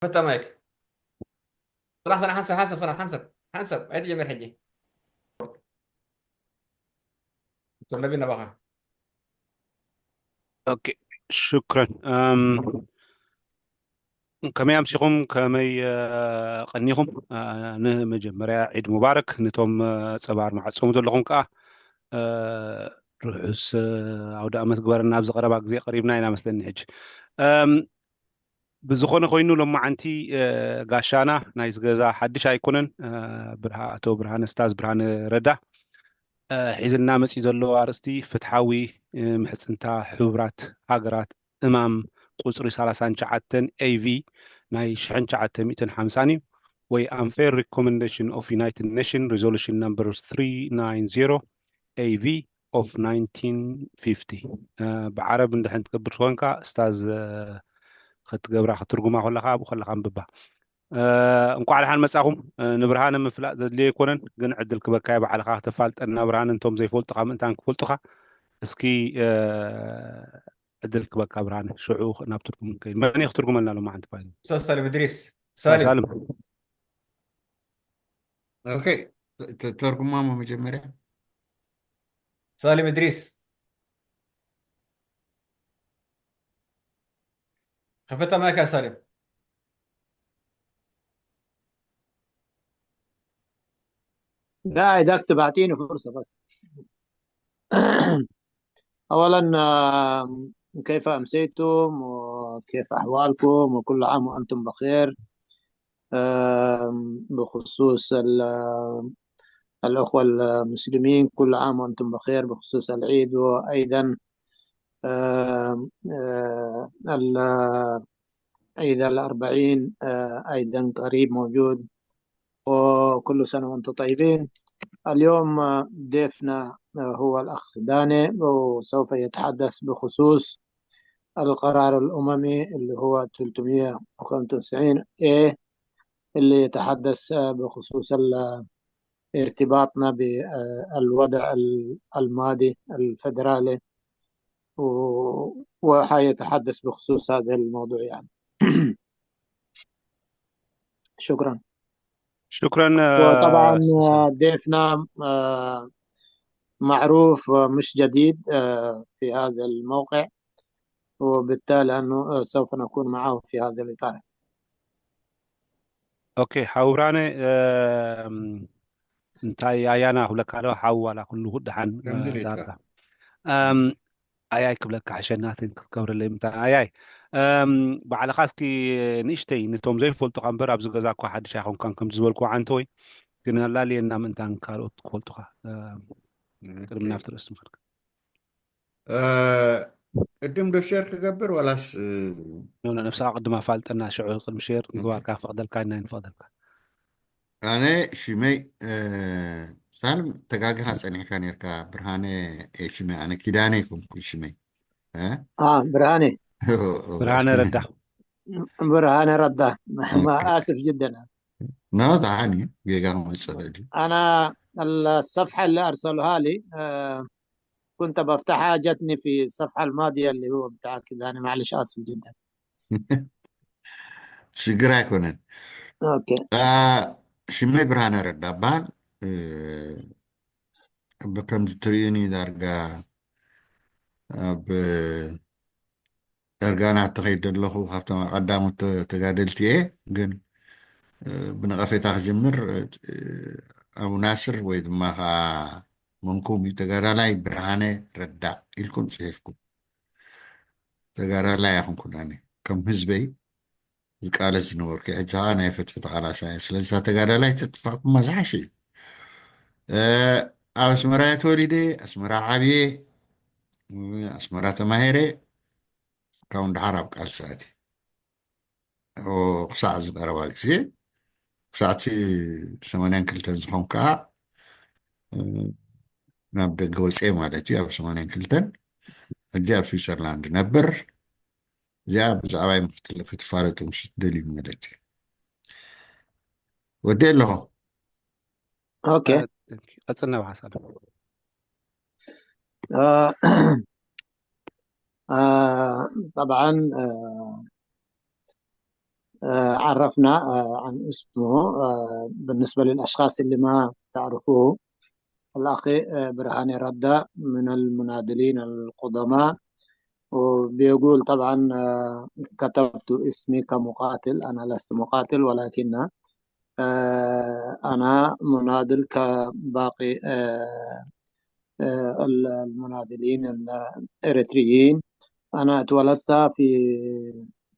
ፈታ ማይክ። ስራሕ፣ ስራሕ፣ ሓንሳብ፣ ሓንሳብ፣ ስራሕ፣ ሓንሳብ፣ ሓንሳብ፣ ኣይትጀምር ሕጂ። ዶክተር ነቢል፣ ናባኻ። ኦኬ፣ ሽክረን። እም፣ ከመይ ኣምሲኹም? ከመይ፣ እ፣ ቀኒኹም? እ፣ ንመጀመርያ ዒድ ሙባረክ ንቶም፣ እ፣ ጸባ ኣርማዕጾ ዘለኹም ከኣ፣ እ፣ ርሑስ፣ እ፣ ኣውደ ኣመት ግበረና። ኣብዚ ቀረባ ግዜ ቀሪብና ኢና መስለኒ ሕጂ። እም፣ ብዝኾነ ኮይኑ ሎማዓንቲ፣ እ፣ ጋሻና ናይዚ ገዛ ሓድሽ ኣይኮነን። እ፣ ብርሃ-፣ ኣቶ ብርሃነ፣ ስታዝ ብርሃነ ረዳ፣ እ፣ ሒዝልና መጺኡ ዘሎ ኣርእስቲ ፍትሓዊ፣ እ፣ ምሕጽንታ ሕቡራት ሃገራት እማም ቁጽሪ ሰላሳን ትሽዓተን ኤ ቪ ናይ ሽሕን ትሽዓተ ሚእትን ሓምሳን እዩ፣ ወይ Unfair Recommendation of United Nations Resolution Number three nine zero A V of nineteen fifty። እ፣ ብዓረብ እንድሕን ትገብር ትኾንካ፣ እስታዝ፣ እ፣ ክትገብራ ክትርጉማ ከለኻ፣ ኣብኡ ከለኻ ኣንብባ። እ፣ እንኳዕ ደሓን መጻኹም። እ፣ ንብርሃነ ምፍላጥ ዘድልዮ ኣይኮነን፣ ግን ዕድል ክበካ ባዕልኻ ክተፋልጠና ብርሃነ፣ እንቶም ዘይፈልጡኻ ምእንታን ክፈልጡኻ። እስኪ፣ እ፣ ዕድል ክበካ ብርሃነ፣ ሽዑ ናብ ትርጉም ንከይድ። መን እዩ ክትርጉመልና ሎማዓንቲ ፋይል? ኡስታዝ ሳልም እድሪስ። ሳልም። ሳልም። ኦኬ፣ ተ-፣ ተ-፣ ተርጉማ እሞ መጀመርያ። ሳልም እድሪስ። ከፈታ ማይካ ሳልም። لا، إذا تبعتيني فرصة بس. أولا، آم، كيف أمسيتم وكيف أحوالكم؟ وكل عام وأنتم بخير. آم، بخصوص ال-، الأخوة المسلمين، كل عام وأنتم بخير بخصوص العيد. وأيضا، آم، آه، ال-، عيد الأربعين، آه، أيضا قريب موجود. وكل سنة وأنتم طيبين. اليوم، آه، ضيفنا، آه، هو الأخ داني، وسوف يتحدث بخصوص القرار الأممي اللي هو ثلاثمية وخمسة وتسعين إيه، اللي يتحدث، آه، بخصوص ال-، ارتباطنا بالوضع ال-، الماضي الفدرالي، و-، وحيتحدث بخصوص هذا الموضوع يعني. شكرا. شكرا، آه، وطبعا، أستاذ سامي. آه، ضيفنا، آه، معروف ومش جديد، آه، في هذا الموقع، وبالتالي أنه، آه، سوف نكون معه في هذا الإطار. ኦኬ፣ ሓው ብርሃነ፣ እም፣ እንታይ ኣያና ክብለካ ኣለዋ፣ ሓው ዋላ ኩሉ ደሓን፣ ከም እ፣ ድሌትካ። ዳርጋ። እም፣ ኣያይ ክብለካ ሕሸናትን ክትከብረለይ ምታ ኣያይ። እም፣ ባዕልኻ እስኪ ንእሽተይ ንቶም ዘይፈልጡኻ እምበር፣ ኣብዚ ገዛ እኳ ሓድሽ ኣይኮንካን፣ ከምዚ ዝበልኩ ዓንተወይ፣ ግን ኣላልየና ምእንታን ካልኦት ክፈልጡኻ። እም፣ ቅድሚ ኦኬ። ናብቲ ርእሲ ምኸድካ። እ፣ ቅድም ዶ ሼር ክገብር ዋላስ፣ እ፣ ኖ፣ ኖ፣ ነብስኻ ቅድም ኣፋልጠና፣ ሽዑ ቅድሚ ሼር ኦኬ። ምግባርካ ንፈቕደልካ፣ ኢና ንፈቕደልካ። ኣነ ሽመይ፣ እ፣ ሳልም፣ ተጋግኻ ጸኒሕካ ኔርካ። ብርሃነ፣ እ፣ ሽመይ፣ ኣነ ኪዳነ ይኮንኩ ሽመይ። እ? آه، برهاني. ብርሃነ ረዳ። برهاني ردا. ما ኦኬ። آسف جدا. ኖ፣ ደሓን እዩ። ጌጋ ክመጽእ ይኽእል እዩ። أنا الصفحة اللي أرسلوها لي، آه، كنت بفتحها، جتني في الصفحة الماضية اللي هو بتاع كده، يعني معلش، آسف جدا. ሽግር ኣይኮነን። أوكي. አ፣ ሽመይ ብርሃነ ረዳ እበሃል። እ፣ ብ-፣ ከምዚ ትርእዩኒ ዳርጋ ኣብ ዳርጋ ናተኸይድ ዘለኹ ካብቶም ቀዳሞት ተ-፣ ተጋደልቲ እየ። ግን፣ እ፣ ብነቐፌታ ክጅምር፣ እ፣ ኣቡ ናስር ወይ ድማ ኸዓ መንኩም እዩ፣ ተጋዳላይ ብርሃነ ረዳ ኢልኩም ጽሒፍኩም። ተጋዳላይ ኣይኹንኩን ኣነ። ከም ህዝበይ ዝቃለስ ዝነበርኩ፣ ሕጂ ኸዓ ናይ ፍትሒ ተቓላሳይ። ስለዚ እታ ተጋዳላይ ተጥፋእኩማ ዝሓሸ እዩ። እ፣ ኣብ ኣስመራ እየ ተወሊደ፣ ኣስመራ ዓብየ፣ ኣስመራ ተማሂረ፣ ካብኡ ንደሓር ኣብ ቃልሲ ኣትየ። ኦ፣ ክሳዕ ዝቐረባ ግዜ፣ ክሳዕቲ ሰማንያን ክልተን ዝኾን ከኣ፣ እ፣ ናብ ደገ ወፅየ ማለት እዩ። ኣብ ሰማንያን ክልተን ሕጂ ኣብ ስዊዘርላንድ ነብር። እዚኣ ብዛዕባይ ክትል-፣ ክትፋለጡ ምስ ትደልዩ ማለት እዩ። ወዲ ኣለኹ። أوكي. እ፣ ቀጽልና ብሓሳብ። آه، آه، طبعا، آه، آه، عرفنا آه، عن اسمه. آه، بالنسبة للأشخاص اللي ما تعرفوه، الأخ آه، برهاني ردا من المناضلين القدماء، وبيقول طبعا آه، كتبت اسمي كمقاتل. أنا لست مقاتل، ولكن آه، أنا مناضل كباقي آه، آه، ال- المناضلين الإريتريين. أنا اتولدت في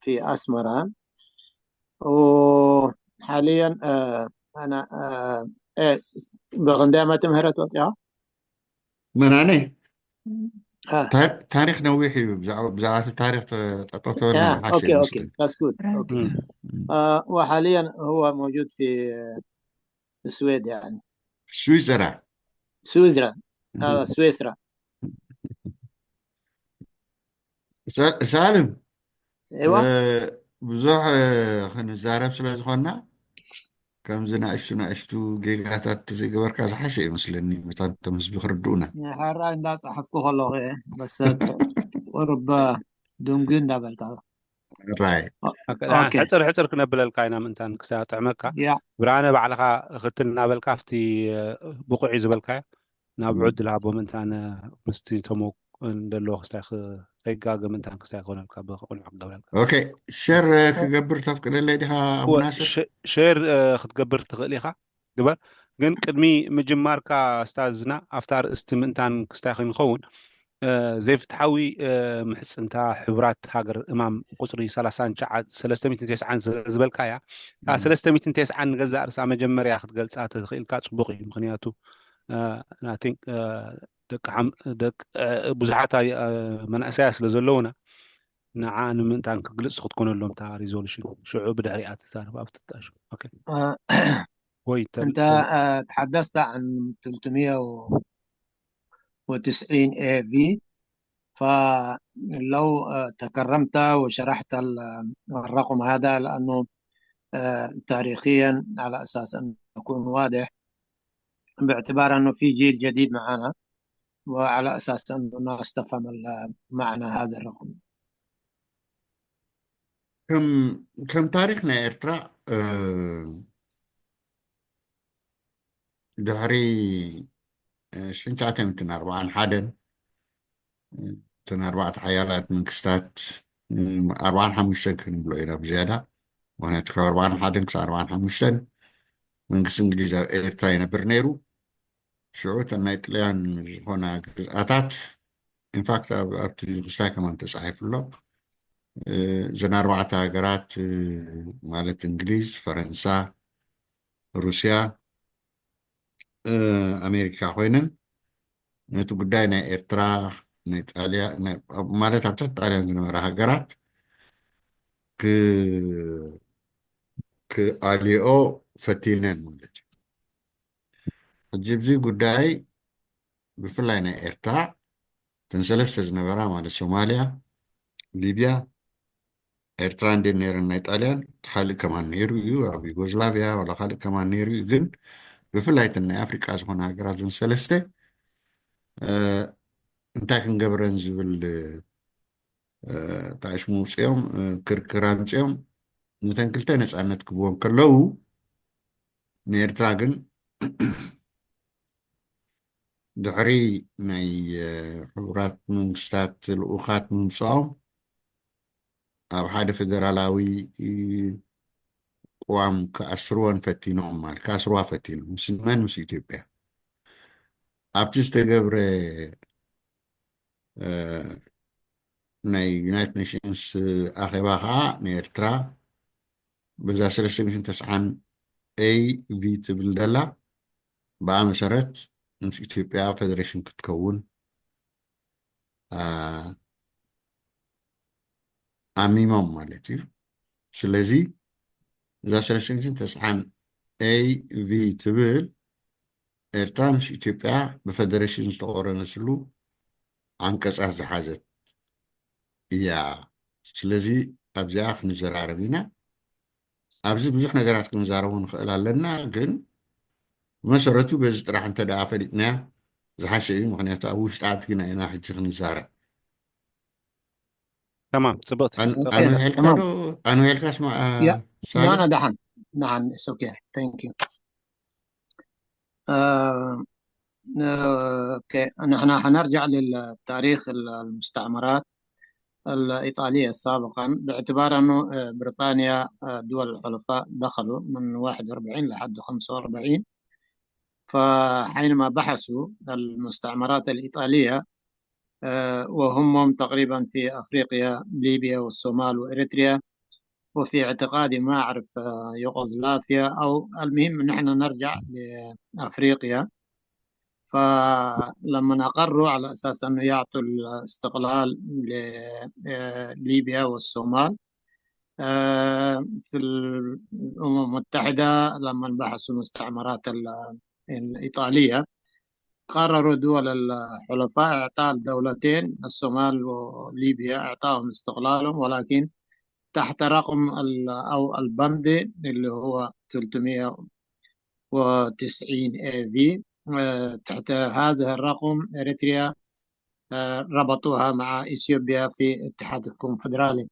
في أسمرة، وحاليا آه، أنا آه، إيه، ብኽንደይ ዓመተ ምህረት ወፂኣ? መናነይ آه، ታ- ታሪክ ነዊሕ እዩ። ብዛዕባ ብዛዕባ እቲ ታሪክ ተ- ጠጠው ተበልና آه، ዝሓሸ أوكي أوكي ይመስለኒ። that's good. أوكي. እም፣ እም። آه، وحاليا هو موجود في السويد يعني. ስዊዘራ سويسرا. آه، سويسرا. ሳ- ሳልም ايوه. እ፣ ብዙሕ እ፣ ክንዛረብ ስለ ዝኾንና ከምዚ ናእሽቱ ናእሽቱ ጌጋታት ተዘይገበርካ ዝሓሸ ይመስለኒ፣ መታን እቶም ህዝቢ ክርድኡና። ሕራይ እንዳፀሓፍኩ ከለኹ እየ በሰ ቁርብ ድንጉ እንዳበልካ ራይ ኦኬ። ሕፅር ሕፅር ክነብለልካ ኢና ምእንታን ክሳብ ጥዕመካ። ያ ብርሃነ ባዕልኻ ክትል እናበልካ ኣብቲ እ፣ ብቑዕ እዩ ዝበልካዮ ናብ እም። ብዑድ ዝልሃቦ ምእንታን ምስቲ ተሞ እንደለዎ ክስታይ ክ- ከይጋገ ምእንታን ክስታይ ክኾነልካ ብቁልዕ ክገብረልካ። ኦኬ፣ ሸር ክገብር ተፍቅደለይ ዲኻ ኣቡ እወ፣ ናስር? ሸ- ሼር እ፣ ክትገብር ትኽእል ኢኻ ግበር። ግን ቅድሚ ምጅማርካ ስታዝና ኣብታ ርእስቲ ምእንታን ክስታይ ክንኸውን እ፣ ዘይፍትሓዊ እ፣ ምሕፅንታ ሕቡራት ሃገር እማም ቁፅሪ ሰላሳን ትሽዓን ሰለስተ ሚእትን ተስዓን ስለ ዝበልካ እያ። እታ እም። ሰለስተ ሚእትን ተስዓን ንገዛእ ርእሳ መጀመርያ ክትገልፃ ተኽኢልካ ፅቡቕ እዩ። ምክንያቱ እ፣ I think እ፣ ደቂ ሓም- ደቂ እ፣ ብዙሓት ኣይ- እ፣ መናእሰያ ስለ ዘለውና ንዓ ንምእንታን ክግልፅ ክትኮነሎም እታ ሪዞሉሽን ሽዑ ብድሕሪኣ ትዛረብ ኣብ ትጣሽ። ኦኬ آه، ወይ ተል- أنت آه، تحدثت عن ثلاثمية وتسعين إيه في، فلو آه، تكرمت وشرحت ال- الرقم هذا، لأنه آه، تاريخيا على أساس أن نكون واضح، باعتبار أنه في جيل جديد معنا، وعلى أساس أن الناس تفهم ال- معنى هذا الرقم. ከም ከም ታሪክ ናይ ኤርትራ እ፣ ድሕሪ እ፣ ሽሕን ትሽዓተ ሚእትን ኣርባዓን ሓደን እ፣ እተን ኣርባዕተ ሓያላት መንግስታት እ፣ ኣርባዓን ሓሙሽተን ክንብሎ ኢና ብዝያዳ፣ ምክንያቱ ካብ ኣርባዓን ሓደን ክሳብ ኣርባዓን ሓሙሽተን መንግስቲ እንግሊዝ ኣብ ኤርትራ ይነብር ነይሩ። ሽዑ እተን ናይ ጥልያን ዝኾና ግዝኣታት ኢንፋክት ኣብቲ ክስታይ ከማን ተፃሒፉ ኣሎ። እ፣ እዘን ኣርባዕተ ሃገራት እ፣ ማለት እንግሊዝ፣ ፈረንሳ፣ ሩስያ፣ እ፣ ኣሜሪካ ኮይነን ነቲ ጉዳይ ናይ ኤርትራ ናይ ጣልያ ናይ- ማለት ኣብ ትሕቲ ጣልያን ዝነበራ ሃገራት ክ- ክኣልኦ ፈቲነን ማለት እዩ። ሕጂ እዚ ጉዳይ ብፍላይ ናይ ኤርትራ እተን ሰለስተ ዝነበራ ማለት ሶማልያ፣ ሊብያ፣ ኤርትራ እንዴ ነይረን ናይ ጣልያን፣ እቲ ካልእ ከማን ነይሩ እዩ ኣብ ዩጎዝላቪያ ዋላ ካልእ ከማን ነይሩ እዩ። ግን ብፍላይ እተን ናይ ኣፍሪቃ ዝኾነ ሃገራት እዘን ሰለስተ እ፣ እንታይ ክንገብረን ዝብል እ፣ ጣዕሽሙ ውፅኦም እ፣ ክርክር ኣምፅኦም ነተን ክልተ ነፃነት ክብወን ከለዉ ንኤርትራ ግን ድሕሪ ናይ እ፣ ሕቡራት መንግስታት ልኡኻት ምምፅኦም ኣብ ሓደ ፌደራላዊ እ፣ ቅዋም ክኣስርወን ፈቲኖም ማለት ክኣስርዋ ፈቲኖም ምስ መን ምስ ኢትዮጵያ ኣብቲ ዝተገብረ እ፣ ናይ ዩናይትድ ኔሽንስ ኣኼባ ከዓ ንኤርትራ በዛ ሰለስተ ሚእትን ተስዓን ኤ ቪ ትብል ደላ ብኣ መሰረት ምስ ኢትዮጵያ ፌደሬሽን ክትከውን ኣ፣ ኣሚሞም ማለት እዩ። ስለዚ እዛ ሰለስተ ሚእትን ተስዓን ኤ ቪ ትብል ኤርትራ ምስ ኢትዮጵያ ብፈደሬሽን ዝተቆረነትሉ ዓንቀጻት ዝሓዘት እያ። ስለዚ ኣብዚኣ ክንዘራረብ ኢና። ኣብዚ ብዙሕ ነገራት ክንዛረቡ ንኽእል ኣለና፣ ግን ብመሰረቱ በዚ ጥራሕ እንተ ደኣ ፈሊጥናያ ዝሓሸ እዩ። ምኽንያቱ ኣብ ውሽጢ ኣድጊና ኢና ሕጂ ክንዛረብ። تمام، ጽبقت. ኣንዊሕልካ ዶ? ኣንዊሕልካ ስማ። ያ ኖ ኖ ደሓን ደሓን ኦኬ። Thank you. اوكي، نحن حنرجع للتاريخ المستعمرات الإيطالية سابقا، باعتبار أنه بريطانيا دول الحلفاء دخلوا من واحد وأربعين لحد خمسة وأربعين. فحينما بحثوا المستعمرات الإيطالية، وهم تقريبا في أفريقيا، ليبيا والصومال وإريتريا، وفي اعتقادي ما أعرف يوغوسلافيا، أو المهم نحن نرجع لأفريقيا. فلما أقروا على أساس أنه يعطوا الاستقلال لليبيا والصومال، في الأمم المتحدة لما بحثوا المستعمرات الإيطالية، قرروا دول الحلفاء إعطاء الدولتين الصومال وليبيا، إعطاهم استقلالهم، ولكن تحت رقم أو البند اللي هو ثلاثمية وتسعين A V. تحت هذا الرقم إريتريا ربطوها مع إثيوبيا في اتحاد الكونفدرالي.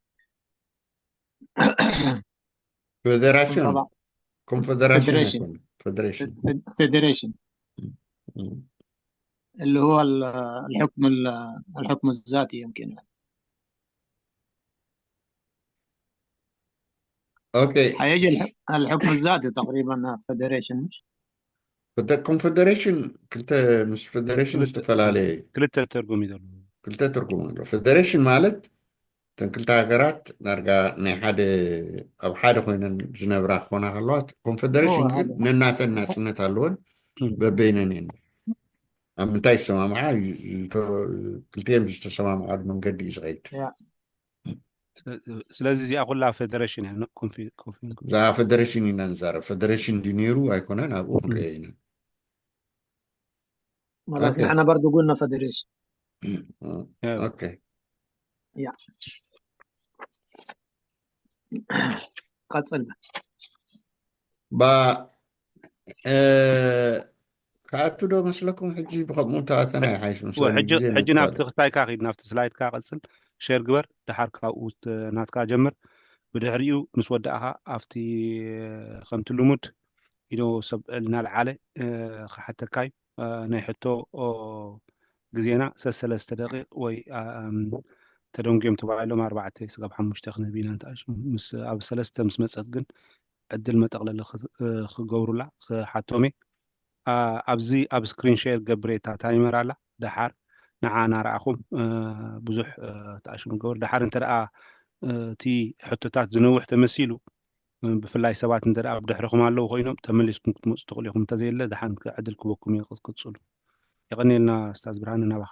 فيدريشن. كونفدريشن. فيدريشن. فيدريشن اللي هو الحكم الحكم الذاتي يمكن. اوكي. حيجي الحكم الذاتي تقريبا فيدريشن، مش؟ كونفدريشن كلتا مش فيدريشن استفلالي. كلتا ترجمي دول. كلتا ترجمي دول. فيدريشن مالت እተን ክልተ ሃገራት ዳርጋ ናይ ሓደ ኣብ ሓደ ኮይነን ዝነብራ ክኾና ከለዋ ኮንፈደሬሽን ግን ነናተን ናፅነት ኣለወን። በበይነን እየን ኣብ ምንታይ ዝሰማምዓ ክልቲኦም ዝተሰማምዓሉ መንገዲ እዩ ዝኸይድ። ስለዚ እዚኣ ኩላ ፌደሬሽን እያ። እዛ ፌደሬሽን ኢና ንዛረብ። ፌደሬሽን ድዩ ነይሩ ኣይኮነን ኣብኡ ክንሪኦ ኢና። ማለት ንሕና በርዱ ጉና ፌደሬሽን ኦኬ ያ ቀጽል ባ ክኣቱ ዶ መስለኩም? ሕጂ ብከምኡ ተኣተና ይሓይሽ። ሕጂ ናብቲ ክታይካ ኪድ ናብቲ ስላይድካ ቀጽል፣ ሼር ግበር። ድሓር ካብኡ ናትካ ጀምር። ብድሕሪኡ ምስ ወዳእኻ ኣብቲ ከምቲ ልሙድ ኢዶ ሰብ እናልዓለ ክሓተካ እዩ። ናይ ሕቶ ግዜና ሰሰለስተ ደቂቕ ወይ ተደንጉዮም ተባሂሎም ኣርባዕተ ስጋብ ሓሙሽተ ክንህብ ኢና። ምስ ኣብ ሰለስተ ምስ መፀት ግን ዕድል መጠቕለሊ ክገብሩላ ክሓቶም እየ። ኣብዚ ኣብ ስክሪን ሼር ገብሬ እታ ታይመር ኣላ። ደሓር ንዓ እናረኣኹም ብዙሕ ተኣሽሙ ገብር። ደሓር እንተ ደኣ እቲ ሕቶታት ዝነውሕ ተመሲሉ ብፍላይ ሰባት እንተ ደኣ ኣብ ድሕርኹም ኣለዉ ኮይኖም ተመሊስኩም ክትመፁ ትኽእሉ ኢኹም። እንተዘየለ ደሓን ዕድል ክበኩም እየ ክትቅፅሉ። የቐንየልና ስታዝ ብርሃነ ናባኻ።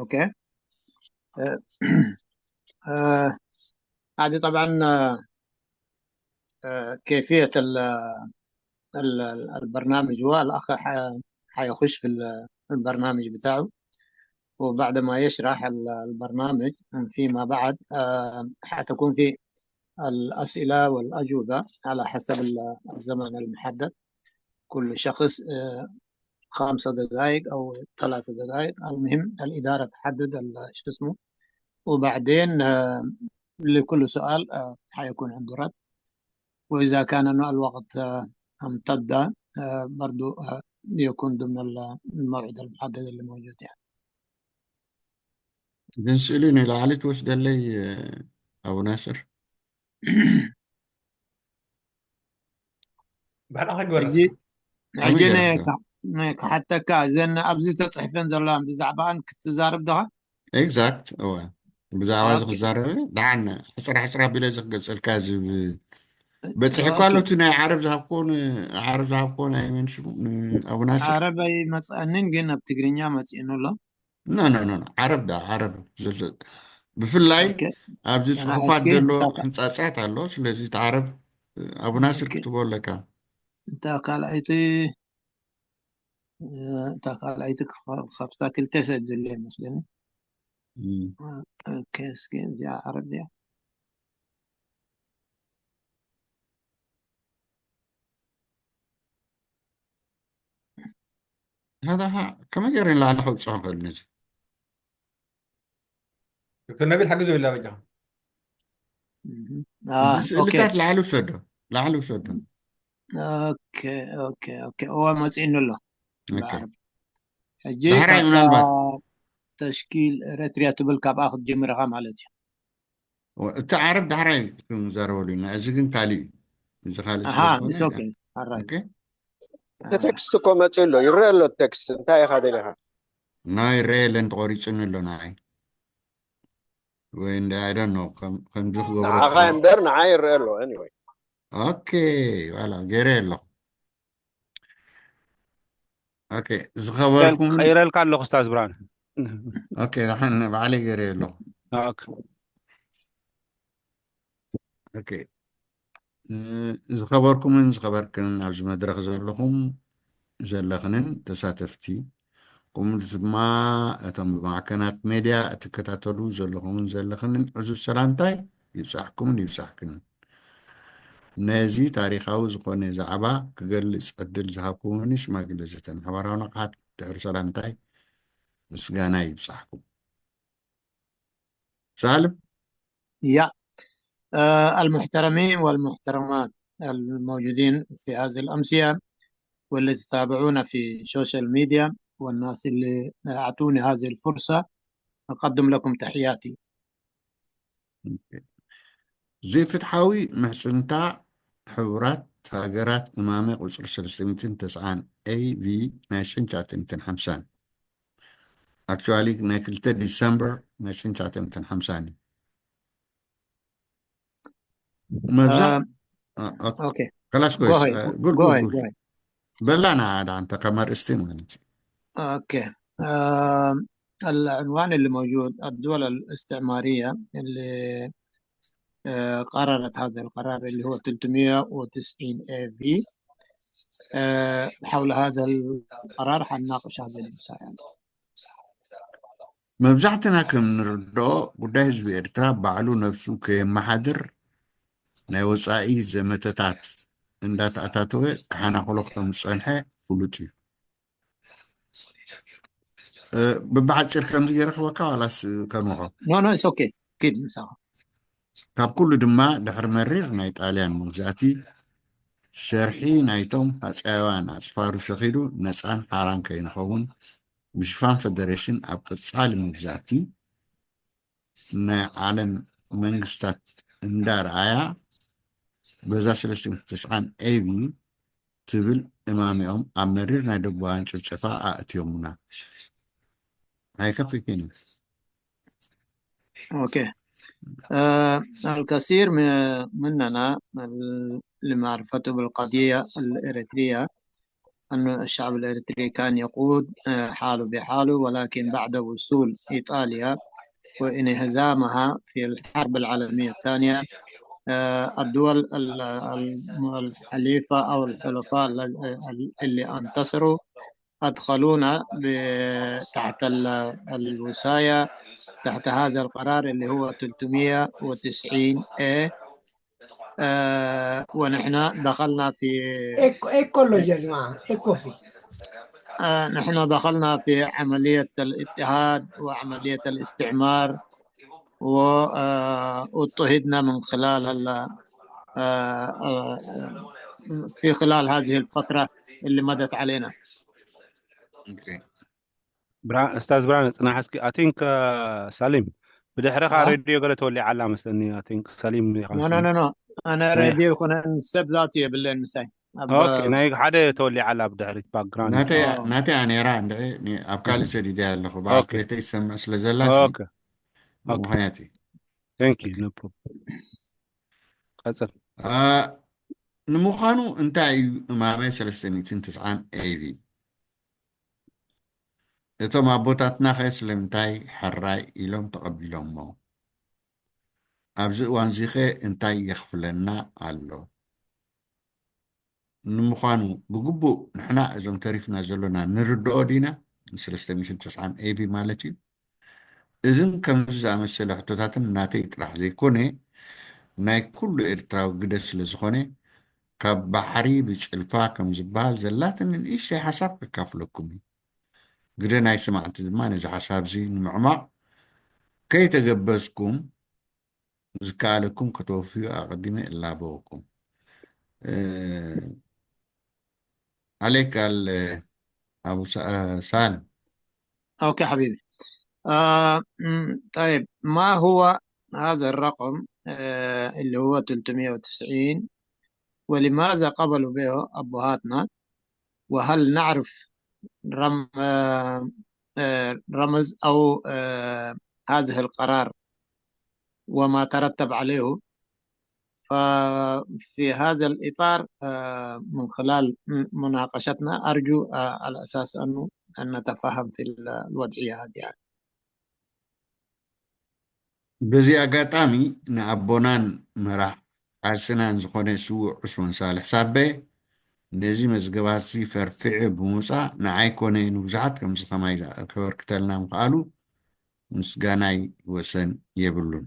ኦኬ هذه طبعا كيفية البرنامج هو الأخ حيخش في البرنامج بتاعه وبعد ما يشرح البرنامج فيما بعد حتكون في الأسئلة والأجوبة على حسب الزمن المحدد. كل شخص خمسة دقائق أو ثلاثة دقائق، المهم الإدارة تحدد شو اسمه. وبعدين لكل سؤال حيكون عنده رد، وإذا كان أنه الوقت امتد برضو يكون ضمن الموعد المحدد اللي موجود يعني. ግን ስእሊ ንላዕሊ ትወስደለይ ኣቡ ናስር። ባዕልኻ ግበር። ሕጂ ሕጂ ክሓተካ እዘን ኣብዚ ተፅሕፈን ዘለዋን ብዛዕባኣን ክትዛረብ ዲኻ? ኤግዛክት እወ፣ ብዛዕባ እዚ ክዛረብ ደሓን ሕፅራ ሕፅራ ቢለ እዚ ክገልፀልካ እዚ በፂሕኳ ኣሎ። እቲ ናይ ዓረብ ዝሃብኮ ዓረብ ዝሃብኮ ናይ መን ሽሙ ኣቡ ናስር ዓረብ ኣይመፅኣንን ግን ኣብ ትግርኛ መፂእኑ ኣሎ። ኖ ኖ ኖ ዓረብ ዳ ዓረብ ብፍላይ ኣብዚ ፅሑፋት ዘሎ ሕንፃፃት ኣሎ። ስለዚ እቲ ዓረብ ኣቡ ናስር ክትቦ ኣለካ። እታ ካልኣይቲ እታ ካልኣይቲ ከፍታ ክልተ ሰብ ዘሎ ይመስለኒ። እስኪ እዚኣ ዓረብ እያ። هذا ها كما جرين لا على خبز عن خلنز ዶክተር ነቢል ሓግዙ ይብላ በጃኹም። Mhm. Ah, okay. ስእልታት ላዕሊ ውሰዶ፣ ላዕሊ ውሰዶ። Okay, okay, okay. እወ መፂእኒ ኣሎ። ኦኬ። ብዓረብ። ሕጂ ዳሕራይ ካብታ ምናልባት ተሽኪል ኤረትርያ ትብል ካብኣ ክትጅምር ኢኻ ማለት እዩ። ወ- እቲ ዓረብ ዳሕራይ ክንዛረበሉ ኢና። እዚ ግን ካልእ እዩ። እዚ ካልእ ስለ ኣሃ ዝኾነ it's okay. ኣራይ ኦኬ። እቲ ቴክስት እኮ መፂኡ ኣሎ፣ ይረአ ኣሎ ቴክስት። እንታይ ኢኻ ደሊኻ? ናይ ይረአ የለን፣ ተቆሪፅኒ ኣሎ ንዓይ። ወይ እንደ I don't know ከም ከምዚ ክገብሮ ንዓኻ ይኽእል። እምበር ንዓይ ይረአ ኣሎ። Anyway ኦኬ ዋላ ገይረ ኣለኹ። ኦኬ ዝኸበርኩም ቀይረልካ ኣለኹ ስታዝ ብርሃን። ኦኬ ደሓን ባዕለይ ገይረ ኣለኹ። ኦኬ። ኦኬ እ፣ ዝኸበርኩምን ዝኸበርክንን ኣብዚ መድረኽ ዘለኹም ዘለኽንን ተሳተፍቲ፣ ከምኡ ድማ እቶም ብማዕከናት ሜድያ እትከታተሉ ዘለኹምን ዘለኽንን ዕዙዝ ሰላምታይ ይብጻሕኩምን ይብጻሕክንን። ነዚ ታሪኻዊ ዝኾነ ዛዕባ ክገልጽ ዕድል ዝሃብኩምኒ ሽማግለ ዘተ ማሕበራዊ ንቕሓት ድሕሪ ሰላምታይ ምስጋና ይብጻሕኩም። ሳልም يا آه، المحترمين والمحترمات الموجودين في هذه الأمسية واللي تتابعونا في السوشيال ميديا والناس اللي أعطوني هذه الفرصة، أقدم لكم تحياتي. ዘይፍትሓዊ ምሕጽንታ ሕቡራት ሃገራት እማመ ቁጽሪ ሰለስተ ሚእትን ተስዓን A V ናይ ሽሕን ትሽዓተ ሚእትን ሓምሳን፣ actually ናይ ክልተ ዲሰምበር ናይ ሽሕን ትሽዓተ ሚእትን ሓምሳን እዩ። መብዛሕ آه، አ- አ- أوكي. ከላስ Go ኮይስ ahead. ጉድ Go ጉድ ahead. ጉድ Go ahead. በላና ዓዳ እንተ ከም ኣርእስቲ ማለት እዩ። أوكي. آم، العنوان اللي موجود: الدول الاستعمارية اللي آه، قررت هذا القرار اللي هو ثلاثمية وتسعين A V. آه، حول هذا القرار حنناقش هذه المسائل. መብዛሕትና ከም ንርድኦ ጉዳይ ህዝቢ ኤርትራ ባዕሉ ነብሱ ከየመሓድር ናይ ወጻኢ ዘመተታት እንዳተኣታተወ ክሓናኽሎ ከም ዝጸንሐ ፍሉጥ እዩ። እ፣ ብብሓጺር ከምዚ ገይረ ክበካ ዋላስ ከንውሖ? No, no, it's okay. ኪድ ምሳኻ። ካብ ኩሉ ድማ ድሕሪ መሪር ናይ ጣልያን መግዛእቲ ሸርሒ ናይቶም ሃጸያውያን ኣጽፋሩ ሸኺዱ ነጻን ሓራን ከይንኸውን ብሽፋን ፈደሬሽን ኣብ ቀጻሊ መግዛእቲ ናይ ዓለም መንግስታት እንዳረኣያ በዛ ሰለስተ ሚእቲ ተስዓን A V ትብል እማሚኦም ኣብ መሪር ናይ ደቡባውያን ጭፍጨፋ ኣእትዮሙና። ኣይከፍእኪን እዩ። أوكي. آه، الكثير من، مننا ال-، لمعرفته بالقضية الإريترية، أن الشعب الإريتري كان يقود، آه، حاله بحاله، ولكن بعد وصول إيطاليا وانهزامها في الحرب العالمية الثانية، آه، الدول ال-، ال-، الحليفة أو الحلفاء ال-، ال-، اللي انتصروا أدخلونا ب-، تحت ال-، الوصاية، تحت هذا القرار اللي هو ثلاثمية وتسعين A. آه، ونحن دخلنا في، ايكو ايكو له يا جماعه، ايكو في. آه، نحن دخلنا في عملية الاضطهاد وعملية الاستعمار، و، آه، اضطهدنا من خلال ال-، آه، آه، في خلال هذه الفترة اللي مضت علينا. Okay. ብራ-፣ እስታዝ ብርሃን ጽናሕ እስኪ። I think ሳሊም ብድሕርኻ ها؟ ሬድዮ ገለ ተወሊዓ ኣላ መስለኒ። I think ሳሊም ኢኻ No, no, መስለኒ። no, no. أنا እ። راديو خلينا نسب ذاتي بالليل مساي. ኦኬ፣ ናይ ሓደ ተወሊዓ ኣላ ብድሕሪት ባክግራውንድ። ናተይ آه. ናተይ ኣነ ራ እንድዒ ኒ-፣ ኣብ ካልእ ሰዲደ ኣለኹ። ብኣፍ ኦኬ። ቤተይ ዝሰምዕ ስለ ዘላ ኦኬ። ኦኬ። ምኽንያት እዩ። Thank you. No problem. ቀጽል። አ፣ ንምዃኑ እንታይ እዩ እማመ ሰለስተ ሚእትን ተስዓን A V? እቶም ኣቦታትና ኸ ስለምንታይ ሕራይ ኢሎም ተቐቢሎሞ? ኣብዚ እዋን እዚ ኸ እንታይ የኽፍለና ኣሎ? ንምዃኑ ብግቡእ ንሕና እዞም ተሪፍና ዘሎና ንርድኦ ዲና? ንሰለስተ ሚእትን ተስዓን A V ማለት እዩ። እዝን ከምዚ ዝኣመሰለ ሕቶታትን ናተይ ጥራሕ ዘይኮነ፣ ናይ ኩሉ ኤርትራዊ ግደ ስለ ዝኾነ፣ ካብ ባሕሪ ብጭልፋ ከም ዝበሃል ዘላትኒ ንእሽተይ ሓሳብ ከካፍለኩም እዩ። ግደ ናይ ሰማዕቲ ድማ ነዚ ሓሳብ እዚ ንምዕማቕ ከይተገበዝኩም ዝከኣለኩም ከተወፍዩ ኣቐዲመ እላበወኩም። እ፣ عليك ال-، أبو س-، آه، سالم. أوكي حبيبي. آه، م، طيب، ما هو هذا الرقم، آه، اللي هو ثلاثمية وتسعين؟ ولماذا قبلوا به أبهاتنا؟ وهل نعرف رم-، آه، آه، رمز أو، آه، هذه القرار وما ترتب عليه؟ ففي هذا الإطار، آه، من خلال م-، مناقشتنا، أرجو، آه، على أساس أنه أن نتفهم في ال-، الوضعية هذه يعني. በዚ ኣጋጣሚ ንኣቦናን መራሕ ቃልስናን ዝኾነ ስዉእ ዑስማን ሳልሕ ሳበ ነዚ መዝገባት እዚ ፈርፊዐ ብምውፃእ ንዓይ ኮነ ንብዙሓት ከምዚ ከማይ ከበርክተልና ምኽኣሉ ምስጋናይ ወሰን የብሉን።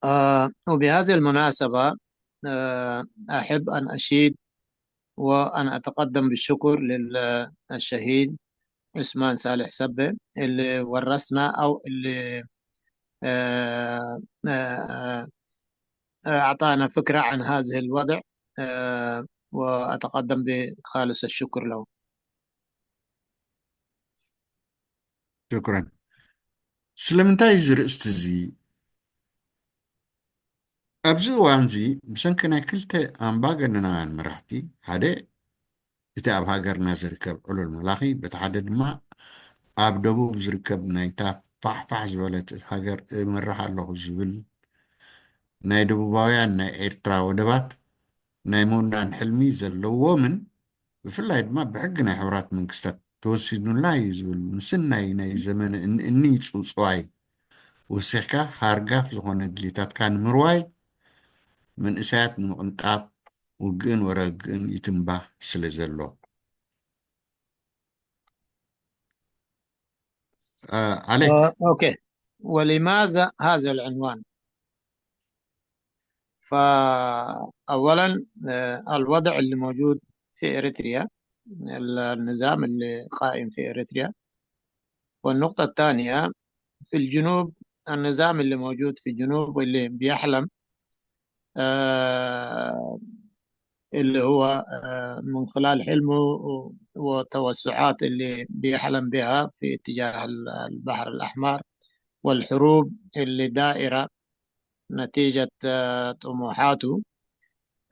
آه، وبهذه المناسبة، آه، أحب أن أشيد وأن أتقدم بالشكر للشهيد عثمان صالح سبة اللي ورثنا أو اللي، آه، آه، آه، أعطانا فكرة عن هذه الوضع، آه، وأتقدم بخالص الشكر له. ሽኩረን። ስለምንታይ እዚ ርእስቲ እዚ? ኣብዚ እዋን እዚ ብሰንኪ ናይ ክልተ ኣምባገነናውያን መራሕቲ፣ ሓደ እቲ ኣብ ሃገርና ዝርከብ ዕሉል መላኺ፣ በቲ ሓደ ድማ ኣብ ደቡብ ዝርከብ ናይታ ፋሕፋሕ ዝበለት ሃገር እመርሕ ኣለኹ ዝብል ናይ ደቡባውያን ናይ ኤርትራ ወደባት ናይ ምውናን ሕልሚ ዘለዎምን ብፍላይ ድማ ብሕጊ ናይ ሕቡራት መንግስታት ተወሲኑላ እዩ ዝብል ምስናይ ናይ ዘመነ እኒ ጽውጽዋይ ወሲኽካ ሃርጋፍ ዝኾነ ድሌታትካ ንምርዋይ መንእሰያት ንምቕንጣብ ውግእን ወረግእን ይትንባህ ስለ ዘሎ። عليك. آه، أوكي. ولماذا هذا العنوان؟ فأولا، آه، الوضع اللي موجود في إريتريا، النظام اللي قائم في إريتريا. والنقطة الثانية، في الجنوب، النظام اللي موجود في الجنوب واللي بيحلم، آه، اللي هو، آه، من خلال حلمه و-، وتوسعات اللي بيحلم بها في اتجاه ال-، البحر الأحمر، والحروب اللي دائرة نتيجة، آه، طموحاته،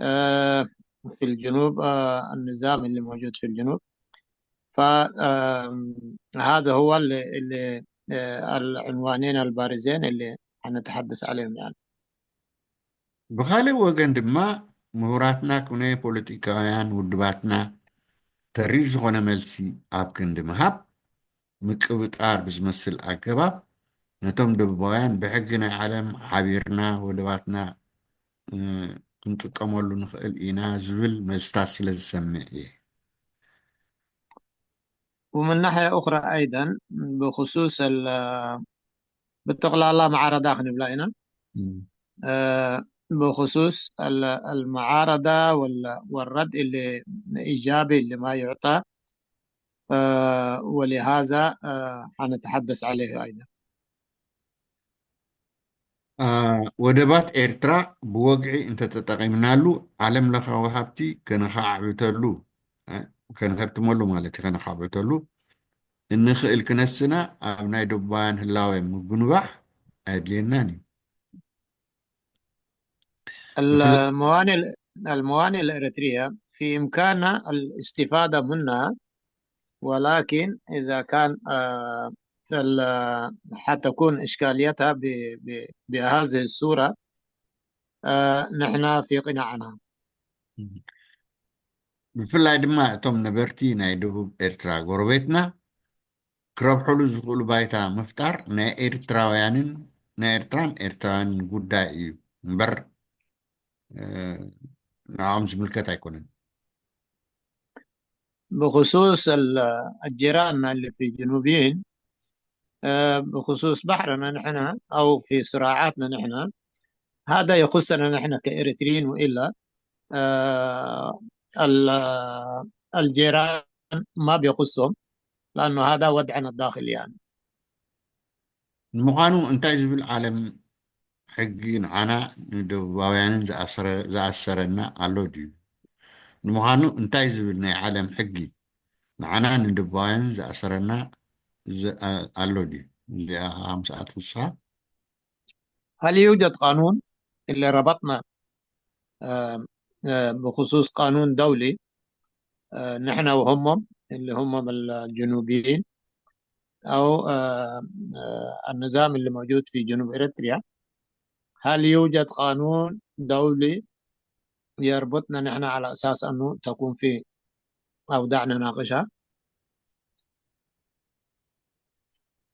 آه، في الجنوب، آه، النظام اللي موجود في الجنوب. فهذا هو اللي، اللي، آه، العنوانين البارزين اللي حنتحدث عليهم يعني. ብኻልእ ወገን ድማ ምሁራትና ኩነ ፖለቲካውያን ውድባትና ተሪር ዝኾነ መልሲ ኣብ ክንዲ ምሃብ ምቅብጣር ብዝመስል ኣገባብ ነቶም ደቡባውያን ብሕጊ ናይ ዓለም ሓቢርና ወደባትና ክንጥቀመሉ ንኽእል ኢና ዝብል መልስታት ስለ ዝሰምዕ እየ። ومن ناحية أخرى أيضا بخصوص بالطقلالة معارضة خنبلا هنا، بخصوص المعارضة والرد اللي إيجابي اللي ما يعطى، ولهذا حنتحدث عليه أيضا. ወደባት ኤርትራ ብወግዒ እንተተጠቒምናሉ ዓለም ለኻዊ ሃብቲ ከነኻዕብተሉ ከነኸርትመሉ ማለት እዩ ከነኻዕብተሉ እንኽእል ክነስና ኣብ ናይ ደቡባውያን ህላወ ምጉንባሕ ኣየድልየናን እዩ። الموانئ الموانئ الإريترية في إمكاننا الاستفادة منها، ولكن إذا كان، آه، حتكون إشكاليتها بهذه الصورة، نحن في غنى عنها. ብፍላይ ድማ እቶም ነበርቲ ናይ ደቡብ ኤርትራ ጎረቤትና ክረብሐሉ ዝኽእሉ ባይታ ምፍጣር ናይ ኤርትራውያንን ናይ ኤርትራን ኤርትራውያንን ጉዳይ እዩ እምበር ንዓኦም ዝምልከት ኣይኮነን። بخصوص الجيران اللي في الجنوبيين، بخصوص بحرنا نحن أو في صراعاتنا نحن، هذا يخصنا نحن كإريتريين، وإلا الجيران ما بيخصهم، لأنه هذا وضعنا الداخلي يعني. ንምዃኑ እንታይ ዝብል ዓለም ሕጊ ንዓና ንደቡባውያንን ዝኣሰረ- ዝኣሰረና ኣሎ ድዩ? ንምዃኑ እንታይ ዝብል ናይ ዓለም ሕጊ ንዓና ንደቡባውያንን ዝኣሰረና ዝ- ኣ- ኣሎ ድዩ? እዚኣ ከዓ ምስኣ ትውስኻ። هل يوجد قانون اللي ربطنا آه، آه، بخصوص قانون دولي، آه، نحن وهم اللي هم الجنوبيين، أو آه، آه، النظام اللي موجود في جنوب إريتريا؟ هل يوجد قانون دولي يربطنا نحن على أساس أنه تكون في أوضاع نناقشها؟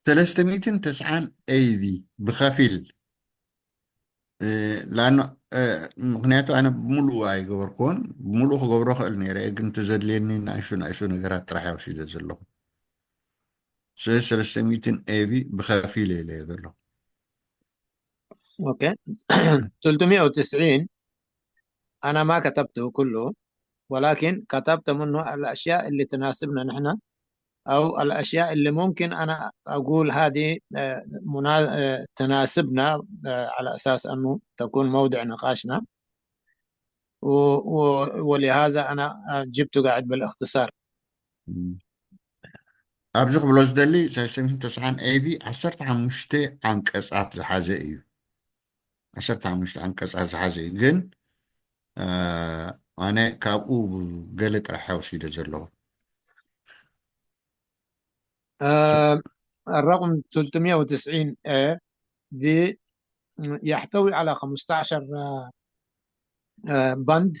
ሰለስተ ሚእትን ተስዓን ኤቪ ብኸፊል እ፣ ላኖ እ፣ ምክንያቱ ኣነ ብምሉእ ኣይገበርኩዎን። ብምሉእ ክገብሮ ክእል ነይረ እየ፣ ግን ተዘድልየኒ ንኣሽቱ ንኣሽቱ ነገራት ጥራሕ እየ ወሲደ ዘለኹ። ስለዚ ሰለስተ ሚእትን ኤቪ ብኸፊል እየ ኢለ ዘለኹ። أوكي. ثلاثمية وتسعين، أنا ما كتبته كله، ولكن كتبت منه الأشياء اللي تناسبنا نحن، أو الأشياء اللي ممكن أنا أقول هذه آه، منا- آه، تناسبنا، آه، على أساس أنه تكون موضع نقاشنا. و- و- ولهذا أنا جبته قاعد بالاختصار. እም። ኣብዚ ክብሎ ዝደሊ ሰለስተ ሚእትን ተስዓን ኤቪ ዓሰርተ ሓሙሽተ ዓንቀጻት ዝሓዘ እዩ። ዓሰርተ ሓሙሽተ ዓንቀጻት ዝሓዘ እዩ። ግን እ፣ ኣነ ካብኡ ገለ ጥራሕ እየ ወሲደ ዘለኹ። آه، الرقم ثلاثمية وتسعين A دي يحتوي على خمستاشر آه، آه، بند،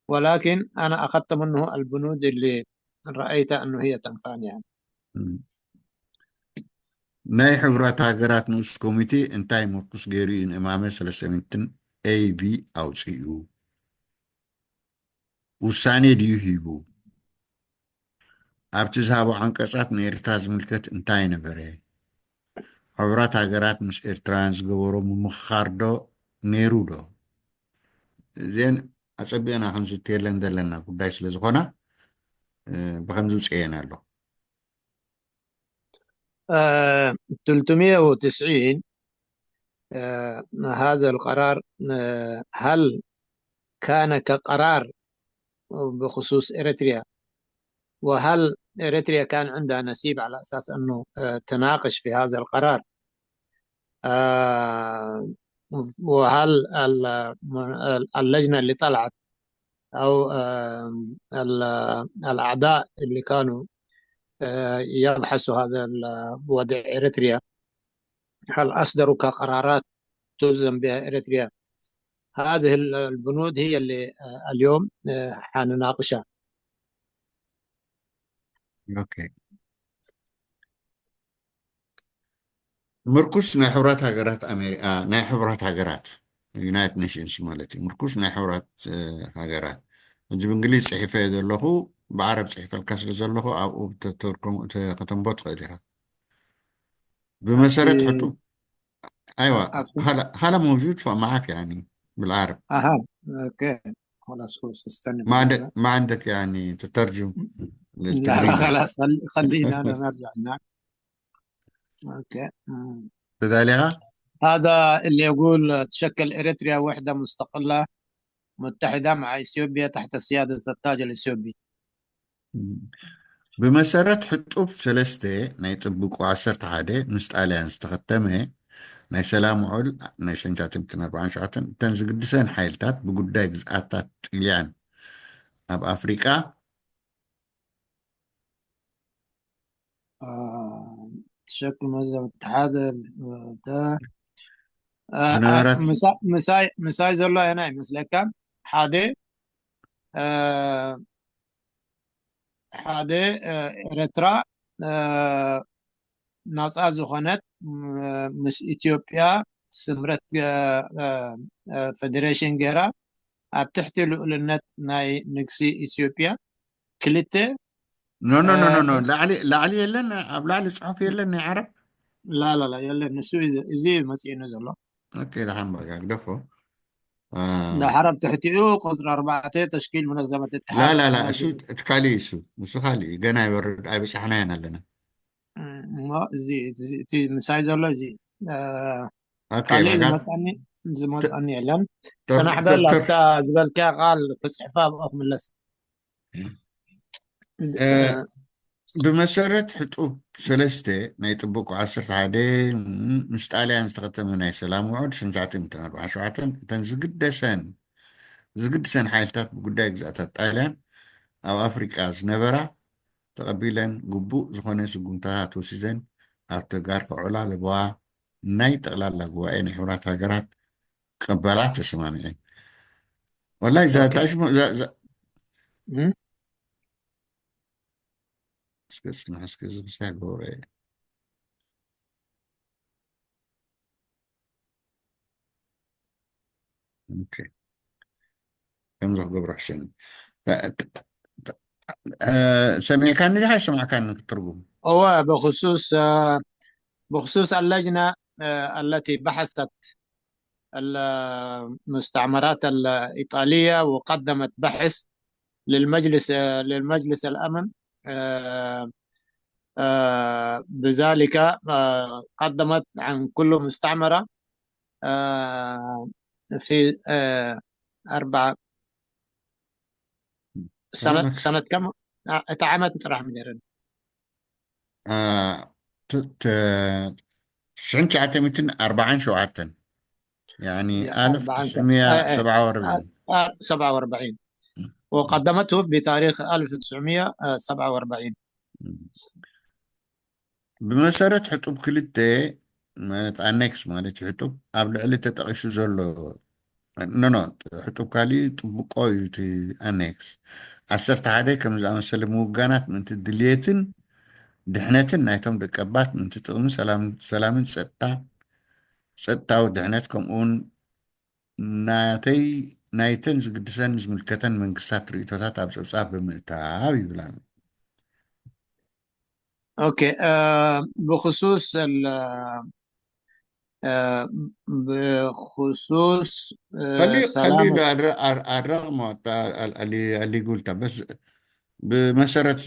ولكن أنا أخذت منه البنود اللي رأيت أنه هي تنفعني يعني. እም። ናይ ሕቡራት ሃገራት ንኡስ ኮሚቴ እንታይ ምርኩስ ገይሩ እዩ ንእማመ ሰለስተ ሚእትን ኤቪ ኣውፂኡ? ውሳኔ ድዩ ሂቡ? ኣብቲ ዝሃቦ ዓንቀጻት ንኤርትራ ዝምልከት እንታይ ነበረ? ሕቡራት ሃገራት ምስ ኤርትራውያን ዝገበሮ ምምኽኻር ዶ ነይሩ ዶ? እዚአን ኣጸቢቕና ክንዝትየለን ዘለና ጉዳይ ስለ ዝኾና፣ እ፣ ብኸምዚ ውፅኤን ኣሎ። آه، ثلاثمية وتسعين، آه، هذا القرار، آه، هل كان كقرار بخصوص إريتريا؟ وهل إريتريا كان عندها نصيب على أساس أنه آه، تناقش في هذا القرار؟ آه، وهل ال- اللجنة اللي طلعت أو آه، ال- الأعضاء اللي كانوا آه، يبحثوا هذا الوضع إريتريا، هل أصدروا كقرارات تلزم بها إريتريا؟ هذه ال- البنود هي اللي آه، اليوم آه، حنناقشها. ኦኬ። ምርኩስ ናይ ሕቡራት ሃገራት ኣሜሪካ፣ ናይ ሕቡራት ሃገራት፣ ዩናይትድ ኔሽንስ ማለት እዩ። ምርኩስ ናይ ሕቡራት እ፣ ሃገራት። ሕጂ ብእንግሊዝ ጽሒፈ ዘለኹ፣ ብዓረብ ጽሒፈልካ ስለ ዘለኹ ኣብኡ ተተርጎም- ተ- ከተንቦ ትኽእል ኢኻ። بمسرت أبي حطو ايوه أبي هلا هلا موجود فمعك يعني بالعرب اها. اوكي، خلاص كويس، استنى ما عندك بالله. ما عندك يعني تترجم لا لا للتدريب خلاص، خل- خلينا انا نرجع هناك. اوكي. مم. تداليغا هذا اللي يقول تشكل اريتريا وحده مستقله متحده مع اثيوبيا تحت سياده التاج الاثيوبي. ብመሰረት ሕጡብ ሰለስተ ናይ ጽብቁ ዓሰርተ ሓደ ምስ ጣልያን ዝተኸተመ ናይ ሰላም ውዕል ናይ ሸንሻትምትን ኣርባዓን ሸውዓተን እተን ዝግድሰን ሓይልታት ብጉዳይ ግዝኣታት ጥልያን ኣብ ኣፍሪቃ آه، تشكل منظمة اتحاد آه، ده آه، آه، ዝነበረት ምሳይ ምሳይ ምሳይ ዘሎ ኣየናይ ይመስለካ? ሓደ آه، ሓደ آه، ኤርትራ آه፣ ናጻ ዝኾነት ም- ምስ ኢትዮጵያ ስምረት آه، آه، آه، ፌዴሬሽን ገይራ ኣብ ትሕቲ ልኡልነት ናይ ንግሲ ኢትዮጵያ ክልተ ኖ ኖ ኖ ኖ آه، ኖ ላዕሊ ላዕሊ የለን ኣብ ላዕሊ ጽሑፍ የለን ናይ ዓረብ لا لا لا የለን ንሱ እዚ መጽእኒ ዘሎ ኦኬ ደሓን በቃ ግደፎ ዳሕር ኣብ ትሕቲኡ ቁፅሪ ኣርባዕተ ተሽኪል ሙነዘመት ላ ላ ላ እሱ እቲ ካሊእ እሱ እሱ ካሊእ እዩ። ገና ይወርድ ኣይበፃሕናዮን ኣለና። እሞ እዚ እቲ ምሳይ ዘሎ እዚ ካሊእ ዝመፀኒ ዝመፀኒ የለን። ሰናሕ በል ኣብታ ዝበልካ ቃል ተፅሕፋ ኣብኦ ክምለስ። ብመሰረት ሕጡብ ሰለስተ ናይ ጥብቆ ዓሰርተ ሓደ ምስ ጣልያን ዝተኸተመ ናይ ሰላም ውዕድ ሽንሻትን ምትን ኣርባዓ ሸውዓተን እተን ዝግደሰን ዝግድሰን ሓይልታት ብጉዳይ ግዛእታት ጣልያን ኣብ ኣፍሪቃ ዝነበራ ተቐቢለን ግቡእ ዝኾነ ስጉምታታት ወሲደን ኣብ ተግባር ከውዕላ ለበዋ ናይ ጠቕላላ ጉባኤ ናይ ሕቡራት ሃገራት ቅበላ ተሰማሚዐን። ወላይ እዛ ታሽሞ እስከ ጽናሕ እስከ እዚ ክስታይ ገብረ ከምዚ ክገብሮ ሕሸኒ ሰሚዕካኒ ዲኻ ኣይሰማዕካኒ ክትርጉም እወ ብክሱስ بخصوص اللجنة التي بحثت المستعمرات الإيطالية وقدمت بحث للمجلس للمجلس الأمن بذلك قدمت عن كل مستعمرة في أربعة سنة سنة كم؟ تعمت راح مدرن ሽሕን ትሽዓተ ሚእትን ኣርባዓን ሸውዓተን يعني ألف وتسعمية سبعة وأربعين سبعة وأربعين وقدمته بتاريخ ألف وتسعمية سبعة وأربعين ብመሰረት ሕጡብ ክልተ ማለት ኣኔክስ ማለት ሕጡብ ኣብ ልዕሊ ተጠቒሱ ዘሎ ኖኖ ሕጡብ ካሊእ ጥብቆ እዩ እቲ ኣኔክስ ዓሰርተ ሓደ ከም ዝኣመሰለ ምውጋናት ምእንቲ ድልየትን ድሕነትን ናይቶም ደቀባት ምእንቲ ጥቕሚ ሰላምን ጸጥታ ጸጥታዊ ድሕነት ከምኡውን ናተይ ናይተን ዝግድሰን ዝምልከተን መንግስታት ርእቶታት ኣብ ጸብጻብ ብምእታው ይብል ኣሎ። ኦኬ ብخصوص ال ብخصوص ከሊሉ ኣድረቕሞ ኣሊጉልታ በስ ብመሰረት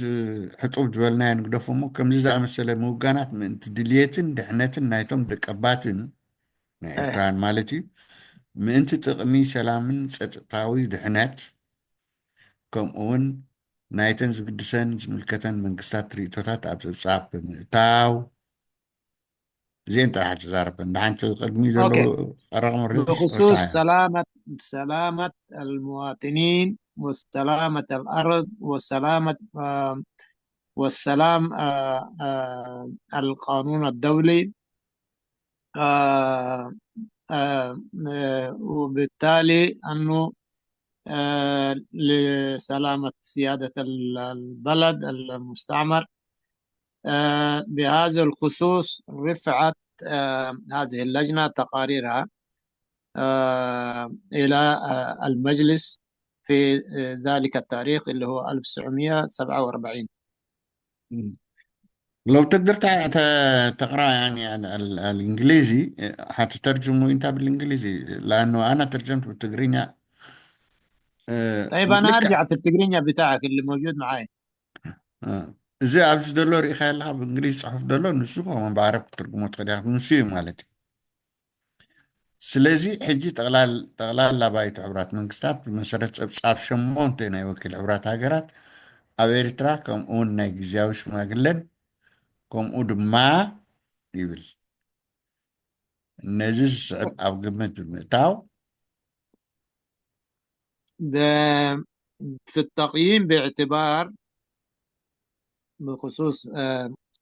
ሕጡብ ዝበልናዮ ንግደፎ እሞ ከምዚ ዝኣመሰለ ምውጋናት ምእንቲ ድልየትን ድሕነትን ናይቶም ደቀባትን ናይ ኤርትራን ማለት እዩ ምእንቲ ጥቕሚ ሰላምን ጸጥታዊ ድሕነት ከምኡውን ናይተን ዝግድሰን ዝምልከተን መንግስታት ርእቶታት ኣብ ጸብጻብ ብምእታው እዚአን ጥራሕ ተዛረበን ብሓንቲ ቅድሚ ዘለዉ ቀረቕ መረጃ بخصوص سلامة سلامة المواطنين وسلامة الأرض وسلامة والسلام القانون الدولي وبالتالي أنه لسلامة سيادة البلد المستعمر بهذا الخصوص رفعت هذه اللجنة تقاريرها إلى المجلس في ذلك التاريخ اللي هو ألف وتسعمية سبعة وأربعين لو تقدر تقرا يعني الانجليزي حتترجمه انت بالانجليزي لانه انا ترجمت بالتقرينيا طيب انا ارجع في التقرينيا بتاعك اللي موجود معي እዚ ኣብዚ ዘሎ ርኢኻ ኣለካ ብእንግሊዝ ፅሑፍ ዘሎ ንሱ ከምኡ ብዓረብ ክትርጉሞ ትኽእል ኢኻ ንሱ እዩ ማለት እዩ ስለዚ ሕጂ ጠቕላላ ባይቶ ሕቡራት መንግስታት ብመሰረት ፀብፃብ ሸሞንተ ናይ ወኪል ሕቡራት ሃገራት ኣብ ኤርትራ ከምኡውን ናይ ግዝያዊ ሽማግለን ከምኡ ድማ ይብል ነዚ ዝስዕብ ኣብ ግምት ብምእታው في التقييم باعتبار بخصوص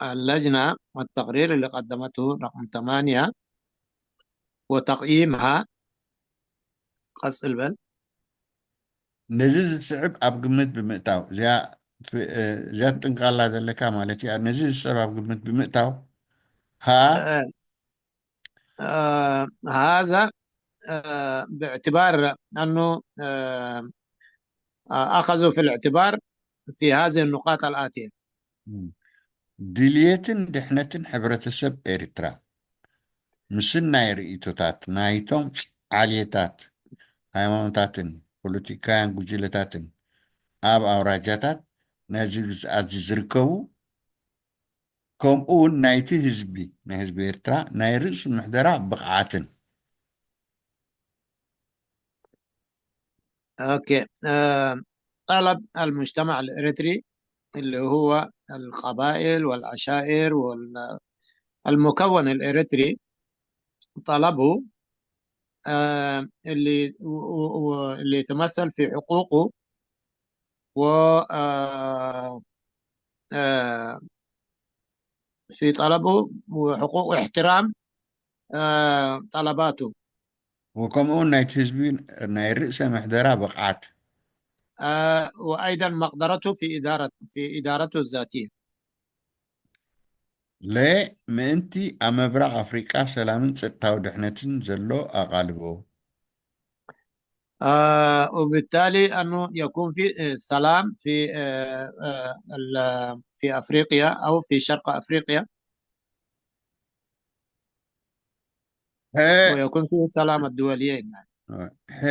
اللجنة التقرير اللي قدمته رقم ثمانية وتقييمها قص البل ነዚ ዝስዕብ ኣብ ግምት ብምእታው እዚኣ ትጥንቃላ ዘለካ ማለት እዩ ነዚ ዝስዕብ ኣብ ግምት ብምእታው ሃ هذا باعتبار أنه أخذوا في الاعتبار في هذه النقاط الآتية ድልየትን ድሕነትን ሕብረተሰብ ኤርትራ ምስናይ ርእይቶታት ናይቶም ዓልየታት ሃይማኖታትን ፖለቲካውያን ጉጅለታትን ኣብ ኣውራጃታት ናይዚ ግዝኣት እዚ ዝርከቡ፣ ከምኡ እውን ናይቲ ህዝቢ፣ ናይ ህዝቢ ኤርትራ ናይ ርእሱ ምሕደራ ብቕዓትን። أوكي. آه، طلب المجتمع الإريتري اللي هو القبائل والعشائر والمكون الإريتري طلبوا، آه، اللي و- و- اللي يتمثل في حقوقه و آه، آه، في طلبه وحقوق احترام آه، طلباته. ወከምኡ እውን ናይቲ ህዝቢ ናይ ርእሰ ምሕደራ ብቕዓት። آه، وأيضا مقدرته في إدارة في إدارته الذاتية. ለምእንቲ ኣብ ምብራቕ ኣፍሪቃ ሰላምን ጸጥታዊ ድሕነትን ዘሎ ኣቓልቦ። آه، وبالتالي أنه يكون في آه، سلام في آه، آه، ال- في أفريقيا أو في شرق أفريقيا ሀ- ويكون فيه سلام الدوليين. ሀ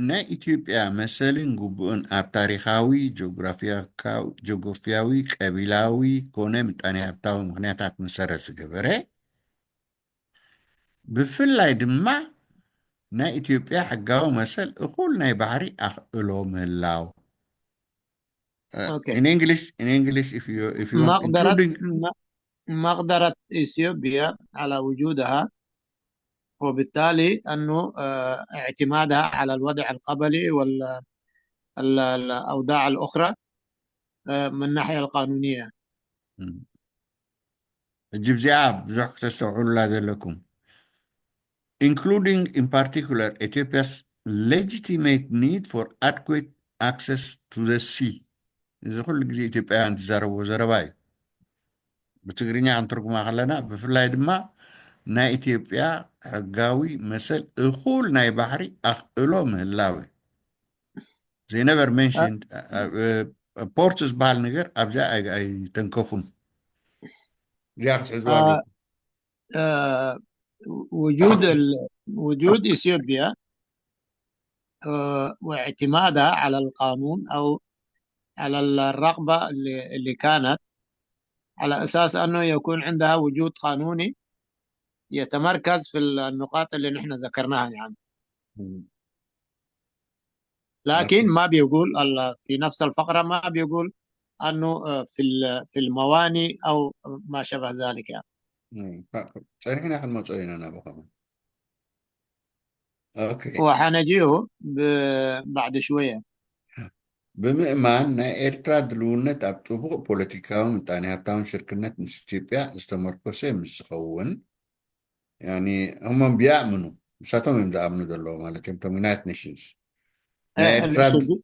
ናይ ኢትዮጵያ መሰልን ግቡእን ኣብ ታሪኻዊ፣ ጂኦግራፊያካ- ጂኦግራፊያዊ፣ ቀቢላዊ ኮነ ምጣኔ ሃብታዊ ምኽንያታት መሰረት ዝገበረ፣ ብፍላይ ድማ ናይ ኢትዮጵያ ሕጋዊ መሰል እኹል ናይ ባሕሪ ኣኽእሎ ምህላው። Okay. In English, in English, if you if you want, مقدرة including م- مقدرة إثيوبيا على وجودها، وبالتالي أنه آه، اعتمادها على الوضع القبلي وال ال- الأوضاع الأخرى آه، من الناحية القانونية. ሕጂ ብዚኣ ብዙሕ ክተስተውዕሉላ ዘለኩም፣ including in particular Ethiopia's legitimate need for adequate access to the sea። እዚ ኩሉ ግዜ ኢትዮጵያውያን ዝዛረብዎ ዘረባ እዩ። ብትግርኛ ክንትርጉማ ከለና፣ ብፍላይ ድማ ናይ ኢትዮጵያ ሕጋዊ መሰል እኹል ናይ ባሕሪ ኣኽእሎ ምህላው እዩ። They never mentioned ፖርት ዝበሃል ነገር ኣብዚኣ ኣይ- ኣይተንከፉን። እዚኣ ክትሕዝዋ آه، ኣለኩም። آه، وجود ال... وجود إثيوبيا آه، واعتمادها على القانون أو على الرغبة اللي, اللي كانت على أساس أنه يكون عندها وجود قانوني يتمركز في النقاط اللي نحن ذكرناها يعني. لكن ما بيقول ال- في نفس الفقرة ما بيقول أنه آه، في ال- في المواني أو ما شابه ذلك يعني. ጸኒሕና ክንመጾ ኢና ናብኡ ከማን። Okay. وحنجيه ب- بعد شوية. ብምእማን ናይ ኤርትራ ድልውነት ኣብ ጥቡቕ ፖለቲካዊ፣ ምጣኔ ሃብታውን ሽርክነት ምስ ኢትዮጵያ ዝተመርኮሰ ምስ ዝኸውን፣ ያኒ፣ እሞም ቢያእምኑ፣ ንሳቶም እዮም ዝኣምኑ ዘለዉ ማለት እዮም፣ እቶም ዩናይትድ ኔሽንስ። ናይ آه، ኤርትራ ድ- الإثيوبي-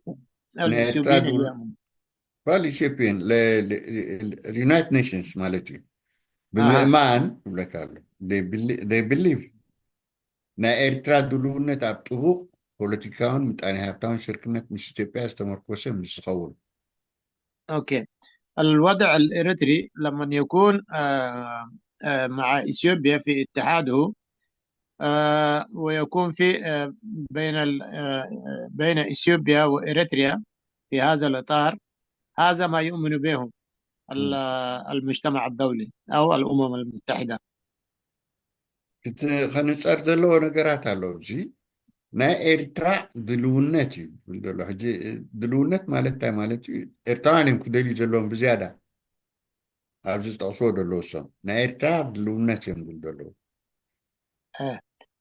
ናይ ኤርትራ الإثيوبيين ድል- اليوم. ባል ኢትዮጵያን ዩናይትድ ኔሽንስ ማለት እዩ። ብምእማን ይብለካ ኣሎ። They believe ናይ ኤርትራ ድልውነት ኣብ ጥቡቕ ፖለቲካውን ምጣኔ ሃብታውን ሽርክነት ምስ ኢትዮጵያ ዝተመርኮሰ ምስ ዝኸውን። أوكي. الوضع الإريتري لما يكون آه، آه، مع إثيوبيا في اتحاده آه، ويكون في آه، بين ال- آه، بين إثيوبيا وإريتريا في هذا الإطار، هذا ما يؤمن به ال- المجتمع الدولي أو الأمم المتحدة. እቲ ከንጸር ዘለዎ ነገራት ኣሎ። ኣብዚ ናይ ኤርትራ ድልውነት እዩ ዝብል ዘሎ። ሕጂ ድልውነት ማለት እንታይ ማለት እዩ? ኤርትራውያን እዮም ክደልዩ ዘለዎም ብዝያዳ፣ ኣብዚ ዝጠቕስዎ ዘለዉ እሶም ናይ ኤርትራ ድልውነት እዮም ዝብል ዘለዉ።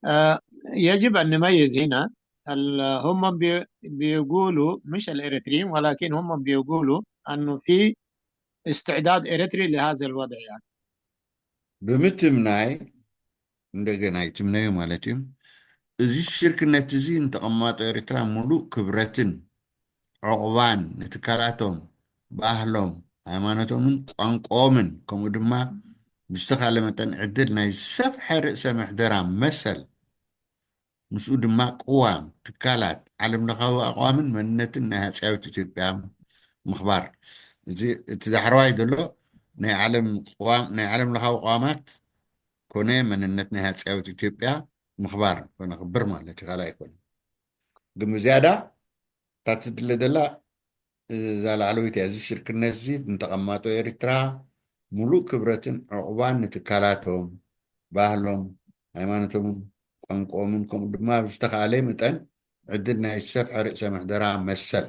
آه، يجب أن نميز هنا ال- هم بي- بيقولوا مش الإريتريين، ولكن هم بيقولوا أنه في استعداد إريتري لهذا الوضع يعني. ብምትምናይ፣ እንደገና ይትምነዩ ማለት እዩ። እዚ ሽርክነት እዚ ንተቐማጦ ኤርትራ ሙሉእ ክብረትን ዕቑባን ንትካላቶም፣ ባህሎም፣ ሃይማኖቶምን ቋንቋኦምን፣ ከምኡ ድማ ብዝተኻለ መጠን ዕድል ናይ ዝሰፍሐ ርእሰ ምሕደራ መሰል፣ ምስኡ ድማ ቅዋም፣ ትካላት፣ ዓለም ለኻዊ ኣቕዋምን መንነትን ናይ ሃጸያዊት ኢትዮጵያ ምኽባር። እዚ እቲ ዳሕረዋይ ዘሎ ናይ ዓለም ቅዋም፣ ናይ ዓለም ለኻዊ ቅዋማት ኮነ መንነት ናይ ሃጸያዊት ኢትዮጵያ ምኽባር ኮነ ክብር ማለት እዩ፣ ካልእ ኣይኮነን። ግን ብዝያዳ እታ ትድለ ዘላ እዛ ላዕለወይቲ እያ። እዚ ሽርክነት እዚ ንተቐማጦ ኤርትራ ሙሉእ ክብረትን ዕቑባን ንትካላቶም፣ ባህሎም፣ ሃይማኖቶምን ቋንቋኦምን፣ ከምኡ ድማ ብዝተኻእለ መጠን ዕድል ናይ ዝሰፍሐ ርእሰ ምሕደራ መሰል።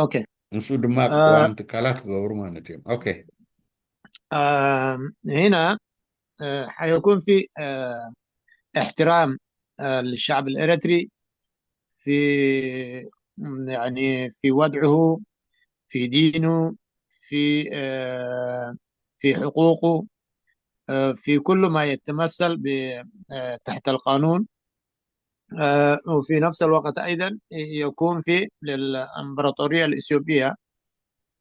ኦኬ። ንሱ ድማ ቅዋም ትካላት ክገብሩ ማለት እዮም። ኦኬ። آم، هنا آه، حيكون في آه، احترام آه، للشعب الإريتري في يعني في وضعه، في دينه، في آه، في حقوقه، آه، في كل ما يتمثل ب- آه، تحت القانون. آه، وفي نفس الوقت أيضا يكون في للإمبراطورية الإثيوبية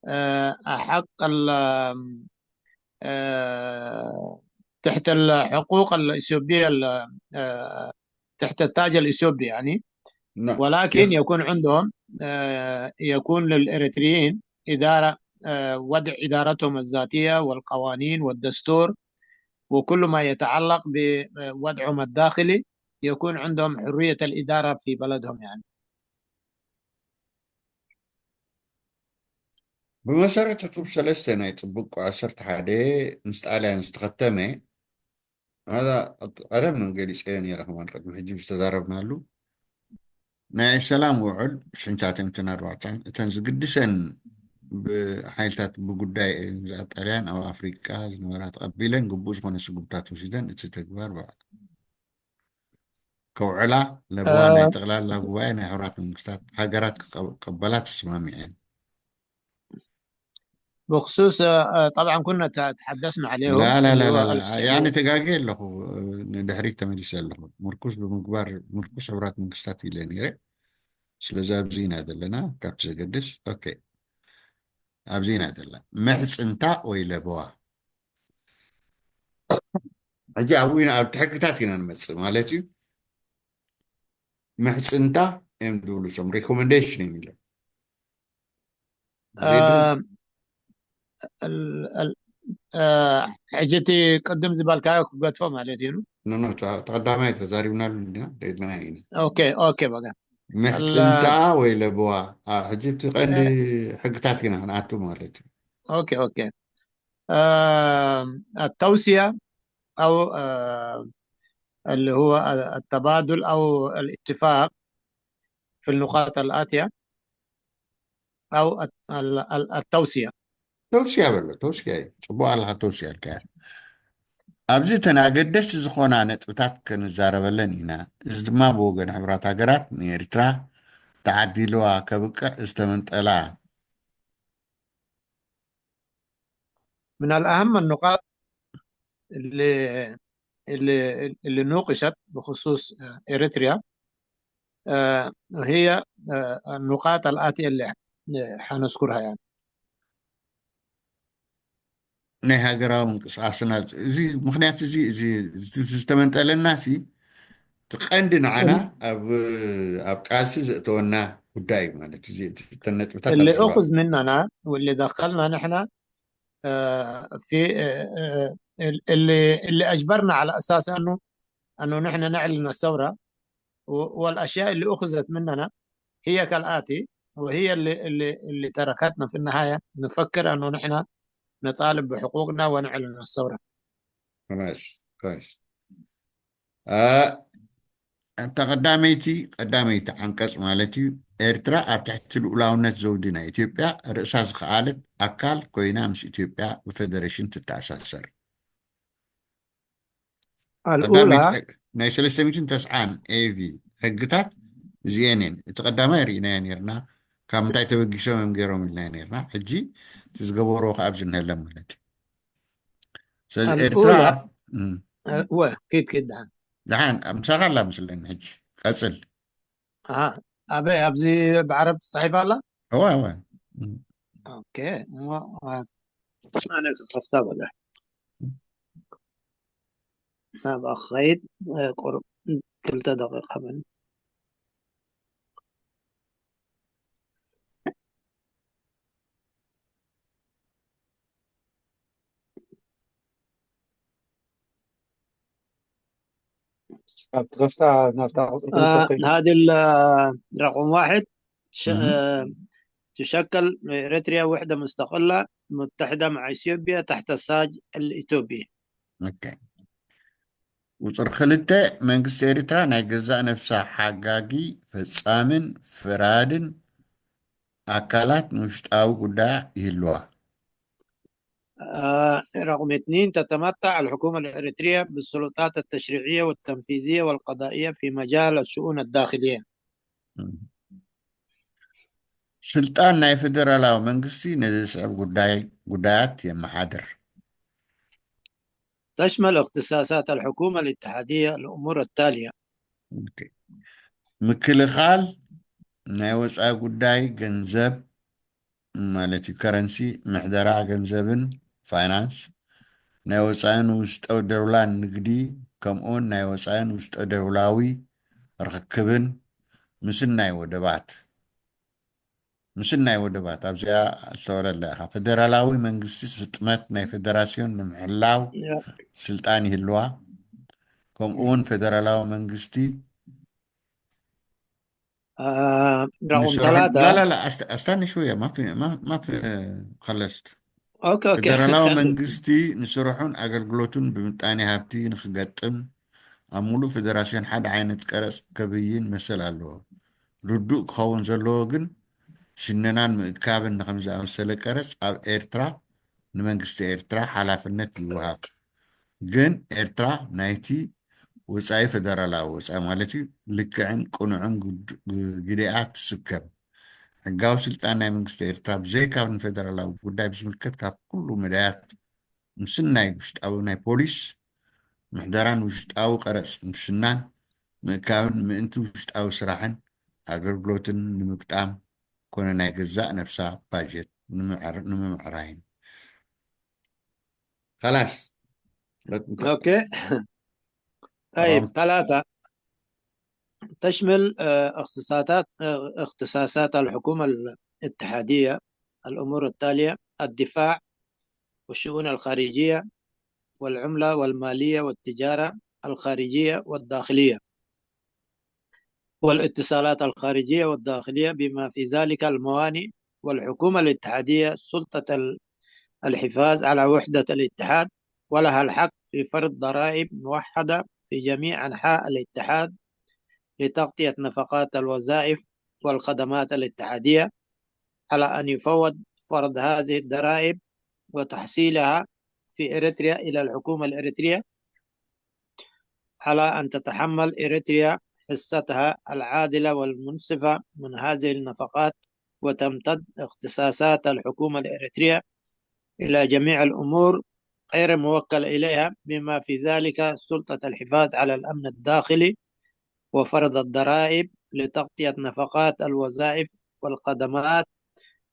آه، حق ال- آه، تحت الحقوق الإثيوبية ال- آه، تحت التاج الإثيوبي يعني. نعم. ولكن يكون عندهم آه، يكون للإريتريين إدارة آه، وضع إدارتهم الذاتية والقوانين والدستور وكل ما يتعلق بوضعهم الداخلي، يكون عندهم حرية الإدارة في بلدهم يعني. ብመሰረት ሕጡብ ሰለስተ ናይ ጽቡቅ ዓሰርተ ሓደ ምስ ጣልያን ዝተኸተመ፣ هذا ቀደም ገሊጸዮ ነይረ፣ ከማን ቅድሚ ሕጂ ዝተዛረብናሉ። ናይ ሰላም ውዕል ሽሕን ትሽዓተ ሚእትን ኣርባዕተን እተን ዝግድሰን ብሓይልታት ብጉዳይ እየን፣ እዛ ጣልያን ኣብ ኣፍሪቃ ዝነበራ ተቐቢለን ግቡእ ዝኾነ ስጉምታት ወሲደን እቲ ተግባር በዓል ከውዕላ ለበዋ ናይ ጠቕላላ ጉባኤ ናይ ሕቡራት መንግስታት ሃገራት ክቐበላ ተስማሚዐን። بخصوص آه، طبعا كنا ت- تحدثنا عليه لا لا لا اللي هو لا لا السعودية. يعني ተጋጊ ኣለኹ፣ ንድሕሪት ተመሊሰ ኣለኹ። ምርኩስ ብምግባር ምርኩስ ሕቡራት መንግስታት ኢለ ነይረ። ስለዚ ኣብዚ ኢና ዘለና። ካብቲ ዘገድስ ኦኬ፣ ኣብዚ ኢና ዘለና። ምሕፅንታ ወይ ለበዋ፣ ሕጂ ኣብኡ ኢና፣ ኣብቲ ሕግታት ኢና ንመፅእ ማለት እዩ። ምሕፅንታ እዮም ዝብሉ፣ እሶም ሪኮመንዴሽን እዮም ኢሎም። آه، ال- ال- آه، ሕጂ እቲ ቅድም ዝበልካዮ ክገድፎ ማለት እዩ። ኖ ኖ፣ እታ ቀዳማይ ተዛሪብናሉ ኢና፣ ደድና ኢና። ኦኬ ኦኬ በቃ ምሕፅንታ ወይ ለበዋ፣ አ፣ ሕጂ እቲ ቀንዲ ሕግታት ኢና ክንኣቱ ማለት እዩ። ኦኬ ኦኬ آه، التوصية أو آه، اللي هو التبادل أو الاتفاق في النقاط الآتية أو الت- ال- ال- التوصية. ተውስያ በሎ፣ ተውስያ እዩ። ፅቡቅ ኣለካ፣ ተውስያ ኣልካ። ኣብዚ እተን ኣገደስቲ ዝኾና ነጥብታት ክንዛረበለን ኢና። እዚ ድማ ብወገን ሕብራት ሃገራት ንኤርትራ ተዓዲልዋ ከብቅዕ ዝተመንጠላ من الأهم النقاط اللي اللي اللي نوقشت بخصوص آه، إريتريا آه، هي آه، النقاط الآتية اللي حنذكرها يعني. ናይ ሃገራዊ ምንቅስቃስና እዚ ምክንያት እዚ እዚ ዝተመንጠለና ሲ እቲ ቀንዲ ንዓና ኣብ ኣብ ቃልሲ ዘእተወና ጉዳይ ማለት እዚ እተን ነጥብታት اللي ኣብ ሸዋ- أخذ مننا واللي دخلنا نحن آه، في آه، آه، اللي اللي أجبرنا على أساس أنه أنه نحن نعلن الثورة و- والأشياء اللي أخذت مننا هي كالآتي، وهي اللي اللي اللي تركتنا في النهاية نفكر أنه نحن نطالب بحقوقنا ونعلن الثورة. كويس، كويس. አ፣ እታ ቀዳመይቲ ቀዳመይቲ ዓንቀጽ ማለት እዩ፣ ኤርትራ ኣብ ትሕቲ ልኡላውነት ዘውዲ ናይ ኢትዮጵያ ርእሳ ዝኸኣለት ኣካል ኮይና ምስ ኢትዮጵያ ብፌደሬሽን ትተኣሳሰር። ቀዳመይቲ الأولى ሕግ- ናይ ሰለስተ ሚእትን ተስዓን ኤቪ ሕግታት እዚኤን እየን። እቲ ቀዳማይ ርኢናዮ ነርና፣ ካብ ምንታይ ተበጊሶም እዮም ገይሮም ኢልና ነርና። ሕጂ እቲ ዝገበርዎ ከኣ ኣብዚ ንህለን ማለት እዩ። ስለዚ ኤርትራ الأولى እም፣ آه، هو كيد كيد دعان ደሓን ምሳኻ ኣላ ምስለኒ። ሕጂ ቀጽል። آه أبي أبزي بعرب تستحيف الله. እዋ እዋ እም፣ أوكي مو آه، أنا خفت أبدا. هذا خيط آه، قرب ثلاثة دقيقة من ኣብ ትኸፍታ ናብታ ቁፅሪ ክልተ آه، ትኸይድ። هذه ال- آه، رقم واحد ش- مهم. آه، تشكل إريتريا وحدة مستقلة متحدة مع إثيوبيا تحت الساج الإثيوبي. ኦኬ። ቁፅሪ ክልተ፣ መንግስቲ ኤርትራ ናይ ገዛእ ነብሳ ሓጋጊ፣ ፈጻምን ፍራድን ኣካላት ንውሽጣዊ ጉዳያ ይህልዋ። آه، رقم اثنين، تتمتع الحكومة الإريترية بالسلطات التشريعية والتنفيذية والقضائية في مجال الشؤون الداخلية. ስልጣን ናይ ፌደራላዊ መንግስቲ ነዚ ዝስዕብ ጉዳይ ጉዳያት የመሓድር። تشمل اختصاصات الحكومة الاتحادية الأمور التالية: ኦኬ። ምክልኻል ናይ ወፃኢ ጉዳይ፣ ገንዘብ ማለት እዩ፣ ከረንሲ፣ ምሕደራ ገንዘብን ፋይናንስ፣ ናይ ወፃኢን ውሽጠ ደውላን ንግዲ፣ ከምኡውን ናይ ወፃኢን ውሽጠ ደውላዊ ርክክብን ምስናይ ወደባት ምስናይ ወደባት ኣብዚኣ ኣስተውዕለላ ኢኻ። ፌደራላዊ መንግስቲ ስጥመት ናይ ፌደራሲዮን ንምሕላው يا- ስልጣን ይህልዋ። ከምኡውን ፌደራላዊ መንግስቲ آه، رقم ንስርሑ ثلاثة لا لا لا است- استنى شوية ما في ما ما في خلصت أوكي أوكي ፌደራላዊ خلص. መንግስቲ ንስርሑን ኣገልግሎቱን ብምጣኔ ሃብቲ ንክገጥም ኣብ ሙሉእ ፌደራሲዮን ሓደ ዓይነት ቀረፅ ከብይን መሰል ኣለዎ። ርዱእ ክኸውን ዘለዎ ግን ሽነናን ምእካብን ንከም ዝኣመሰለ ቀረፅ ኣብ ኤርትራ ንመንግስቲ ኤርትራ ሓላፍነት ይወሃብ። ግን ኤርትራ ናይቲ ወፃኢ ፌደራላዊ ወፃኢ ማለት እዩ ልክዕን ቅኑዕን ግድ- ግዴኣ ትስከም። ሕጋዊ ስልጣን ናይ መንግስቲ ኤርትራ ብዘይካ ንፌደራላዊ ጉዳይ ብዝምልከት ካብ ኩሉ መዳያት ምስናይ ውሽጣዊ ናይ ፖሊስ ምሕደራን ውሽጣዊ ቀረፅ ምሽናን ምእካብን ምእንቲ ውሽጣዊ ስራሕን ኣገልግሎትን ንምግጣም ኮነ ናይ ገዛእ ነብሳ ባጀት ንምዕር- ንምምዕራይን። خلاص. أوكي. طيب، تمام. ثلاثة، تشمل آه، اختصاصات آه، اختصاصات الحكومة الاتحادية الأمور التالية: الدفاع، والشؤون الخارجية، والعملة والمالية والتجارة الخارجية والداخلية، والاتصالات الخارجية والداخلية بما في ذلك الموانئ، والحكومة الاتحادية سلطة ال- الحفاظ على وحدة الاتحاد، ولها الحق في فرض ضرائب موحدة في جميع أنحاء الاتحاد لتغطية نفقات الوظائف والخدمات الاتحادية، على أن يفوض فرض هذه الضرائب وتحصيلها في إريتريا إلى الحكومة الإريترية، على أن تتحمل إريتريا حصتها العادلة والمنصفة من هذه النفقات، وتمتد اختصاصات الحكومة الإريترية إلى جميع الأمور غير موكل إليها، بما في ذلك سلطة الحفاظ على الأمن الداخلي وفرض الضرائب لتغطية نفقات الوظائف والخدمات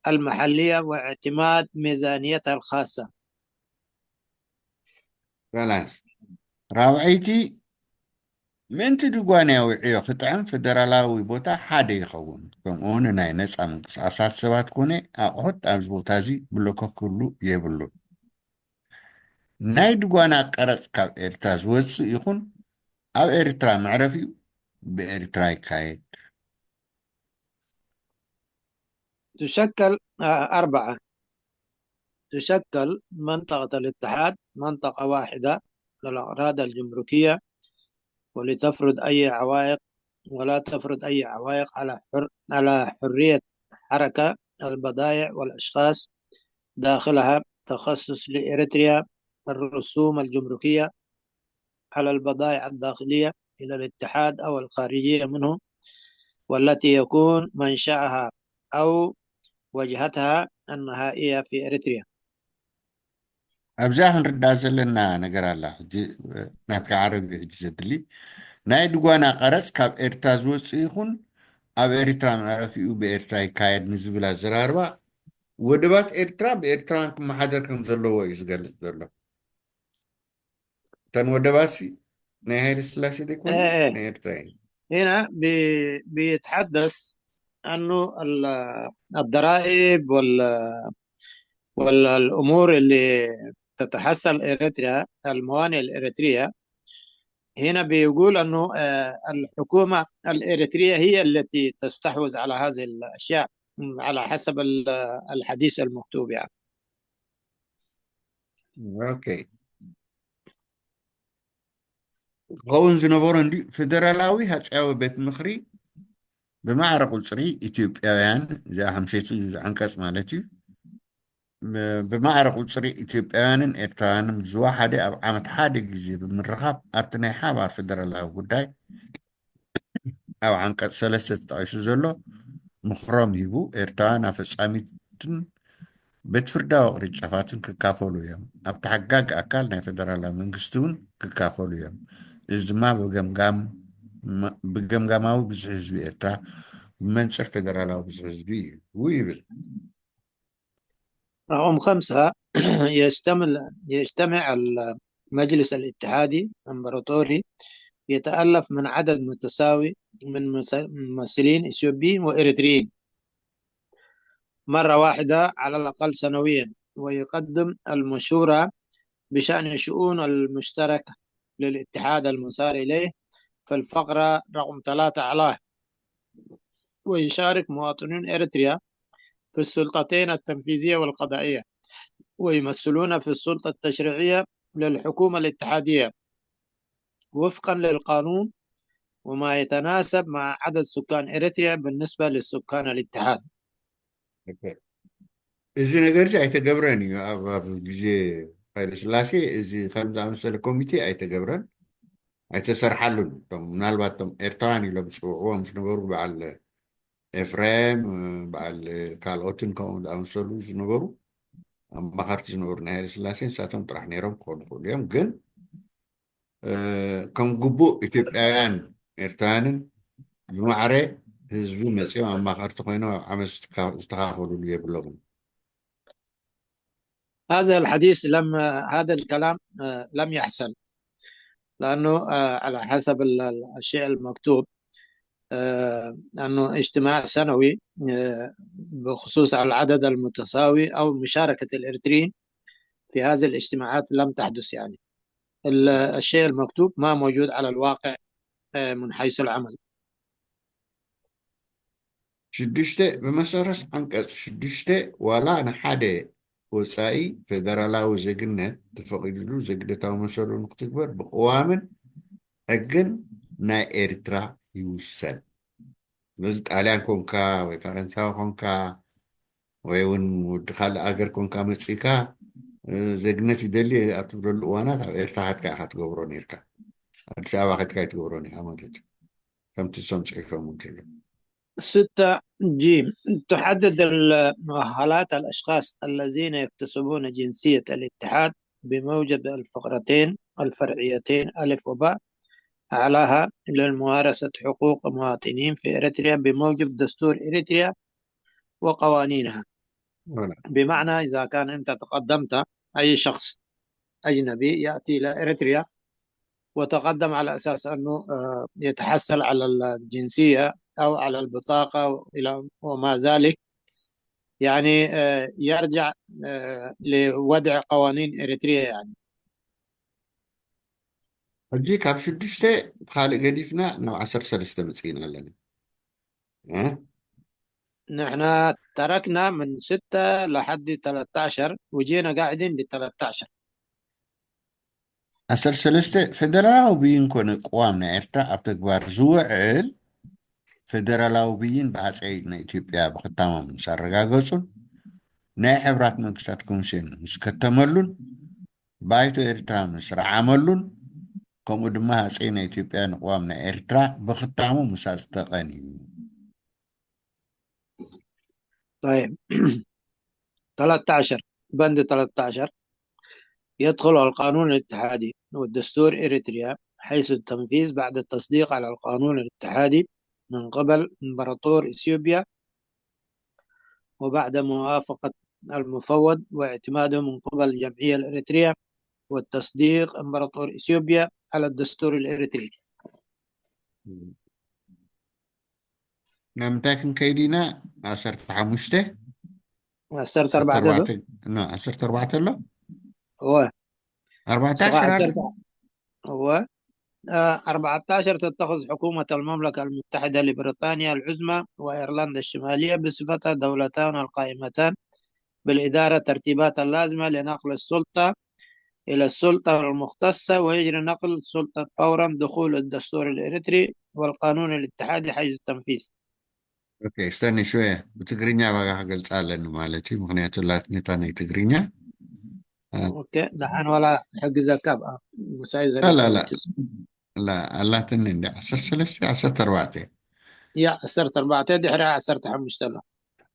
المحلية واعتماد ميزانيتها الخاصة. خلاص. ራብዐይቲ ምእንቲ ድጓንያዊ ዕዮ ክጥዕም ፌደራላዊ ቦታ ሓደ ይኸውን። ከምኡ ንናይ ነፃ ምንቅስቃሳት ሰባት ኮነ ኣቑሑት ኣብዚ ቦታ እዚ ብለኮ ክህሉ የብሉን። ናይ ድጓና ቀረፅ ካብ ኤርትራ ዝወፅእ ይኹን ኣብ ኤርትራ መዕረፊኡ ብኤርትራ ይካየድ። تشكل آه، أربعة، تشكل منطقة الاتحاد منطقة واحدة للأغراض الجمركية، ولتفرض أي عوائق ولا تفرض أي عوائق على حر على حرية حركة البضائع والأشخاص داخلها. تخصص لإريتريا الرسوم الجمركية على البضائع الداخلية إلى الاتحاد أو الخارجية منه، والتي يكون منشأها أو وجهتها النهائية في إريتريا. ኣብዚኣ ክንርዳእ ዘለና ነገር ኣላ። ሕጂ ናትካ ዓረብ እዩ ሕጂ ዘድሊ። ናይ ድጓና ቀረፅ ካብ ኤርትራ ዝወፅእ ይኹን ኣብ ኤርትራ መዕረፊኡ ብኤርትራ ይካየድ ንዝብል ኣዘራርባ ወደባት ኤርትራ ብኤርትራውያን ክመሓደር ከም ዘለዎ እዩ ዝገልፅ ዘሎ። እተን ወደባሲ ናይ ሃይለ ስላሴ ዘይኮነ إيه، إيه. ናይ ኤርትራ እዩ። هنا بي- بيتحدث أنه ال- الضرائب وال والأمور اللي تتحصل إريتريا، الموانئ الإريترية، هنا بيقول أنه آه، الحكومة الإريترية هي التي تستحوذ على هذه الأشياء، م، على حسب ال- الحديث المكتوب يعني. ኦኬ። ክኸውን ዝነበሮ እንዲ ፌደራላዊ ሃፀያዊ ቤት ምኽሪ ብማዕረ ቁፅሪ ኢትዮጵያውያን፣ እዚኣ ሓምሸይቲ ዓንቀፅ ማለት እዩ። ብ- ብማዕረ ቁፅሪ ኢትዮጵያውያንን ኤርትራውያንን ብዝወሓደ ኣብ ዓመት ሓደ ግዜ ብምርኻብ ኣብቲ ናይ ሓባር ፌደራላዊ ጉዳይ ኣብ ዓንቀፅ ሰለስተ ተጠቒሱ ዘሎ ምኽሮም ሂቡ ኤርትራውያን ኣፈፃሚትን ቤት ፍርዳዊ ቅርንጫፋትን ክካፈሉ እዮም። ኣብቲ ሓጋጊ ኣካል ናይ ፌደራላዊ መንግስቲ እውን ክካፈሉ እዮም። እዚ ድማ ብገምጋም ብገምጋማዊ ብዙሕ ህዝቢ ኤርትራ ብመንፅር ፌደራላዊ ብዙሕ ህዝቢ እዩ ይብል። رقم خمسة، يشتمل يجتمع المجلس الاتحادي الإمبراطوري، يتألف من عدد متساوي من مس- ممثلين إثيوبيين وإريتريين مرة واحدة على الأقل سنويا، ويقدم المشورة بشأن الشؤون المشتركة للاتحاد المسار إليه في الفقرة رقم ثلاثة علاه، ويشارك مواطنون إريتريا في السلطتين التنفيذية والقضائية، ويمثلون في السلطة التشريعية للحكومة الاتحادية وفقا للقانون، وما يتناسب مع عدد سكان إريتريا بالنسبة لسكان الاتحاد. ኦኬ። እዚ ነገር እዚ ኣይተገብረን እዩ። ኣብ ኣብ ግዜ ሃይለ ስላሴ እዚ ከም ዝኣመሰለ ኮሚቴ ኣይተገብረን፣ ኣይተሰርሓሉን። እቶም ምናልባት እቶም ኤርትራውያን ኢሎም ዝፅውዕዎም ዝነበሩ በዓል ኤፍሬም፣ በዓል ካልኦትን ከምኡ ዝኣመሰሉ ዝነበሩ ኣማኸርቲ ዝነበሩ ናይ ሃይለ ስላሴ ንሳቶም ጥራሕ ነይሮም ክኾኑ ይኽእሉ እዮም። ግን እ፣ ከም ግቡእ ኢትዮጵያውያን ኤርትራውያንን ብማዕረ ህዝቢ መፂኦም ኣማኸርቲ ኮይኖም ኣብ ዓመት ዝተካ- ዝተኻፈሉሉ የብሎምን። هذا الحديث لم هذا الكلام آه، لم يحصل، لأنه آه، على حسب ال- ال- الشيء المكتوب آه، أنه اجتماع سنوي آه، بخصوص العدد المتساوي أو مشاركة الإريتريين في هذه الاجتماعات لم تحدث يعني. ال- الشيء المكتوب ما موجود على الواقع آه، من حيث العمل. ሽዱሽተ ብመሰረት ዓንቀፅ ሽዱሽተ ዋላ ንሓደ ወፃኢ ፌደራላዊ ዜግነት ተፈቒድሉ ዜግነታዊ መሰሉ ንክትግበር ብቅዋምን ሕግን ናይ ኤርትራ ይውሰን። ስለዚ ጣልያን ኮንካ ወይ ፈረንሳዊ ኮንካ ወይ እውን ወዲ ካልእ ኣገር ኮንካ መፂእካ እ፣ ዜግነት ይደሊ ኣብ ትብለሉ እዋናት ኣብ ኤርትራ ሃትካ ኢካ ትገብሮ ነርካ። ኣዲስ ኣበባ ከድካ ኣይትገብሮን ኢካ ማለት እዩ። ከምቲ እሶም ፅሒፎም እንከሎ ستة جيم تحدد المؤهلات الأشخاص الذين يكتسبون جنسية الاتحاد بموجب الفقرتين الفرعيتين ألف وباء أعلاها لممارسة حقوق مواطنين في إريتريا بموجب دستور إريتريا وقوانينها. ولا. بمعنى إذا كان أنت تقدمت، أي شخص أجنبي يأتي إلى إريتريا وتقدم على أساس أنه آه، يتحصل على الجنسية أو على البطاقة إلى وما ذلك، يعني آه، يرجع آه، لوضع قوانين إريتريا يعني. ሕጂ ካብ ሽዱሽተ ካልእ ገዲፍና ናብ ዓሰርተ ሰለስተ መፅእና ኣለና እ? نحن تركنا من ستة لحد ثلاثة عشر وجينا قاعدين ب ثلاثة عشر. ዓሰርተ ሰለስተ ፌደራላዊ ብይን ኮነ ቅዋም ናይ ኤርትራ ኣብ ተግባር ዝውዕል ፌደራላዊ ብይን ብሃፀይ ናይ ኢትዮጵያ ብክታሞም ምስ ኣረጋገፁን ናይ ሕብራት መንግስታት ኮሚሽን ምስ ከተመሉን ባይቶ ኤርትራ ምስ ረዓመሉን ከምኡ ድማ ሃፀይ ናይ ኢትዮጵያ ንቅዋም ናይ ኤርትራ ብክታሙ ምስ ኣፅደቐን እዩ። طيب ثلاثة عشر بند ثلاثة عشر يدخل القانون الاتحادي والدستور إريتريا حيث التنفيذ بعد التصديق على القانون الاتحادي من قبل إمبراطور إثيوبيا وبعد موافقة المفوض واعتماده من قبل الجمعية الإريترية والتصديق إمبراطور إثيوبيا على الدستور الإريتري. ናብ ምንታይ ክንከይድ ኢና? ዓሰርተ ሓሙሽተ ዓሰርተ ኣርባዕተ ዶ? ኖ፣ ዓሰርተ ኣርባዕተ ኣሎ። እወ ኣርባዕተ ስኻ ዓሰርተ ዓሰርተ እወ آه، أربعتاشر، تتخذ حكومة المملكة المتحدة لبريطانيا العظمى وأيرلندا الشمالية بصفتها دولتان القائمتان بالإدارة الترتيبات اللازمة لنقل السلطة إلى السلطة المختصة، ويجري نقل السلطة فورا دخول الدستور الإريتري والقانون الاتحادي حيز التنفيذ. ኦኬ፣ ስተኒ ሽወ ብትግርኛ ባጋ ክገልጻ ኣለኒ ማለት እዩ። ምክንያቱ ላትኔታ ናይ ትግርኛ ኦኬ፣ ደሓን ዋላ ሕግዘካ ብኣ ምሳይ ላ ላ ላ ዘሪክስ ላ ኣላትኒ እንዲ ዓሰርተ ሰለስተ ዓሰርተ ኣርባዕተ ያ ዓሰርተ ኣርባዕተ ድሕሪ ዓሰርተ ሓሙሽተ ኣሎ።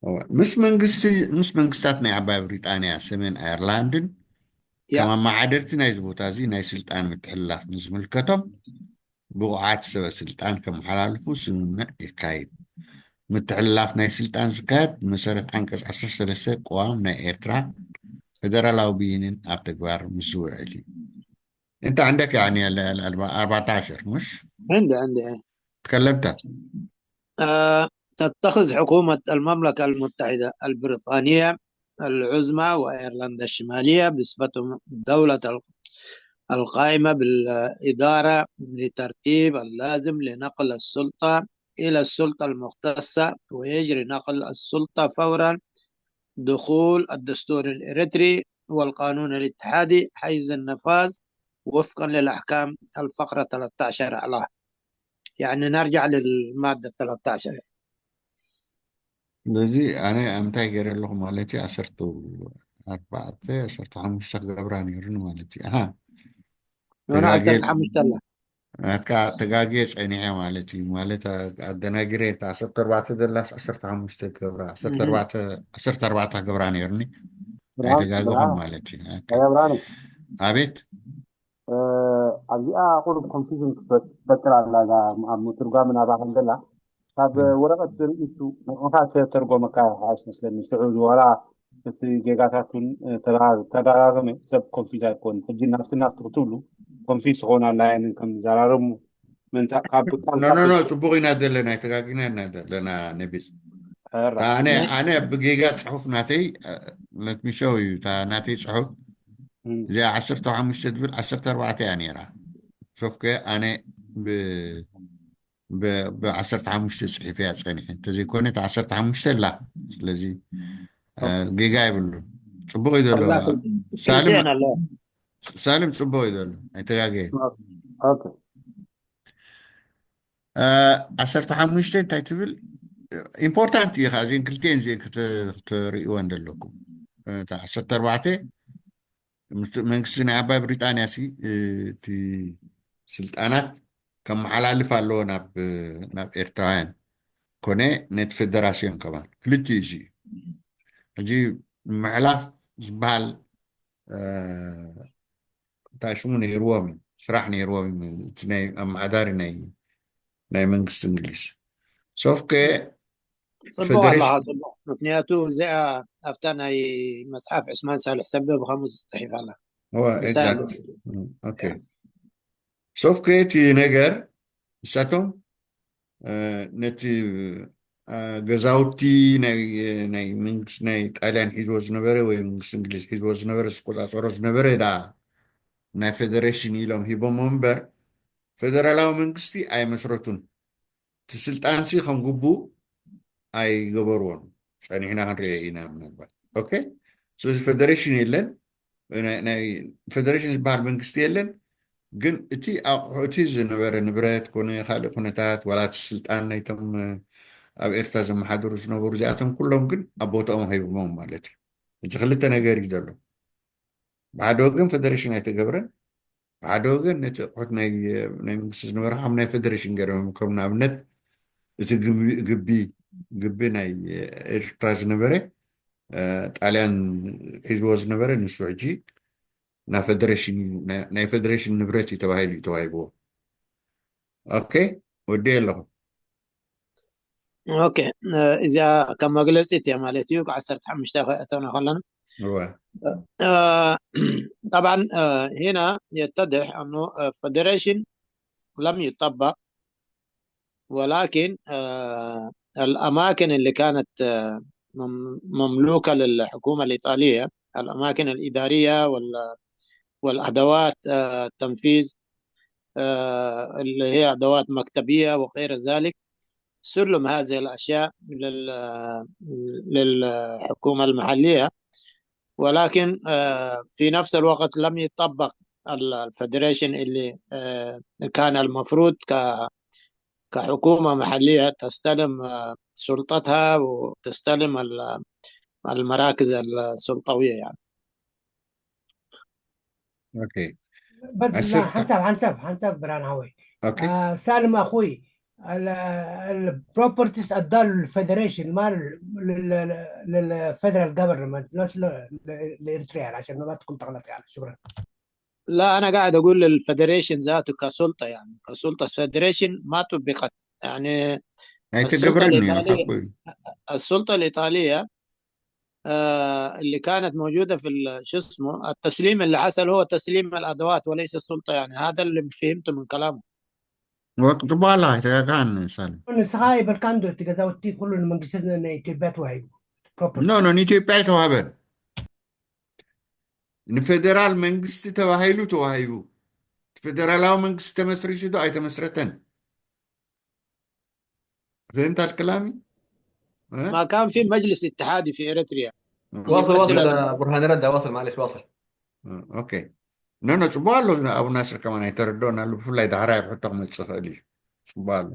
እወ፣ ምስ መንግስቲ ምስ መንግስታት ናይ ዓባይ ብሪጣንያ፣ ሰሜን ኣየርላንድን ያ ከም ኣመሓደርቲ ናይዚ ቦታ እዚ ናይ ስልጣን ምትሕልላፍ ንዝምልከቶም ብቑዓት ሰበ ስልጣን ከመሓላልፉ ስምምዕ የካይድ። ምትሕልላፍ ናይ ስልጣን ዝካየድ ብመሰረት ዓንቀጽ ዓሰርተ ሰለስተ ቅዋም ናይ ኤርትራ ፈደራላዊ ብይንን ኣብ ተግባር ምስ ዝውዕል እዩ። انت عندك يعني ال- ال- الأربعة- أربعتاشر، مش؟ عندي عندي إيه. تكلمت. آه، تتخذ حكومة المملكة المتحدة البريطانية العظمى وأيرلندا الشمالية بصفتهم دولة ال- القائمة بالإدارة لترتيب اللازم لنقل السلطة إلى السلطة المختصة، ويجري نقل السلطة فورا دخول الدستور الإريتري والقانون الاتحادي حيز النفاذ وفقا للأحكام الفقرة ثلاثة عشر على. يعني نرجع للمادة ثلاثة عشر. ስለዚ ኣነ ኣብ እንታይ ገይረ ኣለኹ ማለት እዩ? ዓሰርተ ኣርባዕተ ዓሰርተ ሓሙሽተ ክገብራ ነይሩኒ ማለት እዩ። ኣሃ፣ ኖኖ ተጋግየ ዓሰርተ ሓሙሽተ ኣላ። ናትካ ተጋግየ ጸኒሐ ማለት እዩ። ማለት ኣደናጊረ፣ እታ ዓሰርተ ኣርባዕተ ዘላስ ዓሰርተ ሓሙሽተ ክገብራ፣ ዓሰርተ ኣርባዕተ ዓሰርተ ኣርባዕተ ክገብራ ነይሩኒ። ኣይተጋገኹን ማለት እዩ። ኦኬ። ኣያ ብርሃነ፣ ኣቤት። እ፣ ኣብዚኣ ቁሩብ ኮንፊዥን ትፈጥር ኣላ። እዛ ኣብ ምትርጓም ናባኸን ዘላ ካብ ወረቐት ርእሱ ንዕኻ ተተርጎመካ ይሓሽ መስለኒ። ሽዑ ዋላ እቲ ጌጋታት እውን ተደራረመ ሰብ ኮንፊዝ ኣይኮን። ሕጂ ናፍቲ ናፍቲ ክትብሉ ኮንፊዝ ትኾኑ ኣላ። ያን ከም ዘራርሙ ምንታ ካብ ብጣም ኖ ኖ ኖ፣ ጽቡቕ ኢና ዘለና፣ ኣይተጋጊና ኢና ዘለና ነቢል። ኣነ ኣነ ብጌጋ ጽሑፍ ናተይ፣ let me show you፣ እታ ናተይ ጽሑፍ እዚኣ ዓሰርተ ሓሙሽተ ትብል ዓሰርተ ኣርባዕተ እያ ነይራ። ሶፍከ ኣነ ብ ብ ዓሰርተ ሓሙሽተ ጽሒፈያ ጸኒሐ፣ እንተዘይኮነ እታ ዓሰርተ ሓሙሽተ ኣላ። ስለዚ ጌጋ የብሉን። ጽቡቕ እዩ ዘሎ። ሳልም ኣለዋ። ሳልም ጽቡቕ እዩ ዘሎ፣ ኣይተጋገየ። ኦኬ። ዓሰርተ ሓሙሽተ እንታይ ትብል? ኢምፖርታንት እዩ። እዚን ክልቲኤን እዚን ክት- ክትርእይወን ዘለኩም። እታ ዓሰርተ ኣርባዕተ ምስ- መንግስቲ ናይ ዓባይ ብሪጣንያ ሲ እቲ ስልጣናት ከመሓላልፍ ኣለዎ ናብ ናብ ኤርትራውያን ኮነ ነቲ ፌደራሲዮን ከማን ክልቲኡ እዚ እዩ። ሕጂ ምሕላፍ ዝበሃል እንታይ ሽሙ ነይርዎም እዩ፣ ስራሕ ነይርዎም እዩ። እቲ ናይ ኣመሓዳሪ ናይ ናይ መንግስቲ እንግሊዝ ሶፍከ ጽቡቕ ኣለኻ፣ ጽቡቕ። ምክንያቱ እዚኣ ኣብታ ናይ መጽሓፍ ዕስማን ሳልሕ ሰብ ብኸምኡ ዝጽሒፍ ኣላ። ሶፍከ እቲ ነገር ንሳቶም ነቲ ገዛውቲ ናይ መንግስቲ ናይ ጣልያን ሒዝዎ ዝነበረ ወይ መንግስቲ እንግሊዝ ሒዝዎ ዝነበረ ዝቆጻጸሮ ዝነበረ ዳ ናይ ፌደሬሽን ኢሎም ሂቦሞ እምበር ፌደራላዊ መንግስቲ ኣይመስረቱን። እቲ ስልጣንሲ ከም ግቡእ ኣይገበርዎን። ጸኒሕና ክንሪኦ ኢና ምናልባት። ኦኬ፣ ስለዚ ፌደሬሽን የለን፣ ናይ ፌደሬሽን ዝበሃል መንግስቲ የለን። ግን እቲ ኣቑሑ እቲ ዝነበረ ንብረት ኮነ ካልእ ኩነታት ዋላ እቲ ስልጣን ናይቶም ኣብ ኤርትራ ዘመሓድሩ ዝነበሩ እዚኣቶም ኩሎም ግን ኣብ ቦታኦም ሃይቦሞም ማለት እዩ። ሕጂ ክልተ ነገር እዩ ዘሎ። ብሓደ ወገን ፌደሬሽን ኣይተገብረን፣ ብሓደ ወገን ነቲ ኣቑሑት ናይ ናይ መንግስቲ ዝነበረ ከም ናይ ፌደሬሽን ገይሮም ከም ንኣብነት እቲ ግቢ ግቢ ግቢ ናይ ኤርትራ ዝነበረ ጣልያን ሒዝዎ ዝነበረ ንሱ ሕጂ ናይ ፌደሬሽን ናይ ፌደሬሽን ንብረት እዩ ተባሂሉ እዩ ተዋሂብዎ። ኦኬ ወዲ ኣለኹ። ኦኬ እዚኣ ከም መግለፂ እያ ማለት እዩ። ዓሰርተ ሓሙሽተ ከእተና ከለና طبعا هنا يتضح أنه فدريشن لم يطبق، ولكن الأماكن اللي كانت مملوكة للحكومة الإيطالية، الأماكن الإدارية والأدوات التنفيذ آه، اللي هي أدوات مكتبية وغير ذلك، سلم هذه الأشياء لل-، للحكومة المحلية. ولكن، آه، في نفس الوقت لم يطبق ال-، الفدريشن اللي، آه، كان المفروض ك-، كحكومة محلية تستلم، آه، سلطتها وتستلم ال-، المراكز السلطوية يعني. Okay. በድላ ኣስርተ- ሓንሳብ ሓንሳብ ሓንሳብ ብራን ሃወይ Okay. ሳልም ኣኹይ፣ البروبرتيز ኣዳሉ الفدريشن مال للفدرال جفرمنت لإريتريا عشان ما تكون تغلط يعني. شكرا. لا، أنا قاعد أقول الفدريشن ذاته كسلطة، يعني كسلطة فدريشن ما طبقت. يعني السلطة ኣይትገብርን እዩ الإيطالية ሓቁ እዩ السلطة الإيطالية آه اللي كانت موجودة في ال- شو اسمه، التسليم اللي حصل هو تسليم الأدوات وليس السلطة، يعني هذا اللي فهمته من كلامه. ወቅቲ በኋላ ኣይተጋጋን ሳልም ንስኻ ይበልካ እንዶ እቲ ገዛውቲ ኩሉ ንመንግስቲ ናይ ኢትዮጵያ ተዋሂቡ ፕሮፐርቲ ኖ ኖ ንኢትዮጵያ ኣይተዋህበን ንፌደራል መንግስቲ ተባሂሉ ተዋሂቡ ፌደራላዊ መንግስቲ ተመስሪቱ ዶ ኣይተመስረተን فهمت كلامي ما كان في مجلس اتحادي في إريتريا واصل يمثل واصل ال- آه، برهان رد واصل معلش واصل ኦኬ ኖ ኖ ፅቡቅ ኣሎ ኣቡ ናስር ከማን ኣይተረድኦን ኣሎ ብፍላይ ዳሕራይ ኣብ ሕቶ ክመፅእ ይኽእል እዩ ፅቡቅ ኣሎ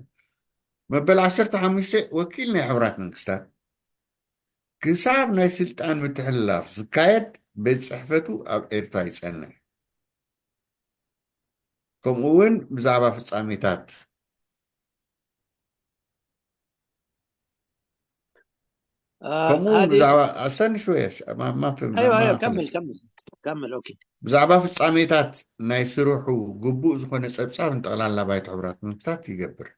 መበል ዓሰርተ ሓሙሽተ ወኪል ናይ ሕቡራት መንግስታት ክሳብ ናይ ስልጣን ምትሕልላፍ ዝካየድ ቤት ፅሕፈቱ ኣብ ኤርትራ ይፀንሕ ከምኡ እውን ብዛዕባ ፍፃሜታት آه ከምኡ እውን هذه ብዛዕባ ኣሰኒ ሽወየሽ ማፍም ايوه ايوه كمل كمل كمل اوكي ብዛዕባ ፍጻሜታት ናይ ስርሑ ግቡእ ዝኾነ ጸብጻብ ንጠቕላላ ባይቶ ሕቡራት መንግስታት ይገብር።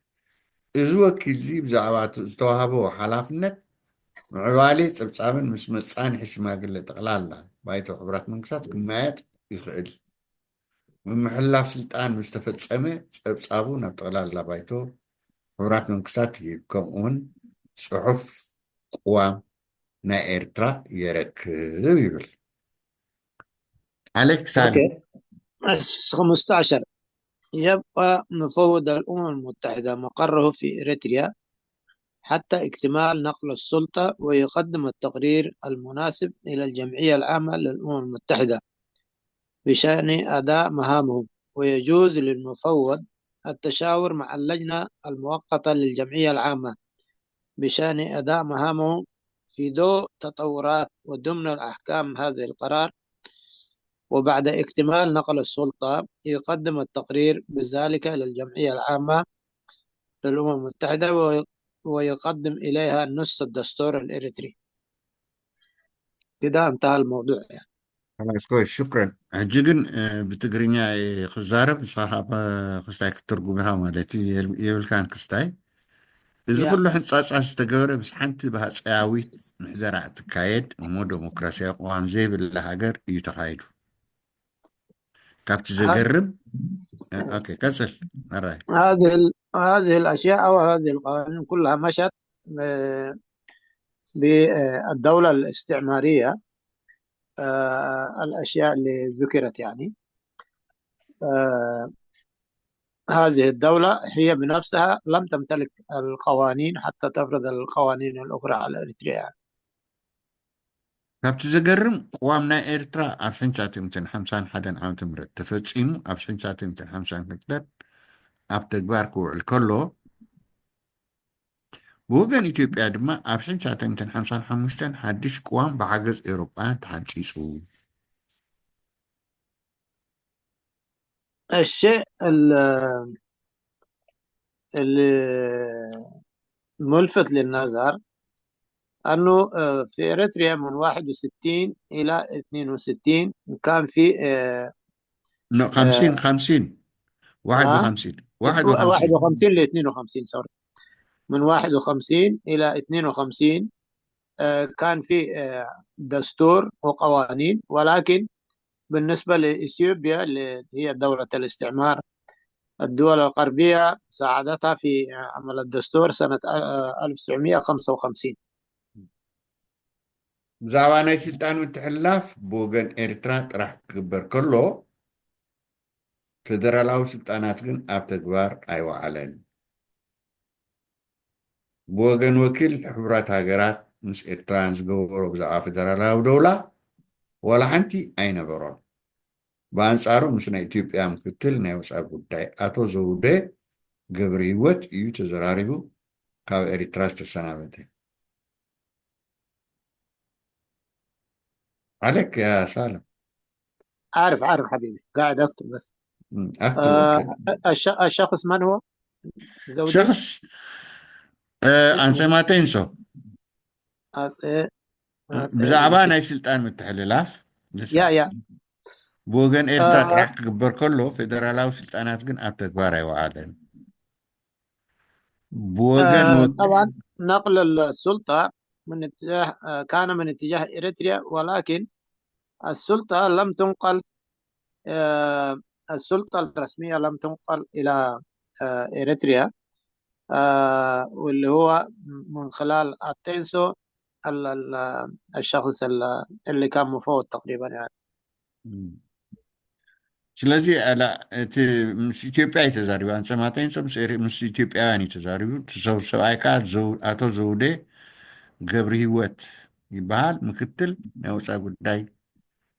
እዚ ወኪል እዚ ብዛዕባ እቲ ዝተዋህቦ ሓላፍነት ምዕባሌ ጸብጻብን ምስ መጻንሒ ሽማግለ ጠቕላላ ባይቶ ሕቡራት መንግስታት ክመያየጥ ይኽእል። ምምሕልላፍ ስልጣን ምስ ተፈጸመ ጸብጻቡ ናብ ጠቕላላ ባይቶ ሕቡራት መንግስታት ይህብ። ከምኡ እውን ጽሑፍ ቅዋም ናይ ኤርትራ የረክብ ይብል። ኣሌክስ ሳልም اوكي. خمستاشر. يبقى مفوض الأمم المتحدة مقره في إريتريا حتى اكتمال نقل السلطة ويقدم التقرير المناسب إلى الجمعية العامة للأمم المتحدة بشأن أداء مهامهم، ويجوز للمفوض التشاور مع اللجنة المؤقتة للجمعية العامة بشأن أداء مهامهم في ضوء تطورات وضمن الأحكام هذه القرار، وبعد اكتمال نقل السلطة يقدم التقرير بذلك إلى الجمعية العامة للأمم المتحدة وي-، ويقدم إليها نص الدستور الإريتري. كده انتهى الموضوع يعني. خلاص كويس شكرا ሕጂ ግን ብትግርኛ ክዛረብ ንስኻ ክስታይ ክትትርጉም ኢኻ ማለት እዩ የብልካን ክስታይ እዚ ያ ኩሉ ሕንፃፃ ዝተገበረ ምስ ሓንቲ ብሃፀያዊት ምሕደራ እትካየድ እሞ ዴሞክራሲያዊ ቅዋም ዘይብላ ሃገር እዩ ተኻይዱ ካብቲ ها- ዘገርም ኦኬ ቀፅል ኣራይ هذه ال- هذه الأشياء أو هذه القوانين كلها مشت آه، بالدولة الاستعمارية، آه، الأشياء اللي ذكرت يعني. آه، هذه الدولة هي بنفسها لم تمتلك القوانين حتى تفرض القوانين الأخرى على إريتريا يعني. ካብቲ ዘገርም ቅዋም ናይ ኤርትራ ኣብ ሕንሻ ትምትን ሓምሳን ሓደን ዓመተ ምህረት ተፈጺሙ ኣብ ሕንሻ ትምትን ሓምሳን ክልተን ኣብ ተግባር ክውዕል ከሎ ብወገን ኢትዮጵያ ድማ ኣብ ሕንሻ ትምትን ሓምሳን ሓሙሽተን ሓድሽ ቅዋም ብሓገዝ ኤውሮጳውያን ተሓንጺጹ الشيء ال- اللي ملفت للنظر أنه آه، في إريتريا من واحد وستين إلى اثنين وستين كان في آه، ኖ خمسين آه، خمسين واحد ها؟ وخمسين واحد وخمسين واحد وخمسين ل اثنين وخمسين، سوري. من واحد وخمسين إلى اثنين وخمسين آه، كان في آه، دستور وقوانين، ولكن بالنسبة لإثيوبيا اللي هي دولة الاستعمار، الدول الغربية ساعدتها في عمل الدستور سنة آه، ألف وتسعمية وخمسة وخمسين. ብዛዕባ ናይ ስልጣን ምትሕልላፍ ብወገን ኤርትራ ጥራሕ ክግበር ከሎ ፌደራላዊ ስልጣናት ግን ኣብ ተግባር ኣይወዓለን። ብወገን ወኪል ሕቡራት ሃገራት ምስ ኤርትራውያን ዝገበሮ ብዛዕባ ፌደራላዊ ደውላ ዋላ ሓንቲ ኣይነበሮን። ብኣንጻሩ ምስ ናይ ኢትዮጵያ ምክትል ናይ ወጻኢ ጉዳይ ኣቶ ዘውዴ ገብረ ህይወት እዩ ተዘራሪቡ ካብ ኤርትራ ዝተሰናበተ። عليك يا سالم. عارف عارف حبيبي، قاعد اكتب بس. مم، اكتب آه اوكي. الش- الشخص من هو؟ زوجي؟ شخص آه، أنسي ماتينسو. أس- إيه؟ أس- إيه؟ ብዛዕባ ናይ ስልጣን ምትሕልላፍ ንሳ يا يا ብወገን ኤርትራ آه ጥራሕ ክግበር ከሎ ፌደራላዊ ስልጣናት ግን ኣብ ተግባር ኣይወዓለን። ብወገን آه ወግ- طبعا نقل السلطة من اتجاه آه كان من اتجاه إريتريا، ولكن السلطة لم تنقل آه السلطة الرسمية لم تنقل إلى آه إريتريا، آه واللي هو من خلال أتينسو ال- ال- الشخص ال- اللي كان مفوض تقريبا يعني. مم. ስለዚ ኣላ እቲ ምስ ኢትዮጵያ እዩ ተዛሪቡ። ኣንሰማተይን ምስ ኤሪ- ምስ ኢትዮጵያውያን እዩ ተዛሪቡ። እቲ ሰብ ሰብኣይ ከዓ ዘው- ኣቶ ዘውዴ ገብረ ህይወት ይበሃል። ምክትል ናይ ወፃኢ ጉዳይ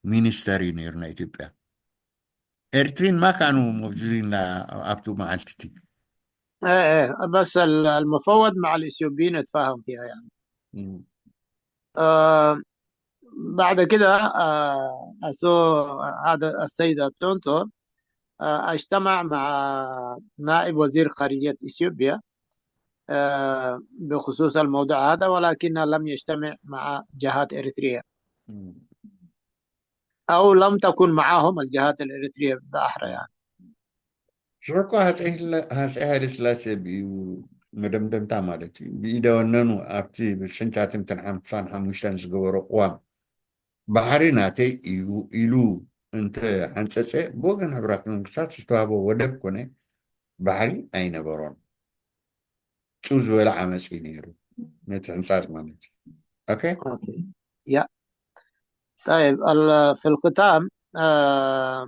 ሚኒስተር እዩ ነይሩ ናይ ኢትዮጵያ። ኤርትሪን ማ ካኑ ሞብዙሪን ኣብቱ መዓልቲ እቲ إيه إيه بس ال- المفوض مع الإثيوبيين نتفاهم فيها يعني. مم. آه بعد كده آه أسو هذا السيد أتونتو آه اجتمع مع نائب وزير خارجية إثيوبيا آه بخصوص الموضوع هذا، ولكنه لم يجتمع مع جهات إريتريا مم. أو لم تكن معهم الجهات الإريترية بأحرى يعني. ሽዑ እኮ ሃፀይ ህለ- ሃፀይ ሃይለ ስላሴ ብኡ መደምደምታ ማለት እዩ ብኢደ ወነኑ ኣብቲ ብሽንቻትምትን ሓምሳን ሓሙሽተን ዝገበሮ ቅዋም ባሕሪ ናተይ እዩ ኢሉ እንተ ሓንፀፀ ብወገን ሕብራት መንግስታት ዝተዋህቦ ወደብ ኮነ ባሕሪ ኣይነበሮን። ጭው ዝበለ ዓመፅ እዩ ነይሩ ነቲ ሕንፃፅ ማለት እዩ። ኦኬ أوكي. يا طيب ال- في الختام آه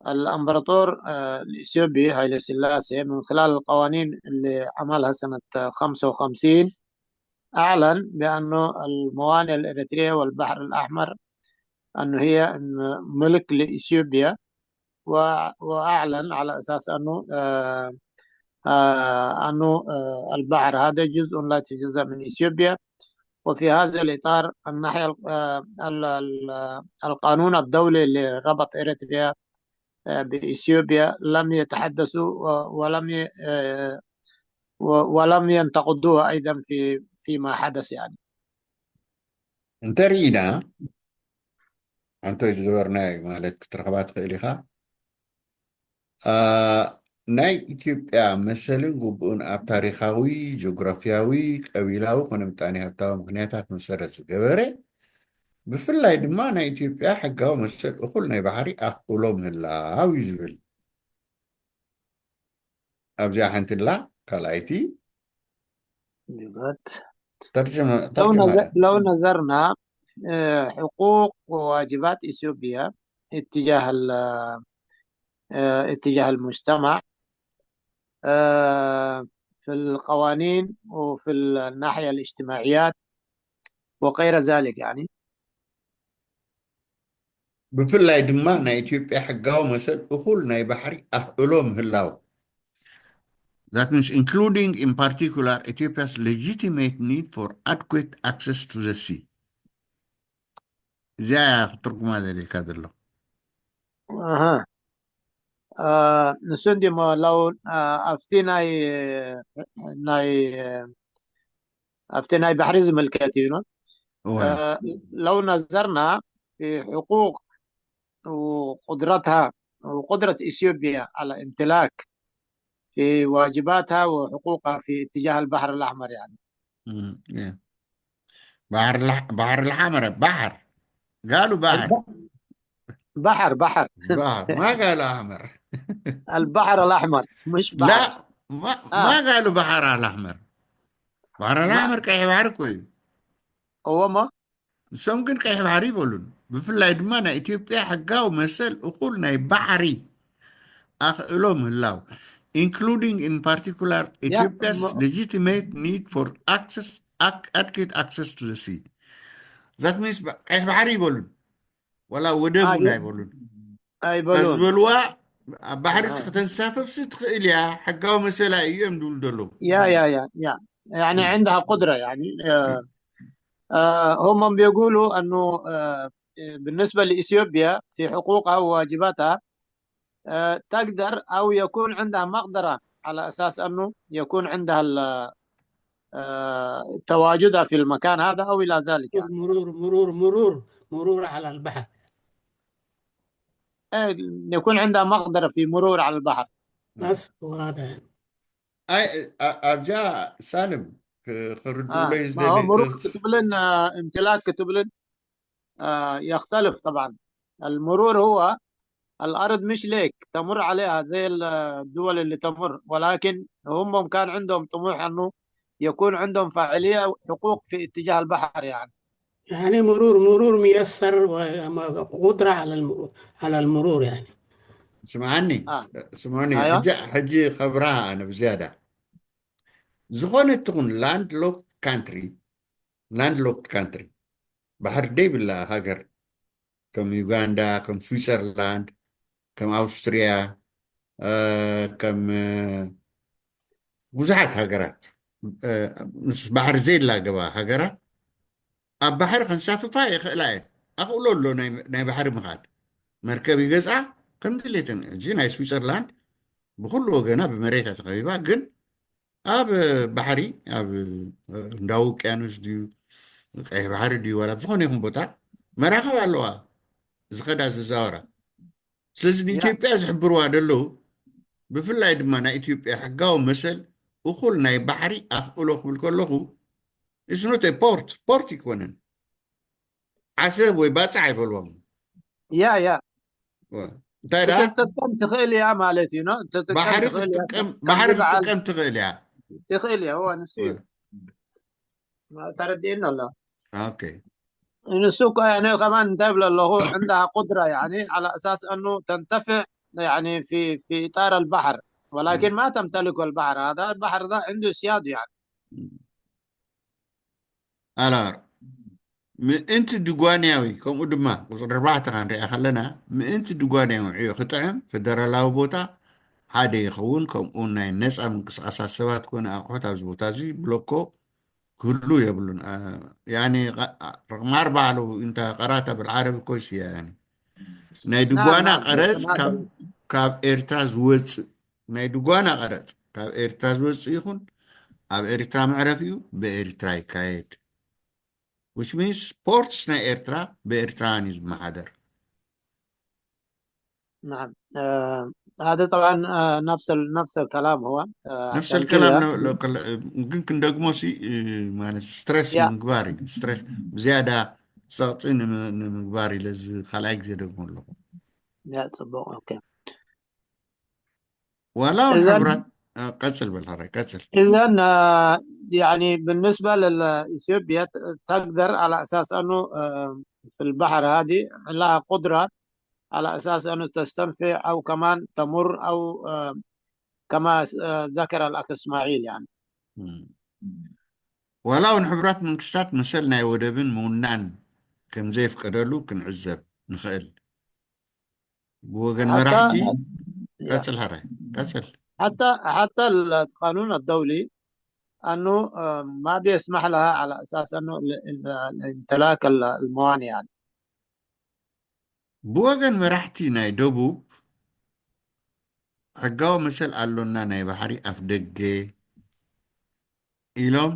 الإمبراطور آه الإثيوبي هايلي سلاسي من خلال القوانين اللي عملها سنة خمسة وخمسين أعلن بأنه الموانئ الإريترية والبحر الأحمر أنه هي إن ملك لإثيوبيا، و- وأعلن على أساس أنه آه، آه، أنه آه، البحر هذا جزء لا يتجزأ من إثيوبيا. وفي هذا الإطار الناحية ال- آه، ال- ال- القانون الدولي اللي ربط إريتريا آه، بإثيوبيا لم يتحدثوا و- ولم ي- آه، و- ولم ينتقدوها أيضا في فيما حدث يعني. እንተሪኢና ኣንቶይ ዝገበርናዮ ማለት ክትረኽባ ትኽእል ኢኻ። ኣ፣ ናይ ኢትዮጵያ መሰልን ግቡእን ኣብ ታሪኻዊ፣ ጂኦግራፊያዊ፣ ቀቢላዊ ኮነ ምጣኔ ሃብታዊ ምኽንያታት መሰረት ዝገበረ፣ ብፍላይ ድማ ናይ ኢትዮጵያ ሕጋዊ መሰል እኹል ናይ ባሕሪ ኣኽእሎ ምህላው እዩ ዝብል። ኣብዚኣ ሓንቲ ላ ካልኣይቲ جبت. ተርጅመ لو ተርጅማ نظر لو نظرنا آه، حقوق وواجبات إثيوبيا اتجاه ال- آه، اتجاه المجتمع آه، في القوانين وفي الناحية الاجتماعيات وغير ذلك يعني. ብፍላይ ድማ ናይ ኢትዮጵያ ሕጋዊ መሰል እኹል ናይ ባሕሪ ኣኽእሎ ምህላው። That means including in particular Ethiopia's legitimate need for adequate access to the sea. እዚኣ ክትርጉማ ዘድልየካ ዘሎ። ኣሃ። አ፣ ንሱ እንዲሞ ለው አ፣ ኣብቲ ናይ ናይ ኣብቲ ናይ ባሕሪ ዝምልከት እዩ ነው። እወ አ፣ لو نظرنا في حقوق وقدرتها وقدرة إثيوبيا على امتلاك في واجباتها وحقوقها في اتجاه البحر الأحمر يعني. እም፣ እየ። ባሕር ለሕ- ባሕር ለሓመረ ባሕር ጋሉ ባሕር الب- بحر بحر ባሕር ማ ጋሉ ኣሕመር البحر الأحمر مش ላ بحر ማ- آه ማ ጋሉ ባሕር ኣልኣሕመር ባሕር ما ኣልኣሕመር ቀይሕ ባሕሪ እኮ እዩ። هو ما ንሶም ግን ቀይሕ ባሕሪ ይበሉን። ብፍላይ ድማ ናይ ኢትዮጵያ ሕጋዊ መሰል እኹል ናይ ባሕሪ ኣኽእሎ ምህላው, including in particular Ethiopia's legitimate need for access, ac- adequate access to the sea. That means ቀይሕ ባሕሪ ይበሉን ዋላ ወደብ እውን ኣይበሉን። ኣይበሉን ዝበልዋ ኣብ ባሕሪ ሲ ከተንሳፍፍ ሲ ትኽእል እያ፣ ሕጋዊ መሰላ እዩ እዮም ዝብሉ ዘለዉ። ያ ያ ያ ያ يعني عندها قدرة يعني هم بيقولوا أنه بالنسبة لإثيوبيا في حقوقها وواجباتها تقدر أو يكون عندها مقدرة على أساس أنه يكون عندها تواجدها في المكان هذا أو إلى ذلك يعني. مرور مرور مرور مرور على البحر. يكون عندها مقدرة في مرور على البحر. بس وهذا يعني. ኣይ ኣብዛ ሳልም ክርድኡለይ ዝደሊ مرور ክትብልን امتلاك ክትብልን يختلف طبعا. المرور هو الأرض مش ليك تمر عليها زي الدول اللي تمر، ولكن هم كان عندهم طموح أنه يكون عندهم فاعلية حقوق في اتجاه البحر يعني. يعني مرور مرور ميسر وقدرة على المرور على المرور يعني. ስምዓኒ ስምዓኒ ሕጂ ከብርሃ ኣነ ብዝያዳ ዝኾነ ትኹን land locked country land locked country ባሕሪ ደይብላ ሃገር ከም ዩጋንዳ ከም ስዊዘርላንድ ከም ኣውስትርያ ከም ብዙሓት ሃገራት ምስ ባሕሪ ዘይላገባ ሃገራት ኣብ ባሕሪ ከንሳፍፋ ይኽእላ እየን። ኣኽእሎ ኣሎ ናይ ባሕሪ ምኻድ መርከብ ይገዝኣ ከም ድሌተን። ሕጂ ናይ ስዊዘርላንድ ብኩሉ ወገና ብመሬታ ተኸቢባ ግን ኣብ ባሕሪ ኣብ ህንዳዊ ውቅያኖስ ድዩ ቀይሕ ባሕሪ ድዩ ዋላ ዝኾነ ይኹን ቦታ መራኸብ ኣለዋ ዝኸዳ ዝዛወራ። ስለዚ ንኢትዮጵያ ዝሕብርዋ ዘለዉ ብፍላይ ድማ ናይ ኢትዮጵያ ሕጋዊ መሰል እኹል ናይ ባሕሪ ኣኽእሎ ክብል ከለኹ it's not a port port ይኮነን ዓሰብ ወይ ባፅዕ ኣይበልዎም ያ ያ እንታይ ደኣ ክትጥቀም ትኽእል እያ ማለት እዩ። ባሕሪ ክትጥቀም ባሕሪ ክትጥቀም ትኽእል እያ ትኽእል እያ እዋ ንሱ እዩ ተረዲእና ኣሎ ኦኬ ንሱ እኮ ያኔ ከማን እንታይ ብለ ኣለኹ عندها قدرة يعني على أساس أنه تنتفع يعني في في إطار البحر ولكن ما تمتلك البحر هذا البحر ده عنده سياد يعني ኣላር ምእንቲ ድጓንያዊ ከምኡ ድማ ቁፅሪ ኣርባዕተ ክንሪኣ ከለና ምእንቲ ድጓንያዊ ዕዮ ክጥዕም ፈደራላዊ ቦታ ሓደ ይኸውን ከምኡ ናይ ነፃ ምንቅስቃሳት ሰባት ኮነ ኣቑሑት ኣብዚ ቦታ እዚ ብሎኮ ክህሉ የብሉን ያኒ ረቅማር ባዕሉ እንተ ቀራታ ብልዓረብ ኮይስ እያ ያኒ ናይ ድጓና ቀረፅ ካብ ኤርትራ ዝወፅእ ናይ ድጓና ቀረፅ ካብ ኤርትራ ዝወፅእ ይኹን ኣብ ኤርትራ መዕረፊኡ ብኤርትራ ይካየድ which means ports ናይ ኤርትራ ብኤርትራውያን እዩ ዝመሓደር نعم هذا طبعا نفس نفس الكلام هو نفس الكلام ግን ክንደግሞ ሲ ማለት ስትረስ ምግባር እዩ ስትረስ ብዝያዳ ፀቕፂ ንምግባር ኢለ ካልኣይ ግዜ ደግሞ ኣለኹ ፅቡቅ ኦኬ ዋላ እውን ሕብራት ቀፅል በል ሐራይ ቀፅል إذن يعني بالنسبة لإثيوبيا تقدر على أساس أنه في البحر هذه لها قدرة على أساس أنه تستنفع أو كمان تمر أو كما ذكر الأخ إسماعيل يعني ዋላ እውን ሕቡራት መንግስታት መሰል ናይ ወደብን ምውናን ከም ዘየፍቀደሉ ክንዕዘብ ንኽእል ብወገን መራሕቲ ቀፅል ሐራይ ቀፅል حتى حتى القانون الدولي أنه ما بيسمح لها على أساس أنه الامتلاك الموانئ يعني ብወገን መራሕቲ ናይ ደቡብ ሕጋዊ መሰል ኣሎና ናይ ባሕሪ ኣፍ ደገ ኢሎም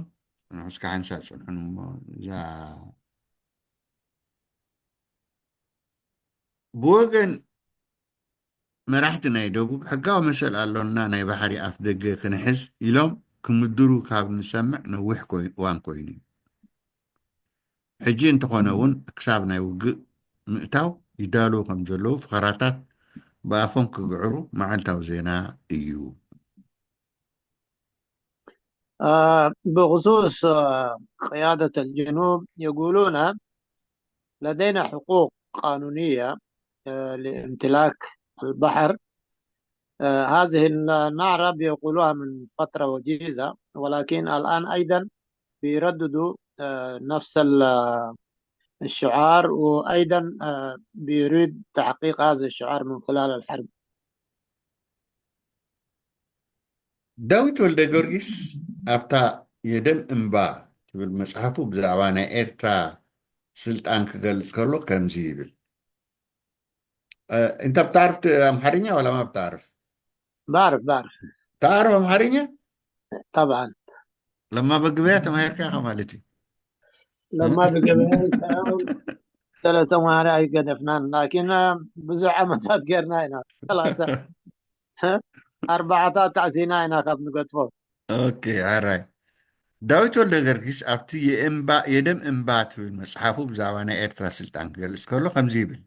ንሕስካ ሓንሳ ፅንሑን እሞ እዛ ብወገን መራሕቲ ናይ ደቡብ ሕጋዊ መሰል ኣሎና ናይ ባሕሪ ኣፍ ደገ ክንሕዝ ኢሎም ክምድሩ ካብ ንሰምዕ ነዊሕ እዋን ኮይኑ እዩ ሕጂ እንተኾነ እውን ክሳብ ናይ ውግእ ምእታው ይዳለዉ ከም ዘለዉ ፍኸራታት ብኣፎም ክግዕሩ መዓልታዊ ዜና እዩ። بخصوص قيادة الجنوب يقولون لدينا حقوق قانونية لامتلاك البحر آه، هذه النعرة بيقولوها من فترة وجيزة، ولكن الآن أيضًا بيرددوا، آه، نفس ال-، الشعار، وأيضًا، آه، بيريد تحقيق هذا الشعار من خلال الحرب. ዳዊት ወልደ ጊዮርጊስ ኣብታ የደም እምባ ትብል መጽሓፉ ብዛዕባ ናይ ኤርትራ ስልጣን ክገልጽ ከሎ ከምዚ ይብል። أنت بتعرف أمحرينيا ولا ما بتعرف؟ بعرف، بعرف. تعرف أمحرينيا؟ طبعًا. ለማ በግበያ ተማሂርካ ኢኻ ማለት እዩ። ለማ በግበያ ሳይሆን ስለ ተማሃሪ ኣይገደፍናን፣ ላኪን ብዙሕ ዓመታት ጌርና ኢና። ሰላሳ ኣርባዓታት ኣዕሲና ኢና ካብ ንገድፎ። ኦኬ፣ ኣራይ። ዳዊት ወልደ ጊዮርጊስ ኣብቲ የእምባ-፣ የደም እምባ ትብል መጽሓፉ ብዛዕባ ናይ ኤርትራ ስልጣን ክገልጽ ከሎ ከምዚ ይብል፣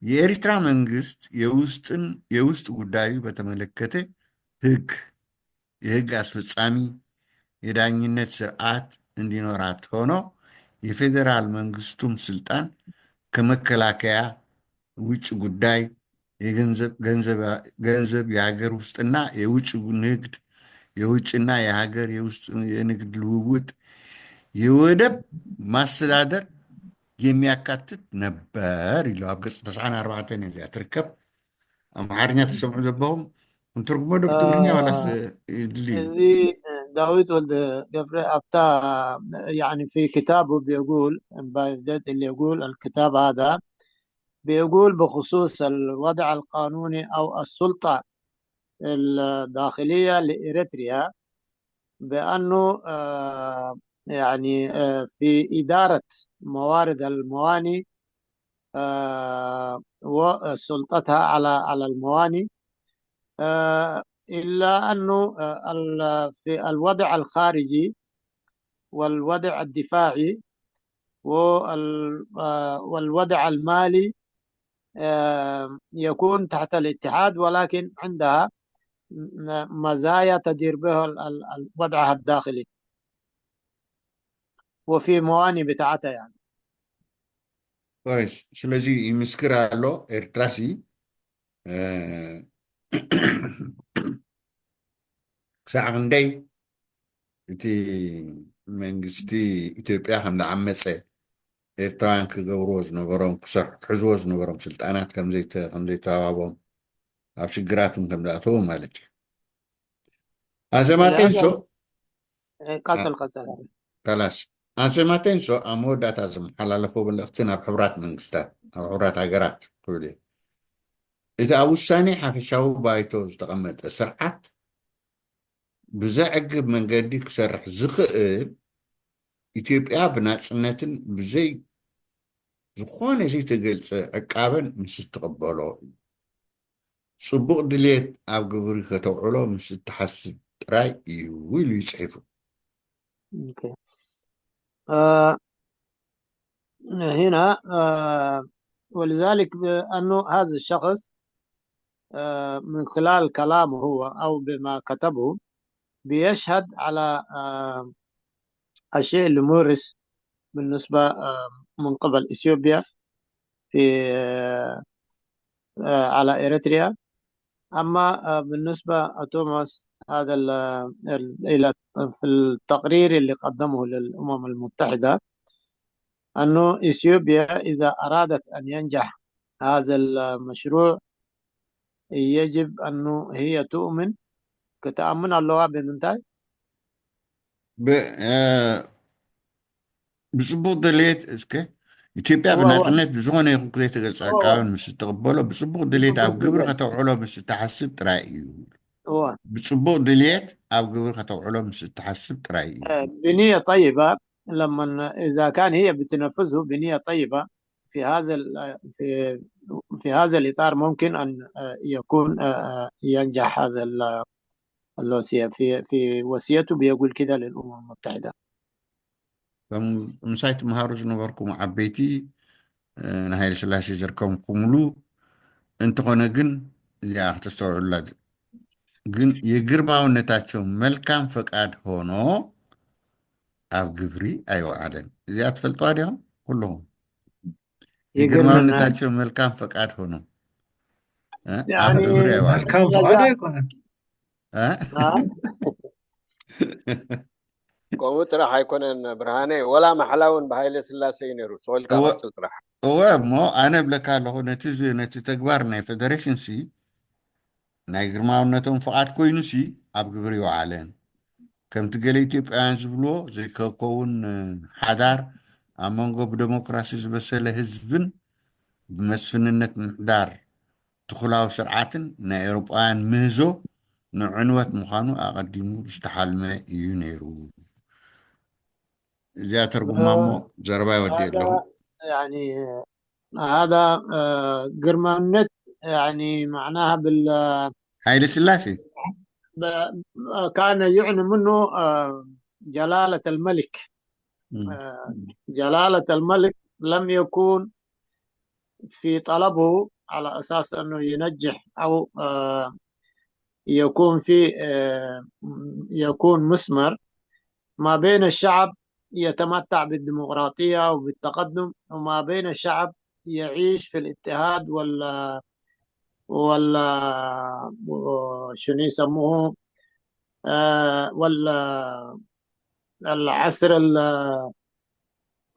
የኤርትራ መንግስት የውስጥን፣ የውስጥ ጉዳዩ በተመለከተ ህግ፣ የህግ አስፈጻሚ፣ የዳኝነት ስርዓት እንዲኖራት ሆኖ የፌዴራል መንግስቱም ስልጣን ከመከላከያ፣ ውጭ ጉዳይ፣ የገንዘብ፣ ገንዘብ፣ ገንዘብ፣ የሀገር ውስጥና የውጭ ንግድ፣ የውጭና የሀገር የውስጥ የንግድ ልውውጥ፣ የወደብ ማስተዳደር የሚያካትት ነበር ይለው። ኣብ ገጽ ተስዓን ኣርባዕተን እዚኣ ትርከብ። ኣምሓርኛ ትሰምዑ ዘለኹም፣ እንትርጉሞ ዶ ብትግርኛ ዋላስ ይድሊ? እዚ ዳዊት ወልደ ገብረ ኣብታ፣ يعني في كتابه بيقول، بايدات اللي يقول الكتاب هذا، بيقول بخصوص الوضع القانوني أو السلطة الداخلية لإريتريا، بأنه، آه، يعني، آه، في إدارة موارد المواني، آه، وسلطتها على، على المواني، آه، إلا أنه، آه، ال-، في الوضع الخارجي والوضع الدفاعي وال-، آه، والوضع المالي، آه، يكون تحت الاتحاد، ولكن عندها م-، مزايا تدير بها ال-، ال-، ال-، وضعها الداخلي وفي مواني بتاعتها، يعني. كويس. ስለዚ ይምስክር ኣሎ ኤርትራሲ፣ እ፣ ክሳዕ ክንደይ እቲ መንግስቲ ኢትዮጵያ ከም ዝዓመፀ፣ ኤርትራውያን ክገብርዎ ዝነበሮም፣ ክሰርሑ፣ ክሕዝዎ ዝነበሮም ስልጣናት ከም ዘይተ-፣ ከም ዘይተዋቦም፣ ኣብ ሽግራት እውን ከም ዝኣተዉ ማለት እዩ። ኣዘማቴንሶ፣ እ፣ ቀጽል፣ ቀጽል። ካላስ፣ ኣዘማቴንሶ ኣብ መወዳእታ ዝመሓላለፎ መልእኽቲ ናብ ሕቡራት መንግስታት፣ ኣብ ሕቡራት ሃገራት ክብል እዩ። እቲ ኣብ ውሳኔ ሓፈሻዊ ባይቶ ዝተቐመጠ ስርዓት ብዘዕግብ መንገዲ ክሰርሕ ዝኽእል፣ ኢትዮጵያ ብናጽነትን ብዘይ ዝኾነ ዘይተገልጸ ዕቃበን ምስ እትቕበሎ እዩ። ጽቡቕ ድሌት ኣብ ግብሪ ከተውዕሎ ምስ እትሓስብ ጥራይ እዩ ኢሉ እዩ ጽሒፉ። ኦኬ። آه، هنا، آه، ولذلك بأنه هذا الشخص، آه، من خلال كلامه هو أو بما كتبه بيشهد على، آه، الشيء اللي مورس بالنسبة، آه، من قبل إثيوبيا في، آه، آه، على إريتريا. أما، آه، بالنسبة توماس هذا ال-، ال-، إلى في التقرير اللي قدمه للأمم المتحدة، أنه إثيوبيا إذا أرادت أن ينجح هذا المشروع يجب أنه هي تؤمن، كتأمن الله بمنتهي ب-، آه، ብጽቡቕ ድሌት፣ እስከ፣ ኢትዮጵያ እወ፣ እወ። ብናጽነት ብዝኾነ ይኹን ዘይተገልጸ እወ፣ እወ። ዕቃበን ምስ እትቕበሎ፣ ብጽቡቕ ድሌት ኣብ ብጽቡቕ ግብሪ ድሌት። ከተውዕሎ ምስ እትሓስብ ጥራይ እዩ። እወ። ብጽቡቕ ድሌት ኣብ ግብሪ ከተውዕሎ ምስ እትሓስብ ጥራይ እዩ። آه، بنية طيبة، لما إذا كان هي بتنفذه بنية طيبة في هذا ال-، في، في هذا الإطار ممكن أن، آه، يكون، آه، آه، ينجح هذا ال-، اللوسية في، في وصيته بيقول كده للأمم المتحدة. ከም ምሳይ ትመሃሩ ዝነበርኩም ዓበይቲ፣ እ፣ ንሃይለ ስላሴ ዘርከምኩምሉ እንተኾነ ግን እዚኣ ክተስተውዕሉላ ግን የግርማውነታቸው መልካም ፈቃድ ሆኖ ኣብ ግብሪ ኣይወዓለን። እዚኣ ትፈልጥዋ ዲኹም ኩልኹም? የግርማውነታቸው መልካም ፈቃድ ሆኖ እ? ኣብ ግብሪ ኣይዋዕለን። መልካም ፍቓድ ኣይኮነን። እ? ከምኡ ጥራሕ ኣይኮነን ብርሃነ፣ ወላ ማሕላ እውን ብሃይለ ስላሴ እዩ ነይሩ። ሰው ኢልካ እወ- ቀጽል ጥራሕ። እወ እሞ ኣነ እብለካ ኣለኹ፣ ነቲ ዝ- ነቲ ተግባር ናይ ፌደሬሽን ሲ ናይ ግርማውነቶም ፍቓድ ኮይኑ ሲ ኣብ ግብሪ ይወዓለን። ከምቲ ገለ ኢትዮጵያውያን ዝብልዎ ዘይከከውን ሓዳር ኣብ መንጎ ብደሞክራሲ ዝበሰለ ህዝብን ብመስፍንነት ምሕዳር ትኹላዊ ስርዓትን ናይ ኤውሮጳውያን ምህዞ ንዕንወት ምዃኑ ኣቐዲሙ ዝተሓልመ እዩ ነይሩ። እዚኣ ተርጉማ እሞ ዘረባይ ወዲእ ኣለኹ። يعني هذا ግርማውነት يعني معناها بال ሃይለ ስላሴ كان يعني منه جلالة الملك. جلالة الملك لم يكون في طلبه على أساس أنه ينجح أو يكون في يكون مثمر ما بين الشعب يتمتع بالديمقراطية وبالتقدم، وما بين الشعب يعيش في الاضطهاد وال وال شنو يسموه وال العصر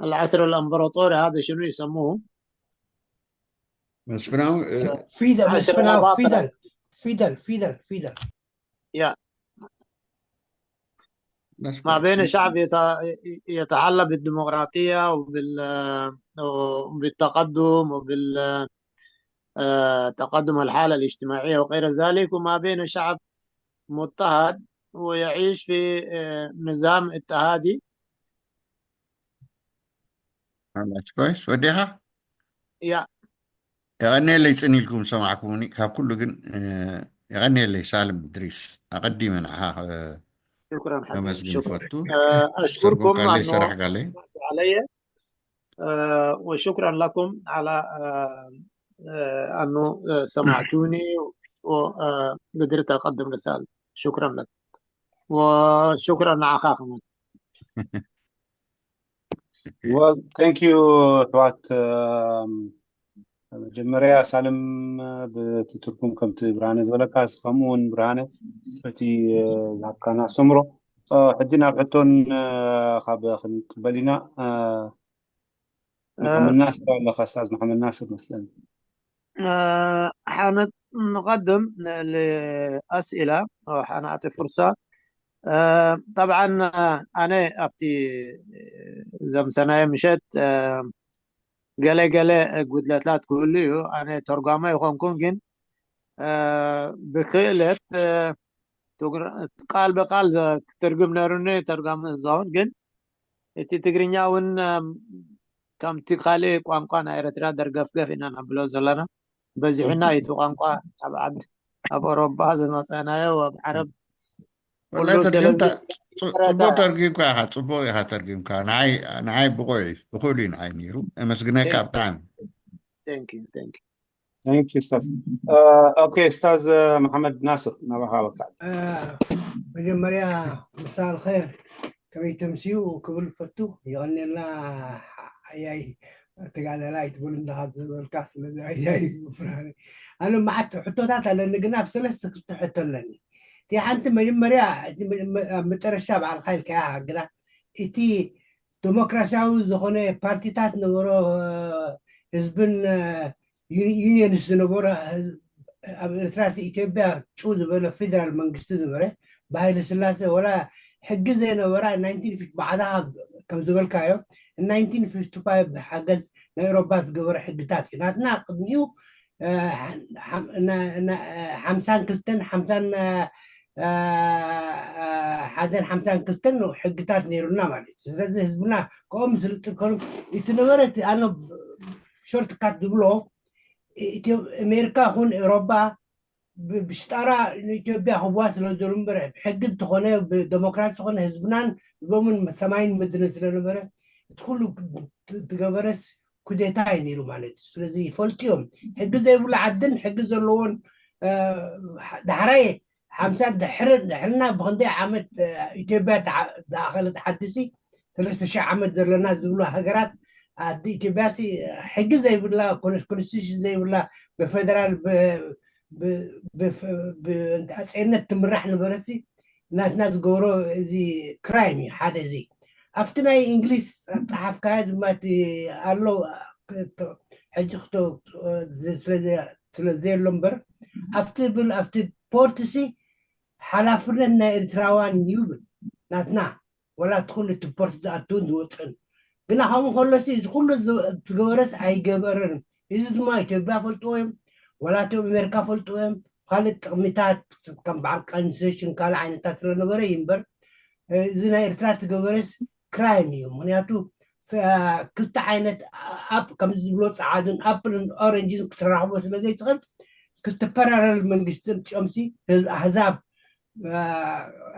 العصر الامبراطوري هذا شنو يسموه؟ መስፍናዊ ፊደል መስፍናዊ ፊደል ፊደል ፊደል ፊደል ما بين شعب يتحلى بالديمقراطية وبال وبالتقدم وبال تقدم الحالة الاجتماعية وغير ذلك، وما بين شعب مضطهد ويعيش في نظام اضطهادي. كويس وديها؟ يا የቐንየለይ ጽን ኢልኩም ሰማዕኩምኒ። ካብ ኩሉ ግን የቐንየለይ ሳልም እድሪስ፣ ኣቐዲመ ንዓኻ شكرا حبيبي ከመስግን شكرا ይፈቱ። أشكركم ሰርጎም ካለይ أنه ሰራሕ ጋለይ علي وشكرا لكم على أنه سمعتوني وقدرت أقدم رسالة. شكرا لك وشكرا نعخاكم. Well, thank you ኣሕዋት። መጀመርያ ሳልም ብቲ ትርጉም ከምቲ ብርሃነ ዝበለካ ከምኡ እውን ብርሃነ በቲ ዝሃብካና ኣስተምሮ ሕጂ ናብ ሕቶን ካብ ክንቅበል ኢና። መሓመድ ናስር ኣለካ፣ ኣስታዝ መሓመድ ናስር መስለኒ። حنقدم لأسئلة أو حنعطي فرصة. طبعا ኣነ ኣብቲ ዘምሰናዮ ምሸት ገለ ገለ ጉድለታት ክህሉ እዩ። ኣነ ተርጓማ ይኾንኩን ግን ብክእለት ቃል ብቃል ክትርግም ነሩኒ ተርጓሚ ዝኸውን ግን እቲ ትግርኛ እውን ከምቲ ካልእ ቋንቋ ናይ ኤርትራ ደርገፍገፍ ኢና ነብሎ ዘለና። በዚሑና እዩ እቲ ቋንቋ ኣብ ዓድ ኣብ ኦሮባ ዝመፀናዮ ኣብ ዓረብ ወላይ ኩሉ ተርጊምካ ስለዚ ጽ- ጽቡቅ ተርጊምካ ኢኻ፣ ጽቡቅ ኢኻ ተርጊምካ። ንዓይ ንዓይ ብቆይ እኹል እዩ ንዓይ ነይሩ። ኣመስግነካ ብጣዕሚ። Thank you, thank you. Thank you ኡስታዝ። ኦኬ ኡስታዝ መሓመድ ናስር ናባኻ በቃ። መጀመርያ مساء الخير ከመይ ተምስዩ ክብል ፈቱ። የቐንየልና ኣያይ ተጋዳላይ ትብል እንዳኻ ዝበልካ ስለዚ ኣያይ ብርሃነ ኣነ መዓት ሕቶታት ኣለኒ ግና ኣብ ሰለስተ ክልተ ሕቶ ኣለኒ። እቲ ሓንቲ መጀመርያ እቲ መ- መ- ኣብ መጨረሻ በዓልካ ኢልካያ ግና እቲ ዲሞክራሲያዊ ዝኾነ ፓርቲታት ነበሮ ህዝብን ዩኒየንስ ዝነበሮ ኣብ ኤርትራ ኢትዮጵያ ጭው ዝበለ ፌደራል መንግስቲ ነበረ ብሃይለ ስላሴ ወላ ሕጊ ዘይነበራ ናይንቲን ፊፍቲ ባዕልኻ ከም ዝበልካዮ ናይንቲን ፊፍቲ ፋይቭ ብሓገዝ ናይ ኤሮፓ ዝገበረ ሕግታት እዩ ናትና ቅድሚኡ ሓምሳን ክልተን ሓምሳን ሓደን ሓምሳን ክልተን ሕግታት ነይሩና ማለት እዩ ስለዚ ህዝብና ከምኡ ምስልጥከሉ እቲ ነበረ እቲ ኣነ ሾርት ካት ዝብሎ ኣሜሪካ ኹን ኤሮፓ ብሽጣራ ንኢትዮጵያ ክዋ ስለ ዘሎ እምበር ሕጊ እንተኾነ ብደሞክራሲ ዝኾነ ህዝብናን ህዝቦምን ሰማይን ምድርን ስለነበረ እቲ ኩሉ ትገበረስ ኩዴታ እዩ ነይሩ ማለት እዩ ስለዚ ይፈልጡ እዮም ሕጊ ዘይብሉ ዓድን ሕጊ ዘለዎን ዳሕራይ ሓምሳ ድሕርና ብክንደይ ዓመት ኢትዮጵያ ዝኣኸለት ዓዲ ሲ ሰለስተ ሺሕ ዓመት ዘለና ዝብሉ ሃገራት ዓዲ ኢትዮጵያ ሲ ሕጊ ዘይብላ ኮንስቲቱሽን ዘይብላ ብፌደራል ብኣፀይነት ትምራሕ ነበረሲ ናትና ዝገብሮ እዚ ክራይም እዩ ሓደ እዚ ኣብቲ ናይ እንግሊዝ ፀሓፍካዮ ድማ እቲ ኣሎ ሕጂ ክቶ ስለዘየሎ እምበር ኣብቲ ብል ኣብቲ ፖርትሲ ሓላፍነት ናይ ኤርትራውያን ይብል ናትና ወላ እቲ ኩሉ እቲ ፖርት ዝኣትውን ዝወፅን ግና ከምኡ ከሎሲ እዚ ኩሉ ዝገበረስ ኣይገበረን እዚ ድማ ኢትዮጵያ ፈልጥዎ እዮም ወላ እቲ ኣሜሪካ ፈልጥዎ እዮም ካልእ ጥቕሚታት ከም በዓል ቀንሴሽን ካልእ ዓይነታት ስለነበረ እዩ እምበር እዚ ናይ ኤርትራ ትገበረስ ክራይም እዩ ምክንያቱ ክልተ ዓይነት ኣፕ ከም ዝብሎ ፀዓዱን ኣፕልን ኦረንጅን ክትራኽቦ ስለ ዘይትኽእል ክልተ ፓራለል መንግስቲ ምፅኦምሲ ኣህዛብ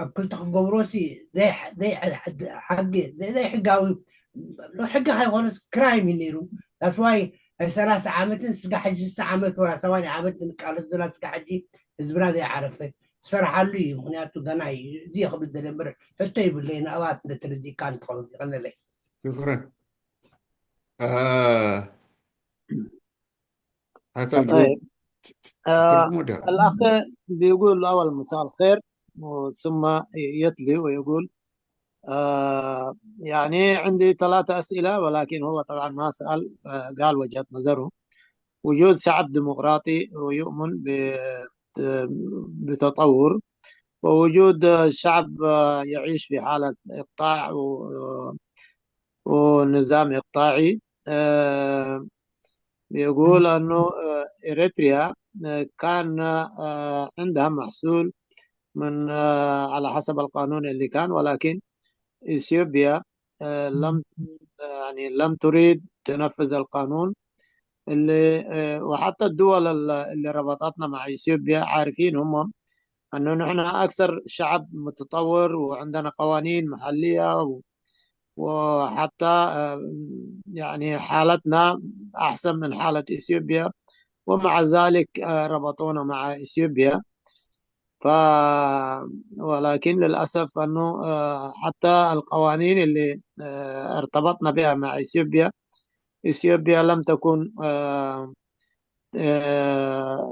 ኣብ ክልተ ክገብሮሲ ዘይሕጋዊ ሕጊ ከይኮነስ ክራይም እዩ ነይሩ that's why ናይ ሰላሳ ዓመትን ስጋ ሕጂ ስሳ ዓመት ወላ ሰማንያ ዓመት ዝቃለስ ዘላ ስጋ ሕጂ ህዝብና ዘይዓረፈ ዝሰርሓሉ እዩ ምክንያቱ ገና እዩ እዚ ክብል ደለ እምበር ሕቶ ይብለይ ንኣባት እንደተረዲእካ እንትኸውን ይቐለለይ ሽኩረን طيب الأخ بيقول أول مساء الخير ثم يتلي ويقول آه يعني عندي ثلاثة أسئلة ولكن هو طبعا ما سأل آه قال وجهة نظره وجود شعب ديمقراطي ويؤمن بتطور ووجود شعب يعيش في حالة إقطاع ونظام إقطاعي يقول أنه إريتريا كان عندها محصول من على حسب القانون اللي كان ولكن إثيوبيا لم يعني لم تريد تنفذ القانون اللي وحتى الدول اللي ربطتنا مع إثيوبيا عارفين هم أنه نحن أكثر شعب متطور وعندنا قوانين محلية وحتى يعني حالتنا أحسن من حالة إثيوبيا ومع ذلك ربطونا مع إثيوبيا ف ولكن للأسف أنه حتى القوانين اللي ارتبطنا بها مع إثيوبيا إثيوبيا لم تكن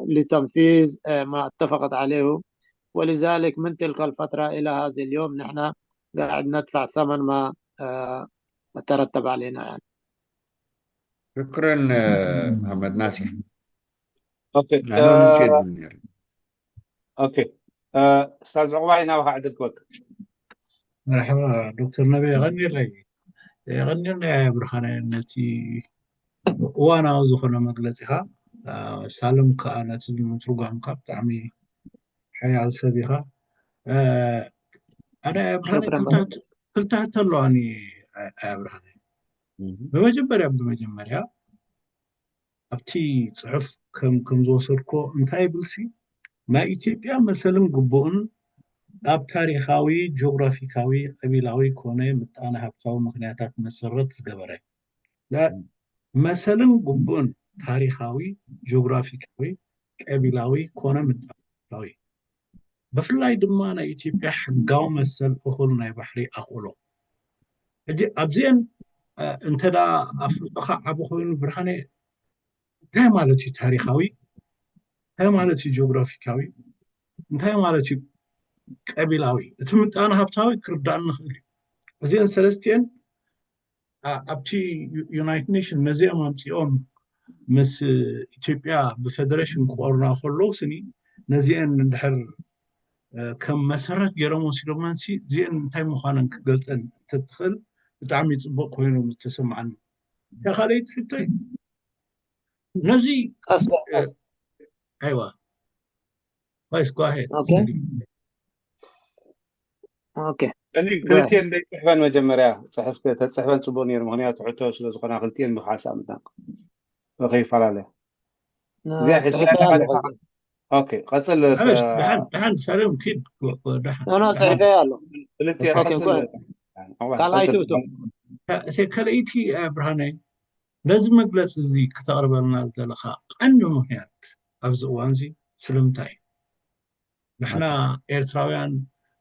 لتنفيذ ما اتفقت عليه ولذلك من تلك الفترة إلى هذا اليوم نحن قاعد ندفع ثمن ما ترتب علينا يعني. شكرا محمد ناصر. اوكي أنا نسيت من يعني. اوكي استاذ عقبه ناوي عدل كوك مرحبا دكتور نبي غني لي غني لي يا برهان التي وانا ازخنا مجلتها سالم كانت المترجم كاب تعمي حيا السبيخة أنا يا برهان كنت كنت حتى لو أني يا برهان ብመጀመርያ ብመጀመርያ ኣብቲ ፅሑፍ ከም ከም ዝወሰድኮ እንታይ ይብልሲ ናይ ኢትዮጵያ መሰልን ግቡእን ኣብ ታሪኻዊ ጂኦግራፊካዊ ቀቢላዊ ኮነ ምጣነ ሃብታዊ ምክንያታት መሰረት ዝገበረ መሰልን ግቡእን ታሪኻዊ ጂኦግራፊካዊ ቀቢላዊ ኮነ ምጣነ ሃብታዊ ብፍላይ ድማ ናይ ኢትዮጵያ ሕጋዊ መሰል እኹል ናይ ባሕሪ ኣኽእሎ ሕጂ ኣብዚአን እንተ ኣፍልጦኻ ዓቢ ኮይኑ ብርሃነ እንታይ ማለት እዩ ታሪኻዊ እንታይ ማለት እዩ ጂኦግራፊካዊ እንታይ ማለት እዩ ቀቢላዊ እቲ ምጣነ ሃብታዊ ክርዳእ ንኽእል እዩ እዚአን ሰለስቲአን ኣብቲ ዩናይትድ ኔሽን ነዚኦም ኣምፂኦም ምስ ኢትዮጵያ ብፌደሬሽን ክቆርና ከለዉ ስኒ ነዚአን እንድሕር ከም መሰረት ገይሮም ወሲዶምናን ሲ እዚአን እንታይ ምዃነን ክገልፀን እንተትኽእል ብጣዕሚ ፅቡቅ ኮይኑ ዝተሰማዓኒ ካልኣይቲ ሕቶይ ነዚ ቀስ በል ቀስ ኣይዋ Please go ahead. Okay. Okay. እኒ ክልቲኤን ዘይፅሕፈን መጀመርያ ፅሕፍ ተፅሕፈን ፅቡቅ ነይሩ ምክንያቱ ሕቶ ስለዝኮና ክልቲኤን ብካሓንሳእ ምጣን ከይፈላለያ እዚኣ ሒዝካ ጽሒፈ ኣለኻ ኣለኹ ዲኻ? ኦኬ ቀፅል معلش دحين دحين سلام كيد دحين ኖ ኖ ጽሒፈ ኣሎ ክልቲኤን ኦኬ ቀፅል ጎ ካልኣይቲ ቀፅል እቶም እተ ከለይቲ ብርሃነ ነዚ መግለፂ እዚ ክተቕርበልና ዝደለኻ ቀንዲ ምክንያት ኣብዚ እዋን እዚ ስለምንታይ እዩ ንሕና ኤርትራውያን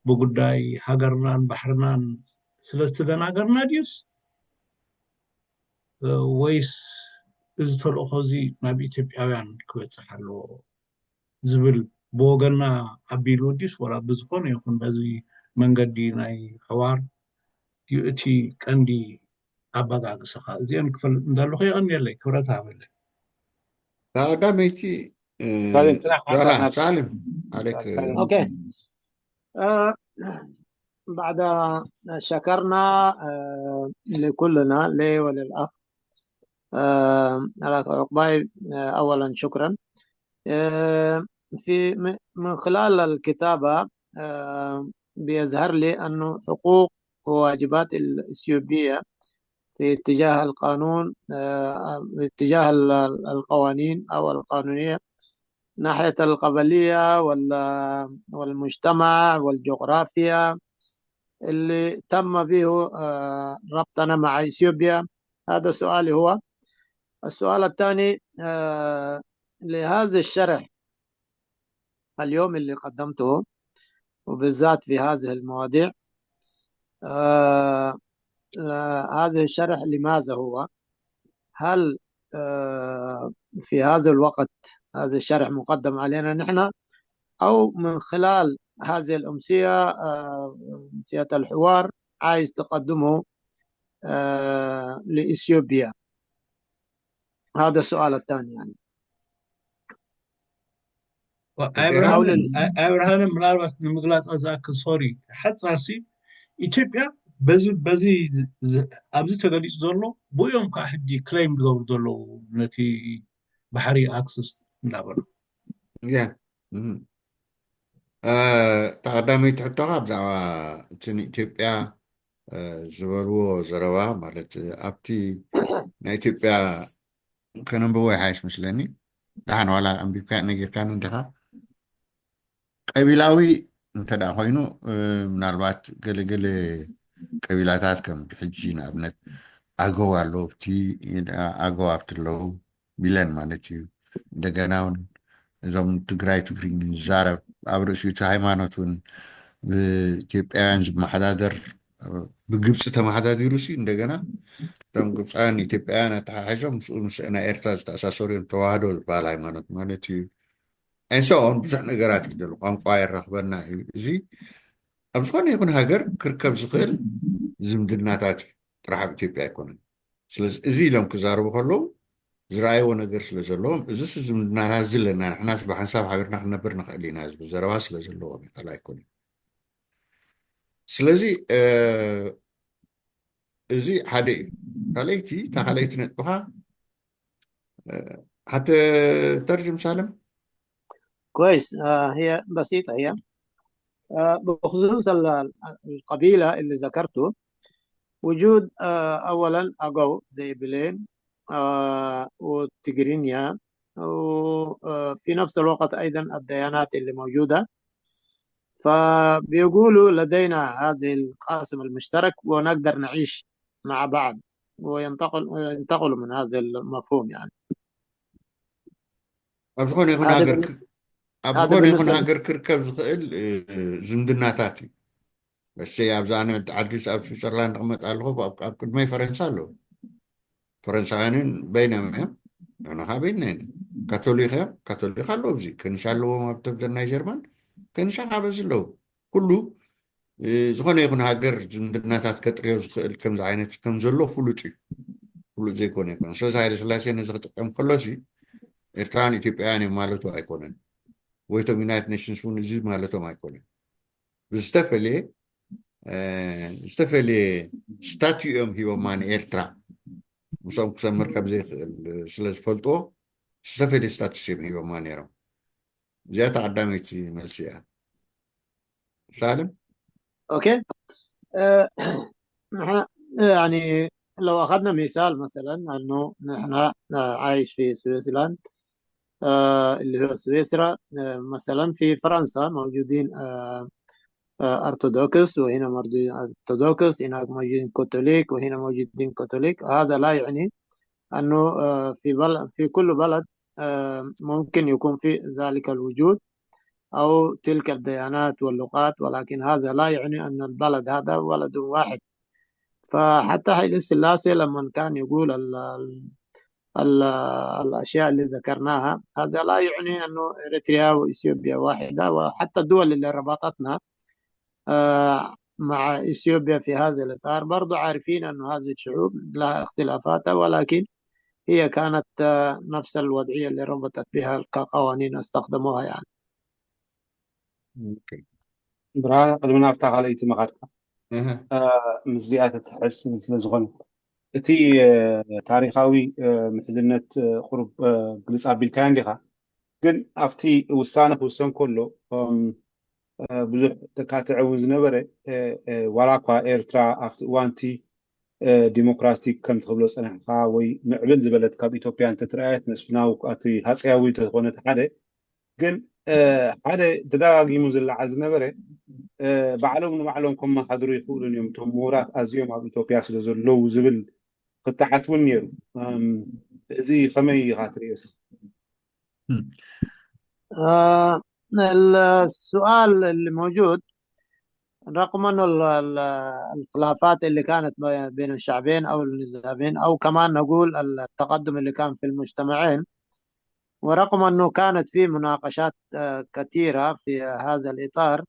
ብጉዳይ ሃገርናን ባሕርናን ስለ ዝተደናገርና ድዩስ ወይስ እዚ ተልእኾ እዚ ናብ ኢትዮጵያውያን ክበፅሕ ኣለዎ ዝብል ብወገንና ኣቢሉ ድዩስ ዋላ ብዝኾነ ይኹን በዚ መንገዲ ናይ ሕዋር እዩ እቲ ቀንዲ ኣበጋግስኻ? እዚአን ክፈልጥ እንዳለኹ የቐንየለይ፣ ክብረት ሃበለይ። ቀዳመይቲ ሳሌም፣ ጥራሕ ሓንሳብ ዶላ ናብቲ ሳሌም፣ عليك ሳሌም። أوكي. آه، بعد شكرنا، آه، لكلنا، لي وللأخ، آه، الأخ عقباي. آه، أولا شكرا. آه، في م- من خلال الكتابة، آه، بيظهر لي أنه حقوق وواجبات الإثيوبية في اتجاه القانون، آه، في اتجاه ال- ال- القوانين أو القانونية ناحية القبلية وال- والمجتمع والجغرافيا اللي تم به، آه، ربطنا مع إثيوبيا. هذا سؤالي هو. السؤال الثاني، آه، لهذا الشرح اليوم اللي قدمته، وبالذات في هذه المواضيع، آه، آه، هذا الشرح لماذا هو؟ هل، آه، في هذا الوقت هذا الشرح مقدم علينا نحن، أو من خلال هذه الأمسية، آه، أمسية الحوار، عايز تقدمه، آه، لإثيوبيا؟ هذا السؤال الثاني يعني. ዴራ أو ኣብርሃም للإثيوبيا. ኣብርሃም ምናልባት ንምግላፅ ኣዛክል ሶሪ ሓፃርሲ ኢትዮጵያ በዚ በዚ ዝ- ኣብዚ ተገሊፁ ዘሎ ብኦም ከዓ ሕጂ ክሌም ዝገብሩ ዘለዉ ነቲ ባሕሪ ኣክሰስ እንዳበሉ ያ እም። እ፣ እታ ቀዳመይቲ ሕቶኻ ብዛዕባ እቲ ንኢትዮጵያ እ፣ ዝበልዎ ዘረባ ማለት ኣብቲ ናይ ኢትዮጵያ ከነንብቦ ይሓይሽ መስለኒ። ደሓን ዋላ ኣንቢብካ ነጊርካኒ እንዲኻ። ቀቢላዊ እንተ ደኣ ኮይኑ እ፣ ምናልባት ገለገለ ቀቢላታት ከም ሕጂ ንኣብነት ኣገው ኣሎ ኣብቲ ኣገው ኣብቲ ኣለዉ ቢለን ማለት እዩ። እንደገና እውን እዞም ትግራይ ትግርኝ ዝዛረብ ኣብ ርእሲ እቲ ሃይማኖት እውን ብኢትዮጵያውያን ዝመሓዳደር ብግብፂ ተመሓዳዲሩ ሲ እንደገና እቶም ግብፃውያን ኢትዮጵያውያን ኣተሓሒዞም ምስኡ ምስ ናይ ኤርትራ ዝተኣሳሰሩ እዮም ተዋህዶ ዝበሃል ሃይማኖት ማለት እዩ። And so on ብዙሕ ነገራት እዩ ዘሎ። ቋንቋ የራኽበና እዩ። እዚ ኣብ ዝኾነ ይኹን ሃገር ክርከብ ዝኽእል ዝምድናታት እዩ፣ ጥራሕ ኣብ ኢትዮጵያ ኣይኮነን። ስለዚ እዚ ኢሎም ክዛረቡ ከለዉ ዝረኣይዎ ነገር ስለ ዘለዎም እዚ ስ ዝምድናታት እዚ ኣለና ንሕናስ ብሓንሳብ ሓቢርና ክንነብር ንኽእል ኢና ዝብል ዘረባ ስለ ዘለዎም እዩ፣ ካልእ ኣይኮነን። ስለዚ እ፣ እዚ ሓደ እዩ። ካልኣይቲ እታ ካልኣይቲ ነጥብኻ እ፣ ሓተ ተርጅም ሳለም كويس. آه، هي بسيطة هي. آه، بخصوص ال- القبيلة اللي ذكرته، وجود، آه، أولا أجو زي بلين، آه، وتجرينيا، وفي نفس الوقت أيضا الديانات اللي موجودة، فبيقولوا لدينا هذه القاسم المشترك ونقدر نعيش مع بعض، وينتقل وينتقلوا من هذا المفهوم يعني. ኣብ ዝኾነ ይኹን هذا ሃገር بال- ክ- ኣብ هذا ዝኾነ ይኹን بالنسبة ሃገር ክርከብ ዝኽእል እ፣ ዝምድናታት እዩ። እሰይ ኣብዚ ኣነ ዓዲስ ኣብ ስዊዘርላንድ እቕመጥ ኣለኹ፣ ኣብ ኣብ ቅድመይ ፈረንሳ ኣለዉ። ፈረንሳውያንን በይኖም እዮም፣ ንሕና ከዓ በይንና ኢና። ካቶሊክ እዮም፣ ካቶሊክ ኣለዉ፣ ኣብዚ ከኒሻ ኣለዎም፣ ኣብ ተብዘን ናይ ጀርመን ከኒሻ ከዓ በዚ ኣለዉ። ኩሉ እ፣ ዝኾነ ይኹን ሃገር ዝምድናታት ከጥርዮ ዝኽእል ከምዚ ዓይነት ከም ዘሎ ፍሉጥ እዩ። ፍሉጥ ዘይኮነ ይኮነ። ስለዚ ሃይለ ስላሴ ነዚ ክጥቀም ከሎሲ ኤርትራን ኢትዮጵያውያን እዮም ማለቱ ኣይኮነን፣ ወይቶም ዩናይትድ ኔሽንስ እውን እዚ ማለቶም ኣይኮነን። ብዝተፈለየ እ፣ ዝተፈለየ ስታትዩ እዮም ሂቦማ ንኤርትራ። ምስኦም ክሰምር ከም ዘይኽእል ስለ ዝፈልጥዎ ዝተፈለየ ስታትስ እዮም ሂቦማ ነይሮም። እዚኣ እታ ቀዳመይቲ መልሲ እያ። ሳልም اوكي. آه، نحن يعني لو اخذنا مثال مثلا انه نحن، آه، عايش في سويسلاند، آه، اللي هو سويسرا، آه، مثلا في فرنسا موجودين، آه، آه، ارثوذكس، وهنا موجودين ارثوذكس، هناك موجودين كاثوليك، وهنا موجودين كاثوليك. هذا لا يعني انه، آه، في بلد، في كل بلد، آه، ممكن يكون في ذلك الوجود او تلك الديانات واللغات، ولكن هذا لا يعني ان البلد هذا بلد واحد. فحتى هايلي سلاسي لما كان يقول ال- ال- الأشياء اللي ذكرناها. هذا لا يعني أنه إريتريا وإثيوبيا واحدة، وحتى الدول اللي ربطتنا آه، مع إثيوبيا في هذا الإطار، برضو عارفين أن هذه الشعوب لها اختلافاتها، ولكن هي كانت آه، نفس الوضعية اللي ربطت بها كقوانين استخدموها يعني. ብርሃን፣ ቅድሚ ናብታ ካልኣይቲ መኻድካ ምስዚኣ ተትሕዝ ስለ ዝኾነ፣ እቲ ታሪኻዊ ምሕዝነት ቁሩብ ግልጽ ኣቢልካዮ እንዲኻ። ግን ኣብቲ ውሳነ ክውሰን ከሎ ብዙሕ ተካትዐ እውን ዝነበረ፣ ዋላ እኳ ኤርትራ ኣብቲ እዋንቲ ዲሞክራቲክ ከምቲ ክብሎ ጸናሕካ ወይ ምዕብል ዝበለት ካብ ኢትዮጵያ እንተትረኣየት፣ መስፍናዊ እቲ ሃጸያዊ እንተዝኾነት ሓደ፣ ግን ሓደ ተደጋጊሙ ዝለዓል ዝነበረ፣ ባዕሎም ንባዕሎም ከመሓድሩ ይኽእሉን እዮም እቶም ምሁራት ኣዝዮም ኣብ ኢትዮጵያ ስለ ዘለዉ ዝብል ክትዓት እውን ነይሩ። እዚ ከመይ ኢኻ ትርእዮ እስኻ? آه، السؤال اللي موجود، رغم أنه ال- ال- الخلافات اللي كانت بي- بين الشعبين أو النزامين، أو كمان نقول التقدم اللي كان في المجتمعين، ورغم أنه كانت في مناقشات آه، كثيرة في هذا الإطار،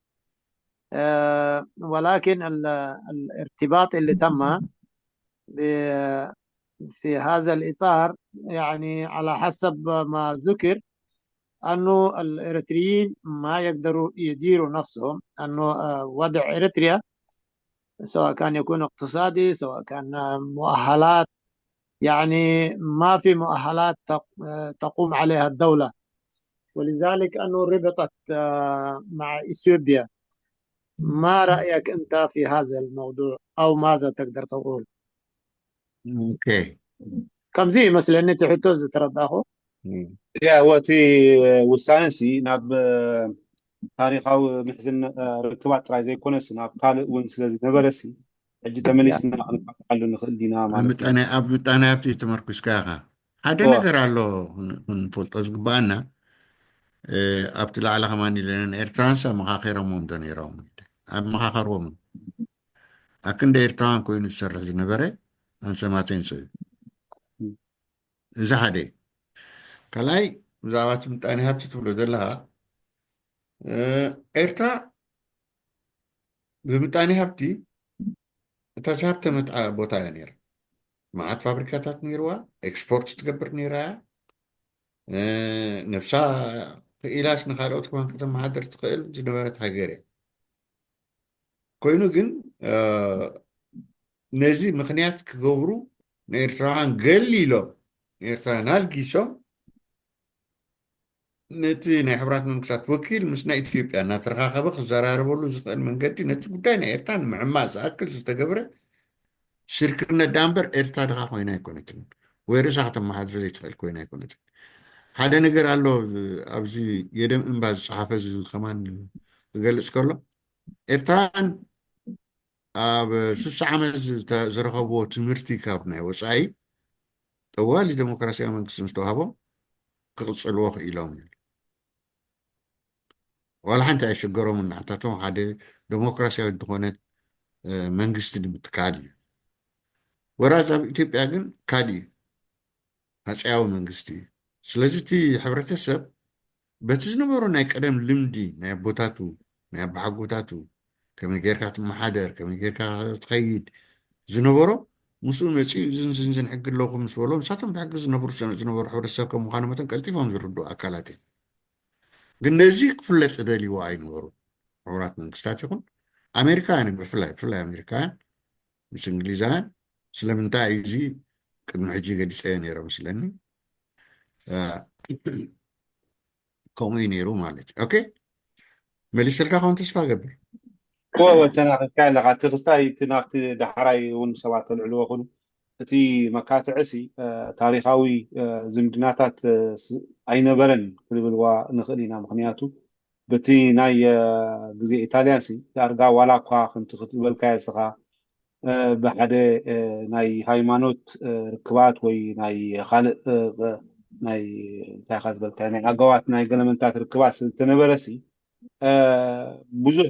آه، ولكن ال- الارتباط اللي تم ب- في هذا الإطار، يعني على حسب ما ذكر، أنه الإريتريين ما يقدروا يديروا نفسهم، أنه آه، وضع إريتريا سواء كان يكون اقتصادي، سواء كان آه، مؤهلات، يعني ما في مؤهلات تق- آه، تقوم عليها الدولة، ولذلك أنه ربطت آه، مع إثيوبيا. ما رأيك أنت في هذا الموضوع أو ماذا تقدر تقول؟ Okay. ከምዚ ይመስለኒ እቲ ሕቶ ዝተረዳኹ። ያ ወቲ ውሳነ ሲ ናብ ታሪኻዊ ምሕዝን ርክባት ጥራይ ዘይኮነስ ናብ ካልእ እውን ስለ ዝነበረ ሲ ሕጂ ተመሊስና ክንፋትሓሉ ንኽእል ዲና ማለት እዩ። ኣብ ምጣኔ ሃብቲ ተመርኩስካ ኢኻ። ሓደ ነገር ኣሎ ክንፈልጦ ዝግባኣና። ኣብቲ ላዕሊ ከማን ኢለና ኤርትራንስ ኣመኻኺሮምዎም ዶ ነይሮም? ኣመኻኸርዎም። ኣክንደ ኤርትራውያን ኮይኑ ዝሰርሕ ዝነበረ ኣንሰማቴን ሰብ እዩ። እዚ ሓደ እዩ። ካልኣይ ብዛዕባ እቲ ምጣኔ ሃብቲ ትብሎ ዘለኻ፣ ኤርትራ ብምጣኔ ሃብቲ እታ ዝሃብተመት ቦታ እያ ነይራ። መዓት ፋብሪካታት ነይርዋ፣ ኤክስፖርት ትገብር ነይራ እያ። ነብሳ ክኢላስ ንካልኦት ከማን ከተመሓድር ትኽእል ዝነበረት ሃገር እያ። ኮይኑ ግን ነዚ ምኽንያት ክገብሩ ንኤርትራውያን ገሊሎም ንኤርትራውያን ኣልጊሶም ነቲ ናይ ሕቡራት መንግስታት ወኪል ምስ ናይ ኢትዮጵያ እናተረኻኸበ ክዘራረበሉ ዝኽእል መንገዲ ነቲ ጉዳይ ናይ ኤርትራ ንምዕማእ ዝኣክል ዝተገብረ ሽርክነት ደኣ እምበር ኤርትራ ድኻ ኮይና ኣይኮነትን ወይ ርእሳ ከተመሓድር ዘይትኽእል ኮይና ኣይኮነትን። ሓደ ነገር ኣሎ ኣብዚ የደም እምባ ዝጸሓፈ እዚ ከማን ክገልጽ ከሎ ኤርትራን ኣብ ስሳ ዓመት ዝረኸብዎ ትምህርቲ ካብ ናይ ወፃኢ ጠዋሊ ዴሞክራሲያዊ መንግስቲ ምስ ተዋህቦም ክቕፅልዎ ክኢሎም እዩ። ዋላ ሓንቲ ኣይሸገሮምን ንዓታቶም ሓደ ዴሞክራሲያዊ ዝኾነት መንግስቲ ንምትካል እዩ። ወራዝ ኣብ ኢትዮጵያ ግን ካልእ እዩ። ሃፀያዊ መንግስቲ እዩ። ስለዚ እቲ ሕብረተሰብ በቲ ዝነበሮ ናይ ቀደም ልምዲ ናይ ኣቦታቱ ናይ ኣባሓጎታቱ ከመይ ጌርካ ትመሓደር ከመይ ጌርካ ትኸይድ ዝነበሮ ምስኡ መፂኡ ዝንዝንዝን ሕጊ ኣለኹም ምስ በሎ ንሳቶም ብሕጊ ዝነብሩ ዝነበሩ ሕብረተሰብ ከም ምዃኑ መጠን ቀልጢፎም ዝርድኡ ኣካላት እዮም። ግን ነዚ ክፍለጥ ዝደልይዎ ኣይነበሩ። ሕቡራት መንግስታት ይኹን ኣሜሪካውያን ብፍላይ ብፍላይ ኣሜሪካውያን ምስ እንግሊዛውያን ስለምንታይ እዩ እዚ ቅድሚ ሕጂ ገሊፀዮ ነይረ መስለኒ ከምኡ እዩ ነይሩ ማለት እዩ። ኦኬ መሊሰልካ ከውን ተስፋ ገብር ተናኺካ ኣለካ እቲ ክስታይ እቲ ናብቲ ዳሕራይ እውን ሰባት ተልዕልዎ ኩሉ እቲ መካትዕሲ ታሪኻዊ ዝምድናታት ኣይነበረን ክንብልዋ ንኽእል ኢና። ምክንያቱ በቲ ናይ ግዜ ኢታልያን ሲ ዳርጋ ዋላ እኳ ከምቲ ክትበልካዮ ስኻ ብሓደ ናይ ሃይማኖት ርክባት ወይ ናይ ካልእ ናይ እንታይ ካ ዝበልካዮ ናይ ኣገዋት ናይ ገለመንታት ርክባት ዝተነበረ ሲ ብዙሕ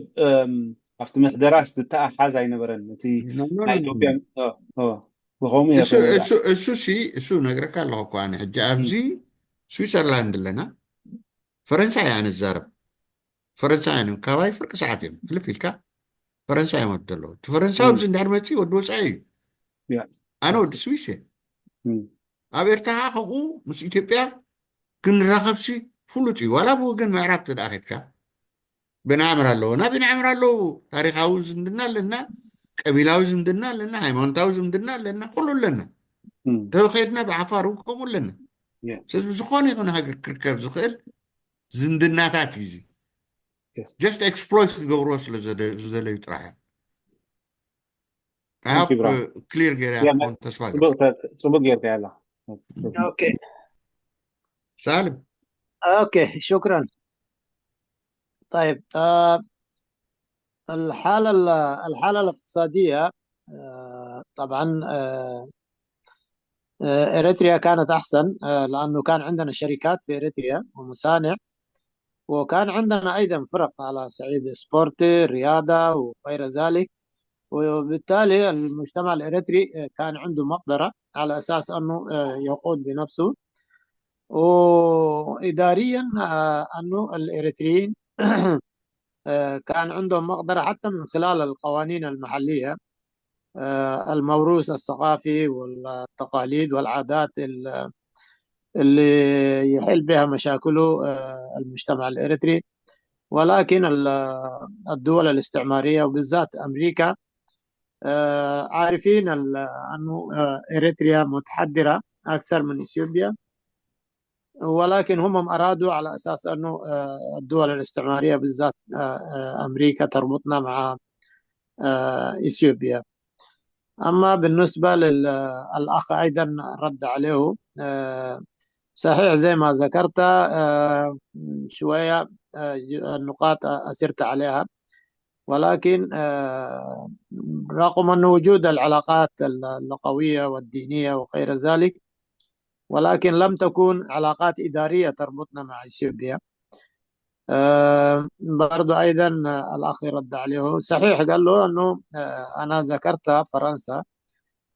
ኣብቲ ምሕደራስ ዝተኣሓዝ ኣይነበረን። እቲ ናይ ኢትዮጵያ ብኸምኡ እያ እሱ ተመሪዓ። እሱ እሱ ሲ እሱ ነግረካ ኣለኹ እኮ ኣነ ሕጂ ኣብዚ ስዊዘርላንድ ኣለና። ፈረንሳይ እያ ንዛረብ። ፈረንሳውያን እዮም ካባይ ፍርቂ ሰዓት እዮም ሕልፍ ኢልካ ፈረንሳይ እዮም ዘለዉ። እቲ ፈረንሳዊ እም፣ ኣብዚ እንድሕር መፂ ወዲ ወፃኢ እዩ። ያ፣ ኣነ yes። ወዲ ስዊስ እየ። እም፣ ኣብ ኤርትራ ከዓ ከምኡ ምስ ኢትዮጵያ ክንራኸብሲ ፍሉጥ እዩ። ዋላ ብወገን ምዕራብ ተደኣ ኬድካ ብንዓምር ኣለዎ፣ ናብ ብንዓምር ኣለዉ። ታሪኻዊ ዝምድና ኣለና፣ ቀቢላዊ ዝምድና ኣለና፣ ሃይማኖታዊ ዝምድና ኣለና፣ ኩሉ ኣለና። እም፣ ተኸድና ብዓፋር እውን ከምኡ ኣለና። ያ፣ ስለዚ ብዝኾነ ይኹን ሃገር ክርከብ ዝኽእል ዝምድናታት እዩ እዚ። yes። Just exploit ክገብርዎ ስለ ዘደ- ዝደለዩ ጥራሕ እዮም። I Thank hope you, brother. ክሊር ገይረ ያ፣ ክኾን ተስፋ ገይረ። ጽቡቅ ተ- ጽቡቅ ጌርካ ያላ። Okay. ሳልም Okay، شكرا. طيب، آه، الحالة ال- الحالة الاقتصادية، آه، طبعا، آه، آه، إريتريا كانت أحسن، آه، لأنه كان عندنا شركات في إريتريا ومصانع، وكان عندنا أيضا فرق على صعيد سبورت، رياضة وغير ذلك. وبالتالي المجتمع الإريتري، آه، كان عنده مقدرة على أساس أنه، آه، يقود بنفسه. وإداريا، آه، أنه الإريتريين، آه، كان عندهم مقدرة حتى من خلال القوانين المحلية، آه، الموروث الثقافي والتقاليد والعادات ال- اللي يحل بها مشاكله، آه، المجتمع الإريتري. ولكن ال- الدول الاستعمارية وبالذات أمريكا، آه، عارفين ال- أنه، آه، إريتريا متحضرة أكثر من إثيوبيا، ولكن هم أرادوا على أساس أنه، آه، الدول الاستعمارية بالذات، آه، آه، أمريكا تربطنا مع، آه، إثيوبيا. أما بالنسبة للأخ أيضا رد عليه، آه، صحيح زي ما ذكرت، آه، شوية، آه، ج- النقاط أثرت عليها، ولكن، آه، رغم أن وجود العلاقات اللغوية والدينية وغير ذلك، ولكن لم تكن علاقات إدارية تربطنا مع إثيوبيا. آه، برضو أيضا، آه، الأخ رد عليه، صحيح، قال له أنه، آه، أنا ذكرت فرنسا،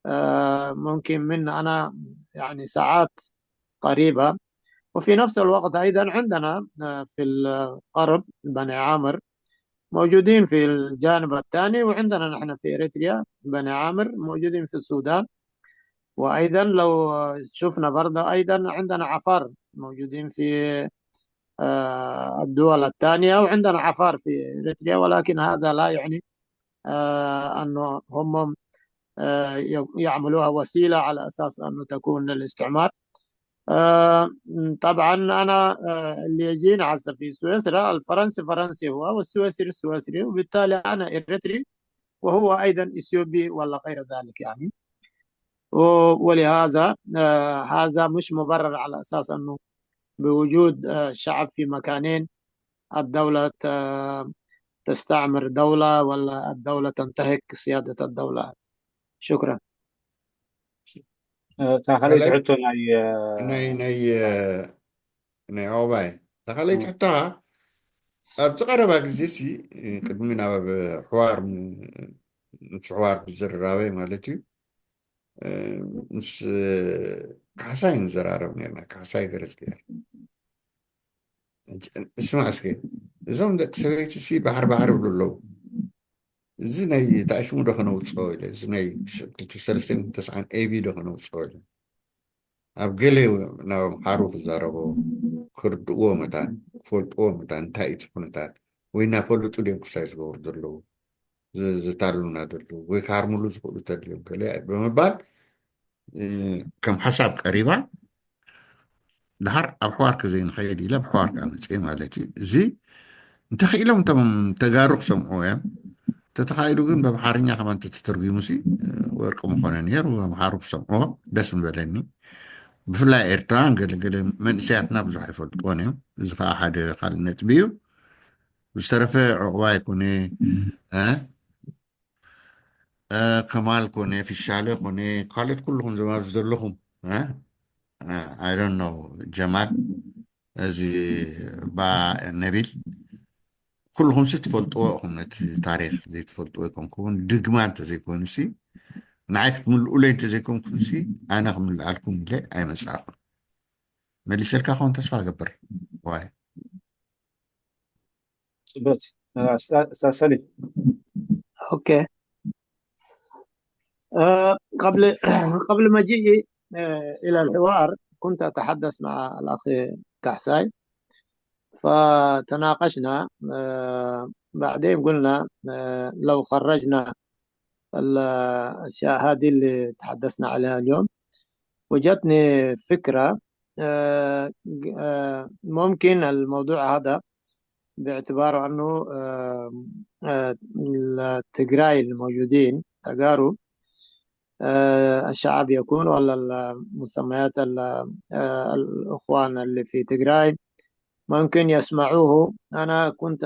آه، ممكن من أنا يعني ساعات قريبة. وفي نفس الوقت أيضا عندنا، آه، في الغرب بني عامر موجودين في الجانب الثاني، وعندنا نحن في إريتريا بني عامر موجودين في السودان. وأيضا لو شفنا برضه أيضا عندنا عفار موجودين في، آه، الدول الثانية، وعندنا عفار في إريتريا، ولكن هذا لا يعني، آه، أنه هم، آه، ي- يعملوها وسيلة على أساس أنه تكون للاستعمار. آه، طبعا أنا، آه، اللي يجينا هسه في سويسرا، الفرنسي فرنسي هو والسويسري سويسري، وبالتالي أنا إريتري وهو أيضا إثيوبي ولا غير ذلك يعني. و- ولهذا، آه، هذا مش مبرر على أساس أنه بوجود، آه، شعب في مكانين الدولة ت- تستعمر دولة ولا الدولة تنتهك سيادة الدولة. شكرا. እታ ካልኣይቲ ካልኣይ ሕቶ ናይ ናይ ናይ ናይ ኦባይ እታ ካልኣይቲ ሕቶኻ ኣብዚ ቀረባ ግዜ ሲ ቅድሚ ናብ ሕዋር ም- ምስ ሕዋር ብዝርራበይ ማለት እዩ ምስ ካሕሳይ ንዘራረብ ነርና። ካሕሳይ ገረዝግሄር እስማዕ እስከ እዞም ደቂ ሰበይቲ ሲ ባሕር ባሕር ይብሉ ኣለዉ። እዚ ናይ ታሽሙ ዶ ከነውፅኦ ኢለ እዚ ናይ ክልተ ሰለስተ ተስዓን ኤቢ ዶ ከነውፅኦ ኢለ ኣብ ገለ ናብ ኣምሓሩ ክዛረቦ ክርድእዎ መታን ክፈልጥዎ መታን እንታይ እቲ ኩነታት ወይ እናፈለጡ ድዮም ክስታይ ዝገብሩ ዘለዉ ዝ- ዝታልሉና ዘለዉ ወይ ክሃርምሉ ዝኽእሉ ተድልዮም ገለ ብምባል እ፣ ከም ሓሳብ ቀሪባ ድሓር ኣብ ሕዋር ከዘይንኸይድ ኢለ ኣብ ሕዋር ከዓ መፅእ ማለት እዩ። እዚ እንተኽኢሎም እቶም ተጋሩ ክሰምዑ እዮም። ተተኻኢሉ ግን በምሓርኛ ከማን ተተተርጉሙ ሲ ወርቂ ምኾነ ነይሩ። ኣምሓሩ ክሰምዑ ደስ ምበለኒ። ብፍላይ ኤርትራን ገለገለ መንእሰያትና ብዙሕ ኣይፈልጥዎን እዮም። እዚ ከዓ ሓደ ካልእ ነጥቢ እዩ። ብዝተረፈ ዕቑባ ይኮነ እ፣ እ፣ ከማል ኮነ ፊሻለ ኮነ ካልኦት ኩልኹም ዘማብ ዝደለኹም እ፣ እ፣ I don't know ጀማል እዚ ባ ነቢል ኩልኹም ሲ ትፈልጥዎ ኢኹም። ነቲ ታሪክ ዘይትፈልጥዎ ይኮንኩውን ድግማ እንተዘይኮይኑ ሲ ንዓይ ክትምልኡለይ እንተዘይኮንኩም ሲ ኣነ ክምልኣልኩም ኢለ ኣይመጻእኩን። መሊሰልካ ክኸውን ተስፋ እገብር። ዋይ ጽበት ኡስታዝ ሰሊም أوكي. آه، قبل قبل مجيئي آه، إلى الحوار، كنت أتحدث مع الأخ كحساي، فتناقشنا. آه، بعدين قلنا آه، لو خرجنا الأشياء هذه اللي تحدثنا عليها اليوم، وجتني فكرة. آه، آه، ممكن الموضوع هذا باعتباره أنه آه، آه، التجراي الموجودين تجارو، آه، الشعب يكون ولا المسميات ال- آه، الإخوان اللي في تجراي ممكن يسمعوه. أنا كنت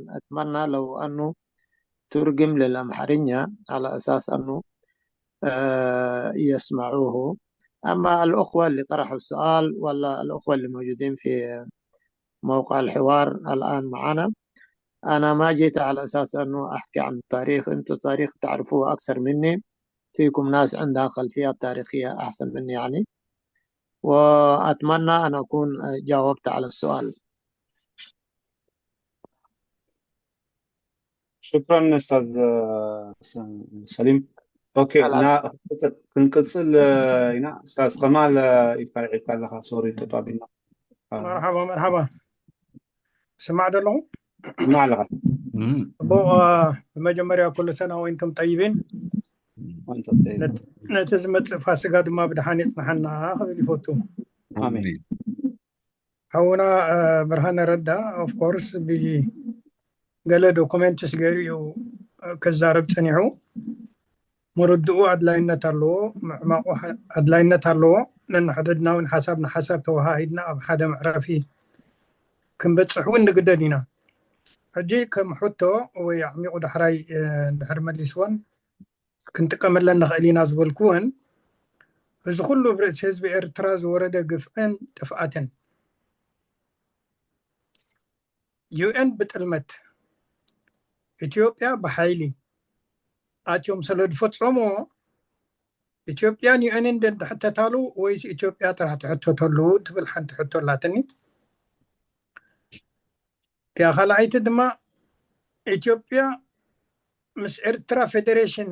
أتمنى لو أنه ترجم للأمحرية على أساس أنه آه، يسمعوه. أما الأخوة اللي طرحوا السؤال ولا الأخوة اللي موجودين في موقع الحوار الآن معنا، أنا ما جيت على أساس أنه أحكي عن التاريخ. أنتوا التاريخ تعرفوه أكثر مني، فيكم ناس عندها خلفيات تاريخية أحسن مني يعني، وأتمنى أن أكون جاوبت على السؤال. شكرا أستاذ سليم. أوكي، ና ክንቅጽል ኢና። ኡስታዝ ከማል ኢልካ ኣለኻ፣ ሶሪ ተጣቢና። መርሓባ መርሓባ። ስማዕ ዶ ኣለኹ? ስማዕ ኣለኻ። ብመጀመርያ ኩሉ ሰና ወይንቱም ጠይቢን፣ ነቲ ዝመፅእ ፋሲጋ ድማ ብድሓን የፅንሓና ክብል ይፈቱ። ሓውና ብርሃነ ረዳ ኦፍኮርስ ብገለ ዶኩመንትስ ገይሩ እዩ ክዛረብ ፀኒሑ። ምርድኡ ኣድላይነት ኣለዎ፣ ምዕማቑ ኣድላይነት ኣለዎ። ነንሕድሕድና እውን ሓሳብ ንሓሳብ ተወሃሂድና ኣብ ሓደ መዕረፊ ክንበፅሕ እውን ንግደድ ኢና። ሕጂ ከም ሕቶ ወይ ኣዕሚቑ ዳሕራይ ድሕር መሊስዎን ክንጥቀመለን ንኽእል ኢና ዝበልኩወን፣ እዚ ኩሉ ኣብ ርእሲ ህዝቢ ኤርትራ ዝወረደ ግፍዕን ጥፍኣትን፣ ዩኤን ብጥልመት፣ ኢትዮጵያ ብሓይሊ ኣትዮም ስለ ዝፈጸሞ፣ ኢትዮጵያን ዩኤንን ድሕተታሉ ወይስ ኢትዮጵያ ጥራሕ ትሕተተሉ ትብል ሓንቲ ሕቶ ኣላትኒ። እቲኣ ካልኣይቲ ድማ ኢትዮጵያ ምስ ኤርትራ ፌዴሬሽን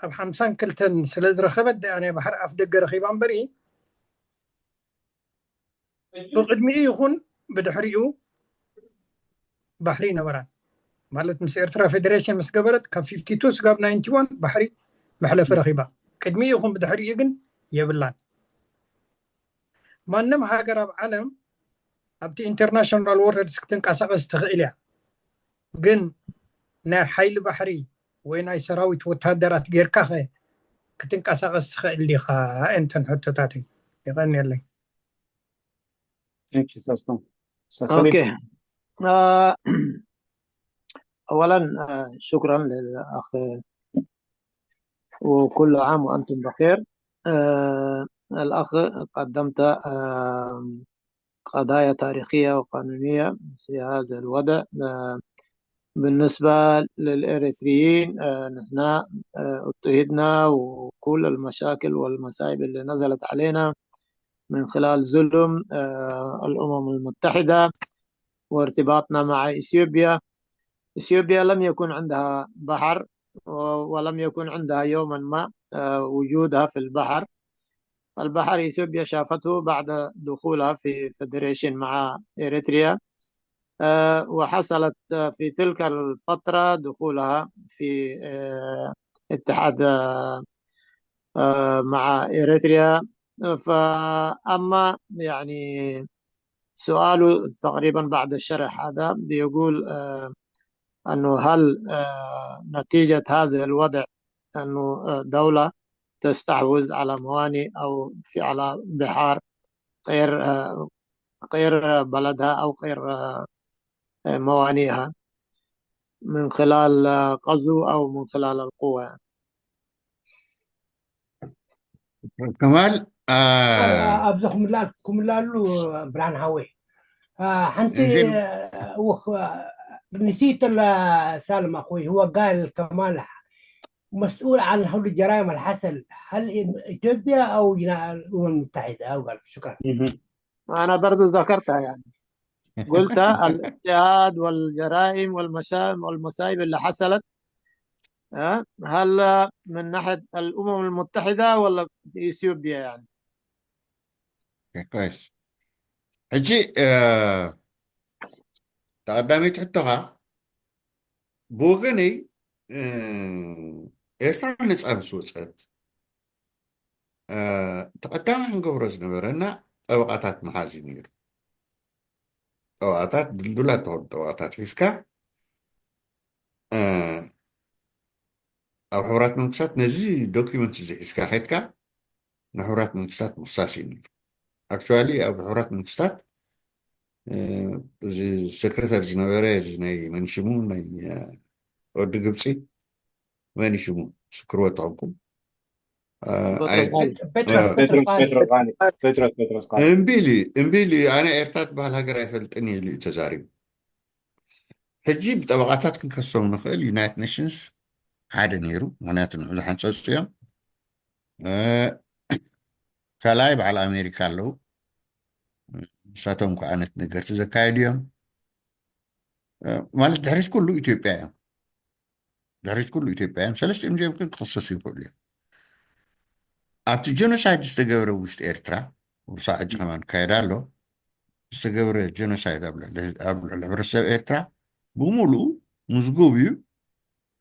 ኣብ ሓምሳን ክልተን ስለ ዝረኸበት ደኣ ናይ ባሕሪ ኣፍ ደገ ረኺባ እምበሪ፣ ብቕድሚኡ ይኹን ብድሕሪኡ ባሕሪ ይነበራን። ማለት ምስ ኤርትራ ፌዴሬሽን ምስ ገበረት ካብ ፊፍቲ ቱ ስጋብ ናይንቲ ዋን ባሕሪ መሕለፊ ረኺባ። ቅድሚኡ ይኹን ብድሕሪኡ ግን የብላን። ማንም ሃገር ኣብ ዓለም ኣብቲ ኢንተርናሽናል ዎተርስ ክትንቀሳቐስ ትኽእል እያ፣ ግን ናይ ሓይሊ ባሕሪ ወይ ናይ ሰራዊት ወታደራት ጌርካ ኸ ክትንቀሳቐስ ትኽእል ዲኻ? እንተን ሕቶታተይ። የቐንየለይ። Thank you, Saston. أوكي. آه، أولا آه، شكرا للأخ، وكل عام وأنتم بخير. آه، الأخ، قدمت آه، قضايا تاريخية وقانونية في هذا الوضع. آه، بالنسبة للإريتريين، آه، نحن آه، اضطهدنا، وكل المشاكل والمصائب اللي نزلت علينا من خلال ظلم آه، الأمم المتحدة وارتباطنا مع إثيوبيا. إثيوبيا لم يكن عندها بحر، و- ولم يكن عندها يوما ما آه، وجودها في البحر. البحر إثيوبيا شافته بعد دخولها في فدريشن مع إريتريا، آه، وحصلت آه، في تلك الفترة دخولها في آه، اتحاد آه، آه، مع إريتريا. فأما يعني سؤاله تقريبا بعد الشرح هذا بيقول آه، أنه هل آه، نتيجة هذا الوضع أنه آه، دولة تستحوذ على موانئ أو في على بحار غير آه، غير بلدها أو غير آه، موانئها من خلال آه، غزو أو من خلال القوة؟ ከማል ኣብዚ ክምላሉ ብርሃን ሓወይ ሓንቲ ንሲት ሳልማ ኮይ هو قال كمال مسؤول عن هول الجرائم اللي حصل، هل إثيوبيا أو جنا- الأمم المتحدة؟ أو قال شكرا. أنا برضو ذكرتها، يعني قلت الاضطهاد والجرائم والمشا- والمصائب اللي حصلت، ها؟ هل من ناحية الأمم المتحدة ولا في إثيوبيا يعني؟ كويس. ሕጂ እ፣ ተቐዳመይቲ ሕቶኻ ብወገነይ እ፣ ኤርትራ ነፃ ምስ ወፀት እ፣ እቲ ቀዳማይ ክንገብሮ ዝነበረና ጠበቓታት ምሓዝ እዩ ነይሩ። ጠበቓታት ድልዱላት ዝኾኑ ጠበቓታት ሒዝካ እ፣ ኣብ ሕቡራት መንግስታት ነዚ ዶኪመንት እዚ ሒዝካ ከድካ ንሕቡራት መንግስታት ምክሳስ እዩ ነይሩ። ኣክቹዋሊ ኣብ ሕቡራት መንግስታት እ፣ እዚ ሰክረታሪ ዝነበረ እዚ ናይ መን ሽሙ ናይ እ፣ ወዲ ግብፂ መን ሽሙ ስክርዎ ተኾንኩም እ፣ ኣይ- ጴጥሮስ እ፣ ጴጥሮስ ጴጥሮስ ቃል ጴጥሮስ ቃል ጴጥሮስ ጴጥሮስ ቃል እምቢ ኢሉ እዩ እምቢ ኢሉ እዩ ኣነ ኤርትራ ትበሃል ሃገር ኣይፈልጥን እዩ ኢሉ እዩ ተዛሪቡ። ሕጂ ብጠበቓታት ክንከሶም ንኽእል ዩናይትድ ኔሽንስ ሓደ ነይሩ፣ ምክንያቱ ንዑ ዝሓንፀፁ እዮም። እ፣ ካልኣይ በዓል ኣሜሪካ ኣለዉ፣ ንሳቶም ከዓ ነቲ ነገር ዘካየዱ እዮም። እ፣ ማለት ድሕሪት ኩሉ ኢትዮጵያ እዮም ድሕሪት ኩሉ ኢትዮጵያ እዮም። ሰለስቲኦም እዚኦም ግን ክኽሰሱ ይኽእሉ እዮም። ኣብቲ ጀኖሳይድ ዝተገብረ ውሽጢ ኤርትራ ውሳዕ ሕጂ ከማን ካየዳ ኣሎ። ዝተገብረ ጀኖሳይድ ኣብ ልዕሊ ኣብ ልዕሊ ሕብረተሰብ ኤርትራ ብምሉኡ ምዝጉብ እዩ።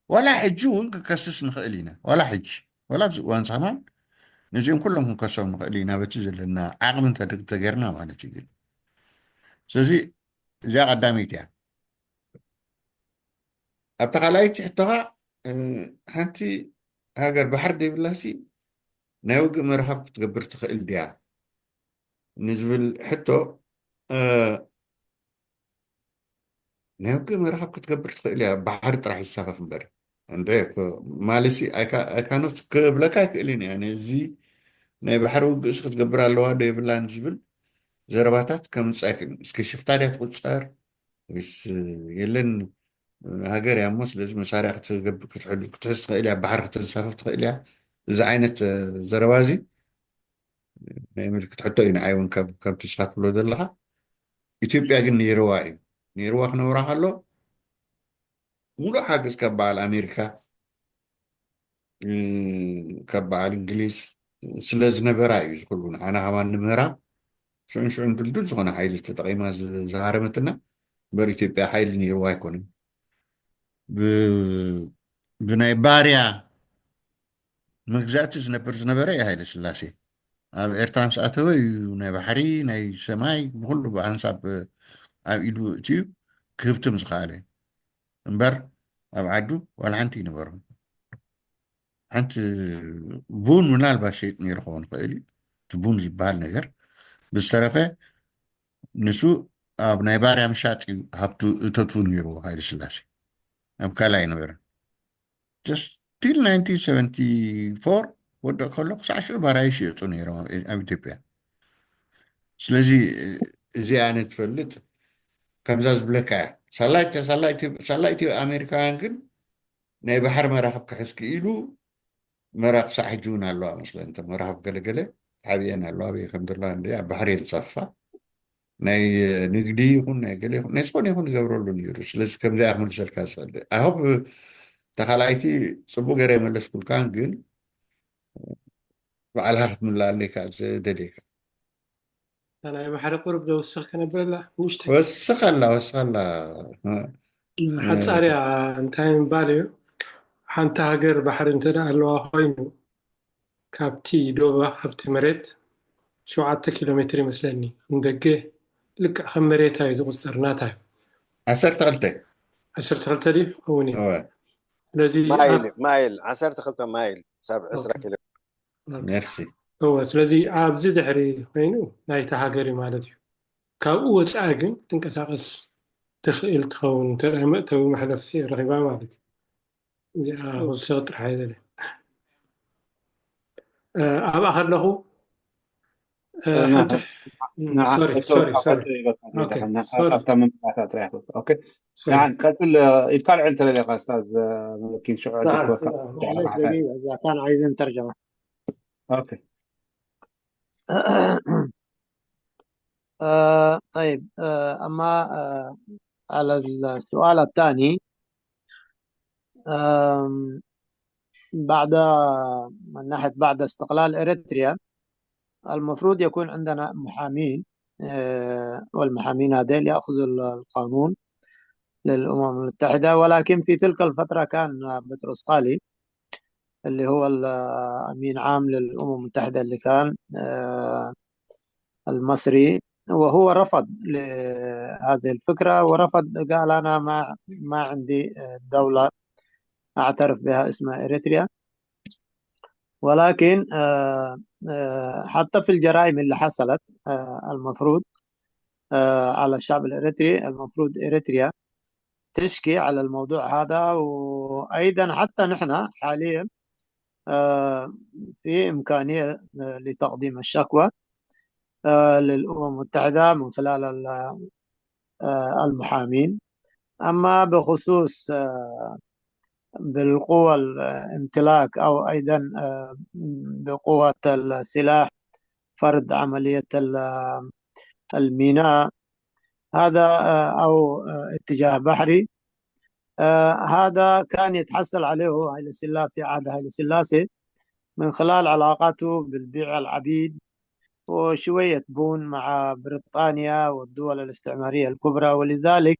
ዋላ ሕጂ እውን ክከስስ ንኽእል ኢና። ዋላ ሕጂ ዋላ ኣብዚ እዋን እዚ ከማን ነዚኦም ኩሎም ክንከሶም ንኽእል ኢና በቲ ዘለና ዓቕሚ እንተ- እንተጌርና ማለት እዩ። ግን ስለዚ እዚኣ ቀዳመይቲ እያ። ኣብታ ካልኣይቲ ሕቶኻ እ፣ ሓንቲ ሃገር ባሕሪ ዘይብላሲ ናይ ውግእ መራኸብ ክትገብር ትኽእል ድያ ንዝብል ሕቶ እ፣ ናይ ውግእ መራኸብ ክትገብር ትኽእል እያ ባሕሪ ጥራሕ ይሳፈፍ እምበር እንደ ማለሲ ኣይካኖት ክብለካ ኣይክእልን እያ ነዚ ናይ ባሕሪ ውግእስ ክትገብር ኣለዋ ዶ የብላን ዝብል ዘረባታት ከምፅእ ኣይክእልን። እስኪ ሽፍታ ድያ ትቁፀር ወይስ የለን ሃገር እያ እሞ ስለዚ መሳርያ ክትሕዝ ትኽእል እያ ባሕሪ ከተንሳፍፍ ትኽእል እያ። እዚ ዓይነት ዘረባ እዚ ናይ ምልክት ሕቶ እዩ ንዓይ እውን ከምቲ ስኻ ትብሎ ዘለኻ። ኢትዮጵያ ግን ነይርዋ እዩ ነይርዋ ክነብራ ከሎ ሙሉእ ሓገዝ ካብ በዓል ኣሜሪካ ካብ በዓል እንግሊዝ ስለ ዝነበራ እዩ ዝክሉ ንዓና ከማን ንምህራ ሽዑን ሽዑን ድልዱል ዝኾነ ሓይሊ ተጠቂማ ዝሃረመትና እምበር ኢትዮጵያ ሓይሊ ነይርዋ ኣይኮነን። ብናይ ባርያ መግዛእቲ ዝነብር ዝነበረ እዩ ሃይለ ስላሴ ኣብ ኤርትራ ምስ ኣተወ እዩ ናይ ባሕሪ ናይ ሰማይ ብኩሉ ብኣንሳብ ኣብ ኢዱ እትዩ ክህብትም ዝኸኣለ እምበር ኣብ ዓዱ ዋላ ሓንቲ ይነበሮም ሓንቲ ቡን ምናልባት ሸይጥ ነይሩ ክኸውን ይኽእል እዩ እቲ ቡን ዝበሃል ነገር ብዝተረፈ ንሱ ኣብ ናይ ባርያ ምሻጥ እዩ ሃብቱ እተቱ ነይሩ ሃይለ ስላሴ ኣብ ካልእ ኣይነበረን ቲል ናይንቲን ሰቨንቲ ፎር ወድቕ ከሎ ክሳዕ ሽዑ ባራዩ ሽየጡ ነይሮም ኣብ ኢትዮጵያ ስለዚ እዚኣ ነትፈልጥ ከምዛ ዝብለካ እያ ሳላ ኢትዮ ኣሜሪካውያን ግን ናይ ባሕሪ መራኽብ ክሕዝ ክኢሉ መራ ክሳዕ ሕጂ እውን ኣለዋ መስለን እተን መራኽብ ገለገለ ተሓቢአን ኣለዋ ኣበየ ከም ዘለዋ እንደ ኣብ ባሕሪ የንሳፍፋ ናይ ንግዲ ይኹን ናይ ገለ ይኹን ናይ ዝኾነ ይኹን ይገብረሉ ነይሩ ስለዚ ከምዚኣ ክምልሰልካ ዝኽእል ኣሆብ ተኻላይቲ ፅቡቅ ገይረ የመለስኩልካን ግን ባዕልካ ክትምልኣለይ ከዓ ዝደልየካ ናይ ባሕሪ ቁሩብ ዘውስኽ ከነብረላ ንእሽተይ ወስኸላ ወስኸላ ሓፃርያ እንታይ ምባል እዩ ሓንቲ ሃገር ባሕሪ እንተ ኣለዋ ኮይኑ ካብቲ ዶባ ካብቲ መሬት ሸውዓተ ኪሎ ሜትር ይመስለኒ ንደገ ልክዕ ከም መሬታ እዩ ዝቁፀር ናታ እዩ ዓሰርተ ክልተ ዓሰርተ ክልተ ድዩ እውን እዩ ስለዚ ማይል ማይል ዓሰርተ ክልተ ማይል ሳብ ዕስራ ኪሎ መርሲ እወ ስለዚ ኣብዚ ድሕሪ ኮይኑ ናይቲ ሃገር እዩ ማለት እዩ ካብኡ ወፃኢ ግን ትንቀሳቀስ ትኽእል ትኸውን እንተ መእተዊ መሕለፍቲ ረኺባ ማለት እዩ እዚኣ ክውስኽ ጥራሕ ይደለ ኣብኣ ከለኹ እ፣ ሓንቲ ሶሪ ሶሪ ሶሪ ኦኬ ሶሪ ኣብታ መምጣታ ጥራይ ኦኬ ሶሪ ያን ቀጽል። ኢድካ ልዕል ተለለካ ስታዝ መለኪን ሽዑ ዕድል ክወካ معلش دقيقة، إذا كان عايزين ترجمة. ኦኬ آه، طيب، آه، أما آه، على السؤال الثاني، آم، بعد، من ناحية بعد استقلال إريتريا، المفروض يكون عندنا محامين، آه، والمحامين هذيل يأخذوا ال- القانون للأمم المتحدة، ولكن في تلك الفترة كان بطرس قالي اللي هو الأمين عام للأمم المتحدة اللي كان، آه، المصري، وهو رفض لهذه الفكرة ورفض، قال: "أنا ما ما عندي دولة أعترف بها اسمها إريتريا." ولكن آه، آه، حتى في الجرائم اللي حصلت، آه، المفروض آه، على الشعب الإريتري، المفروض إريتريا تشكي على الموضوع هذا. وأيضا حتى نحن حاليا آه، في إمكانية آه، لتقديم الشكوى آه، للأمم المتحدة من خلال ال- آه، المحامين. أما بخصوص آه، بالقوة الامتلاك أو أيضا آه، بقوة السلاح، فرض عملية ال- الميناء هذا آه، أو آه، اتجاه بحري، آه، هذا كان يتحصل عليه هايلي سيلاسي في عهد هايلي سيلاسي من خلال علاقاته بالبيع العبيد وشوية بون مع بريطانيا والدول الاستعمارية الكبرى. ولذلك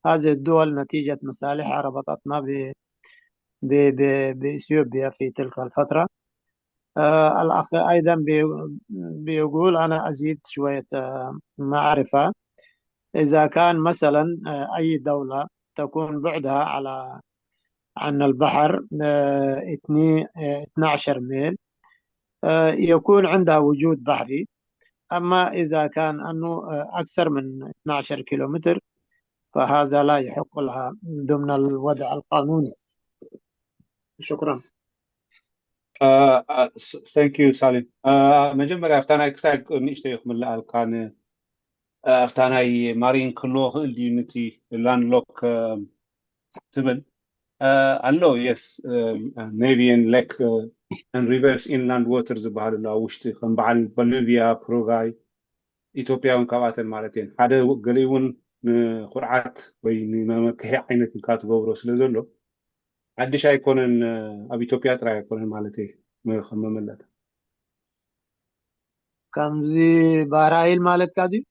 هذه الدول نتيجة مصالحها ربطتنا ب- ب- ب- بإثيوبيا في تلك الفترة. آه، الأخ أيضا بي- بيقول: "أنا أزيد شوية آه، معرفة. إذا كان مثلا آه، أي دولة تكون بعدها على عن البحر آه، اتني- آه، اثنعش ميل، آه، يكون عندها وجود بحري. أما إذا كان أنه آه، أكثر من اثنعش كيلومتر، فهذا لا يحق لها ضمن الوضع القانوني." شكرا. Thank you ሳሊም። መጀመርያ ኣብታ ናይ ክሳይ ንእሽተይ ክምልኣልካ ን- ኣብታ ናይ ማሪን ክህልዎ ክእል ድዩ ንቲ ላንድሎክ ትብል ኣሎ። የስ፣ ኔቪ ን ሌክ ን ሪቨርስ ኢንላንድ ወተር ዝበሃሉ ኣሎ ኣብ ውሽጢ ከም በዓል ቦሊቪያ፣ ፕሮጋይ፣ ኢትዮጵያ እውን ካብኣተን ማለት እየን። ሓደ ገሊኡ እውን ንኩርዓት ወይ ንመመክሒ ዓይነት ኢልካ ትገብሮ ስለ ዘሎ ሓድሽ ኣይኮነን። ኣብ ኢትዮጵያ ጥራይ ኣይኮነን ማለት እየ ከም መመለታ። ከምዚ ባህር ኃይል ማለትካ ድዩ?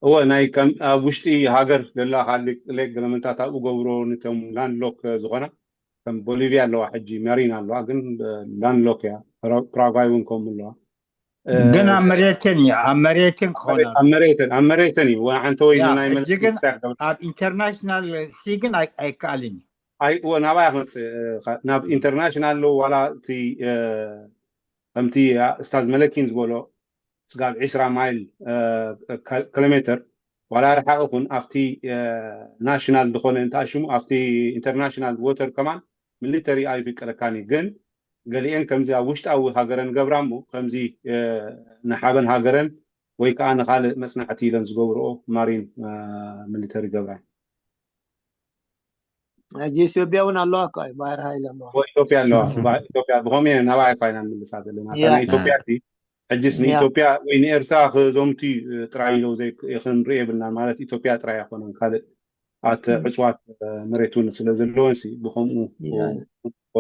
እወ ናይ ከም ኣብ ውሽጢ ሃገር ዘላ ካልእ ሌክ ገለመንታት ኣብኡ ገብሮ ንቶም ላንድሎክ ዝኾና ከም ቦሊቪያ ኣለዋ ሕጂ መሪን ኣለዋ ግን ላንድሎክ እያ። ፕራጓይ እውን ከምኡ ኣለዋ። ግን ኣብ መሬትን እዩ ኣብ መሬትን ክኾነ ኣብ መሬትን ኣብ መሬትን እዩ ወንዓንተ ወይ ናይ ሕጂ ግን ኣብ ኢንተርናሽናል ሲ ግን ኣይከኣልን እዩ። ኣይ እወ ናባይ ክመፅእ ናብ ኢንተርናሽናል ኣለዉ ዋላ እቲ ከምቲ ስታዝ መለኪን ዝበሎ ስጋብ ዒስራ ማይል ኪሎሜትር ዋላ ርሓቕ ይኹን ኣብቲ ናሽናል ዝኾነ እንተኣሽሙ ኣብቲ ኢንተርናሽናል ወተር ከማን ሚሊተሪ ኣይፍቀደካን እዩ። ግን ገሊኤን ከምዚ ኣብ ውሽጣዊ ሃገረን ገብራ እሞ ከምዚ ንሓበን ሃገረን ወይ ከዓ ንካልእ መፅናዕቲ ኢለን ዝገብርኦ ማሪን ሚሊተሪ ገብራ። ሕጂ ኢትዮጵያ እውን ኣለዋ እኮ እዩ ባህር ኃይል ኣለዋ። ኢትዮጵያ ኣለዋ። ኢትዮጵያ ብኸምኡ እየ ናባይ እኳ ኢና ንምልሳ ዘለና። እታ ናይ ኢትዮጵያ ሲ ሕጅስ ንኢትዮጵያ ወይ ንኤርትራ ክዘምቱ ጥራይ ኢለው ክንርኢ የብልናን። ማለት ኢትዮጵያ ጥራይ ኣይኮነን ካልእ ኣት ዕፅዋት መሬት እውን ስለ ዘለወን ሲ ብኸምኡ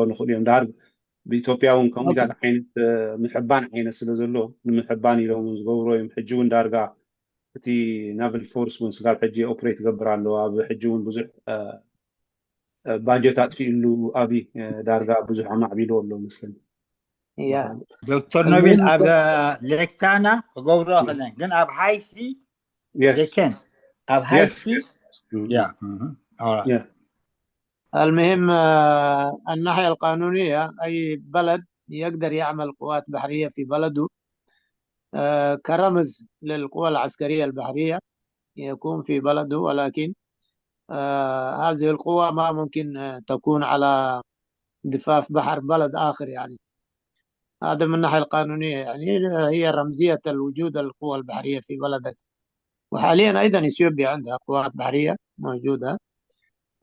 ንኽእሉ እዮም። ዳር ብኢትዮጵያ እውን ከምኡታት ዓይነት ምሕባን ዓይነት ስለ ዘሎ ንምሕባን ኢሎም እውን ዝገብርዎ እዮም። ሕጂ እውን ዳርጋ እቲ ናቨል ፎርስ እውን ስጋብ ሕጂ ኦፕሬት ይገብር ኣሎ። ኣብ ሕጂ እውን ብዙሕ ባጀት ኣጥፊእሉ ኣብይ ዳርጋ ብዙሕ ኣማዕቢልዎ ኣሎ መስለኒ። እያ ዶክተር ኖቤል ኣብ ሌክታና ክገብሮ ክለን ግን ኣብ ሃይቲ Yes. ሌከን ኣብ Yes. ሃይቲ Mm. ያ እህ፣ all right. Yeah. المهم آه، الناحية القانونية أي بلد يقدر يعمل قوات بحرية في بلده آه، كرمز للقوى العسكرية البحرية يكون في بلده، ولكن آه، هذه القوة ما ممكن آه، تكون على ضفاف بحر بلد آخر يعني. هذا من الناحية القانونية، يعني هي رمزية الوجود القوى البحرية في بلدك. وحاليا أيضا إثيوبيا عندها قوات بحرية موجودة،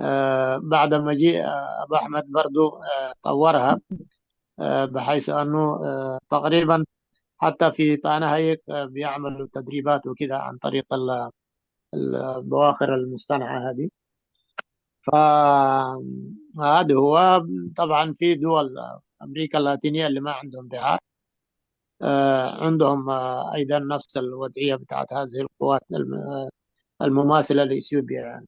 آه، بعد مجيء، آه، أبو أحمد برضو، آه، طورها، آه، بحيث أنه، آه، تقريبا حتى في طانة هيك، آه، بيعملوا تدريبات وكده عن طريق ال- البواخر المصطنعة هذه. فهذا هو. طبعا في دول أمريكا اللاتينية اللي ما عندهم بحار، آه، عندهم، آه، أيضا نفس الوضعية بتاعت هذه القوات الم- المماثلة لإثيوبيا يعني.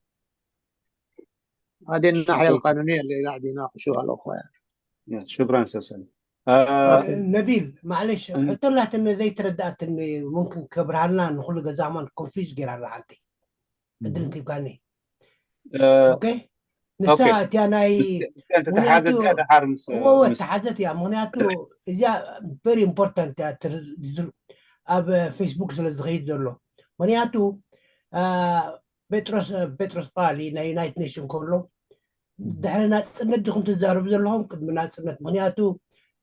هذه الناحية القانونية اللي قاعد يناقشوها الأخوة يعني. شكرا استاذ سامي. آه ነቢል ማዕለሽ ሕቶ ኣላትኒ ዘይተረዳኣትኒ፣ ሙምክን ከብርሃልና ንኩሉ ገዛ ማን ኮንፊዝ ጌራ ኣላ ሓንቲ ዕድል እንቲብካኒ። آه ኦኬ፣ ንሳ እቲያ ናይ ተተሓዘት እያ ደሓር ምስ እወ ተሓዘት እያ። ምክንያቱ እዚኣ ቨሪ ኢምፖርታንት እያ፣ ትር- ዝር- ኣብ ፌስቡክ ስለ ዝኸይድ ዘሎ። ምክንያቱ አ፣ ጴጥሮስ ጴጥሮስ ቃሊ ናይ ዩናይትድ ኔሽን ከሎ ድሕሪ ናፅነት ዲኹም ትዛረቡ ዘለኹም? ቅድሚ ናፅነት። ምክንያቱ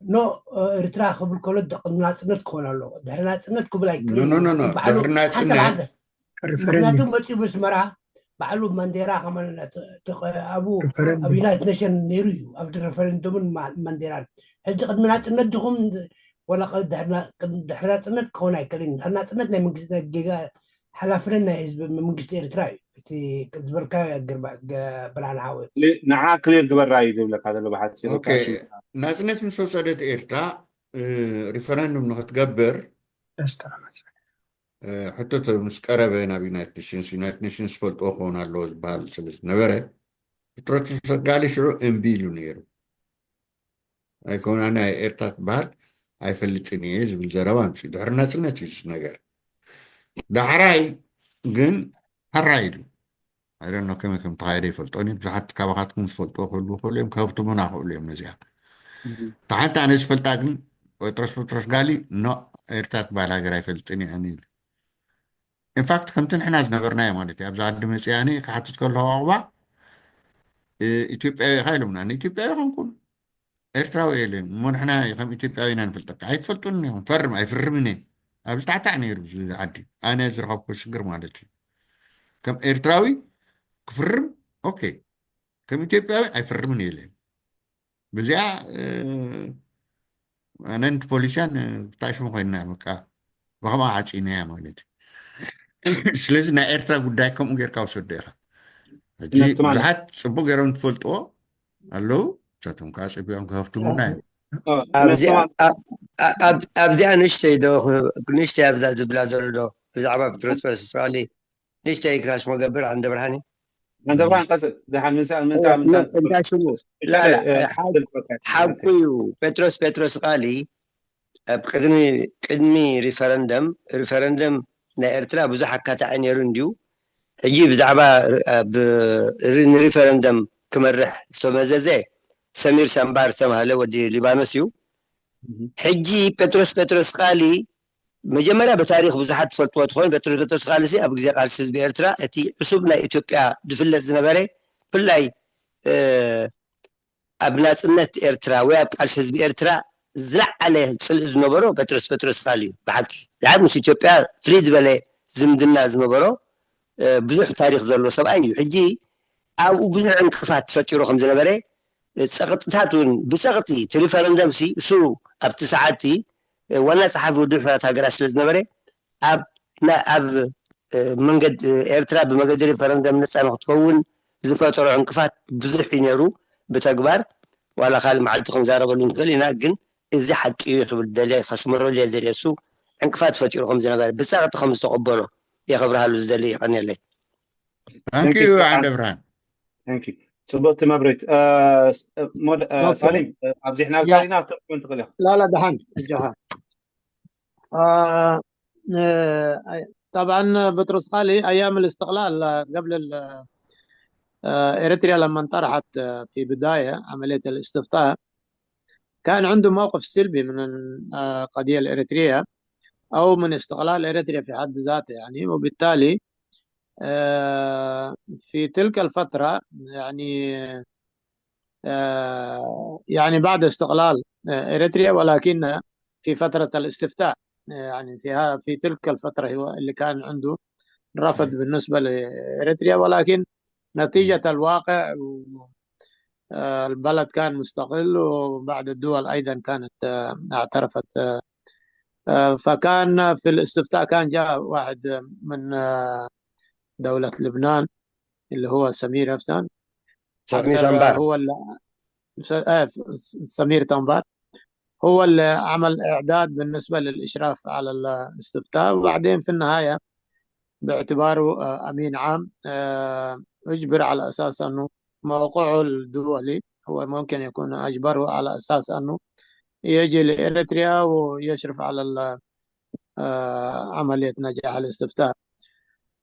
ኖ ኤርትራ ክብል ከሎ ቅድሚ ናፅነት ክኾን ኣለዎ። ድሕሪ ናፅነት ክብል ኣይክእልን ኖ ኖ ኖ ባዕሉ ድሕሪ ናፅነት ምክንያቱ መፂኡ ብስመራ ባዕሉ ማንዴራ ከማን ኣብኡ ኣብ ዩናይትድ ኔሽን ነይሩ እዩ። ኣብ ሬፈረንዱምን ማንዴራን ሕጂ ቅድሚ ናፅነት ድኹም ወላ ድሕሪ ናፅነት ክኸውን ኣይክእልን። ድሕሪ ናፅነት ናይ መንግስቲ ጌጋ ሓላፍነት ናይ ህዝቢ መንግስቲ ኤርትራ እዩ። እቲ ዝበልካዮ ብርሃን ሓወ ንዓ ክሊር ግበራ እዩ ዝብለካ ዘሎ ብሓፂሩ። ናፅነት ምስ ወሰደት ኤርትራ ሪፈረንዱም ንክትገብር ሕቶት ምስ ቀረበ ናብ ዩናይትድ ኔሽንስ፣ ዩናይትድ ኔሽንስ ዝፈልጥዎ ክኸውን ኣለዎ ዝበሃል ስለ ዝነበረ ጴጥሮስ ተሰጋሊ ሽዑ እምቢ ኢሉ ነይሩ። ኣይኮነ ናይ ኤርትራ ትበሃል ኣይፈልጥን እየ ዝብል ዘረባ ኣምፅኡ። ድሕሪ ናፅነት እዩ እዚ ነገር። ዳሕራይ ግን ሕራይ ኢሉ። ኣይደኖ ከመይ ከም ተኻየደ ይፈልጦን እዩ። ብዙሓት ካባኻትኩም ዝፈልጥዎ ክህልዉ ክእሉ እዮም፣ ከህብትሙና ክእሉ እዮም ነዚኣ። እታ ሓንቲ ኣነ ዝፈልጣ ግን ጴጥሮስ ጴጥሮስ ጋሊ ኖ ኤርትራ ትበሃል ሃገር ኣይፈልጥን እየ ኣነ ኢሉ። ኢንፋክት ከምቲ ንሕና ዝነበርናዮ ማለት እዩ። ኣብዚ ዓዲ መፅእ ኣነ ክሓትት ከለኹ ዕቑባ ኢትዮጵያዊ ኢኻ ኢሎምና። ኣነ ኢትዮጵያዊ ኣይኮንኩን ኤርትራዊ እየ ኢለ እሞ ንሕና ከም ኢትዮጵያዊ ኢና ንፈልጠካ። ኣይትፈልጡን ኢኹም። ፈርም ኣይፍርምን እየ። ኣብዚ ታዕታዕ ነይሩ ኣብዚ ዓዲ ኣነ ዝረኸብኩ ሽግር ማለት እዩ። ከም ኤርትራዊ ክፍርም ኦኬ፣ ከም ኢትዮጵያዊ ኣይፍርምን እየ ኢለ። ብዚኣ ኣነን ፖሊስያን ብታይ ሽሙ ኮይንና በቃ ብኸምኣ ዓፂናያ ማለት እዩ። ስለዚ ናይ ኤርትራ ጉዳይ ከምኡ ጌርካ ውሰዶ ኢኻ። ሕጂ ብዙሓት ፅቡቅ ገይሮም ትፈልጥዎ ኣለዉ፣ ንሳቶም ከዓ ፀቢቆም ክከፍትሙና እዮም። ኣብዚኣ ንእሽተይ ዶ ንእሽተይ ኣብዛ ዝብላ ዘሎ ዶ ብዛዕባ ፕሮስፐረስ እስራኤል ንእሽተይ ክላሽ መገብር ዓንደ ብርሃን ዓንደ ብርሃን ቀፅል። ደሓን ምንሳ ምንታ ምንታ እንዳ ሽሙ ላላ ሓቁ እዩ። ጴጥሮስ ጴጥሮስ ቃሊ ኣብ ቅድሚ ቅድሚ ሪፈረንደም ሪፈረንደም ናይ ኤርትራ ብዙሕ ኣካታዒ ነይሩ እንድዩ። ሕጂ ብዛዕባ ንሪፈረንደም ክመርሕ ዝተመዘዘ ሰሚር ሳምባር ዝተባሃለ ወዲ ሊባኖስ እዩ። ሕጂ ጴጥሮስ ጴጥሮስ ቃሊ መጀመርያ ብታሪክ ብዙሓት ትፈልጥዎ ትኾኑ። ጴጥሮስ ጴጥሮስ ቃሊ ኣብ ግዜ ቃልሲ ህዝቢ ኤርትራ እቲ ዕሱብ ናይ ኢትዮጵያ ዝፍለጥ ዝነበረ ብፍላይ ኣብ ናፅነት ኤርትራ ወይ ኣብ ቃልሲ ህዝቢ ኤርትራ ዝለዓለ ፅልኢ ዝነበሮ ጴጥሮስ ጴጥሮስ ቃሊ እዩ። ብሓቂ ዝዓብ ምስ ኢትዮጵያ ፍልይ ዝበለ ዝምድና ዝነበሮ ብዙሕ ታሪክ ዘሎ ሰብኣይ እዩ። ሕጂ ኣብኡ ብዙሕ ዕንቅፋት ተፈጢሩ ከም ዝነበረ ፀቕጥታት እውን ብፀቕጢ እቲ ሪፈረንደም ሲ እሱ ኣብቲ ሰዓት ዋና ፀሓፊ ውድብ ሕቡራት ሃገራት ስለ ዝነበረ ኣብ ኣብ መንገዲ ኤርትራ ብመገዲ ሪፈረንደም ነፃ ንክትኸውን ዝፈጠሮ ዕንቅፋት ብዙሕ እዩ ነይሩ። ብተግባር ዋላ ካልእ መዓልቲ ክንዛረበሉ ንኽእል ኢና፣ ግን እዚ ሓቂ እዩ ክብል ደልየ ከስምረሉ እየ ደልየ። እሱ ዕንቅፋት ፈጢሩ ከም ዝነበረ ብፀቕጢ ከም ዝተቐበሎ እየ ከብርሃሉ ዝደሊ። ይቐንየለይ። ታንኪዩ ዓንደ ብርሃን። ጽቡቕቲ መብሬት። ሳሊም ኣብዚሕና ልና ክትርክበን ትኽእል ኢኻ። ላላ ደሓን እጃኻ። طبعا بطرس قال أيام الاستقلال قبل إريتريا لما انطرحت في بداية عملية الاستفتاء كان عنده موقف سلبي من القضية الإريترية أو من استقلال إريتريا في حد ذاته يعني، وبالتالي في تلك الفترة يعني يعني بعد استقلال إريتريا، ولكن في فترة الاستفتاء، يعني في ها- في تلك الفترة هو اللي كان عنده رفض بالنسبة لإريتريا، ولكن نتيجة الواقع و- آه، البلد كان مستقل، وبعض الدول أيضا كانت آه، اعترفت. آه، آه، فكان في الاستفتاء كان جاء واحد من آه، دولة لبنان اللي هو سمير يفتان. سمير تنبار. هو اللي آه، سمير تنبار هو اللي عمل إعداد بالنسبة للإشراف على الاستفتاء، وبعدين في النهاية باعتباره آه، أمين عام آه، أجبر على أساس أنه موقعه الدولي هو ممكن يكون أجبره على أساس أنه يجي لإريتريا ويشرف على ال- آه، عملية نجاح الاستفتاء.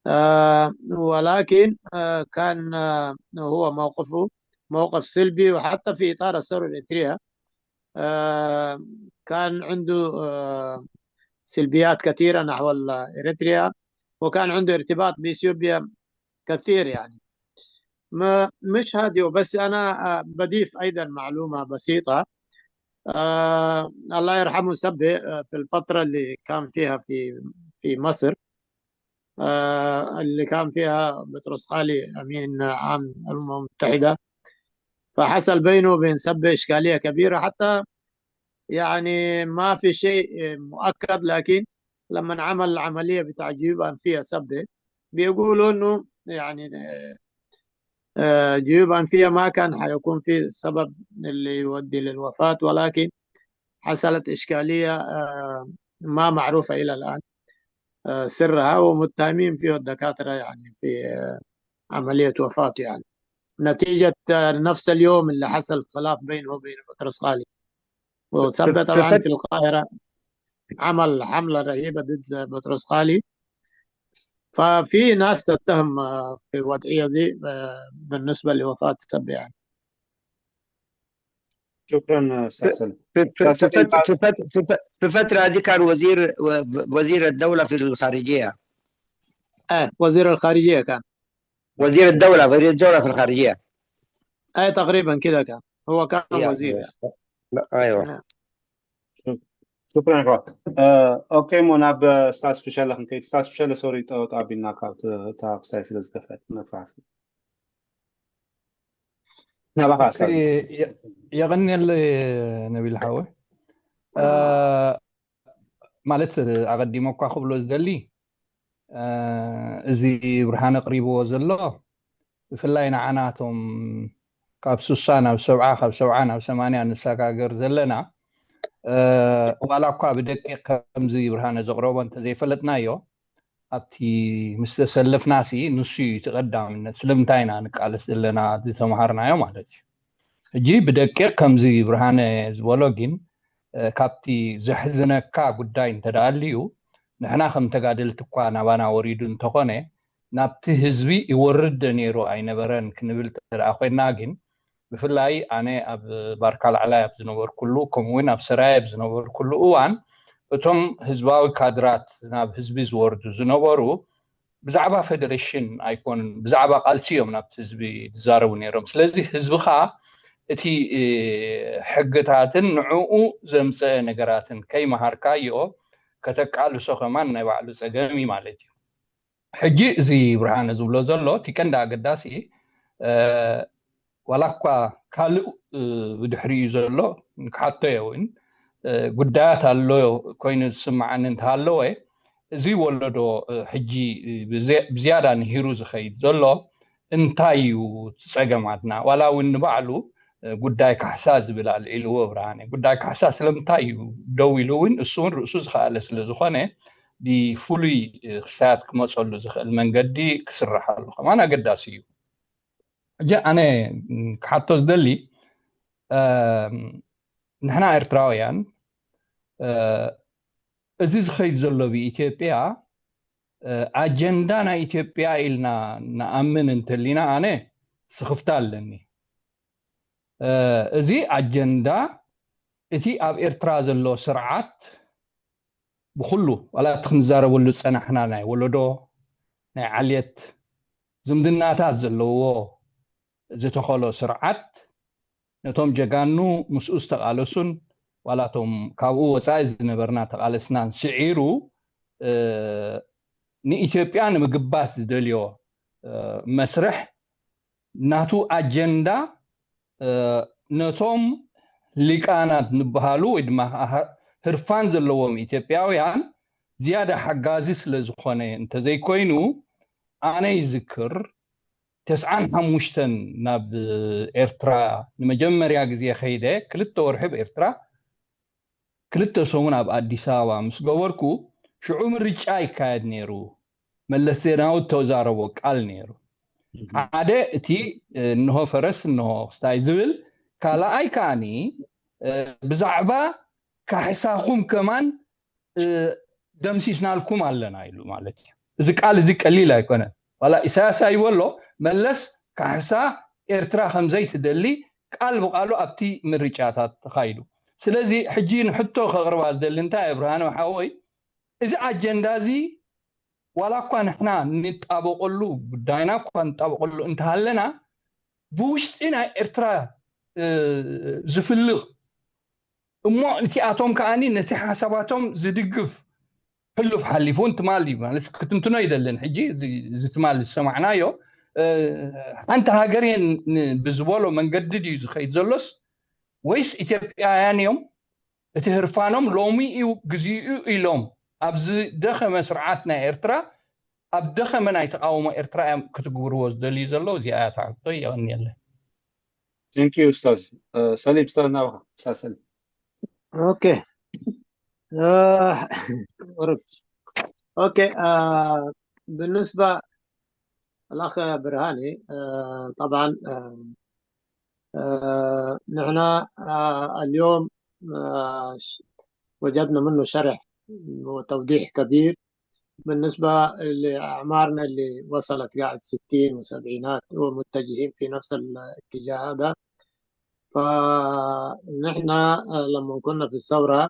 آه، ولكن آه، كان آه، هو موقفه موقف سلبي، وحتى في إطار الثورة الإريترية آه، كان عنده آه، سلبيات كثيرة نحو ال- إريتريا، وكان عنده ارتباط بإثيوبيا كثير يعني. ما مش هذه وبس، أنا آه، بضيف أيضا معلومة بسيطة. آه، الله يرحمه سبه آه، في الفترة اللي كان فيها في في مصر، آه، اللي كان فيها بطرس قالي أمين عام الأمم المتحدة، فحصل بينه وبين سبه إشكالية كبيرة، حتى يعني ما في شيء مؤكد، لكن لما عمل العملية بتاع جيوب أنفية سبه بيقولوا إنه يعني آه، جيوب أنفية ما كان حيكون في سبب اللي يودي للوفاة، ولكن حصلت إشكالية آه، ما معروفة إلى الآن آه، سرها، ومتهمين فيه الدكاترة يعني في آه، عملية وفاته يعني نتيجة آه، نفس اليوم اللي حصل خلاف بينه وبين بطرس قالي. وسبه في طبعا فت- في القاهرة عمل حملة رهيبة ضد بطرس قالي، ففي ناس تتهم آه، في الوضعية دي آه، بالنسبة لوفاة سبه يعني. شكرا استاذ سلم. في في- في أستاذ سلم، فت- في فت- في فت- في فترة هذه كان وزير وزير الدولة في الخارجية. آه وزير الخارجية كان. وزير الدولة، وزير الدولة في الخارجية. آه تقريبا كده كان، هو كان يا- وزير يعني. لا، أيوة. شكرا لك. آه، اوكي مو ناب استاذ فشل لك نكيت استاذ فشل سوري تو تابينا كابت تاب ستاي سيلز كفت نفاس. نبغى ኦኬ፣ የ- የቐንየለይ ነቢል ሓወ። እ፣ ማለት ኣቐዲመ እኳ ክብሎ ዝደሊ እ፣ እዚ ብርሃነ ኣቕሪብዎ ዘሎ ብፍላይ ንዓና እቶም ካብ ሱሳ ናብ ሰብዓ ካብ ሰብዓ ናብ ሰማንያ ንሰጋገር ዘለና እ፣ ዋላ እኳ ብደቂቕ ከምዚ ብርሃነ ዘቕረቦ እንተዘይፈለጥናዮ ኣብቲ ምስ ተሰለፍናሲ ንሱ እዩ እቲ ቀዳምነት። ስለምንታይ ኢና ንቃለስ ዘለና ዝተምሃርናዮ ማለት እዩ። ሕጂ ብደቂቕ ከምዚ ብርሃነ ዝበሎ ግን እ፣ ካብቲ ዘሕዝነካ ጉዳይ እንተደኣ ኣልዩ ንሕና ከም ተጋደልቲ እኳ ናባና ወሪዱ እንተኾነ ናብቲ ህዝቢ ይወርድ ዶ ነይሩ ኣይነበረን ክንብል እንተደኣ ኮይና ግን ብፍላይ ኣነ ኣብ ባርካ ላዕላይ ኣብ ዝነበርኩሉ ከምኡ እውን ኣብ ሰራየ ኣብ ዝነበርኩሉ እዋን እቶም ህዝባዊ ካድራት ናብ ህዝቢ ዝወርዱ ዝነበሩ ብዛዕባ ፌደሬሽን ኣይኮኑን ብዛዕባ ቃልሲ እዮም ናብቲ ህዝቢ ዝዛረቡ ነይሮም። ስለዚ ህዝብኻ እቲ እ፣ ሕግታትን ንዕኡ ዘምፀአ ነገራትን ከይመሃርካዮ ከተቃልሶ ከማን ናይ ባዕሉ ፀገም እዩ ማለት እዩ። ሕጂ እዚ ብርሃነ ዝብሎ ዘሎ እቲ ቀንዲ ኣገዳሲ እ፣ ዋላ እኳ ካልእ እ፣ ብድሕሪኡ ዘሎ ንክሓቶ እየ እውን እ፣ ጉዳያት ኣሎ ኮይኑ ዝስምዓኒ እንተሃለወ እዚ ወለዶ እ፣ ሕጂ እ፣ ብዘ- ብዝያዳ ንሂሩ ዝኸይድ ዘሎ እንታይ እዩ እቲ ፀገማትና ዋላ እውን ንባዕሉ እ፣ ጉዳይ ካሕሳ ዝብል ኣልዒልዎ ብርሃነ ጉዳይ ካሕሳ ስለምንታይ እዩ ደው ኢሉ እውን እሱ እውን ርእሱ ዝኸኣለ ስለ ዝኾነ ብፍሉይ እ፣ ክስታያት ክመፀሉ ዝኽእል መንገዲ ክስርሓሉ ከማን ኣገዳሲ እዩ። ሕጂ ኣነ ም፣ ክሓቶ ዝደሊ እም፣ ንሕና ኤርትራውያን እ፣ እዚ ዝኸይድ ዘሎ ብኢትዮጵያ እ፣ ኣጀንዳ ናይ ኢትዮጵያ ኢልና ንኣምን እንተሊና ኣነ ስኽፍታ ኣለኒ። እ፣ እዚ ኣጀንዳ እቲ ኣብ ኤርትራ ዘሎ ስርዓት ብኩሉ ዋላ እቲ ክንዛረበሉ ዝፀናሕና ናይ ወለዶ ናይ ዓልየት ዝምድናታት ዘለዎ ዝተኸሎ ስርዓት ነቶም ጀጋኑ ምስኡ ዝተቓለሱን ዋላቶም ካብኡ ወፃኢ ዝነበርና ተቓለስናን ስዒሩ ንኢትዮጵያ ንምግባት ዝደልዮ መስርሕ ናቱ ኣጀንዳ ነቶም ሊቃናት ንበሃሉ ወይ ድማ ህርፋን ዘለዎም ኢትዮጵያውያን ዝያዳ ሓጋዚ ስለ ዝኾነ እንተዘይኮይኑ ኣነ ይዝክር ተስዓን ሓሙሽተን ናብ ኤርትራ ንመጀመርያ ግዜ ከይደ ክልተ ወርሒ ኣብ ኤርትራ ክልተ ሰሙን ኣብ ኣዲስ ኣበባ ምስ ገበርኩ ሽዑ ምርጫ ይካየድ ነይሩ። መለስ ዜናዊ ተዛረቦ ቃል ነይሩ። ሓደ እቲ እንሆ ፈረስ እንሆ ክስታይ ዝብል፣ ካልኣይ ከዓኒ ብዛዕባ ካሕሳኹም ከማን ደምሲስናልኩም ኣለና ኢሉ ማለት እዩ። እዚ ቃል እዚ ቀሊል ኣይኮነን። ዋላ ኢሳያስ ኣይበሎ መለስ ካሕሳ ኤርትራ ከምዘይትደሊ ቃል ብቃሉ ኣብቲ ምርጫታት ተኻይዱ። ስለዚ ሕጂ ንሕቶ ከቕርባ ዝደሊ እንታይ ብርሃነ ሓወይ፣ እዚ ኣጀንዳ እዚ ዋላ እኳ ንሕና ንጣበቀሉ ጉዳይና እኳ ንጣበቀሉ እንተሃለና ብውሽጢ ናይ ኤርትራ ዝፍልቕ እሞ እቲኣቶም ከዓኒ ነቲ ሓሳባቶም ዝድግፍ ሕሉፍ ሓሊፉ እንትማል እዩ ማለት ክትንትኖ ይደልን ሕጂ እዚ ትማል ዝሰማዕናዮ ሓንቲ ሃገር እየን ብዝበሎ መንገዲ ድዩ ዝኸይድ ዘሎስ ወይስ ኢትዮጵያውያን እዮም እቲ ህርፋኖም ሎሚ እዩ ግዚኡ ኢሎም ኣብ ዝደኸመ ስርዓት ናይ ኤርትራ ኣብ ደኸመ ናይ ተቃውሞ ኤርትራ እዮም ክትግብርዎ ዝደልዩ ዘለዉ እዚኣ እያ ትሕቶ የቐንየለ Thank you استاذ ሰሊም استاذ ናባኻ استاذ ሰሊም okay okay بالنسبة الأخ برهاني طبعا نحن اليوم وجدنا منه شرح وتوضيح كبير بالنسبة لأعمارنا اللي وصلت قاعد ستين وسبعينات ومتجهين في نفس الاتجاه هذا. فنحن لما كنا في الثورة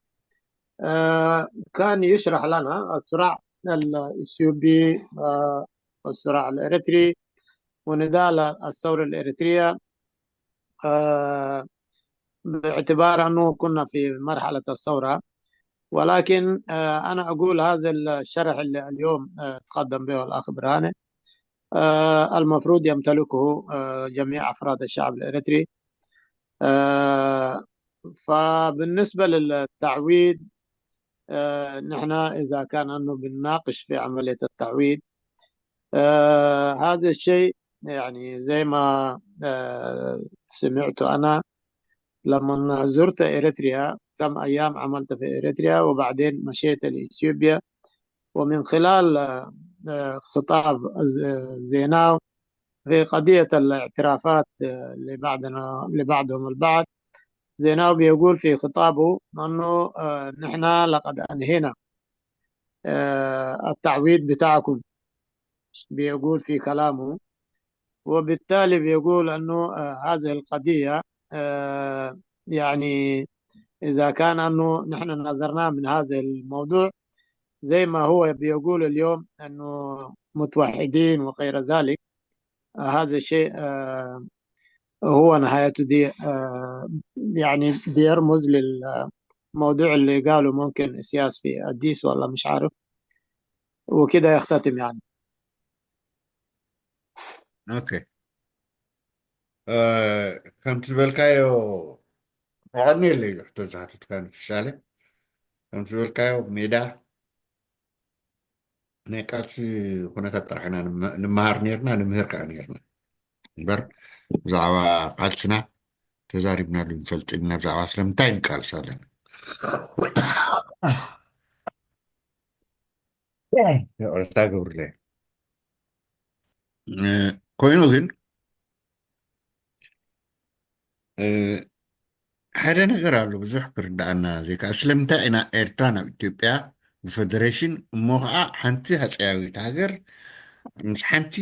كان يشرح لنا الصراع الإثيوبي والصراع الإريتري ونضال الثورة الإريترية باعتبار أنه كنا في مرحلة الثورة. ولكن أنا أقول هذا الشرح اللي اليوم تقدم به الأخ برهاني المفروض يمتلكه جميع أفراد الشعب الإريتري. فبالنسبة للتعويض نحن إذا كان أنه بنناقش في عملية التعويض هذا الشيء يعني زي ما سمعت أنا لما زرت إريتريا كم أيام عملت في إريتريا وبعدين مشيت لإثيوبيا ومن خلال خطاب زيناو في قضية الاعترافات لبعضنا لبعضهم البعض زيناو بيقول في خطابه أنه نحن لقد أنهينا التعويض بتاعكم بيقول في كلامه وبالتالي بيقول أنه هذه القضية يعني إذا كان أنه نحن نظرنا من هذا الموضوع زي ما هو بيقول اليوم أنه متوحدين وغير ذلك هذا الشيء هو نهايته دي يعني بيرمز للموضوع اللي قالوا ممكن إسياس في أديس ولا مش عارف وكده يختتم يعني okay ከምቲ ዝበልካዮ ኣቐኒየለይ ሕቶ ዝሓተትካን ፍሻለ ከምቲ ዝበልካዮ ሜዳ ናይ ቃልሲ ኩነታት ጥራሕ ኢና ንመሃር ነርና ንምህር ከዓ ነርና እምበር ብዛዕባ ቃልስና ተዛሪብናሉ ንፈልጥ ኢና ብዛዕባ ስለምንታይ ንቃልስ ኣለና ይቕረታ ገብርለ ኮይኑ ግን ሓደ ነገር ኣሎ ብዙሕ ክርዳኣና ዘይከኣል ስለምንታይ ኢና ኤርትራ ናብ ኢትዮጵያ ብፈደሬሽን እሞ ከዓ ሓንቲ ሃፀያዊት ሃገር ምስ ሓንቲ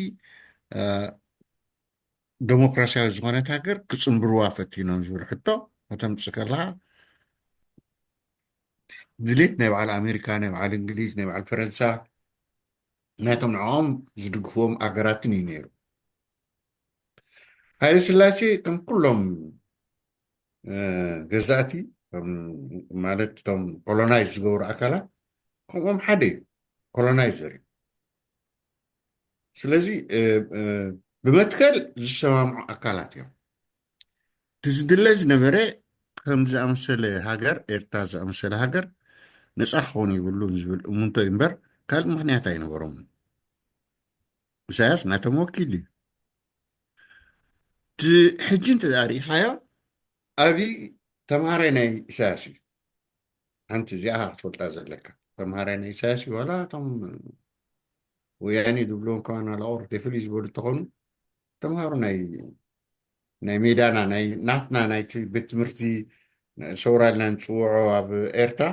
ዴሞክራሲያዊ ዝኾነት ሃገር ክፅንብርዋ ፈቲኖም ዝብል ሕቶ ከተምፅእ ከለካ ድሌት ናይ በዓል ኣሜሪካ ናይ በዓል እንግሊዝ ናይ በዓል ፈረንሳ ናቶም ንዕኦም ዝድግፍዎም ኣገራትን እዩ ነይሩ ሃይለ ስላሴ ከም ኩሎም ገዛእቲ ማለት እቶም ኮሎናይዝ ዝገብሩ ኣካላት ከምኦም ሓደ እዩ። ኮሎናይዘር እዩ። ስለዚ ብመትከል ዝሰማምዑ ኣካላት እዮም። እቲ ዝድለ ዝነበረ ከም ዝኣመሰለ ሃገር፣ ኤርትራ ዝኣመሰለ ሃገር ነፃ ክኸውን የብሉን ዝብል እሙንቶ እዩ እምበር ካልእ ምኽንያት ኣይነበሮምን። ኢሳያስ ናቶም ወኪል እዩ። እቲ ሕጂ እንተ ርኢኻዮ ኣብይ ተምሃራይ ናይ ኢሳያስ እዩ። ሓንቲ እዚኣ ክትፈልጣ ዘለካ። ተምሃራይ ናይ ኢሳያስ እዩ። ዋላ እቶም ወያኔ ዝብልዎም ከማን ዋላ ቁሩብ ፍልይ ዝበሉ እንተኾኑ ተምሃሮ ናይ ናይ ሜዳና ናይ ናትና ናይቲ ቤት ትምህርቲ ሰውራ ኢልና ንፅውዖ ኣብ ኤርትራ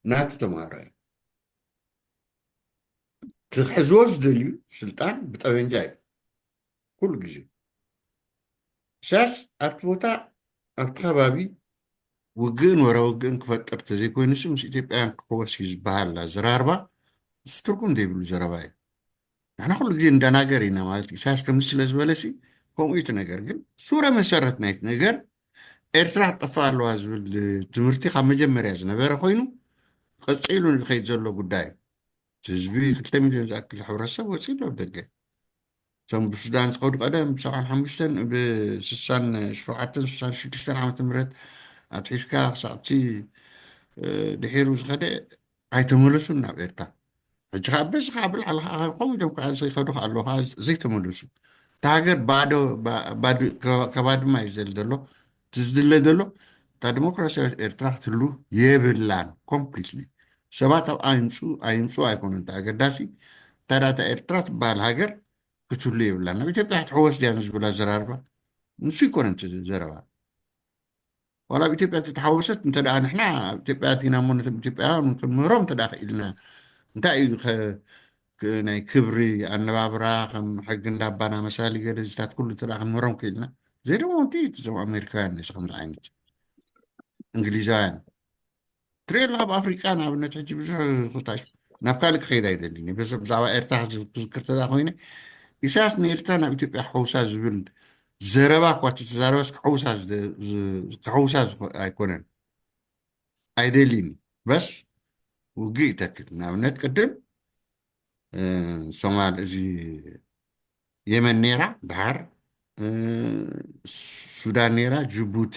ናቱ ተምሃሮ እዮም። እቲ ክሕዝዎ ዝደልዩ ስልጣን ብጠበንጃ እዩ ኩሉ ግዜ። ኢሳያስ ኣብቲ ቦታ ኣብቲ ከባቢ ውግእን ወረ ውግእን ክፈጥር ተዘይኮይኑሲ ምስ ኢትዮጵያውያን ክሕወስ እዩ ዝበሃል ኣዘራርባ እዚ ትርጉም ዘይብሉ ዘረባ እዩ። ንሕና ኩሉ ግዜ እንደናገር ኢና ማለት ኢሳያስ ከምዚ ስለ ዝበለ ሲ ከምኡ እዩ እቲ ነገር። ግን ሱረ መሰረት ናይቲ ነገር ኤርትራ ክትጠፍእ ኣለዋ ዝብል ትምህርቲ ካብ መጀመርያ ዝነበረ ኮይኑ ቀፂሉ ዝኸይድ ዘሎ ጉዳይ እዩ። እቲ ህዝቢ ክልተ ሚልዮን ዝኣክል ሕብረተሰብ ወፂኡ ኣሎ ኣብ ደገ። እቶም ብሱዳን ዝኸዱ ቀደም ብሰብዓን ሓሙሽተን ብስሳን ሸውዓተን ስሳን ሽዱሽተን ዓመተ ምህረት ኣትሒዝካ ክሳዕቲ ድሒሩ ዝኸደ ኣይተመለሱን ናብ ኤርትራ። ሕጂ ከዓ በዚ ከዓ ብላዕሊ ከዓ ከምኡ ኢሎም ከዓ ዘይኸዱ ከዓ ኣለዉ ከዓ ዘይተመለሱ። እታ ሃገር ባዶ ከባድማ እዩ ዘል ዘሎ። እቲ ዝድለ ዘሎ እታ ዲሞክራሲያዊት ኤርትራ ክትህሉ የብላን ኮምፕሊትሊ። ሰባት ኣብ ኣይምፁ ኣይምፁ ኣይኮኑን እቲ ኣገዳሲ። እታ ዳታ ኤርትራ ትበሃል ሃገር ክትህሉ የብላን። ናብ ኢትዮጵያ ክትሕወስ ድያ ንዝብል ኣዘራርባ ንሱ ይኮነ እቲ ዘረባ። ዋላ ኣብ ኢትዮጵያ እንተተሓወሰት እንተ ደኣ ንሕና ኣብ ኢትዮጵያ ኣቲና እሞ ነቶም ኢትዮጵያውያን ክንምህሮም እንተ ደኣ ክኢልና እንታይ እዩ ከ- ክ- ናይ ክብሪ ኣነባብራ ከም ሕጊ እንዳባና መሳሊ ገለ እዚታት ኩሉ እንተ ደኣ ክንምህሮም ክኢልና ዘይደሞ እቲ እዞም ኣሜሪካውያን ነዚ ከምዚ ዓይነት እንግሊዛውያን ትሪኦ ኣለካ ኣብ ኣፍሪቃ ንኣብነት ሕጂ ብዙሕ ክታሽ ናብ ካልእ ክኸይድ ኣይደልን እየ። በዚ- ብዛዕባ ኤርትራ ክዝ- ክዝክር ተዛ ኮይነ ኢሳያስ ንኤርትራ ናብ ኢትዮጵያ ክሕውሳ ዝብል ዘረባ እኳ እቲ ተዛረበስ ክሕውሳ ዝደ- ዝ- ክሕውሳ ዝኸ- ኣይኮነን ኣይደልን እዩ። በስ ውግእ ይተክል ንኣብነት ቅድም ሶማል እዚ የመን ነይራ ድሓር ሱዳን ነይራ ጅቡቲ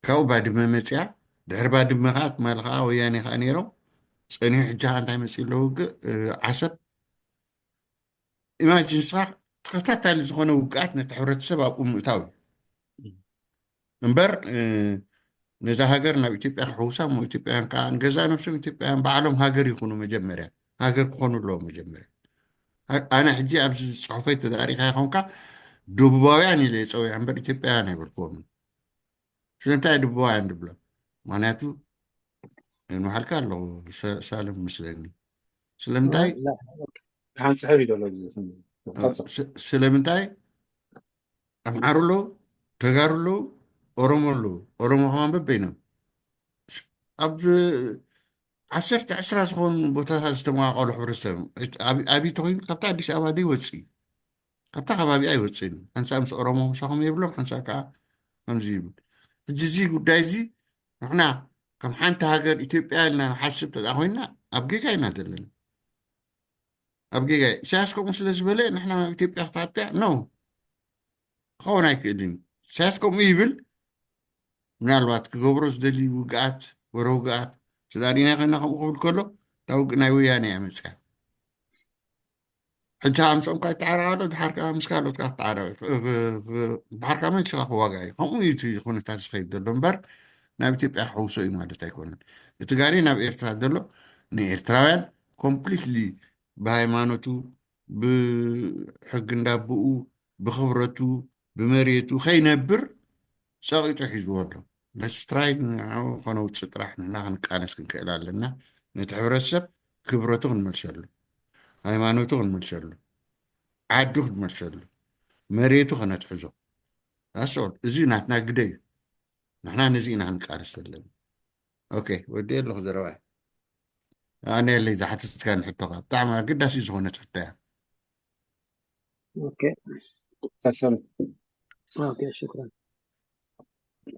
ካብኡ ባድመ መፅያ ድሕሪ ባድመ ከዓ ትማሊ ከዓ ወያኔ ከዓ ነይሮም ፀኒሑ ሕጂ ከዓ እንታይ መፅእ ኣሎ ውግእ ዓሰብ ኢማጂን ንስኻ ተኸታታሊ ዝኾነ ውግኣት ነቲ ሕብረተሰብ ኣብኡ ምእታው እዩ እምበር ነዛ ሃገር ናብ ኢትዮጵያ ክሕውሳ እሞ ኢትዮጵያውያን ከዓ ንገዛእ ነብሶም ኢትዮጵያውያን ባዕሎም ሃገር ይኹኑ መጀመርያ ሃገር ክኾኑ ኣለዎም መጀመርያ ኣነ ሕጂ ኣብዚ ፅሑፈይ ተዳሪኻ ይኾንካ ደቡባውያን ኢለ የፀውያ እምበር ኢትዮጵያውያን ኣይበልክዎምን ስለምንታይ ደቡባውያን ድብሎም ምክንያቱ ንባዕልካ ኣለኹ ሳልም ምስለኒ ስለምንታይ ሓንፅሕር እዩ ዘሎ ስለምንታይ ኣምሓሩ ኣለዉ ተጋሩ ኣለዉ ኦሮሞ ኣለዉ ኦሮሞ ከማን በበይኖም ኣብ ዓሰርተ ዕስራ ዝኾኑ ቦታታት ዝተመቃቀሉ ሕብረተሰብ ኣብይ ተኮይኑ ካብታ ኣዲስ ኣበባ ደይ ወፅእ ካብታ ከባቢኣ ይወፅእን ሓንሳ ምስ ኦሮሞ ምሳኹም የብሎም ሓንሳ ከዓ ከምዚ ይብል ሕጂ እዚ ጉዳይ እዚ ንሕና ከም ሓንቲ ሃገር ኢትዮጵያ ኢልና ንሓስብ ተዳ ኮይና ኣብ ጌጋ ኢና ዘለና ኣብ ጌጋ ኢሳያስ ከምኡ ስለ ዝበለ ንሕና ናብ ኢትዮጵያ ክታጥያ ነው ክኸውን ኣይክእልን ኢሳያስ ከምኡ ይብል ምናልባት ክገብሮ ዝደሊ ውግኣት ወረ ውግኣት ተዛሪና ኮይና ከምኡ ክብል ከሎ እታ ውግእ ናይ ወያነ እያ መፅያ ሕጂ ከዓ ምስኦም ከዓ ይተዓረቕ ኣሎ ድሓር ከዓ ምስ ካልኦት ከዓ ክትዓረቕ እዩ። ፍ- ፍ- ድሓር ከዓ መልስኻ ክዋጋ እዩ ከምኡ እዩ እቲ ኩነታት ዝኸይድ ዘሎ እምበር ናብ ኢትዮጵያ ክሕውሶ እዩ ማለት ኣይኮነን እቲ ጋሪ ናብ ኤርትራ ዘሎ ንኤርትራውያን ኮምፕሊትሊ ብሃይማኖቱ ብሕጊ እንዳቦኡ ብኽብረቱ ብመሬቱ ከይነብር ፀቂጡ ሒዝዎ ኣሎ ለስትራይ ንዑ ከነውፅእ ጥራሕ ንሕና ክንቃለስ ክንክእል ኣለና ነቲ ሕብረተሰብ ክብረቱ ክንመልሰሉ ሃይማኖቱ ክንመልሰሉ ዓዱ ክንመልሰሉ መሬቱ ከነትሕዞ ኣሰል እዚ ናትና ግደ እዩ ንሕና ነዚ ኢና ክንቃለስ ዘለና ኦኬ ወዲ ኣለኹ ዘረባይ ኣነ የለይ ዝሓተትካ ንሕቶኻ ብጣዕሚ ኣገዳሲ ዝኾነት ሕቶ እያ اوكي تسلم اوكي شكرا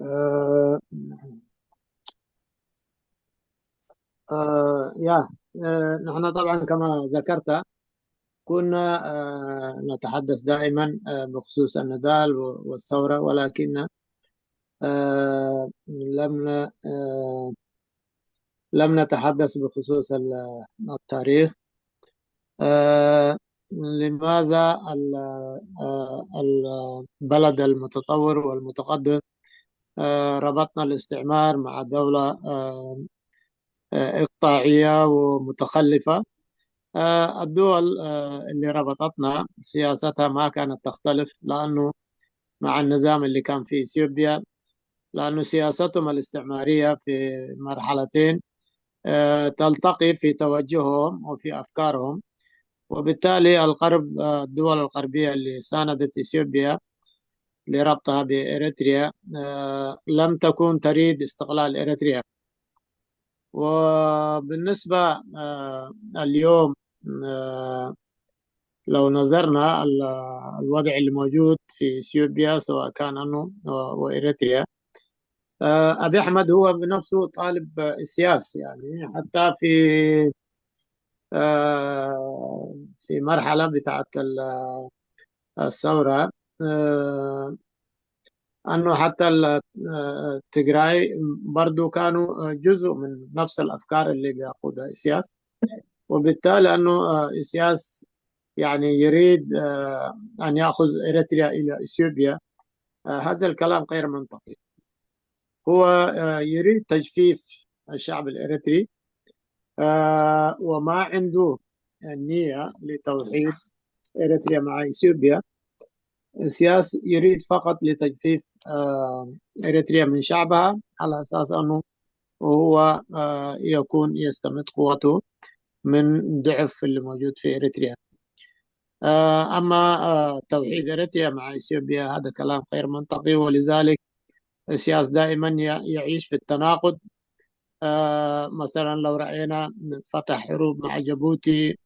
آه، آه، يا، آه، نحن طبعًا كما ذكرت كنا، آه، نتحدث دائمًا، آه، بخصوص النضال و-، والثورة، ولكن، آه، لم ن-، آه، لم نتحدث بخصوص ال-، التاريخ. آه، لماذا ال-، آه، البلد المتطور والمتقدم، آه، ربطنا الاستعمار مع دولة، آه، آه، إقطاعية ومتخلفة؟ آه، الدول، آه، اللي ربطتنا سياستها ما كانت تختلف، لأنه مع النظام اللي كان في إثيوبيا، لأنه سياستهم الاستعمارية في مرحلتين، آه، تلتقي في توجههم وفي أفكارهم. وبالتالي الغرب، آه، الدول الغربية اللي ساندت إثيوبيا لربطها بإريتريا، آه، لم تكن تريد استقلال إريتريا. وبالنسبة، آه، اليوم، آه، لو نظرنا ال-، الوضع اللي موجود في إثيوبيا، سواء كان أنو وإريتريا، آه، أبي أحمد هو بنفسه طالب، آه، سياسي، يعني حتى في، آه، في مرحلة بتاعت ال-، الثورة، آه، أنه حتى ال-، آه، التجراي برضو كانوا، آه، جزء من نفس الأفكار اللي بيقودها إسياس. وبالتالي أنه، آه، إسياس يعني يريد، آه، أن يأخذ إريتريا إلى إثيوبيا، آه، هذا الكلام غير منطقي. هو، آه، يريد تجفيف الشعب الإريتري، آه، وما عنده النية لتوحيد إريتريا مع إثيوبيا. إسياس يريد فقط لتجفيف، آه، إريتريا من شعبها، على أساس أنه هو، آه، يكون يستمد قوته من ضعف اللي موجود في إريتريا. آه، أما، آه، توحيد إريتريا مع إثيوبيا، هذا كلام غير منطقي، ولذلك إسياس دائمًا ي-، يعيش في التناقض. آه، مثلًا لو رأينا فتح حروب مع جيبوتي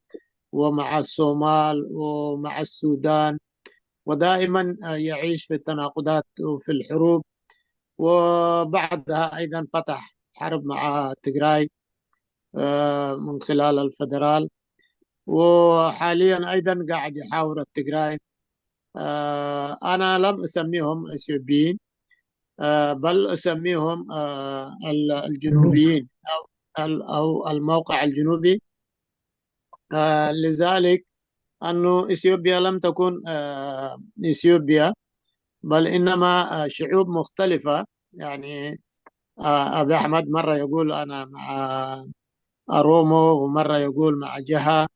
ومع الصومال ومع السودان، ودائمًا، آه، يعيش في التناقضات وفي الحروب، وبعدها أيضًا فتح حرب مع تجراي، آه، من خلال الفدرال، وحاليًا أيضًا قاعد يحاور التجراي. آه، أنا لم أسميهم إثيوبيين، آه، بل أسميهم، آه، ال-، الجنوبيين أو ال-، أو الموقع الجنوبي. آه، لذلك أنه إثيوبيا لم تكن، آه، إثيوبيا، بل إنما، آه، شعوب مختلفة. يعني، آه، أبي أحمد مرة يقول: "أنا مع أرومو"، ومرة يقول: "مع جهة"،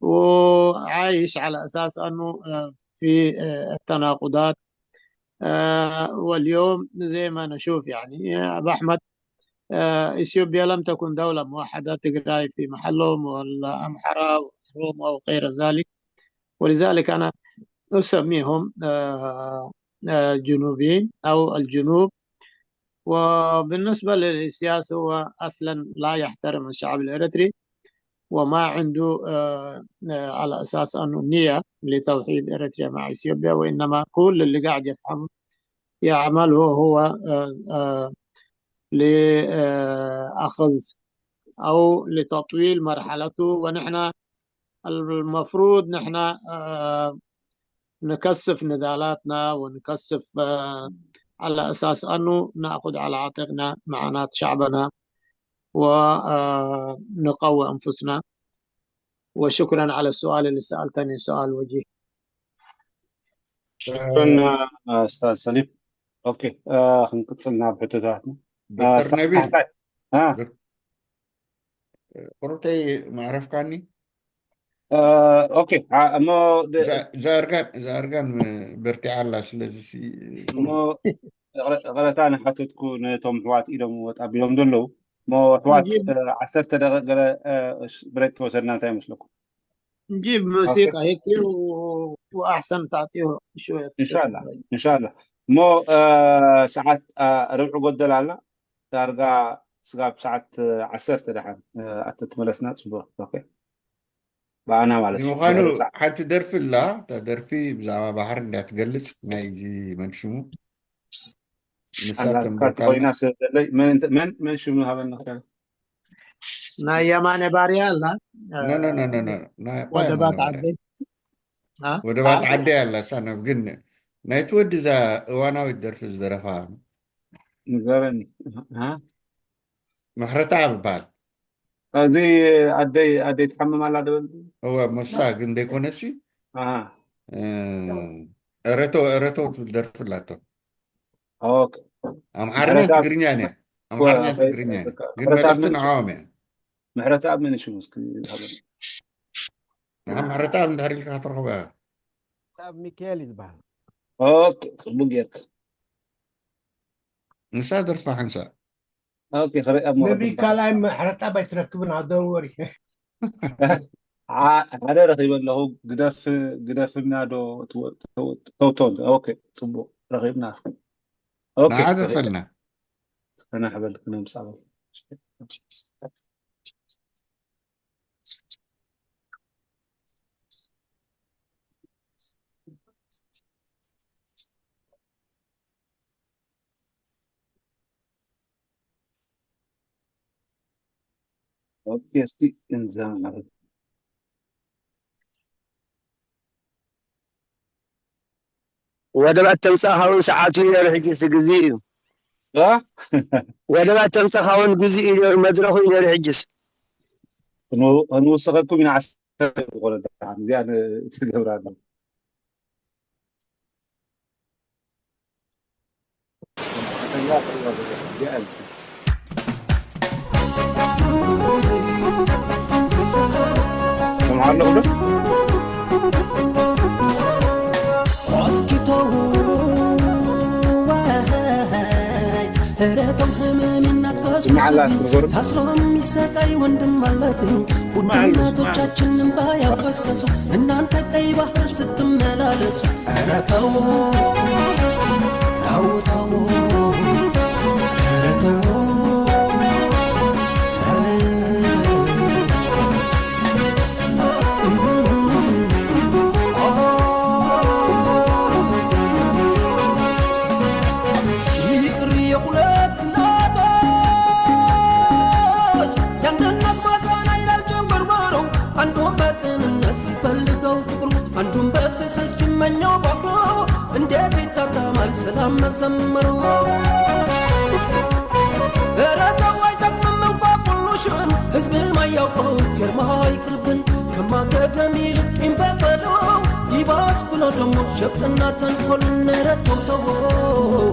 وعايش على أساس أنه، آه، في، آه، التناقضات. آه، واليوم زي ما نشوف، يعني، يا أبو أحمد، آه، إثيوبيا لم تكن دولة موحدة، تجراي في محلهم، ولا أمحرة، وأورومو، أو غير ذلك. ولذلك أنا أسميهم، آه، آه، جنوبيين أو الجنوب. وبالنسبة للسياسة، هو أصلًا لا يحترم الشعب الإريتري، وما عنده، آه، آه، على أساس أنه نية لتوحيد إريتريا مع إثيوبيا، وإنما كل اللي قاعد يفهم يعمله هو، آه، آه، لأخذ أو لتطويل مرحلته. ونحن المفروض نحن، آه، نكثف نضالاتنا ونكثف، آه، على أساس أنه نأخذ على عاتقنا معاناة شعبنا ونقوي أنفسنا. وشكرًا على السؤال اللي سألتني، سؤال وجيه. شكرًا، آه، أستاذ سليم. ኦኬ፣ እ፣ ክንቅጽል ናብ ሕቶታትና። እ፣ ዶክተር ሳ-፣ ነቢል፣ ሳሕሳይ። እ፣ ዶክ-፣ ቁሩብተይ መዕረፍካኒ? እ፣ ኦኬ፣ ዓ-፣ እሞ ደ-፣ እዛ እዛ እርጋን፣ እዛ እርጋን በርቲዓ ኣላ። ስለዚ ሲ-፣ እሞ ይቕረ-፣ ይቕረታ ንሓተትኩ፣ ነቶም ኣሕዋት ኢዶም ወጥ ኣቢሎም ዘለዉ። እሞ ኣሕዋት፣ نجيب እ፣ ዓሰርተ ደቂቕ ገለ፣ እ፣ ብሬክ ተወሰድና፣ እንታይ ይመስለኩም? نجيب ኦኬ። موسيقى هيك و-، وأحسن تعطيه شوية إن شاء الله، فرصة. إن شاء الله. እሞ፣ እ፣ ሰዓት፣ እ፣ ርብዒ ጎደል ኣላ። ዳርጋ ስጋብ ሰዓት፣ እ፣ ዓሰርተ ደሓን፣ እ፣ ኣተትመለስና ጽቡቕ። ኦኬ። ብኣና ማለት እዩ። ንምዃኑ ድሕሪ ሰዓት። ሓንቲ ደርፊ ኣላ። እታ ደርፊ ብዛዕባ ባሕሪ እንድያ ትገልጽ፣ ናይዚ መን ሽሙ? ንሳ ኣላ ተንብረካ ኣላ። ኮይና ስለ ዘለይ፣ መን እንተ-፣ መን፣ መን ሽሙ ሃበና ክሳብ? ናይ የማነ ባርያ ኣላ። ኖ ኖ ኖ ኖ ኖ። ናይ ኣባ ወደባት የማነ ባርያ። ዓደይ። አ? ወደባት አ? ዓደይ ኣላ፣ እሳ ናብ ግን ናይቲ ወዲ እዛ እዋናዊት ደርፊ ዝደረፋ ንገረኒ። አ? ምሕረተኣብ ይበሃል። እዚ ኣደይ ኣደይ ትሓምም ኣላ ደበል እወ፣ ሞሳ ግን ዘይኮነሲ አ እ፣ እረቶ እረቶ ትብል ደርፊ ኣላቶ። ኦኬ። ኣምሓርኛ ምሕረተኣብ ትግርኛ እያ። ኣምሓርኛ ትግርኛ እያ። ግን ምሕረተኣብ መልእኽቲ ምን ንዓኦም እያ። ምሕረተኣብ ምን ሽሙ እስኪ ሃበኒ። ንዓ ምሕረተኣብ እንድሕር ኢልካ ክትረኽቦ እያ። ኣብ ሚካኤል እዩ ዝበሃል። ኦኬ፣ ጽቡቅ ጌርክ። ንሳ ደርፋ ሓንሳ። ኦኬ፣ ክርኢ ኣብ መቐበል ነቢ ካልኣይ ምሕረተኣብ ኣይትረክብን፣ ኣደወሪ። ዓ- ሓደ ረኺበ ኣለኹ። ግደፍ ግደፍና ዶ ትወ- ትወ- ተውቶን። ኦኬ፣ ጽቡቅ ረኺብና። ኦኬ፣ ንዓ ክርኢ ደርፈልና። ጽናሕ በል ክነምጻ በል። ኦኬ፣ እስቲ እንዛ ማለት ወደባት ተምጻኻውን ሰዓቱ እዩ ነይሩ፣ ሕጂስ ግዜ እዩ። አ? ወደባት ተምጻኻውን ግዜ እዩ ነይሩ፣ መድረኹ እዩ ነይሩ። ሕጂስ ከኑ- ከንውስኸኩም ኢና ዓሰርተ ዝኾነ ደሓን እዚኣ ን- ትገብራ ኣሎ። ሰምዓ ኣለኹ ዶ? ሆስኪቶ ወይ ረቶም ህመም እናትኮስ ስምዓላ ነገሩ ታስሮም የሚሰቃይ ወንድም አለብኝ። ውድ እናቶቻችን እንባ ያፈሰሱ እናንተ ቀይ ባህር ስትመላለሱ፣ ኧረ ተው ተው ተው፣ ኧረ ተው ተው። ይቅር የሁለት እናቶች የአንድነት ማዛና ይላል ጀንበርበሩ። አንዱም በቅንነት ሲፈልገው ፍቅሩ፣ አንዱም በስስት ሲመኘው ባህሩ። እንዴት ይጣጣማል ሰላም መዘመሩ? ኧረ ተው አይጠቅምም እንኳ ሁሉ ሽን ህዝብ ማያውቀው ፌርማ ይቅርብን። ከማገገም ይልቅ ቂም በቀሉ ይባስ ብሎ ደግሞ ሸፍጥና ተንኮልን። ኧረ ተው ተው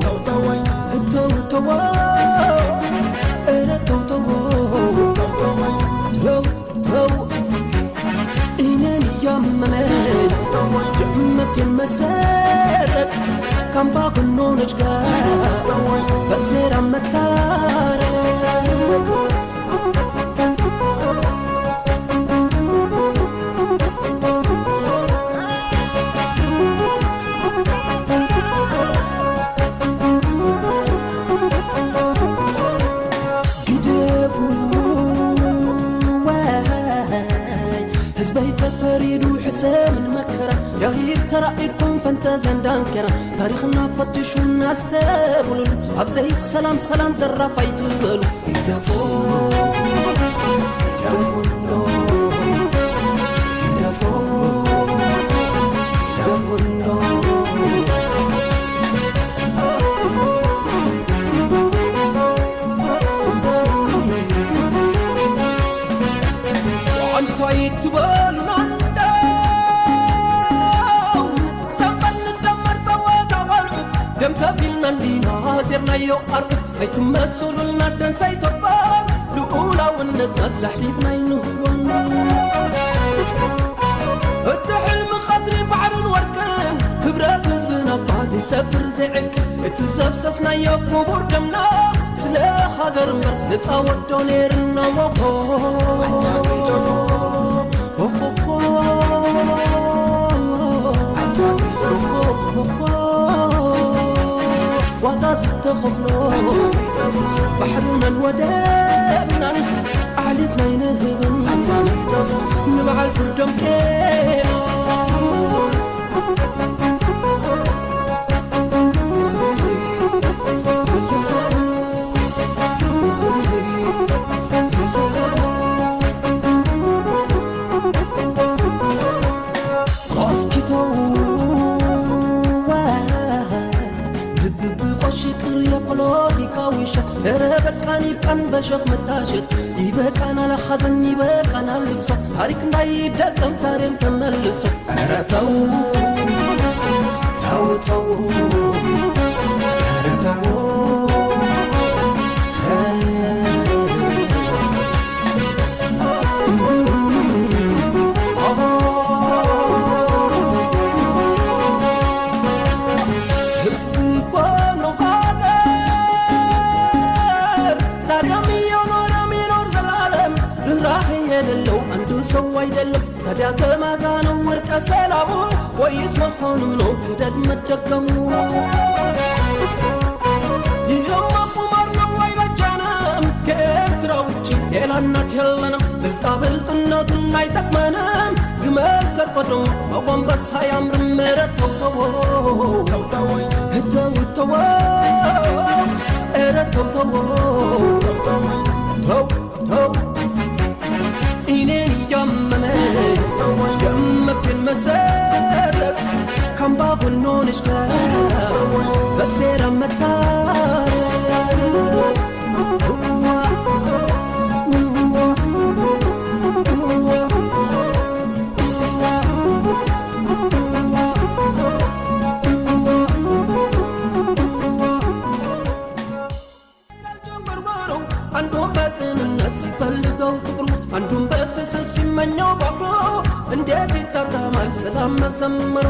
ተው ተው ኧረ ተው ተው ተው ተው እኔን እያመመ የእምነቴን መሰረት ከአምባገነኖች ጋር በሴራ መታረቅ። ግደፉ ወይ ህዝበይ ተፈሪዱ ሕሰምን መከራ ዳሂር ተራኢኩም ፈንጠዝያን ዳንኬራ ታሪኽና ፈትሹ እናስተብሉሉ ኣብ ዘይሰላም ሰላም ዘራፍ ኣይትበሉ። ግደፉ ግደፉ እንዶ ግደፉ ግደፉ እንዶ እንታይ ትበሉና እንደው ዘንበል እንደመር ጸወታ ቆልዑ ደም ከፊልና እንዲና ዜርናዮ ኣርዑ ኣይትመሱሉልና ደንሳይ ተፋን ልኡላውነትና ዘሕሊፍና ኣይንህቦን። እቲ ሕልሚ ቐድሪ ባሕርን ወርቅን ክብረት ህዝብና እኳ ዘይሰፍር ዘይዕቅል እቲ ዘፍሰስናዮ ክቡር ደምና ስለ ሃገር እምበር ነፃ ወዶ ነይርና ሞኾ ዋጋ ዝተኸፍሎ ባሕርናን ወደብናን ኣሕሊፍና ኣይንህብን ንበዓል ፍርዶም ቄና። በቃን ይብቃን በሸኽ መታሸት፣ ይበቃናል ሐዘን ይበቃናል ልቅሶ፣ ታሪክ እንዳይደገም ዛሬም ተመልሶ። ኧረ ተው ተው ተው፣ ኧረ ተው ተው። ህዝብ እኮ ነው ሀገር፣ ዛሬም እየኖረ የሚኖር ዘላለም። ርህራሄ የሌለው አንዱ ሰው አይደለም። ታዲያ ከማጋ ነው እርቀ ሰላሙ? ወይስ መሆኑ ነው ክደት መደገሙ? ይህማ ቁማር ነው አይበጃንም። ከኤርትራ ውጭ ሌላ እናት የለንም። ብልጣ ብልጥነቱን አይጠቅመንም። ግመል ሰርቆ ደግሞ መጎንበስ አያምርም። ኧረ ተው ተው፣ ተው ተው፣ ኧረ ተው ተው፣ ተው እኔን እያመመ የመብቴን መሰረት ካምባጎኖንሽ ጋር በሴራ መታረቅ። አንዱን በቅንነት ሲፈልገው ፍቅሩ፣ አንዱን በስስት ሲመኘው ባህሩ፣ እንዴት ይጣጣማል ሰላም መዘመሩ?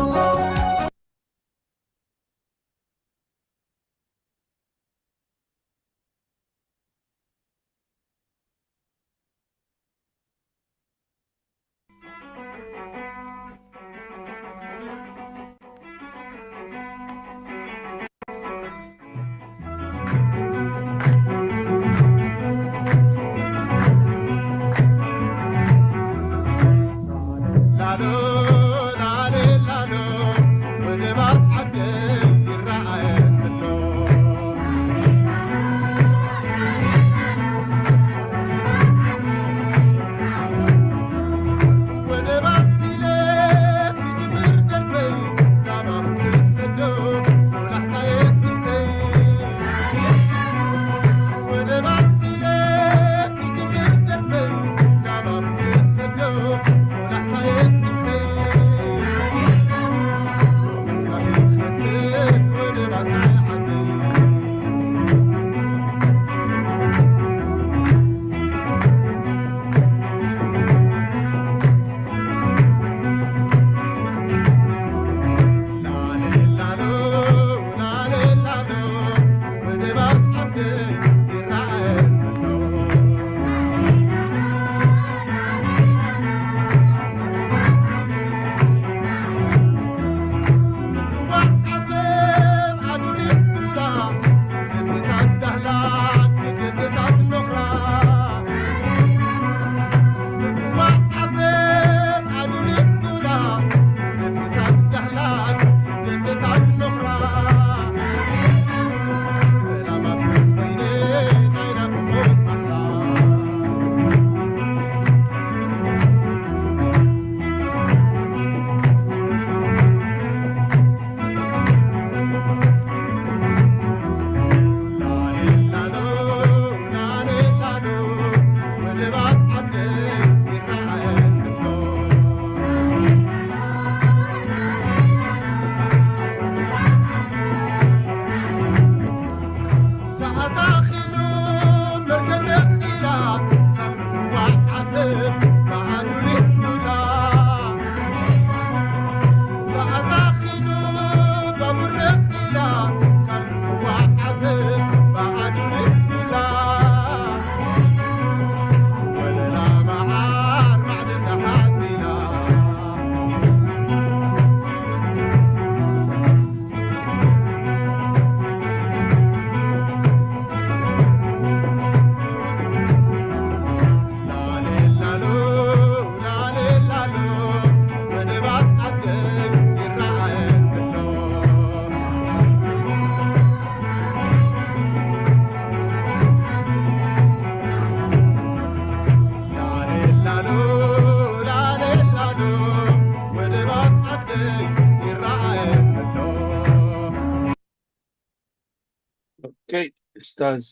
ኡስታዝ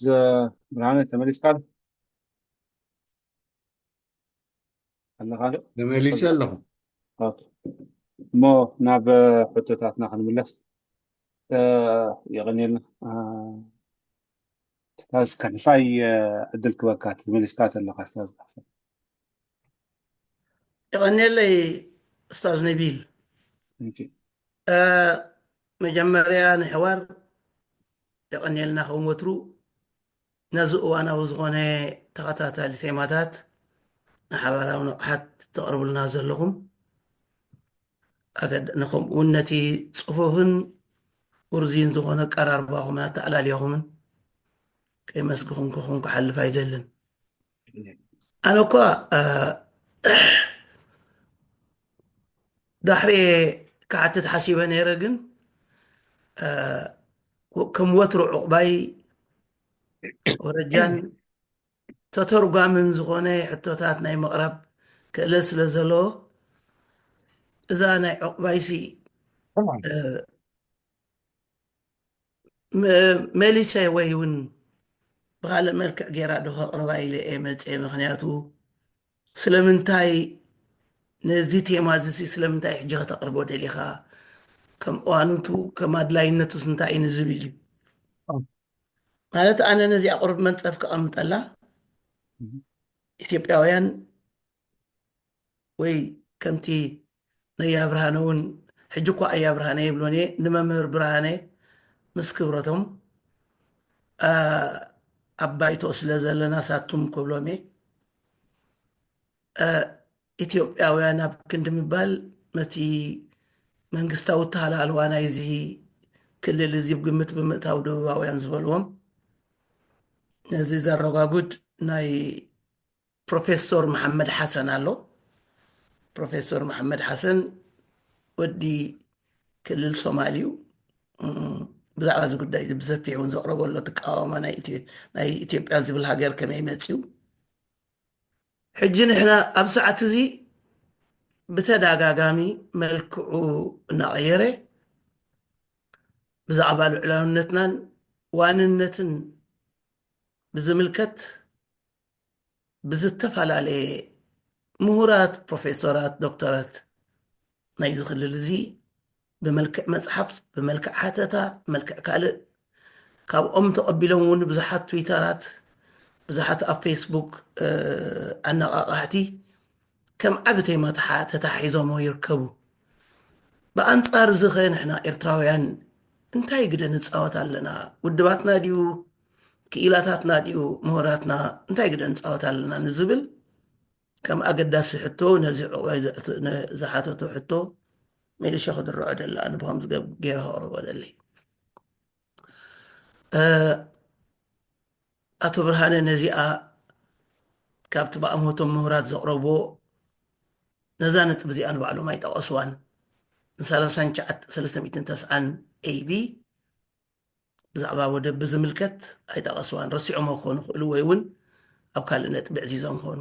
ብርሃነ፣ ተመሊስካ ኣለኻ ዶ? ተመሊሰ ኣለኹ። ኦኬ። እሞ ናብ ሕቶታትና ክንምለስ። የቐንየልና። ኡስታዝ ካሕሳይ፣ ዕድል ክበካ፣ ተመሊስካ ተለኻ ኡስታዝ ካሕሳይ። የቐንየለይ ኡስታዝ ነቢል። መጀመርያ ንሕዋር የቐንየልና ከም ወትሩ ነዚ እዋናዊ ዝኾነ ተኸታታሊ ቴማታት ንሓባራዊ ንቕሓት ተቕርቡልና ዘለኹም፣ ከምኡውን ነቲ ጽፉፍን ውርዝይን ዝኾነ ኣቀራርባኹምን ኣተኣላልያኹምን ከይመስግኹም ክኹም ክሓልፍ ኣይደልን። ኣነ እኳ ዳሕሬ ክሓትት ሓሲበ ነይረ፣ ግን ከም ወትሩ ዕቑባይ ወረጃን ተተርጓምን ዝኾነ ሕቶታት ናይ ምቕራብ ክእለት ስለ ዘለዎ፣ እዛ ናይ ዕቑባይሲ መሊሰ ወይ እውን ብኻልእ መልክዕ ገይራ ዶ ከቕርባ ኢለ እየ መፅየ። ምክንያቱ ስለምንታይ ነዚ ቴማ እዚ ስለምንታይ ሕጂ ከተቕርቦ ደሊኻ፣ ከም እዋንቱ ከም ኣድላይነቱስ እንታይ እዩ ንዝብል እዩ። ማለት ኣነ ነዚ ኣቕርብ መንፀፍ ከቐምጠላ ኢትዮጵያውያን ወይ ከምቲ ነያ ብርሃነ እውን፣ ሕጂ እኳ ኣያ ብርሃነ ይብሎን እየ፣ ንመምህር ብርሃነ ምስ ክብረቶም ኣብ ባይቶ ስለ ዘለና ሳቱም ክብሎም እየ። ኢትዮጵያውያን ኣብ ክንዲ ምባል፣ ነቲ መንግስታዊ ኣተሃላልዋ ናይዚ ክልል እዚ ግምት ብምእታው ደቡባውያን ዝበልዎም ነዚ ዘረጋጉድ ናይ ፕሮፌሶር መሓመድ ሓሰን ኣሎ። ፕሮፌሶር መሓመድ ሓሰን ወዲ ክልል ሶማል እዩ። ብዛዕባ እዚ ጉዳይ እዚ ብሰፊሕ እውን ዘቕረበሎ ትቃወማ ናይ ኢትዮጵያ ዝብል ሃገር ከመይ መፅዩ? ሕጂ ንሕና ኣብ ሰዓት እዚ ብተደጋጋሚ መልክዑ እናቐየረ ብዛዕባ ልዑላውነትናን ዋንነትን ብዝምልከት ብዝተፈላለየ ምሁራት፣ ፕሮፌሶራት፣ ዶክተራት ናይዚ ክልል እዚ ብመልክዕ መፅሓፍ፣ ብመልክዕ ሓተታ፣ ብመልክዕ ካልእ ካብኦም ተቐቢሎም እውን ብዙሓት ትዊተራት፣ ብዙሓት ኣብ ፌስቡክ ኣነቓቓሕቲ ከም ዓቢ ቴማ ተታሒዞሞ ይርከቡ። ብኣንጻር እዚ ኸ ንሕና ኤርትራውያን እንታይ ግደ ንጻወት ኣለና? ውድባትና ድዩ? ክኢላታትና ድዩ? ምሁራትና እንታይ ግደ ንጻወት ኣለና ንዝብል ከም ኣገዳሲ ሕቶ ነዚ ዕቑባይ ዝሓተቶ ሕቶ መሊሸ ክድርዖ ደላ ኣነ ብኸምዚ ገይረ ከቕርቦ ደለይ። ኣቶ ብርሃነ ነዚኣ ካብቲ ብኣምሆቶም ምሁራት ዘቕረብዎ ነዛ ነጥብ እዚኣ ንባዕሎም ኣይጠቐስዋን። ንሰላሳን ትሽዓተ ሰለስተ ሚእትን ተስዓን ኤ ዲ ብዛዕባ ወደብ ብዝምልከት ኣይጠቐስዋን። ረሲዖሞ ክኾኑ ይኽእሉ ወይ እውን ኣብ ካልእ ነጥቢ ዕዚዞም ይኾኑ።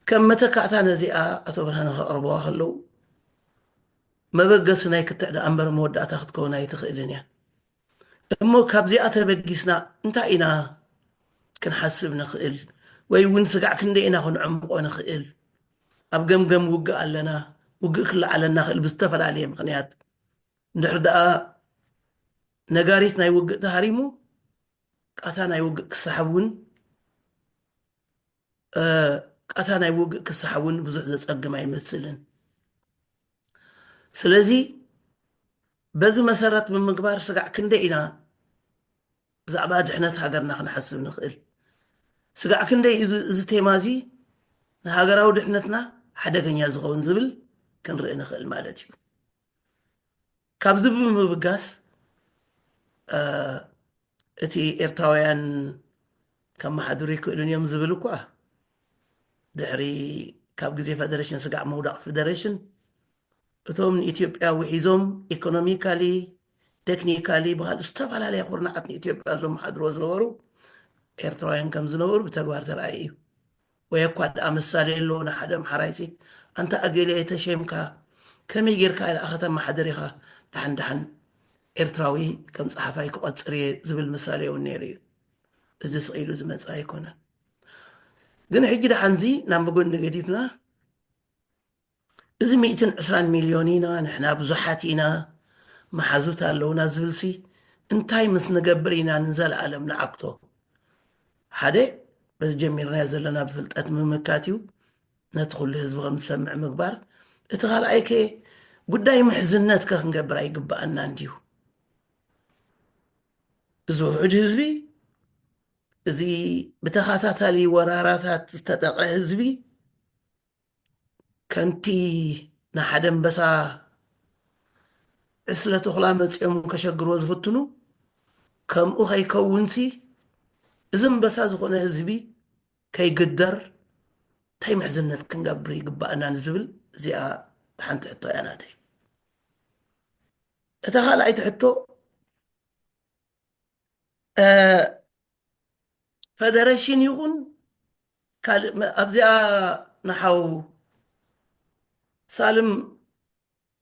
ከም መተካእታ ነዚኣ ኣቶ ብርሃነ ከቕርብዋ ከለዉ መበገሲ ናይ ክትዕ ደኣ እምበር መወዳእታ ክትከውን ኣይትኽእልን እያ። እሞ ካብዚኣ ተበጊስና እንታይ ኢና ክንሓስብ ንኽእል? ወይ እውን ስጋዕ ክንደይ ኢና ክንዕምቆ ንኽእል? ኣብ ገምገም ውግእ ኣለና። ውግእ ክለዓለና ክእል ብዝተፈላለየ ምኽንያት። እንድሕር ደኣ ነጋሪት ናይ ውግእ ተሃሪሙ ቃታ ናይ ውግእ ክሰሓብ እውን ቃታ ናይ ውግእ ክሰሓብ እውን ብዙሕ ዘጸግም ኣይመስልን። ስለዚ በዚ መሰረት ብምግባር ስጋዕ ክንደይ ኢና ብዛዕባ ድሕነት ሃገርና ክንሓስብ ንኽእል? ስጋዕ ክንደይ እዩ እዚ ቴማ እዚ ንሃገራዊ ድሕነትና ሓደገኛ ዝኸውን ዝብል ክንርኢ ንኽእል ማለት እዩ። ካብዚ ብምብጋስ እቲ ኤርትራውያን ከመሓድሩ ይክእሉን እዮም ዝብል እኳ ድሕሪ ካብ ግዜ ፈደሬሽን ስጋዕ ምውዳቕ ፈደሬሽን እቶም ንኢትዮጵያ ውሒዞም ኢኮኖሚካሊ፣ ቴክኒካሊ ብካልእ ዝተፈላለየ ኩርናዓት ንኢትዮጵያ ዘመሓድርዎ ዝነበሩ ኤርትራውያን ከም ዝነበሩ ብተግባር ተራእዩ እዩ። ወይ እኳ ደኣ ምሳሌ ኣለዎ ንሓደ ኣምሓራይሲ ኣንታ ኣገለ ተሸምካ ከመይ ጌርካ ደኣ ከተመሓድር ኢኻ ደሓን ደሓን ኤርትራዊ ከም ጸሓፋይ ክቐጽር እየ ዝብል ምሳሌ እውን ነይሩ እዩ። እዚ ስቕ ኢሉ ዝመጽእ ኣይኮነን። ግን ሕጂ ደሓንዚ ናብ መጎኒ ገዲፍና፣ እዚ ሚእትን ዕስራን ሚልዮን ኢና፣ ንሕና ብዙሓት ኢና፣ መሓዙት ኣለውና ዝብልሲ እንታይ ምስ ንገብር ኢና ንዘለኣለም ንዓግቶ? ሓደ፣ በዚ ጀሚርናዮ ዘለና ብፍልጠት ምምካት እዩ። ነቲ ኩሉ ህዝቢ ከም ዝሰምዕ ምግባር። እቲ ካልኣይ ከ ጉዳይ ምሕዝነት ከ ክንገብር ኣይግብኣና እንድዩ? እዚ ውሑድ ህዝቢ፣ እዚ ብተኸታታሊ ወራራታት ዝተጠቐ ህዝቢ፣ ከምቲ ንሓደ ኣንበሳ ዕስለ ተኹላ መጺኦም ከሸግርዎ ዝፍትኑ፣ ከምኡ ከይከውንሲ፣ እዚ ኣንበሳ ዝኾነ ህዝቢ ከይግደር እንታይ ምሕዝነት ክንገብር ይግባኣና ንዝብል፣ እዚኣ ሓንቲ ሕቶ እያ ናተይ። እታ ካልኣይቲ ሕቶ፣ እ፣ ፈደረሽን ይኹን ካልእ መ-፣ ኣብዚኣ ንሓው ሳልም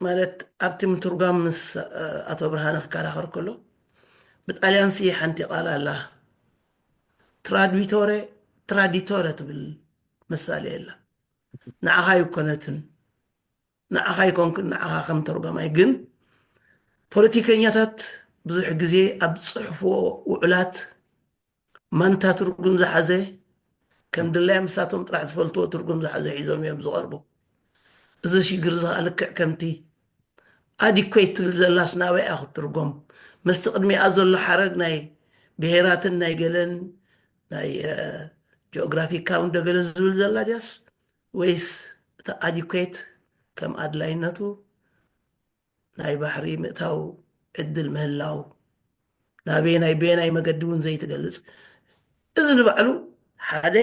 ማለት ኣብቲ ምትርጓም ምስ፣ እ፣ ኣቶ ብርሃነ ክከራኸር ከሎ፣ ብጣልያንሲ ሓንቲ ቃል ኣላ። ትራዲቶረ፣ ትራዲቶረ ትብል መሳለያ ኣላ። ንዓኻ ኣይኮነትን፣ ንዓኻ ኣይኮንክን፣ ንዓኻ ከም ተርጓማይ። ግን ፖለቲከኛታት ብዙሕ ግዜ ኣብ ዝጽሕፍዎ ውዕላት ማንታ ትርጉም ዝሓዘ፣ ከም ድላዮም ንሳቶም ጥራሕ ዝፈልጥዎ ትርጉም ዝሓዘ ሒዞም እዮም ዝቐርቡ። እዚ ሽግር እዚ ኸኣ ልክዕ ከምቲ ኣዲኩዌት ትብል ዘላስ ናበይ እያ ክትትርጎም? መስቲ ቅድሚኣ ዘሎ ሓረግ ናይ ብሄራትን ናይ ገለን ናይ፣ እ፣ ጂኦግራፊካውን ዶ ገለ ዝብል ዘላ ድያስ፣ ወይስ እቲ ኣዲኩዌት ከም ኣድላይነቱ ናይ ባሕሪ ምእታው ዕድል ምህላው፣ ናበየናይ በየናይ መገዲ እውን ዘይትገልጽ? እዚ ንባዕሉ ሓደ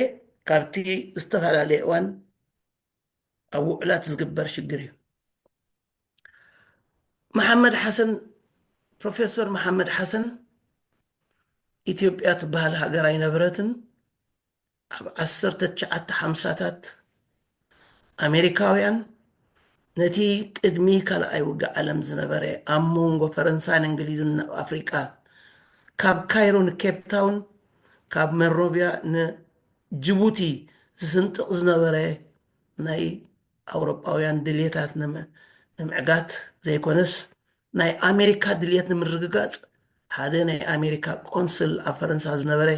ካብቲ ዝተፈላለየ እዋን ኣብ ውዕላት ዝግበር ሽግር እዩ። መሓመድ ሓሰን፣ ፕሮፌሰር መሓመድ ሓሰን፣ ኢትዮጵያ ትበሃል ሃገር ኣይነበረትን። ኣብ ዓሰርተ ትሽዓተ ሓምሳታት ኣሜሪካውያን ነቲ ቅድሚ ካልኣይ ውግእ ዓለም ዝነበረ ኣብ መንጎ ፈረንሳን እንግሊዝን ኣብ ኣፍሪቃ፣ ካብ ካይሮ ንኬፕ ታውን፣ ካብ መሮቪያ ንጅቡቲ ዝስንጥቕ ዝነበረ ናይ ኣውሮጳውያን ድልየታት ንመ-፣ ንምዕጋት ዘይኮነስ፣ ናይ ኣሜሪካ ድልየት ንምርግጋጽ፣ ሓደ ናይ ኣሜሪካ ቆንስል ኣብ ፈረንሳ ዝነበረ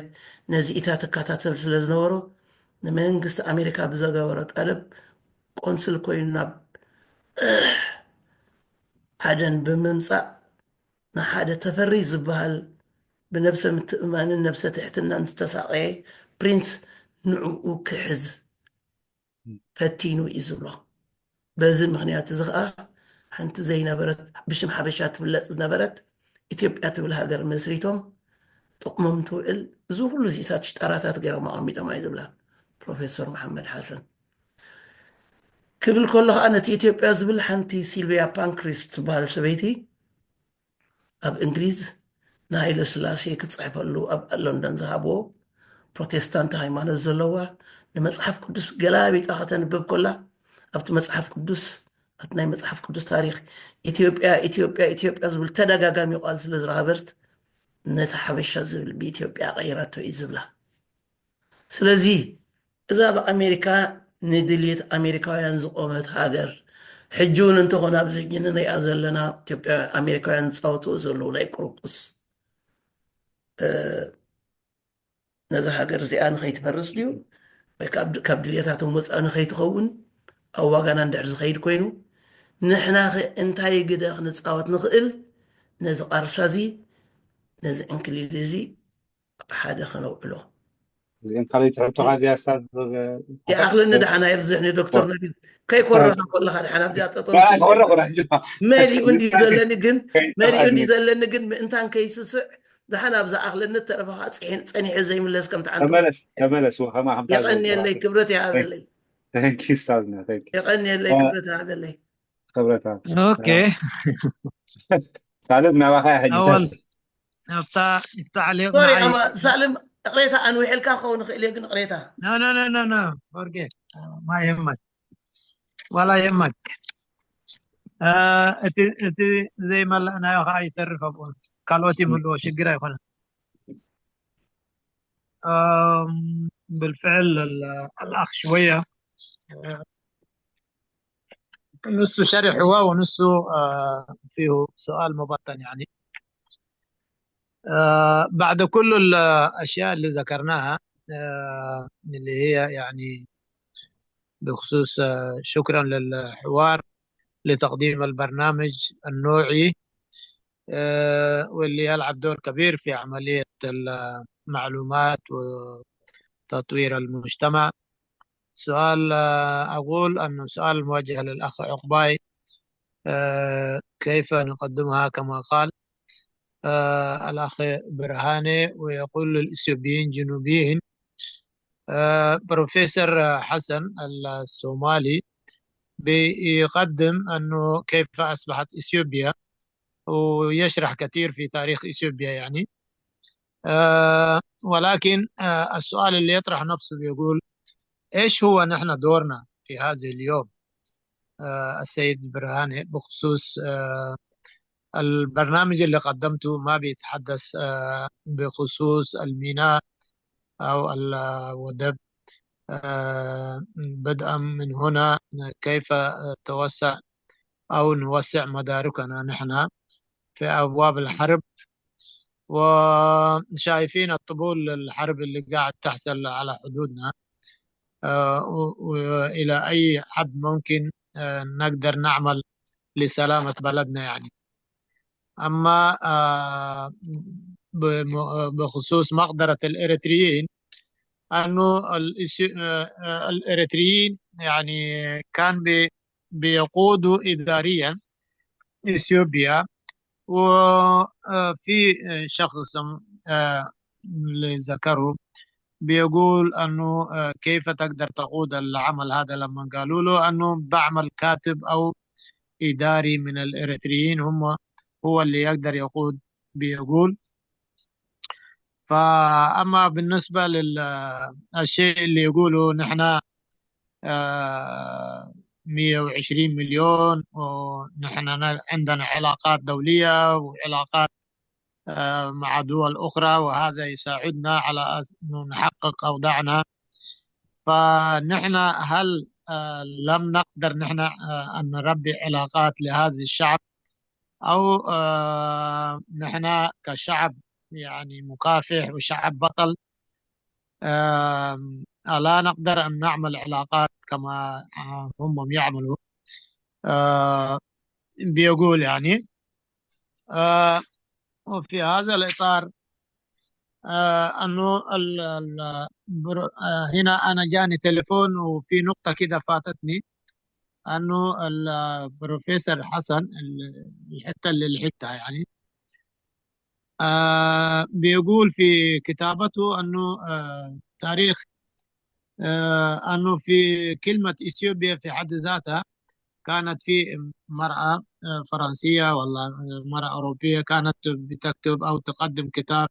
ነዚ ኢታ ትከታተል ስለ ዝነበሮ፣ ንመንግስቲ ኣሜሪካ ብዘገበሮ ጠለብ፣ ቆንስል ኮይኑ ናብ ዓደን ብምምጻእ፣ ንሓደ ተፈሪ ዝበሃል ብነብሰ ምትእምማንን ነብሰ ትሕትናን ዝተሳቐየ ፕሪንስ ንዕኡ ክሕዝ ፈቲኑ እዩ ዝብሎ። በዚ ምኽንያት እዚ ኸኣ ሓንቲ ዘይነበረት፣ ብሽም ሓበሻ ትፍለጥ ዝነበረት ኢትዮጵያ ትብል ሃገር መስሪቶም፣ ጥቕሞም ትውዕል፣ እዚ ኩሉ እዚታት ሽጣራታት ገይሮም ኣቐሚጦም እዩ ዝብላ ፕሮፌሰር መሓመድ ሓሰን። ክብል ከሎ ኸኣ ነቲ ኢትዮጵያ ዝብል ሓንቲ ሲልቪያ ፓንክሪስ ትበሃል ሰበይቲ ኣብ እንግሊዝ ንሃይለ ስላሴ ክጽሕፈሉ ኣብ ሎንደን ዝሃብዎ፣ ፕሮቴስታንት ሃይማኖት ዘለዋ፣ ንመጽሓፍ ቅዱስ ገላቢጣ ከተንብብ ከላ፣ ኣብቲ መጽሓፍ ቅዱስ፣ ኣብቲ ናይ መጽሓፍ ቅዱስ ታሪኽ፣ ኢትዮጵያ፣ ኢትዮጵያ፣ ኢትዮጵያ ዝብል ተደጋጋሚ ቃል ስለ ዝረኸበት፣ ነቲ ሓበሻ ዝብል ብኢትዮጵያ ቀይራቶ እዩ ዝብላ። ስለዚ እዛ ብኣሜሪካ ንድልየት ኣሜሪካውያን ዝቆመት ሃገር፣ ሕጂ እውን እንተኾነ ኣብዚ ሕጂ ንሪኣ ዘለና ኢትዮጵያ፣ ኣሜሪካውያን ዝፃወትዎ ዘለዉ ናይ ቁርቁስ፣ እ፣ ነዛ ሃገር እዚኣ ንኸይትፈርስ ድዩ? ወይ ካብ፣ ካብ ድልየታቶም ወፃኢ ንኸይትኸውን ኣብ ዋጋና እንድሕር ዝኸይድ ኮይኑ፣ ንሕና ኸ እንታይ ግደ ክንፃወት ንኽእል? ነዚ ቃርሳ እዚ፣ ነዚ ዕንክሊል እዚ ኣብ ሓደ ከነውዕሎ። እዚአን ካልኦት ሕቶኻ ድያ ስታዝ? ይኣኽለኒ ደሓን፣ ኣየብዝሕ ንዶክተር ነቢል። ከይኮረኻ ከለኻ ደሓን ኣብዚኣ ጠጠው። መሊኡ እንዲ ዘለኒ ግን፣ መሊኡ እንዲ ዘለኒ ግን ምእንታን ከይስስዕ ደሓን ኣብ ዝኣኽለኒ ተረፈኻ ጽሒን-፣ ጸኒሐ ዘይምለስ ከም ተዓንቶ። ተመለስ፣ ተመለስ፣ ወኸማ ከምታ የቐንየለይ፣ ክብረት ይሃበለይ። Thank you፣ ስታዝና፣ thank you። የቐንየለይ፣ አ፣ ክብረት ይሃበለይ። ክብረት ይሃብ። ኦኬ። ሳልም፣ ናባኻ እያ ሕጂ ኣወል፣ ሰት። ኣብታ፣ ኣብታ ዓሊቕ ሶሪ፣ ንዓይ ኣማ-፣ ሳልም፣ እቕሬታ ኣንዊሕልካ ክኸውን ይኽእል እየ፣ ግን እቕሬታ። ኖ፣ ኖ፣ ኖ፣ ኖ፣ ኖ፣ ፎርጌት። ማይ የማን። ዋላ የማክ። አ፣ እቲ፣ እቲ ዘይመላእናዮ ከዓ ይተርፍ ኣብኡ። ካልኦት ይምልዎ፣ ሽግር ኣይኮነን። آم، بالفعل ال- الأخ شوية، آه، نصه شرح هو ونصه، آه، فيه سؤال مبطن يعني. آه، بعد كل الأشياء اللي ذكرناها، آه، اللي هي يعني بخصوص، آه، شكرا للحوار لتقديم البرنامج النوعي، آه، واللي يلعب دور كبير في عملية المعلومات وتطوير المجتمع. سؤال، آه، أقول أنه سؤال موجه للأخ عقباي، آه، كيف نقدمها كما قال، آه، الأخ برهاني، ويقول للإثيوبيين جنوبيين. آه، بروفيسور حسن الصومالي بيقدم أنه كيف أصبحت إثيوبيا، ويشرح كثير في تاريخ إثيوبيا يعني. آه، ولكن، آه، السؤال اللي يطرح نفسه بيقول: إيش هو نحن دورنا في هذه اليوم؟ آه، السيد برهاني، بخصوص، آه، البرنامج اللي قدمته ما بيتحدث، آه، بخصوص الميناء أو الودب. آه، بدءا من هنا، كيف توسع أو نوسع مداركنا نحن في أبواب الحرب، وشايفين الطبول الحرب اللي قاعد تحصل على حدودنا، آه، و- وإلى أي حد ممكن، آه، نقدر نعمل لسلامة بلدنا يعني. أما، آه، بم- بخصوص مقدرة الإريتريين، أنه الإسي- آه، آه، الإريتريين يعني كان بي- بيقودوا إداريا إثيوبيا. وفي شخص، آه، اللي ذكره بيقول أنه، آه، كيف تقدر تقود العمل هذا، لما قالوا له أنه بعمل كاتب أو إداري من الإريتريين هم، هو اللي يقدر يقود، بيقول. فأما بالنسبة للشيء اللي يقوله نحن، آه، مية وعشرين مليون، ونحن عندنا علاقات دولية وعلاقات، آه، مع دول أخرى، وهذا يساعدنا على أس- إنه نحقق أوضاعنا. فنحن هل، آه، لم نقدر نحن، آه، أن نربي علاقات لهذا الشعب، أو، آه، نحن كشعب يعني مكافح وشعب بطل، آم، لا نقدر أن نعمل علاقات كما، آه، هم يعملوا. آه، بيقول يعني، آه، وفي هذا الإطار، آه، أنه ال- ال- بر- آه، هنا أنا جاني تليفون وفي نقطة كده فاتتني، أنه البروفيسور حسن ال- الحتة اللي لحقتها يعني، آه، بيقول في كتابته أنه، آه، تاريخ، آه، أنه في كلمة إثيوبيا في حد ذاتها كانت في مرأة، آه، فرنسية ولا مرأة أوروبية كانت بتكتب أو تقدم كتاب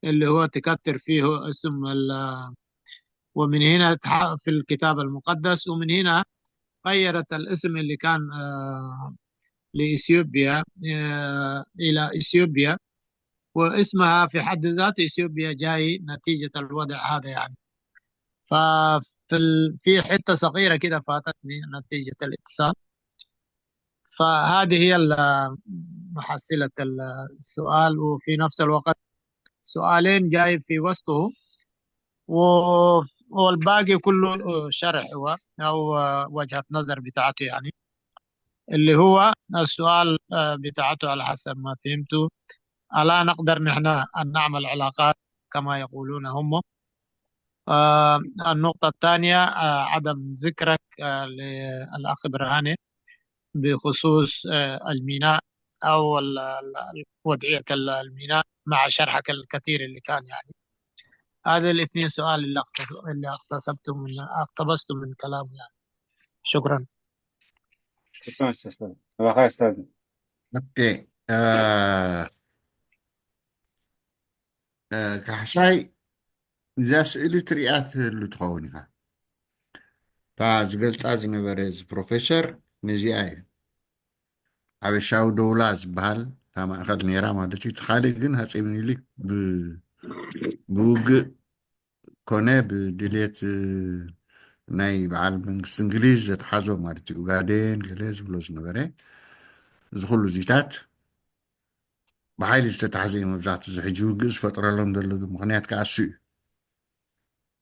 اللي هو تكتر فيه اسم ال-، ومن هنا تح-، في الكتاب المقدس، ومن هنا غيرت الاسم اللي كان، آه، لإثيوبيا، آه، إلى إثيوبيا، واسمها في حد ذاته إثيوبيا جاي نتيجة الوضع هذا يعني. ففي ال-، في حتة صغيرة كده فاتتني نتيجة الاتصال. فهذه هي ال-، محصلة ال-، السؤال، وفي نفس الوقت سؤالين جاي في وسطه، و-، والباقي كله شرح هو أو وجهة نظر بتاعته يعني، اللي هو السؤال، آه، بتاعته على حسب ما فهمته، ألا نقدر نحن أن نعمل علاقات كما يقولون هم؟ آه، النقطة الثانية، آه، عدم ذكرك، آه، للأخ برهاني بخصوص، آه، الميناء أو ال-، ال-، وضعية ال-، الميناء مع شرحك الكثير اللي كان يعني. هذه الاثنين سؤال اللي اقتس-، اللي اقتسبته من، اقتبسته من كلامه يعني. شكرا. شكرا أستاذ. صباح الخير أستاذ. Okay. آه، آه، ካሕሳይ፣ እዛ ስእሊ ትሪኣ ትህሉ ትኸውን ኢኻ። እታ ዝገልጻ ዝነበረ እዚ ፕሮፌሰር ነዚኣ እዩ። ሓበሻዊ ደውላ ዝበሃል እታ ማእኸል ነይራ ማለት እዩ። እቲ ካልእ ግን ሃፀይ ምኒልክ ብ-፣ ብውግእ ዘይኮነ ብድልየት ናይ በዓል መንግስቲ እንግሊዝ ዘተሓዞ ማለት እዩ። ኡጋዴን ገለ ዝብሎ ዝነበረ እዚ ኩሉ እዚታት ብሓይሊ ዝተታሕዘ እዩ። መብዛሕትኡ እዚ ሕጂ ውግእ ዝፈጥረሎም ዘሎ ምኽንያት ከዓ እሱ እዩ።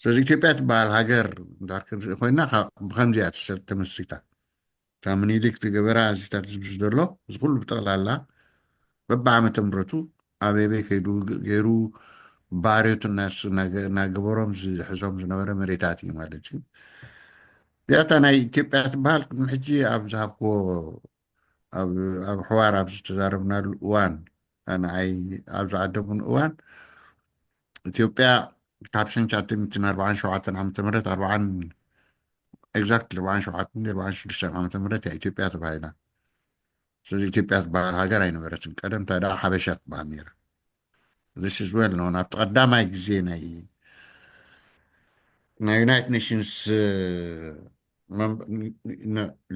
ስለዚ ኢትዮጵያ ትበሃል ሃገር እንድሕር ክንርኢ ኮይና ብከምዚኣ ተመስሪታ፣ ካብ ምኒልክ ዝገበራ እዚታት ዝብዝ ዘሎ እዚ ኩሉ ብጠቕላላ በብዓመተ ምረቱ ኣበበይ ከይዱ ውግእ ገይሩ ባርዮት እናገበሮም ዝሕዞም ዝነበረ መሬታት እዩ ማለት እዩ። እዚኣታ ናይ ኢትዮጵያ ትበሃል ቅድሚ ሕጂ ኣብ ዝሃብክዎ ኣብ ሕዋር ኣብ ዝተዛረብናሉ እዋን ንዓይ ኣብ ዝዓደጉን እዋን ኢትዮጵያ ካብ ሸንቻትን ኣርባዓን ሸውዓተን ዓመተ ምህረት ኣርባዓን exactly ኣርባዓን ሸውዓተን ኣርባዓን ሽዱሽተን ዓመተ ምህረት እያ ኢትዮጵያ ተባሂላ። ስለዚ ኢትዮጵያ ትበሃል ሃገር ኣይነበረትን። ቀደም እንታይ ደኣ ሓበሻ ትበሃል ነይራ። This is well known። ኣብቲ ቀዳማይ ግዜ ናይ ናይ ዩናይትድ ኔሽንስ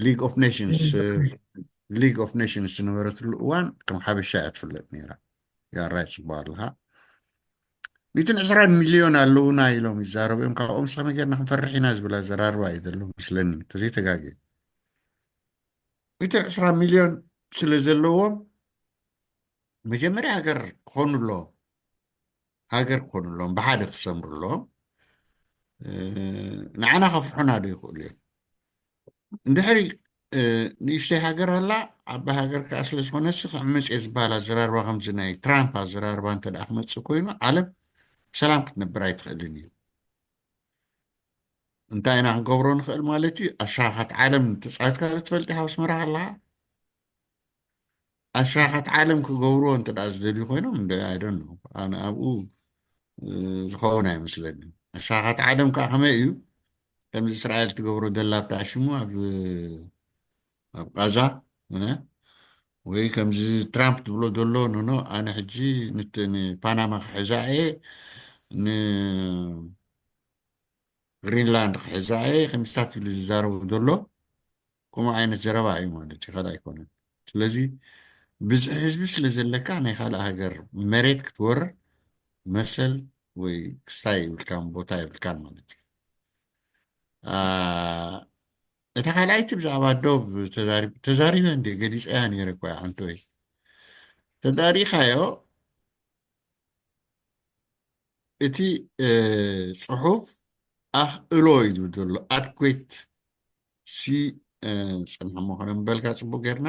ሊግ ኦፍ ኔሽንስ ሊግ ኦፍ ኔሽንስ ዝነበረትሉ እዋን ከም ሓበሻ እያ ትፍለጥ ነይራ። ያራይ ጽቡቅ ኣለካ። ሚትን ዕስራን ሚልዮን ኣለውና ኢሎም ይዛረቡ እዮም። ካብኦም ሳመ ጌርና ክንፈርሕ ኢና ዝብል ኣዘራርባ እዩ ዘሎ መስለኒ ተዘይተጋግየ። ሚትን ዕስራን ሚልዮን ስለ ዘለዎም መጀመርያ ሃገር ክኾኑ ኣለዎም። ሃገር ክኾኑ ኣለዎም፣ ብሓደ ክሰምሩ ኣለዎም። ንዓና ከፍርሑና ዶ ይኽእሉ እዮም? እንድሕሪ ንእሽተይ ሃገር ኣላ፣ ዓባይ ሃገር ከዓ ስለ ዝኾነ ሲ ክዕመፅ እየ ዝበሃል ኣዘራርባ ከምዚ ናይ ትራምፕ ኣዘራርባ እንተ ደኣ ክመፅእ ኮይኑ ዓለም ብሰላም ክትነብር ኣይትኽእልን እዩ። እንታይ ኢና ክንገብሮ ንኽእል ማለት እዩ? ኣሻኻት ዓለም ተፃዊትካ ዶ ትፈልጥ ኢኻ? ኣብ ኣስመራ ከለኻ ኣሻኻት ዓለም ክገብርዎ እንተ ደኣ ዝደልዩ ኮይኖም እንደ I don't know ኣነ ኣብኡ ዝኸውን ኣይመስለንን። ኣሻኻት ዓለም ከዓ ከመይ እዩ ከምዚ እስራኤል ትገብሮ ደላ ብታሽሙ ኣብ ኣብ ቃዛ ወይ ከምዚ ትራምፕ ትብሎ ዘሎ ኖኖ ኣነ ሕጂ ንፓናማ ክሕዛ እየ ንግሪንላንድ ክሕዛ እየ ከምስታት ኢሉ ዝዛረቡ ዘሎ ከምኡ ዓይነት ዘረባ እዩ ማለት እዩ ካልእ ኣይኮነን። ስለዚ ብዝሒ ህዝቢ ስለ ዘለካ ናይ ካልእ ሃገር መሬት ክትወርር መሰል ወይ ክስታይ የብልካን ቦታ የብልካን ማለት እዩ። እታ ካልኣይቲ ብዛዕባ ዶብ ተዛሪበ እንዲ ገሊፀያ ነይረ እኮ ዓንቶይ ተዳሪኻዮ እቲ ጽሑፍ ኣኽእሎ እዩ ዝብል ዘሎ ኣድኩዌት ሲ ጸንሐሞ ከነንበልካ ጽቡቅ ጌርና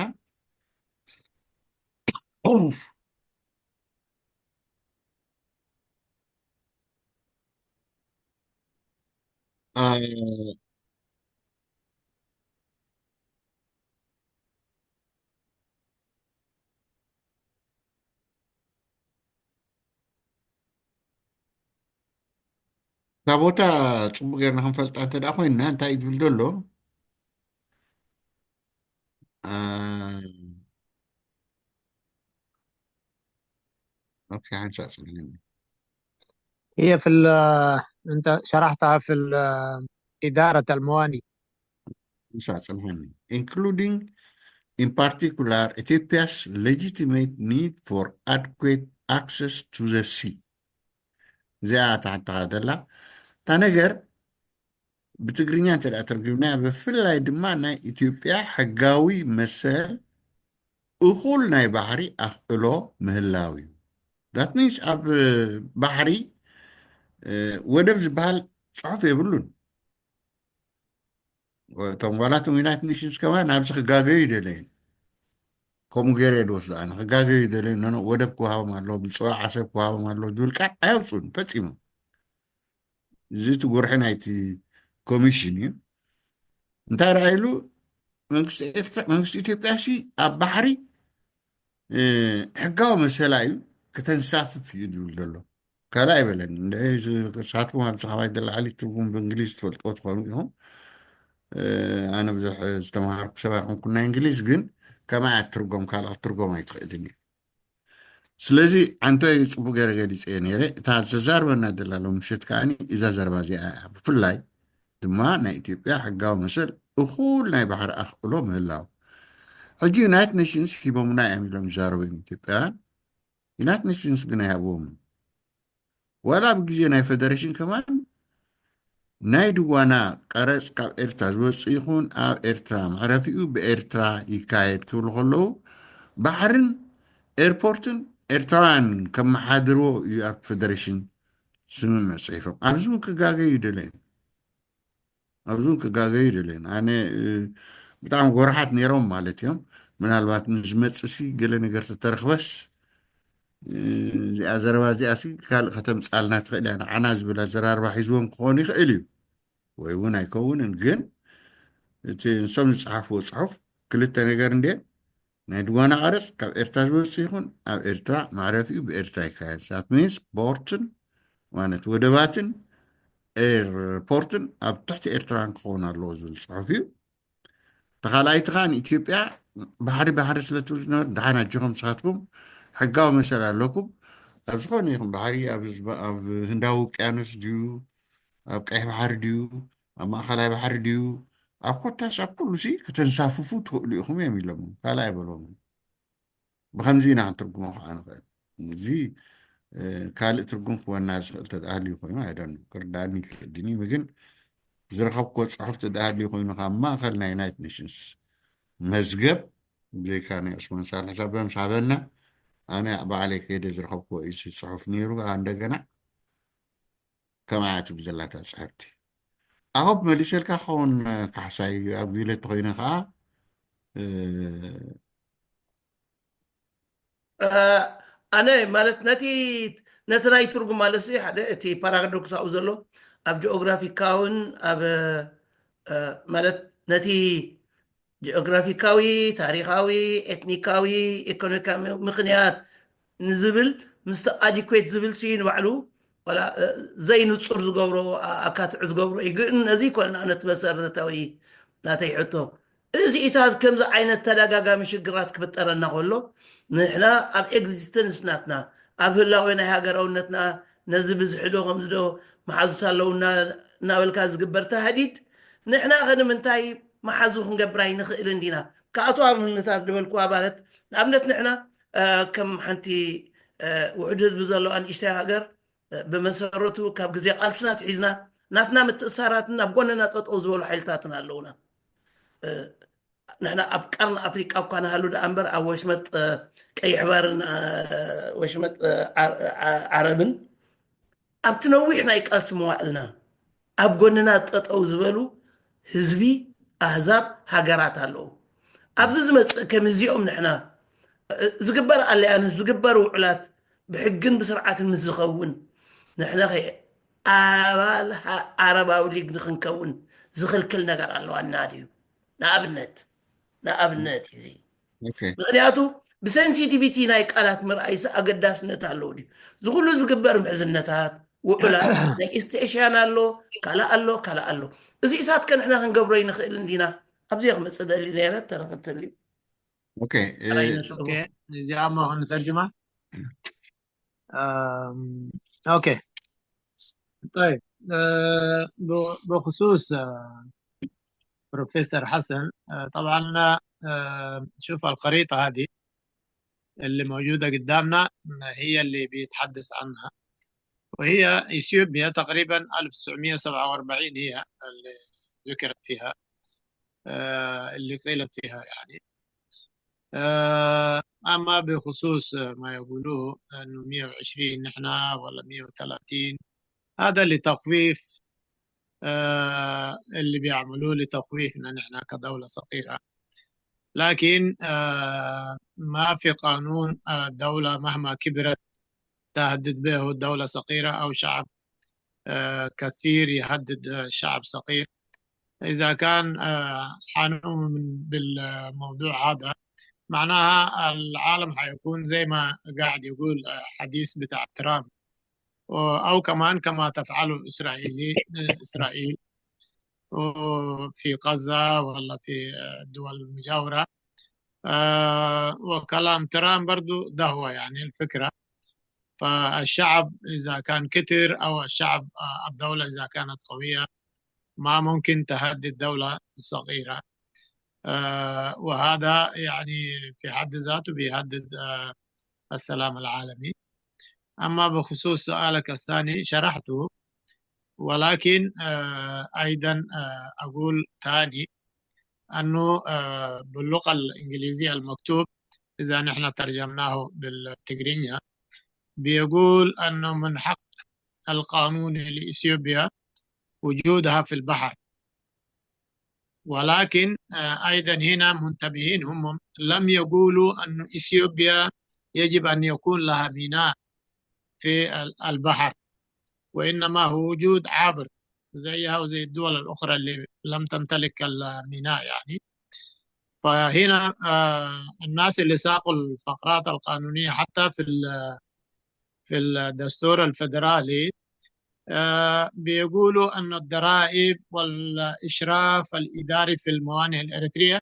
እታ ቦታ ጽቡቅ ጌርና ክንፈልጣ እንተ ደኣ ኮይንና እንታይ እዩ ዝብል ዘሎ ኦኬ ሓንሳ ጽንሕኒ هي في ال انت شرحتها في ال إدارة المواني ሓንሳ ጽንሕኒ including in particular Ethiopia's legitimate need for adequate access to the sea እዚኣ ታሕተኻ ዘላ እታ ነገር ብትግርኛ እንተ ደኣ ተርጉምናያ ብፍላይ ድማ ናይ ኢትዮጵያ ሕጋዊ መሰል እኹል ናይ ባሕሪ ኣኽእሎ ምህላው እዩ። That means ኣብ ባሕሪ ወደብ ዝበሃል ጽሑፍ የብሉን። እቶም ዋላ እቶም ዩናይትድ ኔሽንስ ከማን ናብዚ ክጋገዩ ይደለዩ ከምኡ ገይረ ድወስዱ ኣነ ክጋገዩ ይደለዩ ኖኖ ወደብ ክወሃቦም ኣለዎ ምፅዋዕ ዓሰብ ክወሃቦም ኣለዎ ዝብል ቃል ኣየውፅኡን ፈፂሞም። እዚ እቲ ጉርሒ ናይቲ ኮሚሽን እዩ። እንታይ ደኣ ኢሉ መንግስቲ ኢትዮጵያ ሲ ኣብ ባሕሪ ሕጋዊ መሰላ እዩ ክተንሳፍፍ እዩ ዝብል ዘሎ ካልእ ኣይበለን። ንሳትኩም ኣብዚ ከባቢ ደላዓሊ ትርጉም ብእንግሊዝ ትፈልጥዎ ትኾኑ ኢኹም። ኣነ ብዙሕ ዝተምሃርኩ ሰብ ኣይኮንኩን ናይ እንግሊዝ ግን ከማይ ኣትርጎም ካልእ ክትርጎም ኣይትኽእልን እዩ። ስለዚ ዓንቶይ ጽቡቅ ገይረ ገሊጸ እየ ነይረ። እታ ዝተዛርበና ደላ ሎም ምሸት ከኣ እዛ ዘረባ እዚኣ እያ። ብፍላይ ድማ ናይ ኢትዮጵያ ሕጋዊ መሰል እኹል ናይ ባሕሪ ኣኽእሎ ምህላው ሕጂ ዩናይትድ ኔሽንስ ሂቦምና እዮም ኢሎም ይዛረቡ እዮም ኢትዮጵያውያን። ዩናይትድ ኔሽንስ ግን ኣይሃብዎምን። ዋላ ኣብ ግዜ ናይ ፌደሬሽን ከማን ናይ ድዋና ቀረፅ ካብ ኤርትራ ዝወፅእ ይኹን ኣብ ኤርትራ መዕረፊኡ ብኤርትራ ይካየድ ክብሉ ከለዉ፣ ባሕርን ኤርፖርትን ኤርትራውያን ከመሓድርዎ እዩ ኣብ ፌደሬሽን ስምምዕ ፅሒፎም። ኣብዚ እውን ክጋገዩ ይደለዩ ኣብዚ እውን ክጋገዩ ይደለዩ ኣነ ብጣዕሚ ጎርሓት ነይሮም ማለት እዮም። ምናልባት ንዝመፅእ ሲ ገለ ነገር ተተረኽበስ እዚኣ ዘረባ እዚኣ ሲ ካልእ ከተምፃልና ትኽእል እያ። ንዓና ዝብል ኣዘራርባ ሒዝዎም ክኾኑ ይኽእል እዩ ወይ እውን ኣይከውንን። ግን እቲ ንሶም ዝፀሓፍዎ ፅሑፍ ክልተ ነገር እንድየን ናይ ድዋና ቀረፅ ካብ ኤርትራ ዝወፅእ ይኹን ኣብ ኤርትራ መዕረፊኡ ብኤርትራ ይካየድ። ሳት ሚንስ ፖርትን ማለት ወደባትን ኤርፖርትን ኣብ ትሕቲ ኤርትራን ክኸውን ኣለዎ ዝብል ፅሑፍ እዩ። ተኻልኣይቲ ከዓ ንኢትዮጵያ ባሕሪ ባሕሪ ስለ ትብል ዝነበረት ደሓን ኣጆኹም ንስኻትኩም ሕጋዊ መሰል ኣለኩም ኣብ ዝኾነ ይኹን ባሕሪ ኣብ ህንዳዊ ውቅያኖስ ድዩ ኣብ ቀይሕ ባሕሪ ድዩ ኣብ ማእኸላይ ባሕሪ ድዩ ኣብ ኮታስ ኣብ ኩሉ ሲ ከተንሳፍፉ ትኽእሉ ኢኹም እዮም ኢሎም ካልእ ኣይበልዎም። ብከምዚ ኢና ክንትርጉሞ ከዓ ንኽእል። እዚ ካልእ ትርጉም ክወና ዝኽእል ተዳሃልዩ ኮይኑ ኣይደን ክርዳእኒ ይክእድኒ ግን ዝረኸብኮ ፅሑፍ ተዳሃልዩ ኮይኑ ካብ ማእኸል ናይ ዩናይትድ ኔሽንስ መዝገብ ብዘይካ ናይ ዑስማን ሳልሕ ሳበ ምስ ሃበና ኣነ ባዕለይ ከይደ ዝረኸብክዎ እዩ ጽሑፍ ነይሩ። ከዓ እንደገና ከማያ ትብል ዘላታ ጽሕፍቲ ኣኸብ መሊሰልካ ክኸውን ካሕሳይ ኣብ ጊለ ተኮይነ ከዓ ኣነ ማለት ነቲ ነቲ ናይ ትርጉም ማለት ሓደ እቲ ፓራዶክስ ኣብኡ ዘሎ ኣብ ጂኦግራፊካውን ኣብ ማለት ነቲ ጂኦግራፊካዊ፣ ታሪኻዊ፣ ኤትኒካዊ፣ ኢኮኖሚካዊ ምኽንያት ንዝብል ምስቲ ኣዲኩዌት ዝብል ሲ ንባዕሉ ዋላ ዘይንጹር ዝገብሮ ኣካትዕ ዝገብሮ እዩ። ግን ነዚ ይኮነ ነቲ መሰረታዊ ናተይ ሕቶ እዚኢታት ከምዚ ዓይነት ተደጋጋሚ ሽግራት ክፍጠረና ከሎ ንሕና ኣብ ኤግዚስተንስ ናትና ኣብ ህላወ ናይ ሃገራውነትና ነዚ ብዝሕዶ ከምዝዶ መሓዙት ኣለውና እናበልካ ዝግበር ተህዲድ ንሕና ከ ንምንታይ መሓዙ ክንገብር ኣይንኽእልን ዲና? ካብኣቶም ኣብነታት ዝበልኩዋ ማለት ንኣብነት ንሕና ከም ሓንቲ ውሕድ ህዝቢ ዘለዋ ንእሽተይ ሃገር ብመሰረቱ ካብ ግዜ ቃልስና ትሒዝና ናትና ምትእሳራትን ኣብ ጎንና ጠጠው ዝበሉ ሓይልታትን ኣለውና። ንሕና ኣብ ቀርኒ ኣፍሪቃ እኳ ንሃሉ ደኣ እምበር ኣብ ወሽመጥ ቀይሕ ባርን ወሽመጥ ዓረብን ኣብቲ ነዊሕ ናይ ቃልሲ መዋእልና ኣብ ጎንና ጠጠው ዝበሉ ህዝቢ ኣህዛብ ሃገራት ኣለዉ። ኣብዚ ዝመፅእ ከም እዚኦም ንሕና ዝግበር ኣልያንስ ዝግበር ውዕላት ብሕግን ብስርዓትን ምስ ዝኸውን ንሕና ከ ኣባል ዓረባዊ ሊግ ንክንከውን ዝኽልክል ነገር ኣለዋና ድዩ? ንኣብነት ንኣብነት እዩ እዚ ምክንያቱ ብሴንሲቲቪቲ ናይ ቃላት ምርኣይሲ ኣገዳስነት ኣለዎ ድዩ? ዝኩሉ ዝግበር ምሕዝነታት ውዕላት ናይ ኢስት ኤሽያን ኣሎ ካልእ ኣሎ ካልእ ኣሎ እዚ እሳት ከንሕና ክንገብሮ ይንኽእል እንዲና ኣብዚ ክመፅእ ደሊ ነረ ተረክተልዩ እዚኣ ሞ ክንተርጅማ ኦኬ طيب بخصوص بروفيسور حسن طبعا شوف الخريطة هذه اللي موجودة قدامنا هي اللي بيتحدث عنها وهي إثيوبيا تقريبا ألف وتسعمية وسبعة وأربعين هي اللي ذكرت فيها اللي قيلت فيها يعني أما بخصوص ما يقولوه أنه مية وعشرين نحن ولا مية وثلاثين هذا لتخويف اللي بيعملوه لتخويفنا نحن كدولة صغيرة لكن ما في قانون الدولة مهما كبرت تهدد به دولة صغيرة أو شعب كثير يهدد شعب صغير إذا كان حنؤمن بالموضوع هذا معناها العالم حيكون زي ما قاعد يقول حديث بتاع ترامب أو كمان كما تفعله إسرائيلي إسرائيل في غزة ولا في الدول المجاورة وكلام ترامب برضو ده هو يعني الفكرة فالشعب إذا كان كتر أو الشعب الدولة إذا كانت قوية ما ممكن تهدد دولة صغيرة وهذا يعني في حد ذاته بيهدد السلام العالمي أما بخصوص سؤالك الثاني شرحته ولكن آه، أيضا آه، أقول تاني أنه آه، باللغة الإنجليزية المكتوب، إذا نحن ترجمناه بالتقرينيا، بيقول أنه من حق القانون لإثيوبيا وجودها في البحر. ولكن آه، أيضا هنا منتبهين، هم لم يقولوا أن إثيوبيا يجب أن يكون لها ميناء في ال- البحر، وإنما هو وجود عابر زيها وزي الدول الأخرى اللي لم تمتلك الميناء يعني. فهنا آه، الناس اللي ساقوا الفقرات القانونية حتى في ال- في الدستور الفدرالي آه، بيقولوا أن الضرائب والإشراف الإداري في الموانئ الإريترية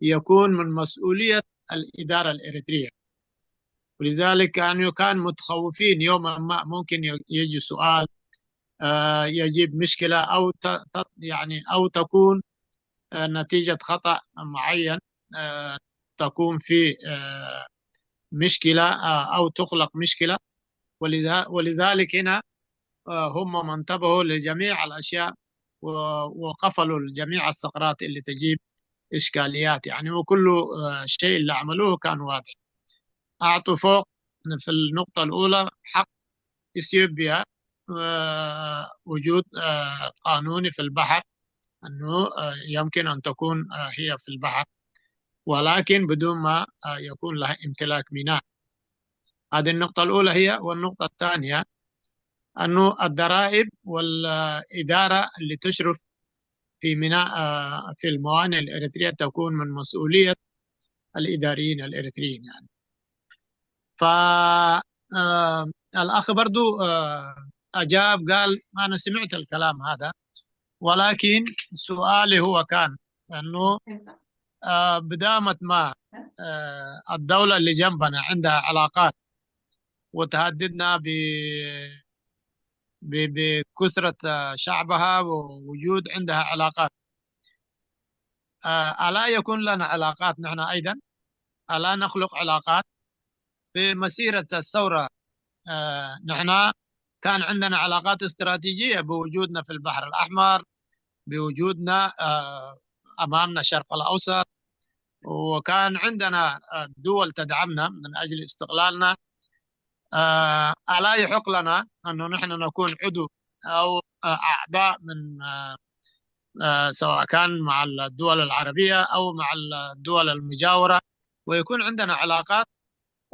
يكون من مسؤولية الإدارة الإريترية. ولذلك كانوا كان متخوفين يوما ما ممكن ي- يجي سؤال آه، يجيب مشكلة أو ت- ت- يعني أو تكون آه، نتيجة خطأ معين آه، تكون في آه، مشكلة آه، أو تخلق مشكلة. ولذا- ولذلك هنا آه، هم ما انتبهوا لجميع الأشياء و- وقفلوا جميع الثغرات اللي تجيب إشكاليات يعني. وكل آه، شيء اللي عملوه كان واضح. أعطوا فوق في النقطة الأولى حق إثيوبيا آه، وجود آه، قانوني في البحر، أنه آه، يمكن أن تكون آه، هي في البحر، ولكن بدون ما آه، يكون لها امتلاك ميناء. هذه النقطة الأولى هي. والنقطة الثانية أنه الضرائب والإدارة اللي تشرف في ميناء آه، في الموانئ الإريترية تكون من مسؤولية الإداريين الإريتريين يعني. ف آه، الأخ برضو آه، أجاب قال: أنا سمعت الكلام هذا، ولكن سؤالي هو كان أنه آه، بدامة ما آه، الدولة اللي جنبنا عندها علاقات وتهددنا ب ب- بكثرة آه، شعبها ووجود عندها علاقات، آه، ألا يكون لنا علاقات نحن أيضا؟ ألا نخلق علاقات؟ في مسيرة الثورة آه، نحن كان عندنا علاقات استراتيجية بوجودنا في البحر الأحمر، بوجودنا آه، أمامنا الشرق الأوسط، وكان عندنا آه، دول تدعمنا من أجل استقلالنا. آه، ألا يحق لنا أنه نحن نكون عضو أو آه، أعضاء من آه، آه، سواء كان مع الدول العربية أو مع الدول المجاورة، ويكون عندنا علاقات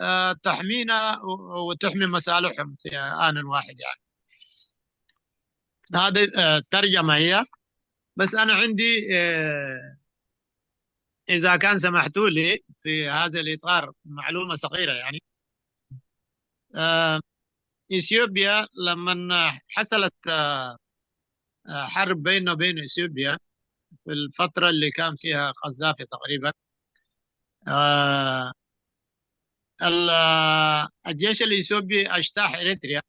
آه، تحمينا و- وتحمي مصالحهم في آن واحد يعني. هذه آه، الترجمة هي. بس أنا عندي آه، إذا كان سمحتوا لي في هذا الإطار معلومة صغيرة يعني. آه، إثيوبيا لما حصلت آه، آه، حرب بيننا وبين إثيوبيا في الفترة اللي كان فيها قذافي تقريبا، آه، ال- آه، الجيش الإثيوبي اجتاح إريتريا،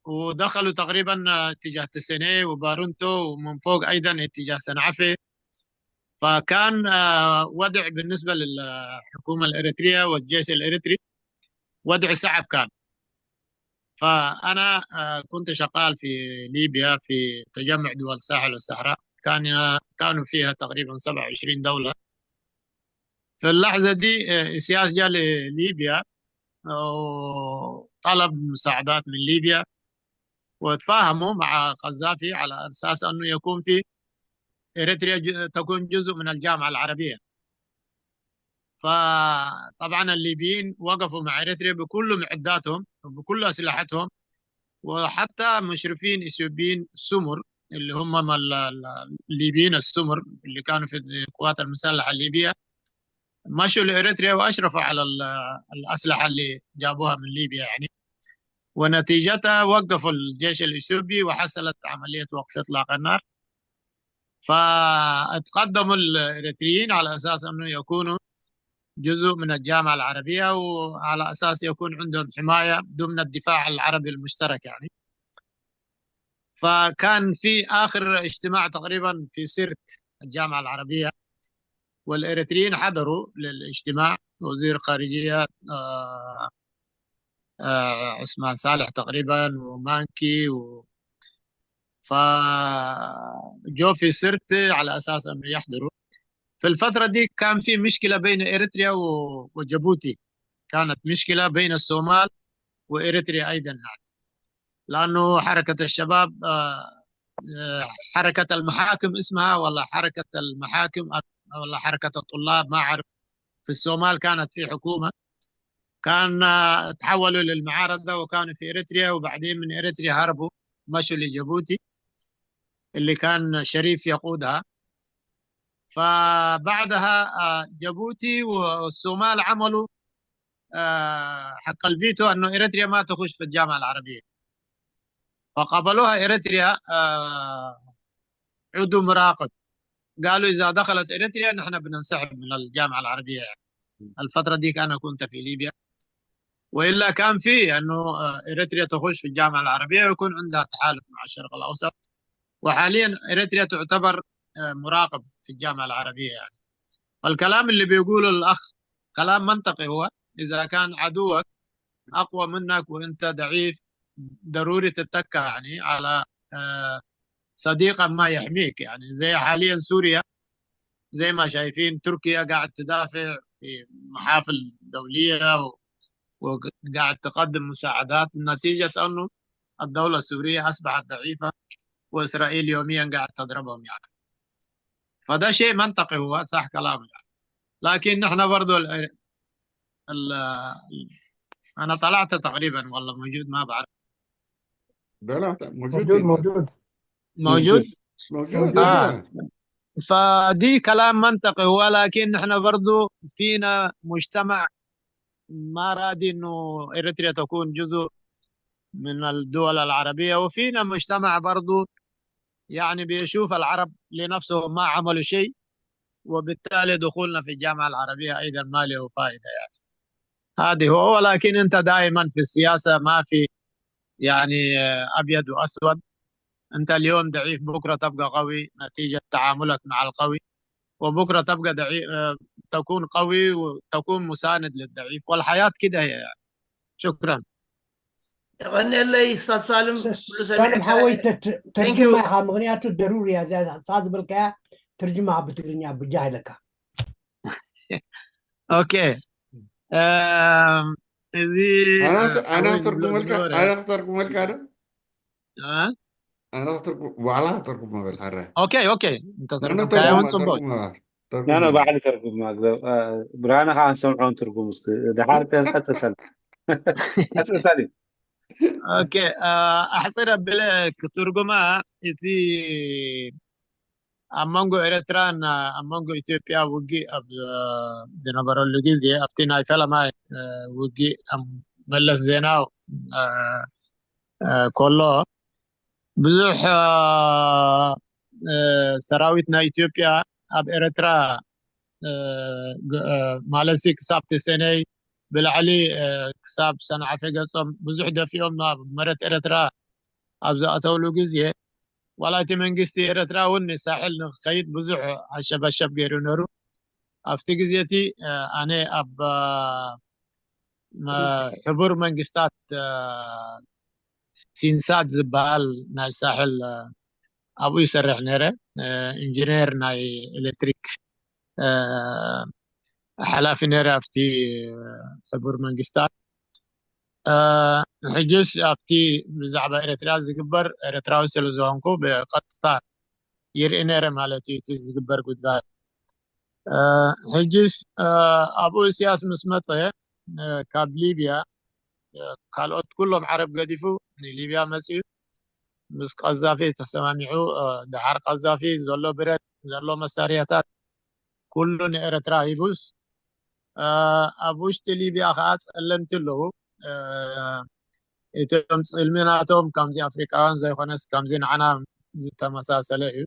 ودخلوا تقريبا آه، اتجاه تسني وبارونتو، ومن فوق أيضا اتجاه سنعفي. فكان آه، وضع بالنسبة للحكومة الإريترية والجيش الإريتري وضع صعب كان. فأنا آه، كنت شغال في ليبيا في تجمع دول ساحل الصحراء، كان كانوا فيها تقريبا سبعة وعشرين دولة. في اللحظة دي آه، إسياس جاء لليبيا وطلب مساعدات من ليبيا، وتفاهموا مع قذافي على أساس أنه يكون في إريتريا ج- تكون جزء من الجامعة العربية. فطبعا الليبيين وقفوا مع إريتريا بكل معداتهم وبكل أسلحتهم، وحتى مشرفين إثيوبيين سمر اللي هم ما ال- ال- الليبيين السمر اللي كانوا في القوات المسلحة الليبية مشوا لإريتريا وأشرفوا على ال- الأسلحة اللي جابوها من ليبيا يعني. ونتيجتها وقفوا الجيش الإثيوبي وحصلت عملية وقف إطلاق النار. فاتقدموا الإريتريين على أساس أنه يكونوا جزء من الجامعة العربية، وعلى أساس يكون عندهم حماية ضمن الدفاع العربي المشترك يعني. فكان في آخر اجتماع تقريبا في سيرت الجامعة العربية، والإريتريين حضروا للاجتماع، وزير خارجية آه، آه، عثمان صالح تقريبا ومانكي و فجو في سرت على أساس أنه يحضروا. في الفترة دي كان في مشكلة بين إريتريا و- وجيبوتي، كانت مشكلة بين الصومال وإريتريا أيضا يعني. لأنه حركة الشباب آه، آه، حركة المحاكم اسمها، ولا حركة المحاكم، ولا حركة الطلاب، ما أعرف. في الصومال كانت في حكومة، كان آه، تحولوا للمعارضة وكانوا في إريتريا، وبعدين من إريتريا هربوا مشوا لجيبوتي اللي كان شريف يقودها. فبعدها آه، جيبوتي والصومال عملوا آه، حق الفيتو أنه إريتريا ما تخش في الجامعة العربية، فقبلوها إريتريا آه، عضو مراقب. قالوا إذا دخلت إريتريا نحن بننسحب من الجامعة العربية يعني. الفترة دي أنا كنت في ليبيا، وإلا كان في أنه آه، إريتريا تخش في الجامعة العربية ويكون عندها تحالف مع الشرق الأوسط. وحاليا إريتريا تعتبر آه، مراقب في الجامعة العربية يعني. فالكلام اللي بيقوله الأخ كلام منطقي، هو إذا كان عدوك أقوى منك وأنت ضعيف، ضروري تتكى يعني على آه، صديقا ما يحميك يعني. زي حاليا سوريا، زي ما شايفين تركيا قاعد تدافع في محافل دولية و- وقاعد تقدم مساعدات نتيجة أنه الدولة السورية أصبحت ضعيفة وإسرائيل يوميا قاعد تضربهم يعني. فده شيء منطقي، هو صح كلامه يعني. لكن نحن برضو ال ال أنا طلعت تقريبا، والله موجود ما بعرف. لا لا موجود موجود موجود موجود؟ موجود آه. أيوة. فدي كلام منطقي هو، لكن نحن برضو فينا مجتمع ما راضي إنه إريتريا تكون جزء من الدول العربية، وفينا مجتمع برضو يعني بيشوف العرب لنفسهم ما عملوا شيء، وبالتالي دخولنا في الجامعة العربية أيضا ما له فائدة يعني. هذه هو، ولكن أنت دائما في السياسة ما في يعني آه، أبيض وأسود. أنت اليوم ضعيف، بكرة تبقى قوي نتيجة تعاملك مع القوي، وبكرة تبقى ضعيف آه، تكون قوي وتكون مساند للضعيف، والحياة كده هي يعني. شكرا. የቐንየለይ ስታት ሳልም ኩሉ ሳልም ሰሚዕካ ሓወይ Thank ተርጅማ you ኢኻ፣ ምክንያቱ ደሩር እያ እዛ ንስኻ ዝበልካያ ትርጅማ ብትግርኛ ብጃ ኢለካ። ኦኬ። እም፣ እዚ ኣነ እ፣ ክተ- ኣነ ሓወይ ክተርጉመልካ ዝብሎ ዝነበረ ኣነ ክተርጉመልካ ዶ እ? ኣነ ክተርጉ ዋዕላ ክተርጉሞ በል ሓረ ኦኬ ኦኬ። ኣነ እንተተረጎምካዮ ተርጉሞ እውን ጽቡቅ። ተርጉሞ በል ኖ ኖ ተርጉሞ ባዕሉ ተርጉማ። ብርሃነ ከዓ ንሰምዖን ትርጉም እስኪ ድሓር ከ ቀፅል ሳሊ ቀፅል ሳሊ ኦኬ። እ፣ ኣሕፅር ኣቢለ ክትርጉማ፣ እቲ ኣብ መንጎ ኤርትራን ኣብ መንጎ ኢትዮጵያ ውግእ ኣብ ዝነበረሉ ግዜ፣ ኣብቲ ናይ ፈለማይ ውግእ ኣብ መለስ ዜናዊ ከሎ፣ ብዙሕ ሰራዊት ናይ ኢትዮጵያ ኣብ ኤርትራ ማለት ክሳብ ተሰነይ ብላዕሊ ክሳብ ሰንዓፈ ገጾም ብዙሕ ደፊኦም ናብ መሬት ኤርትራ ኣብ ዝኣተውሉ ግዜ፣ ዋላ እቲ መንግስቲ ኤርትራ እውን ንሳሕል ንክኸይድ ብዙሕ ኣሸባሸብ ገይሩ ነሩ። ኣብቲ ግዜ እቲ ኣነ ኣብ ሕቡር መንግስታት ሲንሳድ ዝበሃል ናይ ሳሕል ኣብኡ ይሰርሕ ነረ። ኢንጂነር ናይ ኤሌክትሪክ ሓላፊ ነረ ኣብቲ ሕቡር መንግስታት። ሕጅስ ኣብቲ ብዛዕባ ኤርትራ ዝግበር ኤርትራዊ ስለ ዝኾንኩ ብቐጥታ ይርኢ ነረ ማለት እዩ እቲ ዝግበር ጉዳይ። ሕጅስ ኣብኡ እስያስ ምስ መፀ ካብ ሊብያ ካልኦት ኩሎም ዓረብ ገዲፉ ንሊብያ መፅዩ ምስ ቀዛፊ ተሰማሚዑ። ደሓር ቀዛፊ ዘሎ ብረት ዘሎ መሳርያታት ኩሉ ንኤርትራ ሂቡስ ኣብ ውሽጢ ሊብያ ከዓ ፀለምቲ ኣለዉ። እቶም ፅልሚ ናቶም ከምዚ ኣፍሪቃውያን ዘይኮነስ ከምዚ ንዓና ዝተመሳሰለ እዩ።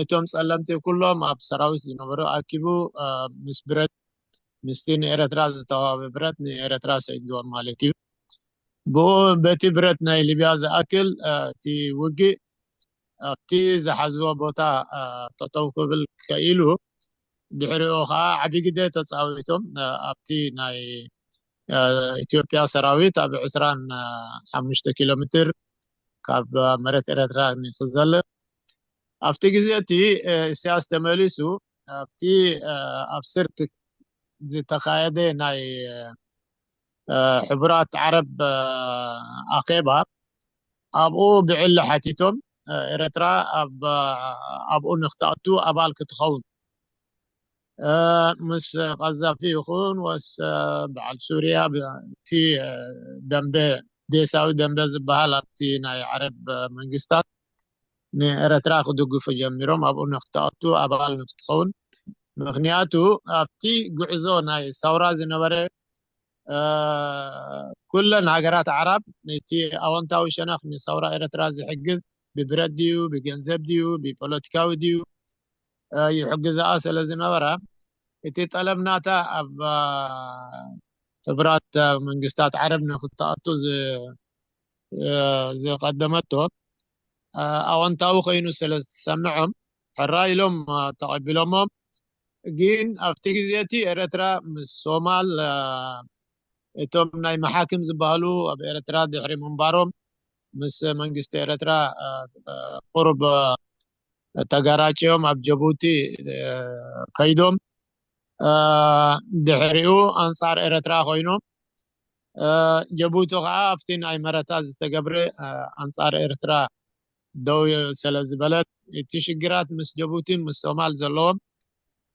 እቶም ፀለምቲ ኩሎም ኣብ ሰራዊት ዝነበሩ ኣኪቡ ምስ ብረት ምስቲ ንኤርትራ ዝተዋህበ ብረት ንኤርትራ ሰዲድዎም ማለት እዩ። ብኡ በቲ ብረት ናይ ሊብያ ዝኣክል እቲ ውግእ ኣብቲ ዝሓዝዎ ቦታ ጠጠው ክብል ከኢሉ ድሕሪኡ ከዓ ዓብዪ ግደ ተፃዊቶም ኣብቲ ናይ ኢትዮጵያ ሰራዊት ኣብ ዕስራን ሓሙሽተ ኪሎ ሜትር ካብ መሬት ኤረትራ ንክዘልእ ኣብቲ ግዜ እቲ ኢሳያስ ተመሊሱ ኣብቲ ኣብ ስርት ዝተኻየደ ናይ ሕቡራት ዓረብ ኣኼባ ኣብኡ ብዕሊ ሓቲቶም ኤረትራ ኣብኡ ንክትኣቱ ኣባል ክትኸውን ምስ ቀዛፊ ይኹን ወስ በዓል ሱርያ እቲ ደንበ ዴሳዊ ደንበ ዝበሃል ኣብቲ ናይ ዓረብ መንግስታት ንኤረትራ ክድግፉ ጀሚሮም ኣብኡ ንክትኣቱ ኣባል ንክትኸውን ምክንያቱ ኣብቲ ጉዕዞ ናይ ሰውራ ዝነበረ ኩለን ሃገራት ዓራብ እቲ ኣወንታዊ ሸነኽ ንሰውራ ኤረትራ ዝሕግዝ ብብረት ድዩ ብገንዘብ ድዩ ብፖለቲካዊ ድዩ ይሕግዝኣ ስለ ዝነበራ እቲ ጠለብ ናታ ኣብ ሕቡራት መንግስታት ዓረብ ንክትኣቱ ዝቀደመቶ ኣወንታዊ ኮይኑ ስለ ዝሰምዖም ሕራ ኢሎም ተቐቢሎሞም። ግን ኣብቲ ግዜ እቲ ኤረትራ ምስ ሶማል እቶም ናይ መሓክም ዝበሃሉ ኣብ ኤረትራ ድሕሪ ምንባሮም ምስ መንግስቲ ኤረትራ ቁሩብ ተጋራጭዮም ኣብ ጀቡቲ ከይዶም ድሕሪኡ ኣንጻር ኤረትራ ኮይኖም ጀቡቲ ከዓ ኣብቲ ናይ መረታ ዝተገብረ ኣንጻር ኤርትራ ደው ስለ ዝበለት እቲ ሽግራት ምስ ጀቡቲን ምስ ሶማል ዘለዎም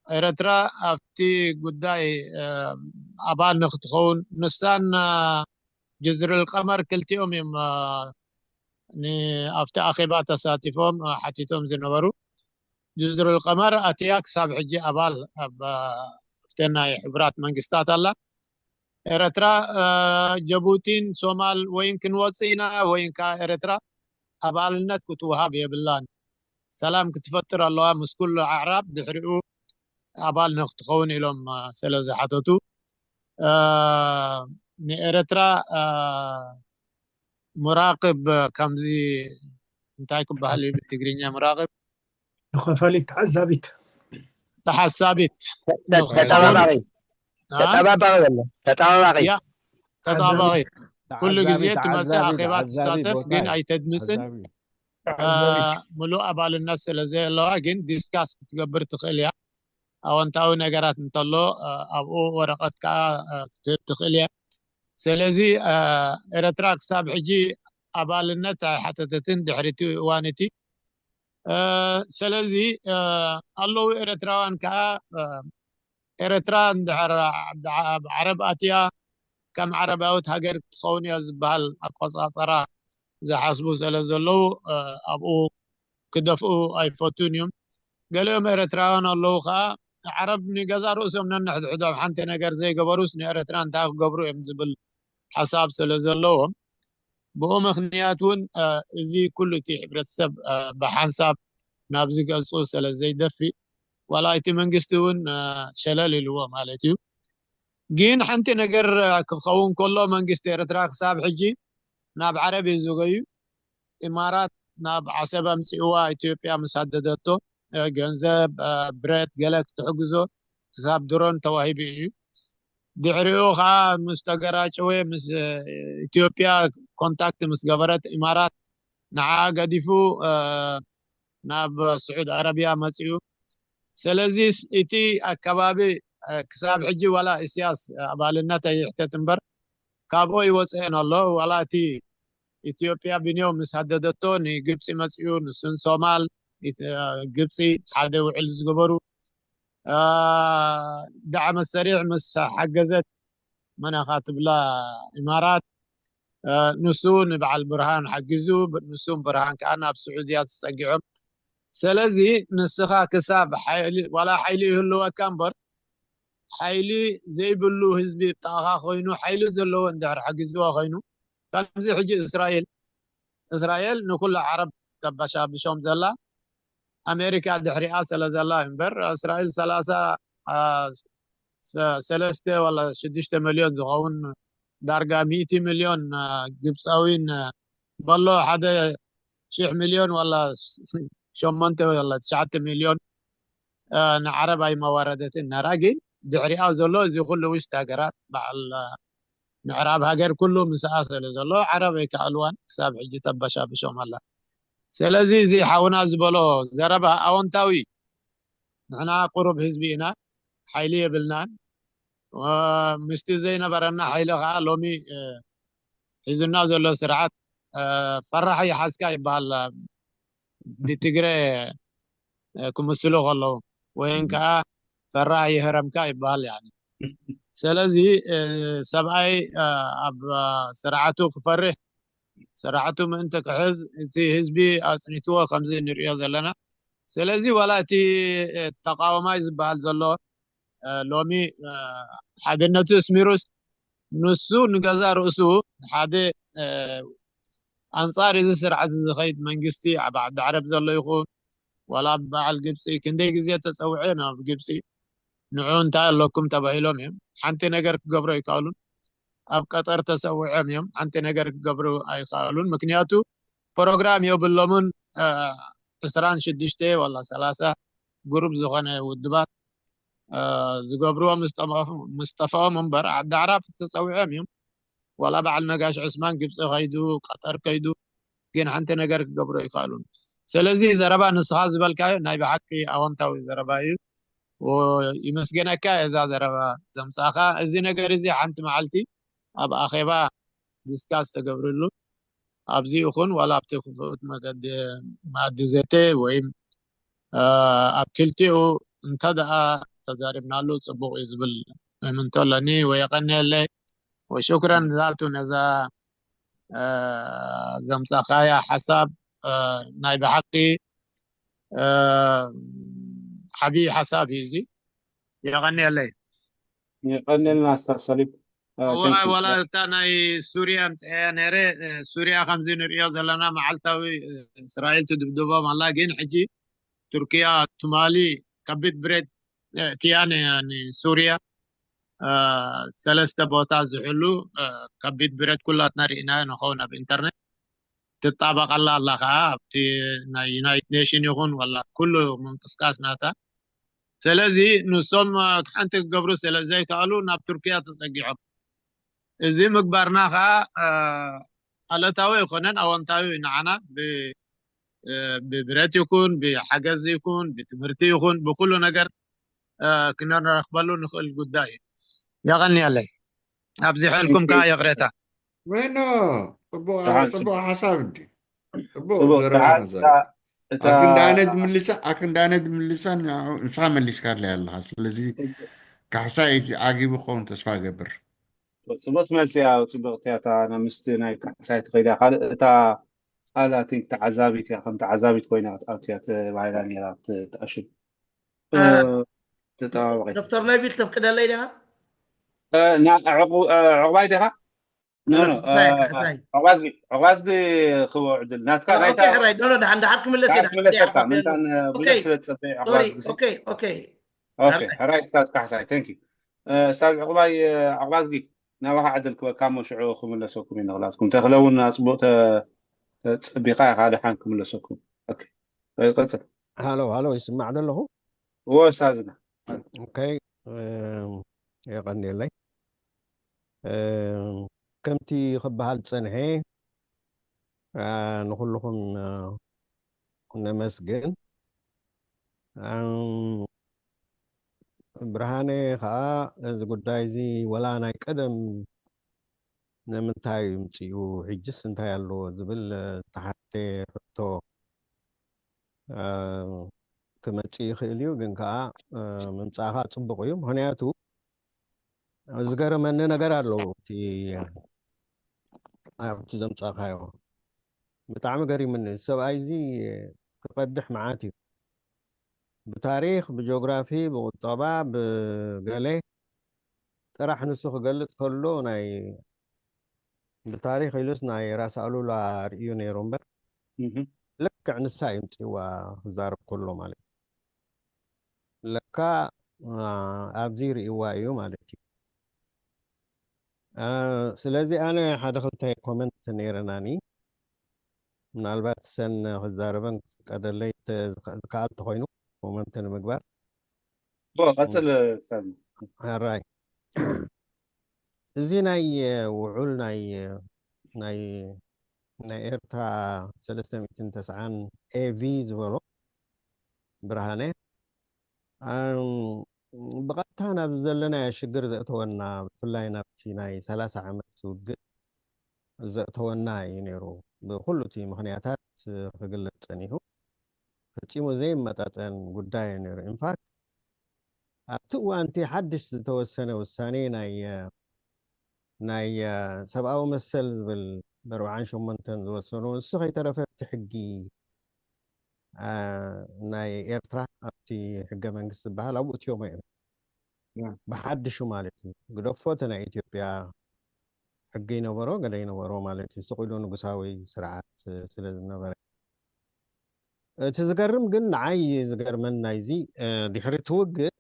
ኤረትራ ኣብቲ ጉዳይ ኣባል ንክትኸውን ንሳን ጅዝር ልቀመር ክልቲኦም እዮም ኣብቲ ኣኼባ ተሳቲፎም ሓቲቶም ዝነበሩ። ጅዝር ልቀመር ኣትያ ክሳብ ሕጂ ኣባል ኣብተን ናይ ሕቡራት መንግስታት ኣላ። ኤረትራ ጀቡቲን ሶማል ወይን ክንወፅእ ኢና ወይን ከዓ ኤረትራ ኣባልነት ክትወሃብ የብላን። ሰላም ክትፈጥር ኣለዋ ምስ ኩሉ ኣዕራብ ድሕሪኡ ኣባል ንክትኸውን ኢሎም ስለ ዝሓተቱ ንኤረትራ ሙራቅብ ከምዚ እንታይ ክበሃል እዩ ብትግርኛ ሙራቅብ ተኸፋሊት ተዓዛቢት ተሓሳቢት ተጠባባቂ ተጠባባቂ በሎ ተጠባባቂ ተጣባቂ ኩሉ ግዜ ትመፅእ ኣኼባ ትሳተፍ ግን ኣይተድምፅን ሙሉእ ኣባልነት ስለ ዘየለዋ ግን ዲስካስ ክትገብር ትኽእል እያ። ኣወንታዊ ነገራት እንተሎ ኣብኡ ወረቐት ከዓ ክትህብ ትኽእል እያ። ስለዚ ኤረትራ ክሳብ ሕጂ ኣባልነት ኣይሓተተትን ድሕሪቲ እዋን እቲ ስለዚ ኣለዉ ኤረትራውያን ከዓ ኤረትራ እንድሕር ኣብ ዓረብ ኣትያ ከም ዓረባዊት ሃገር ክትኸውን እያ ዝበሃል ኣቆፃፀራ ዝሓስቡ ስለ ዘለዉ ኣብኡ ክደፍኡ ኣይፈቱን እዮም። ገሊኦም ኤረትራውያን ኣለዉ ከዓ ዓረብ ንገዛ ርእሶም ነንሕድሕዶም ሓንቲ ነገር ዘይገበሩስ ንኤረትራ እንታይ ክገብሩ እዮም ዝብል ሓሳብ ስለ ዘለዎም ብኡ ምክንያት እውን እዚ ኩሉ እቲ ሕብረተሰብ ብሓንሳብ ናብዚ ገፁ ስለ ዘይደፊእ ዋላ እቲ መንግስቲ እውን ሸለል ኢልዎ ማለት እዩ። ግን ሓንቲ ነገር ክኸውን ከሎ መንግስቲ ኤርትራ ክሳብ ሕጂ ናብ ዓረብ እዩ ዝገዩ። ኢማራት ናብ ዓሰብ ኣምፅእዋ ኢትዮጵያ ምሳደደቶ ገንዘብ ብረት ገለ ክትሕግዞ ክሳብ ድሮን ተዋሂቡ እዩ። ድሕሪኡ ከዓ ምስ ተገራጨወ ምስ ኢትዮጵያ ኮንታክት ምስ ገበረት ኢማራት ንዓ ገዲፉ ናብ ስዑድ ዓረብያ መፅኡ። ስለዚ እቲ ኣካባቢ ክሳብ ሕጂ ዋላ ኢስያስ ኣባልነት ኣይሕተት እምበር ካብኦ ይወፅአን ኣሎ ዋላ እቲ ኢትዮጵያ ብንዮ ምስ ሃደደቶ ንግብፂ መፅኡ ንሱን ሶማል ግብፂ ሓደ ውዕል ዝገበሩ ዳዕመ ሰሪዕ ምስ ሓገዘት መነኻ ትብላ ኢማራት ንሱ ንበዓል ብርሃን ሓጊዙ ንሱን ብርሃን ከዓ ናብ ስዑድያ ተፀጊዖም። ስለዚ ንስኻ ክሳብ ዋላ ሓይሊ ይህልወካ እምበር ሓይሊ ዘይብሉ ህዝቢ ብጣዕኻ ኮይኑ ሓይሊ ዘለዎ እንድሕር ሓጊዝዋ ኮይኑ ከምዚ ሕጂ እስራኤል እስራኤል ንኩሉ ዓረብ ተባሻብሾም ዘላ ኣሜሪካ ድሕሪኣ ስለ ዘላ እምበር እስራኤል ሰላሳ ሰለስተ ወላ ሽዱሽተ ሚልዮን ዝኸውን ዳርጋ ሚእቲ ሚልዮን ግብፃዊን በሎ ሓደ ሽሕ ሚልዮን ወላ ሸሞንተ ወላ ትሽዓተ ሚልዮን ንዓረብ ኣይመዋረደትን ነራ ግን ድሕሪኣ ዘሎ እዚ ኩሉ ውሽጢ ሃገራት በዓል ምዕራብ ሃገር ኩሉ ምስኣ ስለ ዘሎ ዓረብ ኣይከኣልዋን፣ ክሳብ ሕጂ ተበሻብሾም ኣላ። ስለዚ እዚ ሓውና ዝበሎ ዘረባ ኣወንታዊ፣ ንሕና ቁሩብ ህዝቢ ኢና፣ ሓይሊ የብልናን። ምስቲ ዘይነበረና ሓይሊ ከዓ ሎሚ ሒዙና ዘሎ ስርዓት ፈራሕ ይሓዝካ ይበሃል፣ ብትግረ ክምስሉ ከለዉ፣ ወይም ከዓ ፈራሕ ይህረምካ ይበሃል። ያኒ ስለዚ ሰብኣይ ኣብ ስርዓቱ ክፈርሕ፣ ስርዓቱ ምእንቲ ክሕዝ እቲ ህዝቢ ኣፅኒትዎ ከምዚ ንሪኦ ዘለና። ስለዚ ዋላ እቲ ተቃዋማይ ዝበሃል ዘሎ ሎሚ ሓድነቱ እስሚሩስ፣ ንሱ ንገዛ ርእሱ ሓደ ኣንፃር እዚ ስርዓት ዝኸይድ መንግስቲ ኣብ ዓዲ ዓረብ ዘሎ ይኹን ዋላ ኣብ በዓል ግብፂ ክንደይ ግዜ ተፀውዐ ናብ ግብፂ፣ ንዑ እንታይ ኣለኩም ተባሂሎም እዮም። ሓንቲ ነገር ክገብሩ ኣይከኣሉን። ኣብ ቀጠር ተሰዊዖም እዮም። ሓንቲ ነገር ክገብሩ ኣይከኣሉን። ምክንያቱ ፕሮግራም የብሎምን። ዕስራን ሽዱሽተ ዋላ ሰላሳ ግሩፕ ዝኾነ ውድባት ዝገብርዎ ምስ ጠፍኦም እምበር ዓዲ ዓረብ ተፀዊዖም እዮም። ዋላ በዓል ነጋሽ ዑስማን ግብፂ ከይዱ፣ ቀጠር ከይዱ፣ ግን ሓንቲ ነገር ክገብሩ ኣይከኣሉን። ስለዚ ዘረባ ንስኻ ዝበልካዮ ናይ ብሓቂ ኣወንታዊ ዘረባ እዩ። ይመስገነካ እዛ ዘረባ ዘምፃእካ። እዚ ነገር እዚ ሓንቲ መዓልቲ ኣብ ኣኼባ ዲስካስ ተገብርሉ፣ ኣብዚ ይኹን ዋላ ኣብቲ ክፉት መገዲ መኣዲ ዘተ ወይም ኣብ ክልቲኡ እንተ ደኣ ተዛሪብናሉ ፅቡቕ እዩ ዝብል እምንቶ ኣለኒ። ወየቐንየለይ ወሽኩረን ዛቱ ነዛ ዘምፃኻያ ሓሳብ ናይ ብሓቂ ዓብዪ ሓሳብ እዩ እዚ። የቐንየለይ። የቐንየልና ኣስታዝ ሰሊም። ዋላ እታ ናይ ሱርያ ኣምፅአያ ነይረ። ሱርያ ከምዚ ንሪኦ ዘለና መዓልታዊ እስራኤል ትድብድቦም ኣላ። ግን ሕጂ ቱርክያ ትማሊ ከቢድ ብረት እትያ ንሱርያ ሰለስተ ቦታ ዝሕሉ ከቢድ ብረት ኩላትና ርኢናዮ ንኸውን ኣብ ኢንተርኔት። ትጣበቀላ ኣላ ከዓ ኣብቲ ናይ ዩናይትድ ኔሽን ይኹን ዋላ ኩሉ ምንቅስቃስ ናታ። ስለዚ ንሶም ሓንቲ ክገብሩ ስለ ዘይከኣሉ ናብ ቱርክያ ተፀጊዖም። እዚ ምግባርና ከዓ ኣለታዊ ኣይኮነን፣ ኣወንታዊ ንዓና ብብረት ይኩን ብሓገዝ ይኩን ብትምህርቲ ይኩን ብኩሉ ነገር ክንረክበሉ ንክእል ጉዳይ እዩ። የቀንየለይ። ኣብዚሐልኩም ከዓ ይቕሬታ። ወይኖ ጽቡቕ ጽቡቕ ሓሳብ እንዲ ጽቡቕ ዘረባ። ኣክንዳነ ድምልሳ ኣክንዳነ ድምልሳ ንስኻ መሊስካ ኣለይ ኣለኻ። ስለዚ ካሕሳይ ዓጊቡ ክኸውን ተስፋ እገብር። ጽቡቅ ትመልሲ እያ። ጽቡቅ እያ። እታ ምስቲ ናይ ካሕሳይ ትኸይዳ ካልእ እታ ቃል ኣቲንክ ተዓዛቢት እያ። ከም ተዓዛቢት ኮይና ክትኣቱ እያ ተባሂላ ነይራ። ተኣሽብ ተጠባበቂ ዶክተር ነቢል ተፍቅደለይ ዲኻ? ዕቁባይ ዲኻ? ዕቁባዝጊ ክወ ዕድል ናትካ ናይታ ሕራይ ዶሎ ድሓን ድሓር ክምለስ ኢና ክምለሰካ ምንታን ብዙሕ ስለ ዝጸበየ ዕቁባዝጊ ሕራይ ስታዝ ካሕሳይ ተንኪ ስታዝ ዕቁባይ ዕቁባዝጊ ናባኻ ዕድል ክበካ እሞ ሽዑ ክምለሰኩም እዩ ንኽላትኩም ተኽለ እውን ኣጽቡቕ ተጸቢኻ ኢኻ ድሓን ክምለሰኩም ቀጽል ሃሎ ሃሎ ይስማዕ ዘለኹ እዎ ስታዝና ኦኬ የቐንየለይ ከምቲ ክበሃል ዝጸንሐ ንኹልኹም ነመስግን። ብርሃነ ከዓ እዚ ጉዳይ እዚ ወላ ናይ ቀደም ንምንታይ ምፅኡ ሕጅስ እንታይ ኣለዎ ዝብል ተሓተ ሕቶ ክመፅእ ይኽእል እዩ። ግን ከዓ ምምፃእኻ ፅቡቅ እዩ። ምክንያቱ ዝገረመኒ ነገር ኣለዎ እቲ ኣብቲ ዘምፃእካዮ ብጣዕሚ ገሪምኒ። እዚ ሰብኣይ እዚ ክቐድሕ መዓት እዩ። ብታሪክ፣ ብጂኦግራፊ፣ ብቁጠባ፣ ብገለ ጥራሕ ንሱ ክገልፅ ከሎ ናይ ብታሪክ ኢሉስ ናይ ራስ ኣሉላ ርእዩ ነይሩ እምበር ልክዕ ንሳ እዩ ምፅዋ ክዛረብ ከሎ ማለት እዩ። ለካ ኣብዚ ርእይዋ እዩ ማለት እዩ። ስለዚ ኣነ ሓደ ክልተ ኮመንት ነይረናኒ ምናልባት ሰን ክዛረበን ክፍቀደለይ ዝከኣል ተኮይኑ ኮመንት ንምግባር ቀፅል ራይ እዚ ናይ ውዑል ናይ ናይ ናይ ኤርትራ ሰለስተ ሚእትን ተስዓን ኤቪ ዝበሎ ብርሃነ ብቐጥታ ናብ ዘለናዮ ሽግር ዘእተወና፣ ብፍላይ ናብቲ ናይ ሰላሳ ዓመት ውግእ ዘእተወና እዩ ነይሩ። ብኩሉ እቲ ምኽንያታት ክግለጽ ጸኒሑ፣ ፈጺሙ ዘይመጣጠን ጉዳይ እዩ ነይሩ። ኢንፋክት ኣብቲ እዋንቲ ሓድሽ ዝተወሰነ ውሳኔ ናይ ናይ ሰብኣዊ መሰል ዝብል ብኣርብዓን ሸሞንተን ዝወሰኑ፣ ንሱ ከይተረፈ እቲ ሕጊ ናይ ኤርትራ ኣብቲ ሕገ መንግስቲ ዝበሃል ኣብኡ እትዮሞ እዮም። ብሓድሹ ማለት እዩ። ግደፎ እቲ ናይ ኢትዮጵያ ሕጊ ይነበሮ ገለ ይነበሮ ማለት እዩ። ስቕ ኢሉ ንጉሳዊ ስርዓት ስለ ዝነበረ። እቲ ዝገርም ግን፣ ንዓይ ዝገርመን ናይዚ፣ ድሕሪ እቲ ውግእ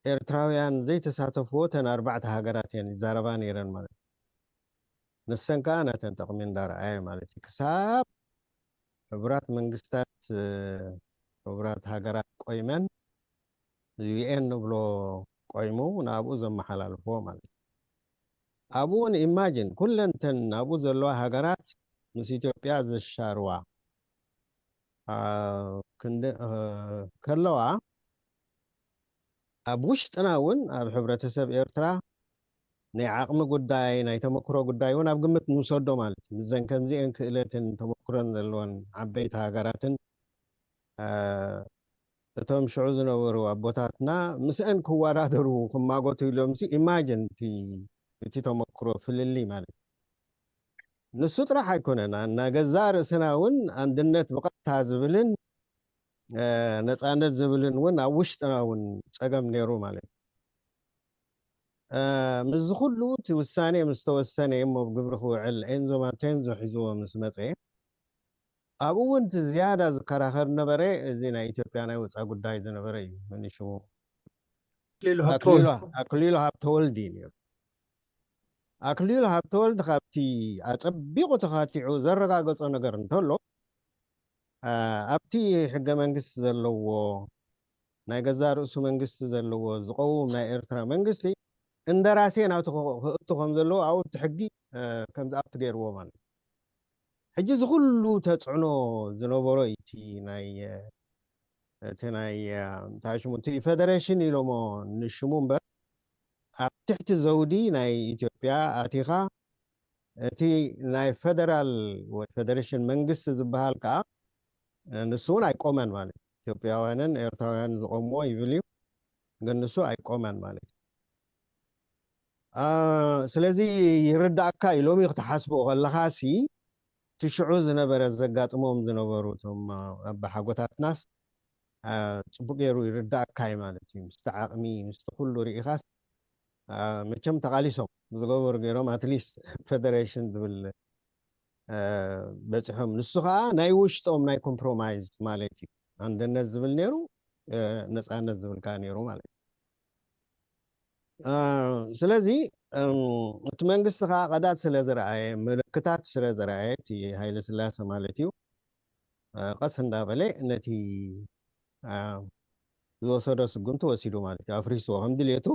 ኤርትራውያን ዘይተሳተፍዎ እተን ኣርባዕተ ሃገራት እየን ይዛረባ ነይረን ማለት እዩ። ንሰን ከኣ ናተን ጠቕሚ እንዳረኣየ ማለት እዩ። ክሳብ ሕቡራት መንግስታት፣ ሕቡራት ሃገራት ቆይመን፣ ዩ ኤን ንብሎ ቆይሙ ናብኡ ዘመሓላልፍዎ ማለት እዩ። ኣብኡ እውን ኢማጂን ኩለን እተን ኣብኡ ዘለዋ ሃገራት ምስ ኢትዮጵያ ዘሻርዋ ከለዋ፣ ኣብ ውሽጥና እውን ኣብ ሕብረተሰብ ኤርትራ ናይ ዓቕሚ ጉዳይ፣ ናይ ተመክሮ ጉዳይ እውን ኣብ ግምት ንውሰዶ ማለት እዩ። ምስዘን ከምዚአን ክእለትን ተመክሮን ዘለወን ዓበይቲ ሃገራትን እቶም ሽዑ ዝነበሩ ኣቦታትና ምስአን ክወዳደሩ ክማጎቱ ኢሎም ሲ ኢማጅን እቲ ተመክሮ ፍልልይ ማለት እዩ። ንሱ ጥራሕ ኣይኮነን፣ ናገዛ ርእስና እውን ኣንድነት ብቐጥታ ዝብልን ነፃነት ዝብልን እውን ኣብ ውሽጥና እውን ፀገም ነይሩ ማለት እዩ። ምስዚ ኩሉ እቲ ውሳኔ ምስ ተወሰነ እሞ ብግብሪ ክውዕል ኤንዞ ማቴንዞ ሒዝዎ ምስ መፀ፣ ኣብኡ እውን እቲ ዝያዳ ዝከራኸር ነበረ፣ እዚ ናይ ኢትዮጵያ ናይ ወፃ ጉዳይ ዝነበረ እዩ። መን ሽሙ? ኣክሊሉ ሃብተወልድ እዩ ነይሩ። ኣክሊሉ ሃብተወልድ ካብቲ ኣፀቢቑ ተኻቲዑ ዘረጋገጾ ነገር እንተሎ፣ ኣብቲ ሕገ መንግስቲ ዘለዎ፣ ናይ ገዛ ርእሱ መንግስቲ ዘለዎ ዝቐውም ናይ ኤርትራ መንግስቲ እንደራሴ ናቱ ክእቱ ከም ዘለዎ ኣብኡ ኣብቲ ሕጊ ከም ዝኣቱ ገይርዎ ማለት እዩ። ሕጂ እዚ ኩሉ ተፅዕኖ ዝነበሮ እቲ ናይ እቲ ናይ እንታይ ሽሙ እቲ ፌደሬሽን ኢሎሞ ንሽሙ እምበር ኣብ ትሕቲ ዘውዲ ናይ ኢትዮጵያ ኣቲኻ እቲ ናይ ፌደራል ወይ ፌደሬሽን መንግስቲ ዝበሃል ከዓ ንሱ እውን ኣይቆመን ማለት እዩ። ኢትዮጵያውያንን ኤርትራውያንን ዝቆምዎ ይብል እዩ፣ ግን ንሱ ኣይቆመን ማለት እዩ። ስለዚ ይርዳእካ እዩ። ሎሚ ክትሓስቦ ከለኻ ሲ እቲ ሽዑ ዝነበረ ዘጋጥሞም ዝነበሩ እቶም ኣባሓጎታትናስ ፅቡቅ ገይሩ ይርዳእካ እዩ ማለት እዩ። ምስቲ ዓቕሚ ምስቲ ኩሉ ርኢኻስ መቸም ተቓሊሶም ዝገበሩ ገይሮም ኣትሊስት ፌደሬሽን ዝብል በፂሖም። ንሱ ከዓ ናይ ውሽጦም ናይ ኮምፕሮማይዝ ማለት እዩ። ኣንድነት ዝብል ነይሩ፣ ነፃነት ዝብል ከዓ ነይሩ ማለት እዩ። ስለዚ እቲ መንግስቲ ከዓ ቀዳት ስለ ዝረኣየ፣ ምልክታት ስለ ዝረኣየ፣ እቲ ሃይለ ስላሴ ማለት እዩ፣ ቀስ እንዳበለ ነቲ ዝወሰዶ ስጉምቲ ወሲዱ ማለት እዩ። ኣፍሪስዎ ከም ድሌቱ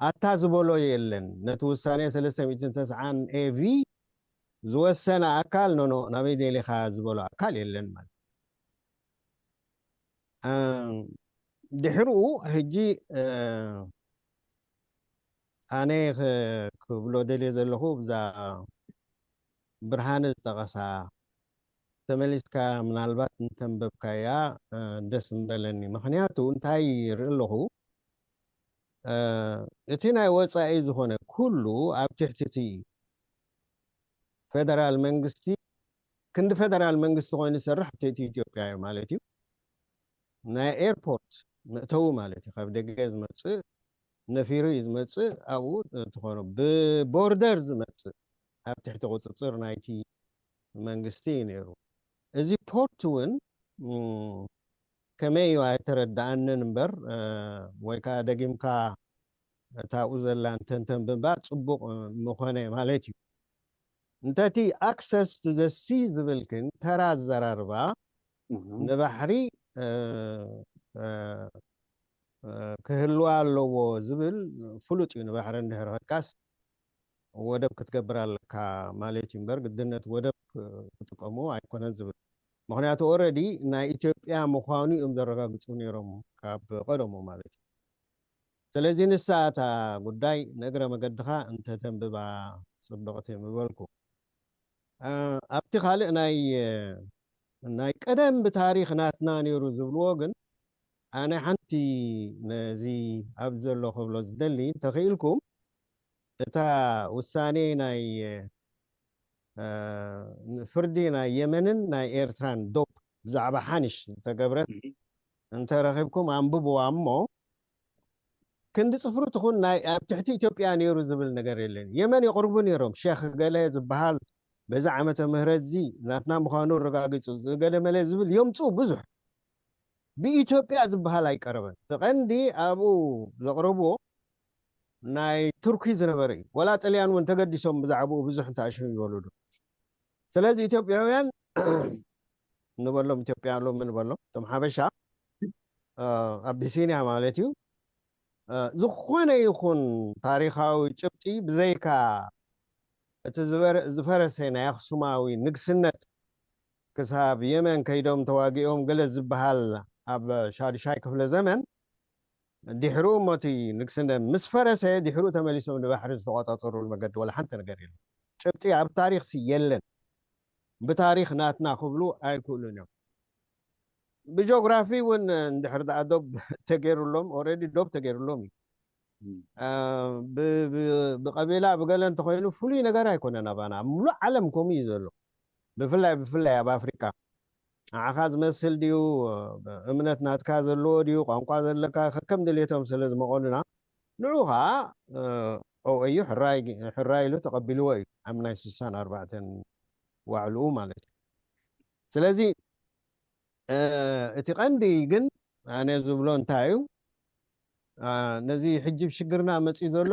ኣታ ዝበሎ የለን። ነቲ ውሳኔ ሰለስተ ሚእትን ተስዓን ኤቪ ዝወሰነ ኣካል ኖኖ ናበይ ደሊኻ ዝበሎ ኣካል የለን ማለት። ድሕርኡ ሕጂ ኣነ ክብሎ ደልየ ዘለኹ ብዛ ብርሃነ ዝጠቐሳ ተመሊስካ ምናልባት እንተንበብካያ ደስ ምበለኒ። ምኽንያቱ እንታይ ይርኢ ኣለኹ፣ እቲ ናይ ወፃኢ ዝኾነ ኩሉ ኣብ ትሕቲ እቲ ፌደራል መንግስቲ፣ ክንዲ ፌደራል መንግስቲ ኮይኑ ዝሰርሕ ኣብ ትሕቲ ኢትዮጵያ እዩ ማለት እዩ። ናይ ኤርፖርት መእተዊ ማለት እዩ። ካብ ደገ ዝመፅእ ነፊሩ እዩ ዝመፅእ። ኣብኡ እንትኾኑ ብቦርደር ዝመፅእ ኣብ ትሕቲ ቁፅፅር ናይቲ መንግስቲ እዩ ነይሩ። እዚ ፖርት እውን ከመይ እዩ ኣይተረዳኣንን እምበር፣ ወይ ከዓ ደጊምካ እታ ኣብኡ ዘላ እንተንተንብባ ፅቡቕ ምኾነ ማለት እዩ። እንተቲ ኣክሰስ ቱ ዘ ሲ ዝብል ግን ተራ ኣዘራርባ ንባሕሪ ክህልዋ ኣለዎ ዝብል ፍሉጥ እዩ። ንባሕሪ እንድሕር ከድካስ ወደብ ክትገብር ኣለካ ማለት እዩ እምበር ግድነት ወደብ ክጥቀሙ ኣይኮነን ዝብል። ምክንያቱ ኦረዲ ናይ ኢትዮጵያ ምዃኑ እዮም ዘረጋግፁ ነይሮም ካብ ቀደሙ ማለት እዩ። ስለዚ ንሳ እታ ጉዳይ ንእግረ መገድኻ እንተተንብባ ፅብቕቲ ምበልኩ። ኣብቲ ካልእ ናይ ናይ ቀደም ብታሪኽ ናትና ነይሩ ዝብልዎ ግን ኣነ ሓንቲ ነዚ ኣብ ዘሎ ክብሎ ዝደሊ እንተኽኢልኩም እታ ውሳኔ ናይ ፍርዲ ናይ የመንን ናይ ኤርትራን ዶብ ብዛዕባ ሓንሽ ዝተገብረት እንተረኺብኩም ኣንብብዋ እሞ ክንዲ ፅፍሩ ትኹን ናይ ኣብ ትሕቲ ኢትዮጵያ ነይሩ ዝብል ነገር የለን። የመን የቕርቡ ነይሮም ሼክ ገለ ዝበሃል በዚ ዓመተ ምህረት እዚ ናትና ምዃኑ ኣረጋጊፁ ገለ መለ ዝብል የምፅኡ ብዙሕ ብኢትዮጵያ ዝበሃል ኣይቀረበን። እቲ ቀንዲ ኣብኡ ዘቕረብዎ ናይ ቱርኪ ዝነበረ እዩ። ወላ ጥልያን እውን ተገዲሶም ብዛዕባኡ ብዙሕ እንተኣሽም ይበሉ ዶ። ስለዚ ኢትዮጵያውያን ንበሎም ኢትዮጵያ ኣሎ ምን በሎም እቶም ሓበሻ ኣቢሲንያ ማለት እዩ። ዝኾነ ይኹን ታሪኻዊ ጭብጢ ብዘይካ እቲ ዝፈረሰ ናይ ኣክሱማዊ ንግስነት ክሳብ የመን ከይዶም ተዋጊኦም ገለ ዝበሃል ኣብ ሻዱሻይ ክፍለ ዘመን ድሕሩ እሞ እቲ ንግስነት ምስ ፈረሰ ድሕሩ ተመሊሶም ንባሕሪ ዝተቆጻጸሩሉ መገዲ ወላ ሓንቲ ነገር የለን። ጭብጢ ኣብ ታሪክ ሲ የለን። ብታሪክ ናትና ክብሉ ኣይክእሉን እዮም። ብጂኦግራፊ እውን እንድሕር ደኣ ዶብ ተገይሩሎም ኦረዲ ዶብ ተገይሩሎም እዩ። ብቀቢላ ብገለ እንተኮይኑ ፍሉይ ነገር ኣይኮነን ኣባና ኣብ ሙሉእ ዓለም ከምኡ እዩ ዘሎ። ብፍላይ ብፍላይ ኣብ ኣፍሪካ ንዓኻ ዝመስል ድዩ እምነት ናትካ ዘለዎ ድዩ ቋንቋ ዘለካ ከከም ድሌቶም ስለ ዝመቐሉና ንዑ ከዓ ኦዩ ሕራይ ኢሉ ተቐቢልዎ እዩ ኣብ ናይ ስሳን ኣርባዕተን ዋዕልኡ ማለት እዩ። ስለዚ እቲ ቀንዲ ግን ኣነ ዝብሎ እንታይ እዩ ነዚ ሕጂ ሽግርና መፅኡ ዘሎ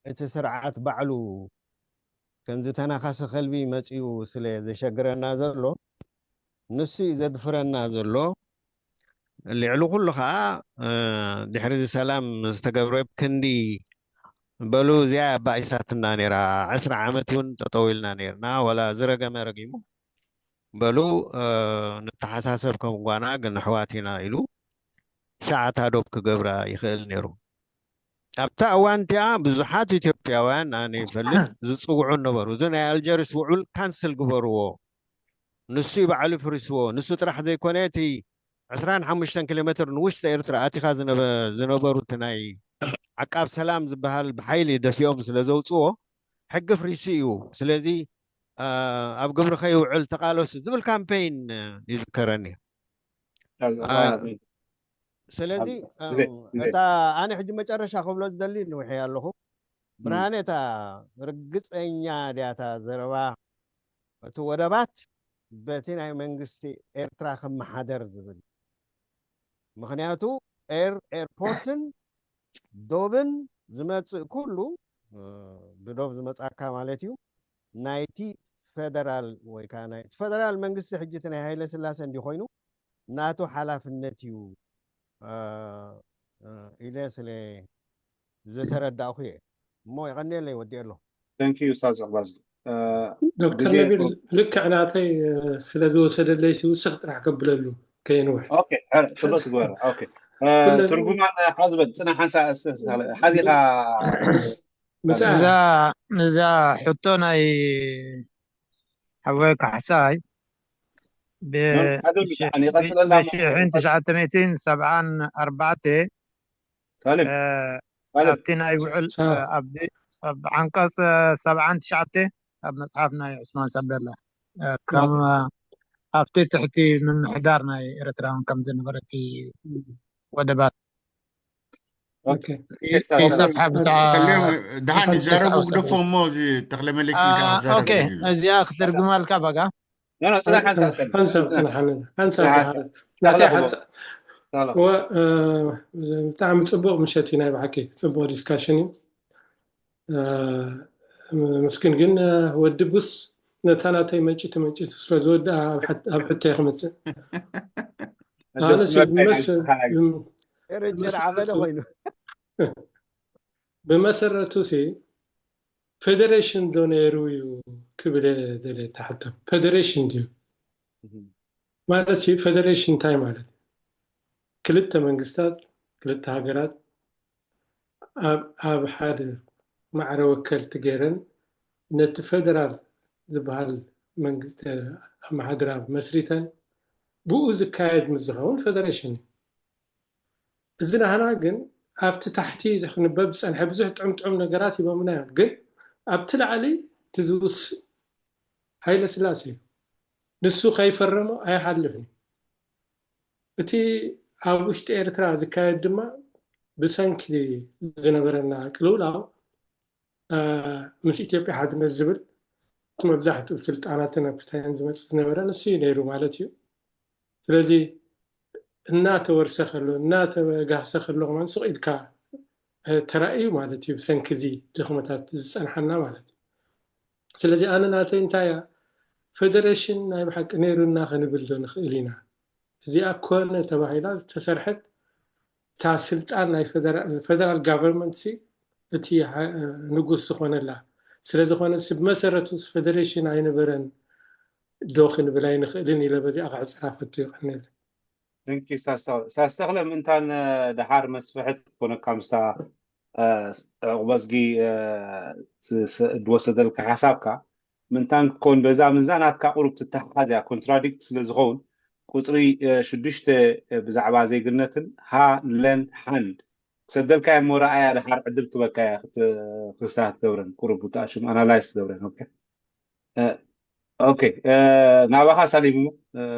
እቲ ስርዓት ባዕሉ ከምዚ ተናኻሲ ከልቢ መፅኡ ስለ ዘሸግረና ዘሎ ንሱ እዩ ዘድፍረና ዘሎ። ልዕሊ ኩሉ ከዓ ድሕሪ እዚ ሰላም ዝተገብረ ክንዲ በሉ እዚኣ ኣባኢሳትና ነይራ። ዕስራ ዓመት እውን ጠጠው ኢልና ነይርና። ወላ ዝረገመ ረጊሙ በሉ ንተሓሳሰብ ከም ጓና ግን ኣሕዋት ኢና ኢሉ ሻዕታ ዶብ ክገብራ ይኽእል ነይሩ። ኣብታ እዋን እቲኣ ብዙሓት ኢትዮጵያውያን ኣነ ይፈልጥ ዝፅውዑ ነበሩ። እዚ ናይ ኣልጀርስ ውዑል ካንስል ግበርዎ፣ ንሱ ባዕሉ ፍርስዎ። ንሱ ጥራሕ ዘይኮነ እቲ ዕስራን ሓሙሽተን ኪሎ ሜትር ንውሽጢ ኤርትራ ኣቲኻ ዝነበሩ እቲ ናይ ዓቃብ ሰላም ዝበሃል ብሓይሊ ደፊኦም ስለ ዘውፅዎ ሕጊ ፍሪሱ እዩ። ስለዚ ኣብ ግብሪ ከይውዕል ተቃለሱ ዝብል ካምፔይን ይዝከረኒ። ስለዚ እታ ኣነ ሕጂ መጨረሻ ክብሎ ዝደሊ ንውሕ ኣለኹ ብርሃነ እታ ርግፀኛ ድያታ ዘረባ እቲ ወደባት በቲ ናይ መንግስቲ ኤርትራ ክመሓደር ዝብል ምክንያቱ ኤር ኤርፖርትን ዶብን ዝመፅእ ኩሉ ብዶብ ዝመፃካ ማለት እዩ ናይቲ ፈደራል ወይ ከዓ ናይ ፈደራል መንግስቲ ሕጂ እቲ ናይ ሃይለ ስላሴ እንዲ ኮይኑ ናቱ ሓላፍነት እዩ ኢለ ስለ ዝተረዳእኩ እየ እሞ የቐንየለይ ወዲኤ ኣሎ። Thank you ኡስታዝ ዑቅባዝ። ዶክተር ነቢል ልክዕ ናተይ ስለ ዝወሰደለይ ውስኽ ጥራሕ ከብለሉ ከየንውሕ። ጽቡቅ ትግበር። ትርጉማን ሓዝበል ፅና ሓንሳ ሓዚኻ ምሳ እዛ ሕቶ ናይ ሓወይ ካሕሳይ ብሽሕን ትሽዓተ ሚእትን ሰብዓን ኣርባዕተ ኣብቲ ናይ ውዕል ኣብ ዓንቀፅ ሰብዓን ትሽዓተ ኣብ መፅሓፍ ናይ ዑስማን ሳበላ ከም ኣብቲ ትሕቲ ምምሕዳር ናይ ኤርትራውን ከም ዝነበረ እቲ ወደባት ደሓን ይዛረቡ ግደፎ እሞ ተክለ መለኪ እዚኣ ክትርግማልካ በጋ ሓንሳብ ጽንሓኒ ሓንሳብ ናተይ ሓንሳብ ብጣዕሚ ጽቡቅ ምሸት እዩ ናይ ብሓቂ ጽቡቅ ዲስካሽን እዩ ምስኪን ግን ወዲ ቡስ ነታ ናተይ መንጭቲ መንጭቲ ስለ ዝወድኣ ኣብ ሕቶ ክመፅእ ኣነስ ርጭር ዓበደ ኮይኑ ብመሰረቱ ሲ ፌደሬሽን ዶ ነይሩ እዩ ክብል ደለ ተሓቶ። ፌደሬሽን ድዩ ማለት እዩ? ፌደሬሽን እንታይ ማለት እዩ? ክልተ መንግስታት፣ ክልተ ሃገራት ኣብ ሓደ ማዕረ ወከልቲ ገይረን ነቲ ፌደራል ዝበሃል መንግስቲ ኣመሓድራ መስሪተን ብኡ ዝካየድ ምስ ዝኸውን ፌደሬሽን እዩ። እዚ ናህና ግን ኣብቲ ታሕቲ ክንበብ ዝፀንሐ ብዙሕ ጥዑም ጥዑም ነገራት ሂቦምና እዮም። ግን ኣብቲ ላዕሊ እቲ ዝውስን ሃይለ ስላሴ እዩ። ንሱ ከይፈረሞ ኣይሓልፍን እዩ። እቲ ኣብ ውሽጢ ኤርትራ ዝካየድ ድማ ብሰንኪ ዝነበረና ቅልውላው ምስ ኢትዮጵያ ሓድነት ዝብል መብዛሕትኡ ስልጣናትን ኣብ ክስታይን ዝመፅእ ዝነበረ ንሱ እዩ ነይሩ ማለት እዩ። ስለዚ እናተወርሰ ከሎ እናተጋህሰ ከሎ ከማን ስቕ ኢልካ ተራእዩ ማለት እዩ። ብሰንኪ እዚ ድኽመታት ዝፀንሓና ማለት እዩ። ስለዚ ኣነ ናተይ እንታይ እያ፣ ፌደሬሽን ናይ ብሓቂ ነይሩና ክንብል ዶ ንኽእል ኢና? እዚኣ ኮነ ተባሂላ ዝተሰርሐት እታ ስልጣን ናይ ፌደራል ጋቨርንመንት ሲ እቲ ንጉስ ዝኾነላ ስለ ዝኾነ ብመሰረቱ ፌደሬሽን ኣይነበረን ዶ ክንብል ኣይንኽእልን ኢለ በዚኣ ክዕፅራ ፈቱ ይቐንል። ንኪ ሳስተኽለ ምእንታን ደሓር መስፍሕት ኮነካ ምስታ ዕቑበዝጊ ድወሰደልካ ሓሳብካ ምእንታን ክትከውን በዛ ምዛ ናትካ ቁሩብ ትተሓሓዝ እያ። ኮንትራዲክት ስለ ዝኸውን ቁፅሪ ሽዱሽተ ብዛዕባ ዜግነትን ሃ ለን ሓንድ ክሰደልካ እሞ ረኣያ ድሓር ዕድል ክበካ እያ። ክስታ ክትገብረን ቁሩብ ብጣ ሽም ኣናላይዝ ክትገብረን። ኦኬ ናባኻ ሳሊም እሞ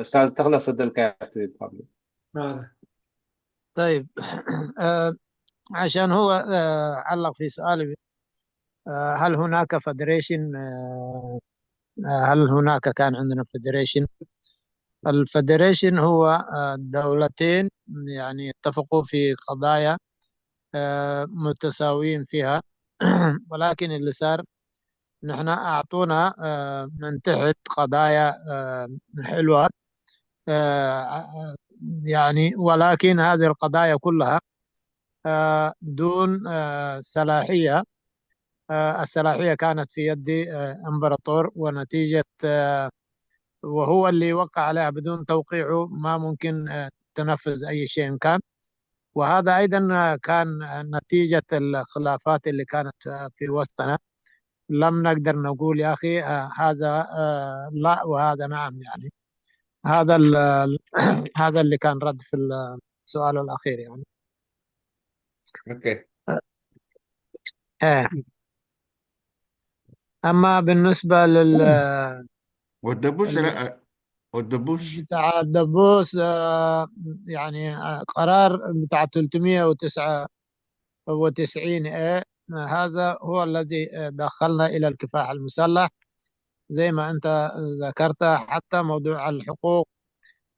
ስታዝ ተኽለ ክሰደልካ እያ። طيب عشان هو علق في سؤال هل هناك فدريشن هل هناك كان عندنا فدريشن؟ الفدريشن هو دولتين يعني اتفقوا في قضايا متساويين فيها ولكن اللي صار نحن أعطونا من تحت قضايا حلوة يعني ولكن هذه القضايا كلها دون صلاحية الصلاحية كانت في يد إمبراطور ونتيجة وهو اللي وقع عليها بدون توقيعه ما ممكن تنفذ أي شيء كان وهذا أيضا كان نتيجة الخلافات اللي كانت في وسطنا لم نقدر نقول يا أخي هذا لا وهذا نعم يعني هذا هذا اللي كان رد في السؤال الأخير يعني okay ايه اما بالنسبه لل والدبوس لا والدبوس بتاع الدبوس آه، يعني آه، قرار بتاع ثلاثمية وتسعة وتسعين ايه هذا هو الذي آه، دخلنا الى الكفاح المسلح زي ما انت ذكرت حتى موضوع الحقوق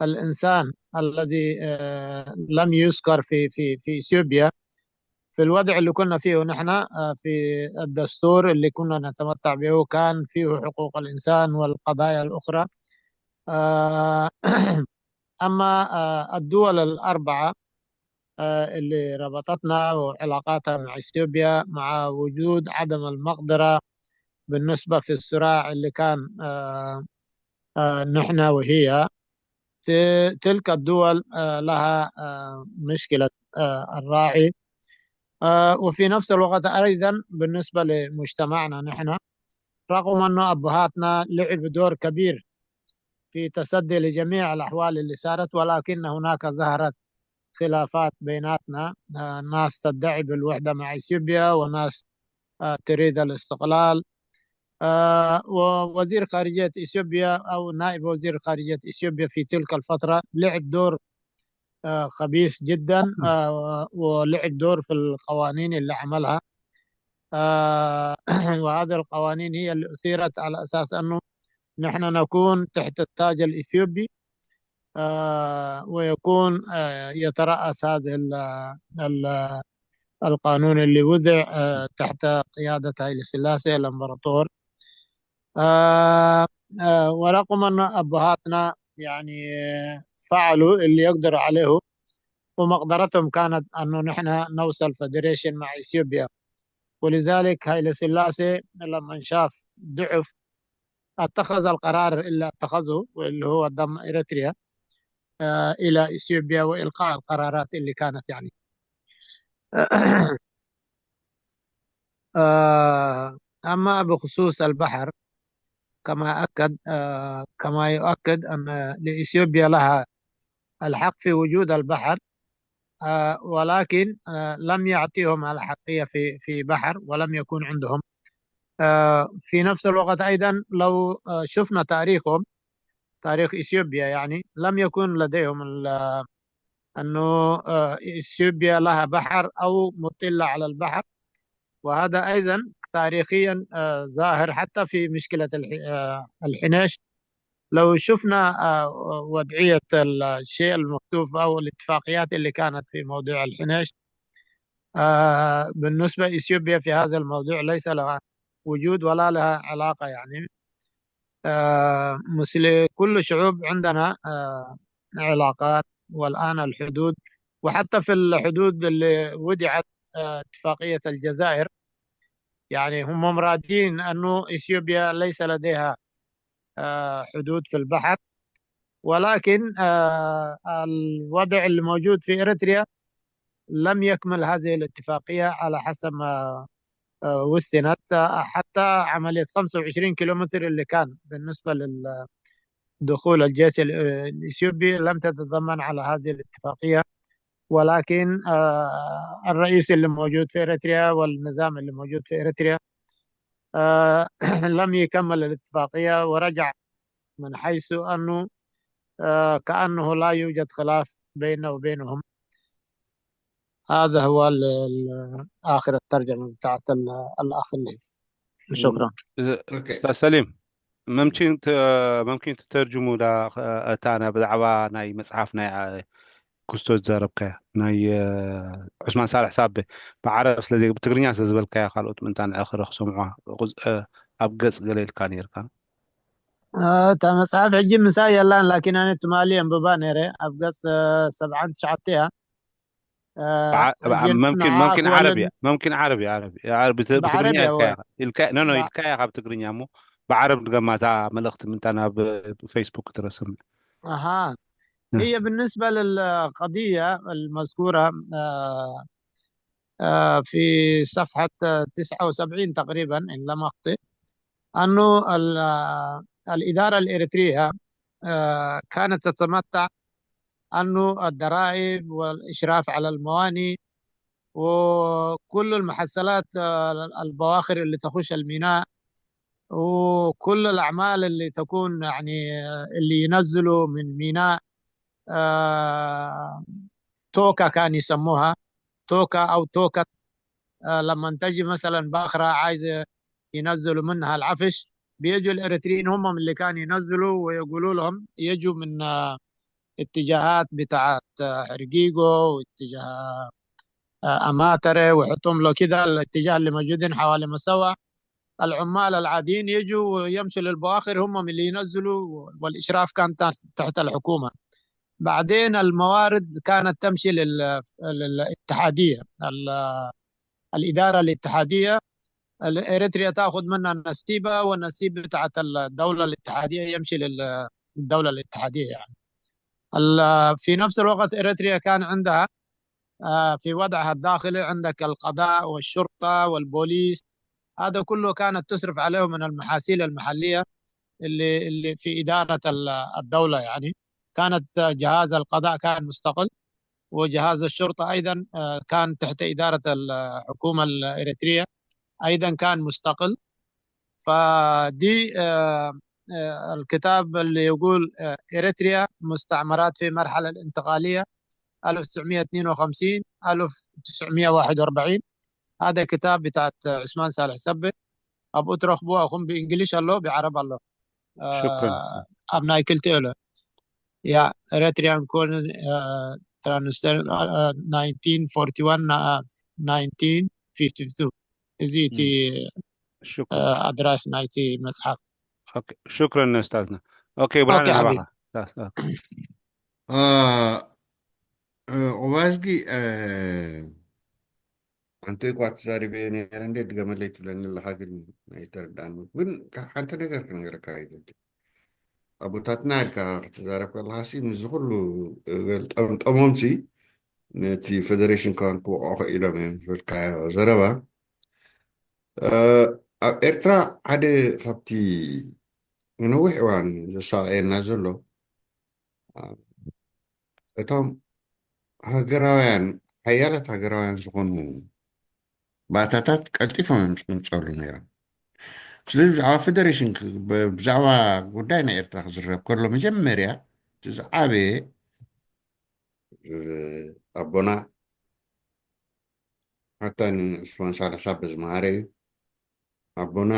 الانسان الذي آه، لم يذكر في في في اثيوبيا في الوضع اللي كنا فيه نحن آه، في الدستور اللي كنا نتمتع به كان فيه حقوق الإنسان والقضايا الأخرى آه، أما آه، الدول الأربعة اللي ربطتنا وعلاقاتها مع إثيوبيا مع وجود عدم المقدرة بالنسبة في الصراع اللي كان نحن وهي تلك الدول لها مشكلة الراعي وفي نفس الوقت أيضا بالنسبة لمجتمعنا نحن رغم أنه أبهاتنا لعبوا دور كبير في تصدي لجميع الأحوال اللي صارت ولكن هناك ظهرت خلافات بيناتنا ناس تدعي بالوحدة مع إثيوبيا وناس تريد الاستقلال ووزير خارجية إثيوبيا أو نائب وزير خارجية إثيوبيا في تلك الفترة لعب دور خبيث جدا ولعب دور في القوانين اللي عملها وهذه القوانين هي اللي أثيرت على أساس أنه نحن نكون تحت التاج الإثيوبي ويكون يترأس هذه القانون اللي وضع تحت قيادة هايلي سلاسي الإمبراطور ورغم أن أبهاتنا يعني فعلوا اللي يقدروا عليه ومقدرتهم كانت أنه نحن نوصل فدريشن مع إثيوبيا ولذلك هايلة سلاسة لما شاف ضعف اتخذ القرار اللي اتخذه، واللي هو ضم إريتريا، آه، إلى إثيوبيا، وإلقاء القرارات اللي كانت، يعني. آه، أما بخصوص البحر، كما أكد، آه، كما يؤكد أن لإثيوبيا لها الحق في وجود البحر، آه، ولكن، آه، لم يعطيهم الحقية في، في بحر، ولم يكن عندهم. آه، في نفس الوقت أيضًا لو، آه، شفنا تاريخهم، تاريخ إثيوبيا، يعني، لم يكن لديهم ال-، أنه، آه، إثيوبيا لها بحر أو مطلة على البحر. وهذا أيضًا تاريخيًا، آه، ظاهر حتى في مشكلة الح-، آه، الحنيش. لو شفنا، آه، وضعية الشيء المكتوب أو الاتفاقيات اللي كانت في موضوع الحنيش، آه، بالنسبة إثيوبيا في هذا الموضوع ليس لها وجود ولا لها علاقة، يعني. آه، مثل كل شعوب عندنا، آه، علاقات، والآن الحدود، وحتى في الحدود اللي وضعت، آه، اتفاقية الجزائر، يعني، هم راضين أنه إثيوبيا ليس لديها، آه، حدود في البحر، ولكن، آه، الوضع الموجود في إريتريا لم يكمل هذه الاتفاقية على حسب ما، آه، وسنت. آه، حتى عملية خمسة وعشرين كيلومتر اللي كان بالنسبة لدخول الجيش ال-، الإثيوبي لم تتضمن على هذه الاتفاقية، ولكن، آه، الرئيس اللي موجود في إريتريا والنظام اللي موجود في إريتريا، آه، لم يكمل الاتفاقية ورجع، من حيث أنه، آه، كأنه لا يوجد خلاف بينه وبينهم. هذا هو ال-، ال-، آخر الترجمة بتاعت ال-، الأخ الليث. شكرًا. أستاذ سليم، ممكن ت-، ممكن تترجموا ل-، እታ ና-، ብዛዕባ ናይ መጽሓፍ ናይ፣ ኣ-، ክስቶ ዝዛረብካያ ናይ፣ እ፣ ዑስማን ሳልሕ ሳቤ ብዓረብ ስለ ዘይ-፣ ብትግርኛ ስለ ዝበልካያ ካልኦት ምእንታን ዕኽሪ ክሰምዑዋ ቁዝ-፣ እ፣ ኣብ ገጽ ገለ ኢልካ ነይርካ። እታ መጽሓፍ ሕጂ ምሳይ የላን፣ ላኪን ኣነ ትማሊ ኣንብባ ነይረ። ኣብ ገጽ፣ እ፣ ሰብዓን ትሽዓተን እያ። እ፣ ብዓ-፣ ብዓ-፣ ሕጂ መምኪን፣ ንዓ መምኪን ዓረብ ክወልድ እያ። መምኪን ዓረብ እያ፣ ዓረብ እያ። ዓረብ ብት-፣ ብትግርኛ ብዓረብ እያ ኢልካያ ወይ? ኢልካ-፣ ኖ፣ ኖ፣ ባ- ኢልካያ ካብ ትግርኛ እሞ ብዓረብ ድገማ እታ መልእኽቲ ምንታ ናብ ፌስቡክ ትረስም። ኣሃ። هي بالنسبة للقضية المذكورة، آه، آه، في صفحة تسعة وسبعين تقريبًا، إن لم أخطئ، أنه ال-، آه، الإدارة الإريترية، آه، كانت تتمتع أنه الضرائب والإشراف على الموانئ وكل المحصلات، آه، البواخر اللي تخش الميناء، وكل الأعمال اللي تكون، يعني، آه، اللي ينزلوا من ميناء، آه، توكا كان يسموها، توكا أو توكة. آه، لما تجي مثلًا باخرة عايزة ينزلوا منها العفش، بيجوا الإريتريين هم اللي كانوا ينزلوا ويقولوا لهم يجوا من، آه، اتجاهات بتاعت، آه، حرقيقو واتجاه، آه، أماترة، ويحطهم له كده الاتجاه اللي موجودين حوالي مسوى. العمال العاديين يجوا ويمشوا للبواخر، هم اللي ينزلوا، والإشراف كان تحت، تحت الحكومة. بعدين الموارد كانت تمشي لل-، للاتحادية، ال-، الإدارة الاتحادية. إريتريا تأخذ منها نسيبها، والنسيب بتاعت الدولة الاتحادية يمشي لل-، للدولة الاتحادية، يعني. ال-، في نفس الوقت إريتريا كان عندها، آه، في وضعها الداخلي عندك القضاء والشرطة والبوليس، هذا كله كانت تصرف عليه من المحاصيل المحلية اللي، اللي في إدارة ال-، الدولة، يعني. كانت جهاز القضاء كان مستقل، وجهاز الشرطة أيضًا، آه، كان تحت إدارة الحكومة الإريترية، أيضًا كان مستقل. فدي، آه، آه، الكتاب اللي يقول، آه، إريتريا مستعمرات في مرحلة الانتقالية، ألف وتسعمية واتنين وخمسين، ألف وتسعمية وواحد وأربعين. هذا كتاب بتاعت عثمان صالح سبة. أب أترخ بو أخم بإنجليش الله، بعرب الله. شكرًا. آه، أبناء كلتي له. يا Eritrean Colon-، آه، Transfer-، آه، nineteen forty-one، آه، nineteen fifty-two. እዚ እቲ፣ شكرًا. آه، ኣድራሽ ናይቲ መጽሓፍ። ኦኬ፣ شكرًا أستاذنا. ኦኬ፣ ብርሃነ ኦኬ፣ ናባኻ። ሓቢቢ። ኦኬ። آه، آه، وباش جي، آه، ሓንቲ እኳ ተዛሪበ ነይረ፣ እንዴት ድገመለይ ትብለኒ ኣለኻ፣ ግን ኣይተረዳእኒ። ግን ሓንቲ ነገር ክነገረካ ይደሊ። ኣቦታትና ኢልካ ክትዛረብ ከለኻ ሲ፣ ምስዚ ኩሉ ገልጠምጠሞም ሲ፣ ነቲ ፌደሬሽን ከዋን ክወቕዖ ኢሎም እዮም ዝበልካዮ ዘረባ። ኣብ ኤርትራ ሓደ ካብቲ ንነዊሕ እዋን ዘሳቐየና ዘሎ፣ እቶም ሃገራውያን፣ ሓያላት ሃገራውያን ዝኾኑ ባእታታት ቀልጢፎም እዮም ዝቕንጸሉ ነይሮም። ስለዚ ብዛዕባ ፌደሬሽን፣ ብዛዕባ ጉዳይ ናይ ኤርትራ ክዝረብ ከሎ፣ መጀመርያ እቲ ዝዓበየ ኣቦና፣ ሓታ ንዕስራን ሰላሳን በዝመሃረ እዩ። ኣቦና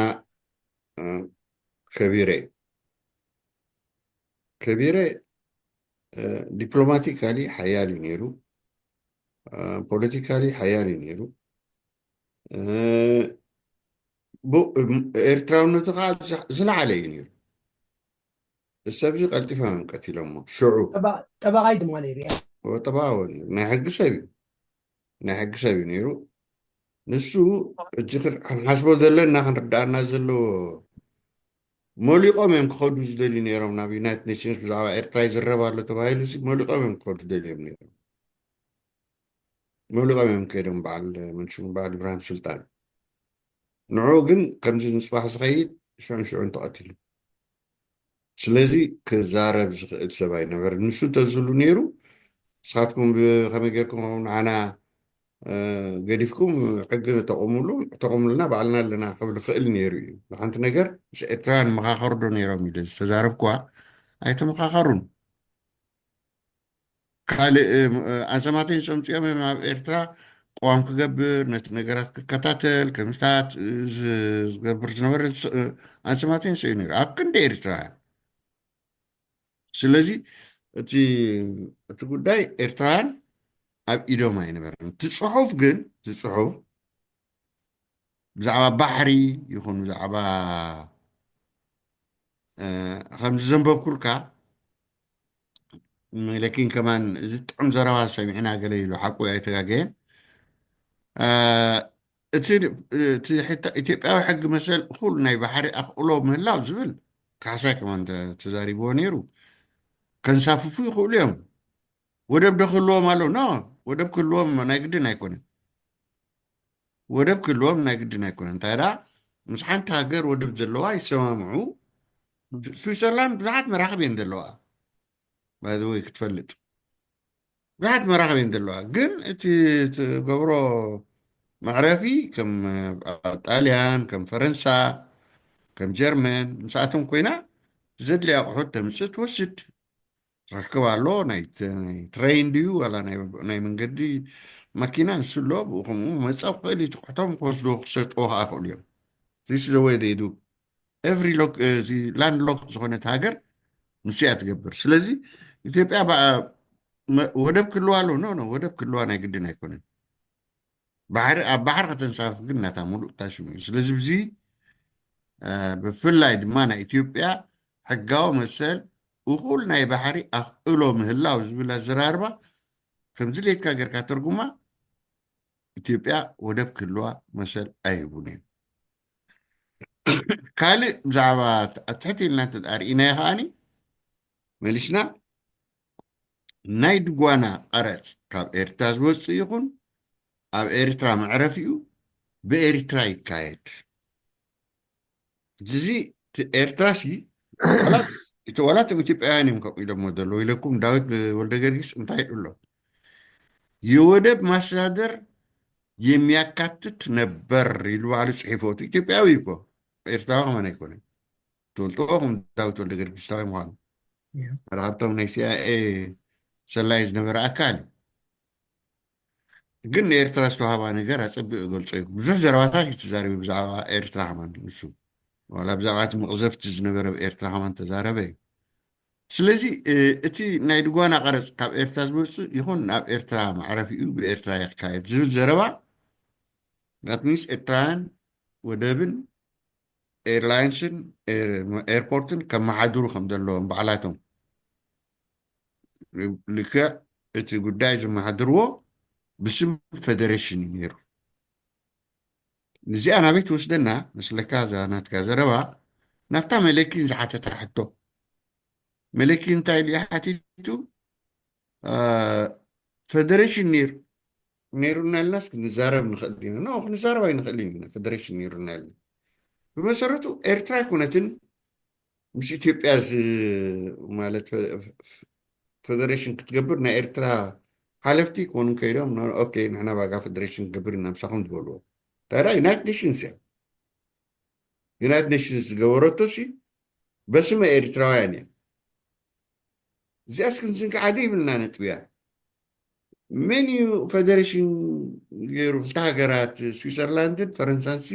ከቢረ እዩ። ከቢረ ዲፕሎማቲካሊ ሓያል እዩ ነይሩ። ፖለቲካሊ ሓያል እዩ ነይሩ። ኤርትራውነቱ ከዓ ዝለዓለ እዩ ነይሩ። እሰብዚ ቀልጢፎም እዮም ቀቲሎሞ። ሽዑ ጠባቓይ ድማ ነይሩ። ጠባቓ ነይሩ። ናይ ሕጊ ሰብ እዩ። ናይ ሕጊ ሰብ እዩ ነይሩ። ንሱ እጂ ክንሓስቦ ዘለና፣ ክንርዳእና ዘለዎ፣ መሊቆም እዮም ክኸዱ ዝደልዩ ነይሮም ናብ ዩናይትድ ኔሽንስ። ብዛዕባ ኤርትራ ይዝረብ ኣሎ ተባሂሉ ሲ መሊቆም እዮም ክኸዱ ዝደልዮም ነይሮም። መሊቆም እዮም ከይዶም በዓል መንሽሙ፣ በዓል ኢብራሂም ሱልጣን። ንዑ ግን ከምዚ ንፅባሕ ዝኸይድ ሽዑን ሽዑን ተቐቲሉ። ስለዚ ክዛረብ ዝኽእል ሰብ ኣይነበረን። ንሱ እንተዝህሉ ነይሩ፣ ንስኻትኩም ብኸመይ ጌርኩም ንዓና ገዲፍኩም ሕጊ ተቑምሉ፣ ተቑምሉና፣ ባዕልና ኣለና ክብል ክእል ነይሩ እዩ። ብሓንቲ ነገር ምስ ኤርትራውያን መኻኸሩ ዶ ነይሮም ኢለ ዝተዛረብኳ ኣይተመኻኸሩን። ካልእ ኣንሰማተይን ሰምፅኦም እዮም ኣብ ኤርትራ ቅዋም ክገብር፣ ነቲ ነገራት ክከታተል፣ ከምስታት ዝገብር ዝነበረ ኣንሰማተይን ሰዩ ነይሩ ኣብ ክንዲ ኤርትራውያን። ስለዚ እቲ እቲ ጉዳይ ኤርትራውያን ኣብ ኢዶም ኣይነበረን። እቲ ጽሑፍ ግን፣ እቲ ጽሑፍ ብዛዕባ ባሕሪ ይኹን ብዛዕባ ከምዚ ዘንበብኩልካ፣ ለኪን ከማን እዚ ጥዑም ዘረባ ሰሚዕና ገለ ኢሉ ሓቁ ኣይተጋገየን። እቲ ኢትዮጵያዊ ሕጊ መሰል እኹል ናይ ባሕሪ ኣኽእሎ ምህላው ዝብል ካሕሳይ ከማን ተዛሪብዎ ነይሩ። ከንሳፍፉ ይኽእሉ እዮም። ወደብ ዶ ክህልዎም ኣለዉ? ኖ፣ ወደብ ክህልዎም ናይ ግድን ኣይኮነን። ወደብ ክህልዎም ናይ ግድን ኣይኮነን። እንታይ ደኣ፣ ምስ ሓንቲ ሃገር ወደብ ዘለዋ ይሰማምዑ። ስዊዘርላንድ ብዙሓት መራኽብ እየን ዘለዋ። ባይ ዘ ወይ ክትፈልጥ፣ ብዙሓት መራኽብ እየን ዘለዋ። ግን እቲ ትገብሮ መዕረፊ ከም ጣልያን፣ ከም ፈረንሳ፣ ከም ጀርመን፣ ምስኣቶም ኮይና ዘድልያ ኣቑሑት ተምፅእ ትወስድ። ትረክብ ኣሎ። ናይ ትሬን ድዩ ዋላ ናይ መንገዲ ማኪና ንሱ ኣሎ። ብኡ ከምኡ መፀ ክኽእል እዩ። ትቑሕቶም ክወስዶ ክሰጥዎ ከዓ ክእሉ እዮም። ዚስ ዘወይ ዴዱ ኤቭሪ ላንድ ሎክ ዝኾነት ሃገር ንሱ እያ ትገብር። ስለዚ ኢትዮጵያ ወደብ ክልዋ ኣሎ። ኖ ኖ፣ ወደብ ክልዋ ናይ ግድን ኣይኮነን። ባሕሪ ኣብ ባሕሪ ከተንሳፍፍ ግን ናታ ሙሉእ ታሽሙ እዩ። ስለዚ ብዚ ብፍላይ ድማ ናይ ኢትዮጵያ ሕጋዊ መሰል እኹል ናይ ባሕሪ ኣኽእሎ ምህላው ዝብል ኣዘራርባ ከምዚ ሌትካ ጌርካ ተርጉማ። ኢትዮጵያ ወደብ ክህልዋ መሰል ኣይህቡን እዮም። ካልእ ብዛዕባ ኣብ ትሕቲ ኢልና እንተርኢናዮ ከዓኒ መሊስና ናይ ድጓና ቀረፅ ካብ ኤርትራ ዝወፅእ ይኹን ኣብ ኤርትራ መዕረፊኡ ብኤርትራ ይካየድ። እዚ ኤርትራ ሲ ዋላ እቶም ኢትዮጵያውያን እዮም ከምኡ ኢሎሞ ዘለዉ ኢለኩም ዳዊት ወልደ ገርጊስ እንታይ ይብሎ? የወደብ ማስተዳደር የሚያካትት ነበር ኢሉ ባዕሉ ፅሒፎ። ኢትዮጵያዊ እኮ ኤርትራዊ ከማን ኣይኮነን። ትፈልጥዎ ከም ዳዊት ወልደ ገርጊስታዊ ምዃኑ ሓደ ካብቶም ናይ ሲኣይኤ ሰላይ ዝነበረ ኣካል እዩ። ግን ንኤርትራ ዝተዋህባ ነገር ኣጸቢቑ ይገልጾ እዩ። ብዙሕ ዘረባታት እዩ ተዛሪቡ ብዛዕባ ኤርትራ ከማን ንሱ። ዋላ ብዛዕባ እቲ መቕዘፍቲ ዝነበረ ኣብ ኤርትራ ከማን ተዛረበ እዩ። ስለዚ እቲ ናይ ድጓና ቀረጽ ካብ ኤርትራ ዝመጽእ ይኹን ናብ ኤርትራ መዕረፊኡ ብኤርትራ ይካየድ ዝብል ዘረባ that means ኤርትራውያን ወደብን ኤርላይንስን ኤርፖርትን ከመሓድሩ ከም ዘለዎም ባዕላቶም ልክዕ እቲ ጉዳይ ዝመሓድርዎ ብስም ፌደሬሽን እዩ ነይሩ። እዚኣ ናበይ ትወስደና መስለካ? እዛ ናትካ ዘረባ ናብታ መለኪን ዝሓተታ ሕቶ። መለኪን እንታይ ኢሉ ሓቲቱ? ፈደሬሽን ነይሩ ነይሩና ኢልናስ ክንዛረብ ንኽእል ኢና? ኖ፣ ክንዛረብ ኣይንኽእልን ኢና። ፈደሬሽን ነይሩና ኢልና። ብመሰረቱ ኤርትራ ኣይኮነትን ምስ ኢትዮጵያ ዝ ማለት ፈደሬሽን ክትገብር ናይ ኤርትራ ሓለፍቲ ኮኑ ከይዶም፣ ኦኬ፣ ንሕና ባጋ ፈደሬሽን ክገብር ኢና ምሳኹም ዝበልዎ። ታዲያ ዩናይትድ ኔሽንስ እያ። ዩናይትድ ኔሽንስ ዝገበረቶ ሲ በስመ ኤርትራውያን እያ። እዚኣስ ክንዝንግዓ ዘይብልና ነጥቢ እያ። መን እዩ ፈደሬሽን ገይሩ? ክልተ ሃገራት ስዊዘርላንድን ፈረንሳን ሲ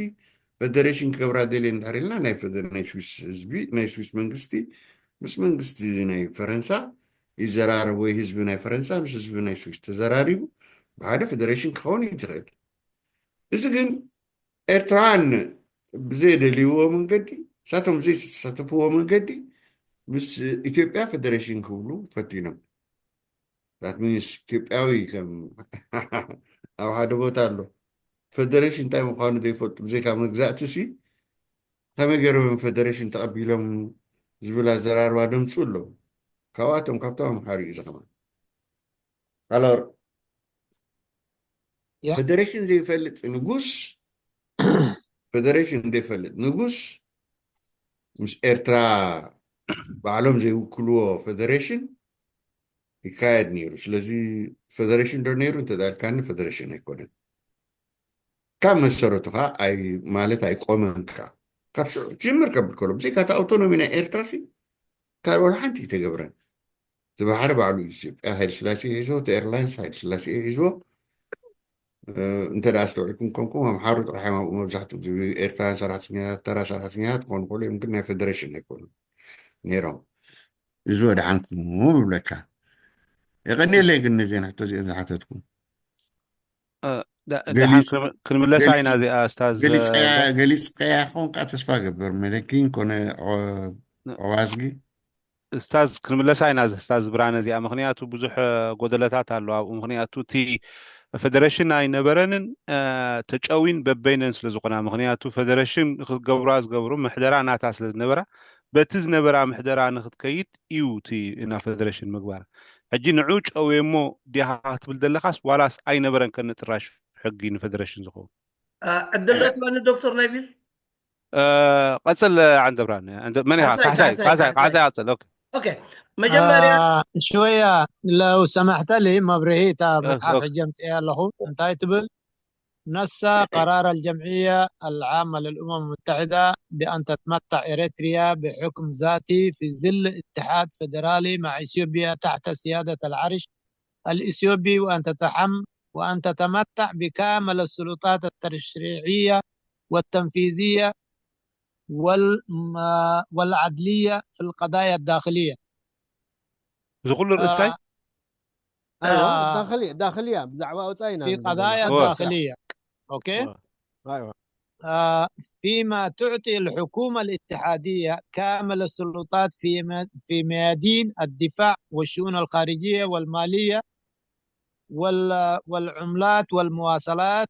ፈደሬሽን ክገብራ ደልየ እንድሕር ኢልና ናይ ፈደ- ናይ ስዊስ ህዝቢ፣ ናይ ስዊስ መንግስቲ ምስ መንግስቲ ናይ ፈረንሳ ይዘራረብ፣ ወይ ህዝቢ ናይ ፈረንሳ ምስ ህዝቢ ናይ ስዊስ ተዘራሪቡ ብሓደ ፈደሬሽን ክኸውን እዩ ዝኽእል። እዚ ግን ኤርትራውያን ብዘይደልይዎ መንገዲ፣ እሳቶም ብዘይተሳተፍዎ መንገዲ ምስ ኢትዮጵያ ፈደሬሽን ክብሉ ፈቲኖም። ዛት ሚንስ ኢትዮጵያዊ ከም ኣብ ሓደ ቦታ ኣሎ፣ ፈደሬሽን እንታይ ምዃኑ ዘይፈልጡ ብዘይካ መግዛእቲ ሲ ከመይ ገይሮም ፈደሬሽን ተቐቢሎም ዝብል ኣዘራርባ ደምፁ ኣለዉ። ካብኣቶም ካብቶም ኣምሓሩ እዩ ዘኸማ ኣሎር ያ። ፈደሬሽን ዘይፈልጥ ንጉስ ፈደሬሽን ዘይፈልጥ ንጉስ ምስ ኤርትራ ባዕሎም ዘይውክልዎ ፈደሬሽን ይካየድ ነይሩ። ስለዚ ፈደሬሽን ዶ ነይሩ እንተዳልካኒ ፈደሬሽን ኣይኮነን። ካብ መሰረቱ ከዓ ኣይ ማለት ኣይቆመን ከዓ ካብ ሽዑ ጅምር ከብል ከሎ ብዘይካ እቲ ኣውቶኖሚ ናይ ኤርትራ ሲ ካልእ ወላ ሓንቲ ይተገብረን። ዝባሕሪ ባዕሉ ኢትዮጵያ ሃይለ ስላሴ ሒዝዎ፣ እቲ ኤርላይንስ ሃይለ ስላሴ ሒዝዎ። እንተ ደኣ ኣስተውዒልኩም ኮንኩም ኣምሓሩ ጥራሕ እዮም ኣብኡ መብዛሕትኡ ግዜ ኤርትራውያን ሰራሕተኛታት፣ ተራ ሰራሕተኛታት ክኾኑ ይኽእሉ እዮም፣ ግን ናይ ፈደሬሽን ኣይኮኑን ነይሮም። እዚ ወድሓንኩም ይብለካ። የቐንየለይ ግን ነዚአን ሕቶ እዚአን ዝሓተትኩም ደሓን ክንምለሳ ኢና። እዚኣ ስታዝ ገሊፅቀያ ይኸውን ከዓ ተስፋ ገብር መለኪን ኮነ ኦዋዝጊ ስታዝ ክንምለሳ ኢና። ስታዝ ብርሃነ እዚኣ ምክንያቱ ብዙሕ ጎደለታት ኣሎ ኣብኡ። ምክንያቱ እቲ ፈደሬሽን ኣይነበረንን ተጨዊን በበይነን ስለዝኮና፣ ምክንያቱ ፈደሬሽን ንክትገብራ ዝገብሩ ምሕደራ ናታ ስለዝነበራ በቲ ዝነበራ ምሕደራ ንክትከይድ እዩ እቲ እና ፈደሬሽን ምግባር። ሕጂ ንዑ ጨውየሞ ዲኻ ክትብል ዘለካስ ዋላስ ኣይነበረን ከነጥራሽ ሕጊ ንፈደሬሽን ዝኸውን? ዕድል ዶ ትበኒ ዶክተር ነቢል? ቀፅል። ዓንደብራን መን ኢኻ? ካሕሳይ ቀፅል። መጀመርያ شوية لو سمحت لي መብርሂ እታ መፅሓፍ ሕጂ ኣምፅኤ ኣለኹ እንታይ ትብል نص قرار الجمعية العامة للأمم المتحدة بأن تتمتع إريتريا بحكم ذاتي في ظل اتحاد فيدرالي مع إثيوبيا تحت سيادة العرش الإثيوبي وأن تتحم وأن تتمتع بكامل السلطات التشريعية والتنفيذية والعدلية في القضايا الداخلية. እዚ ኩሉ ርእስታይ أيوة داخلية داخلية ብዛዕባ ወፃኢና في قضايا داخلية. أوكي. أيوة. فيما تعطي الحكومة الاتحادية كامل السلطات في في ميادين الدفاع والشؤون الخارجية والمالية والعملات والمواصلات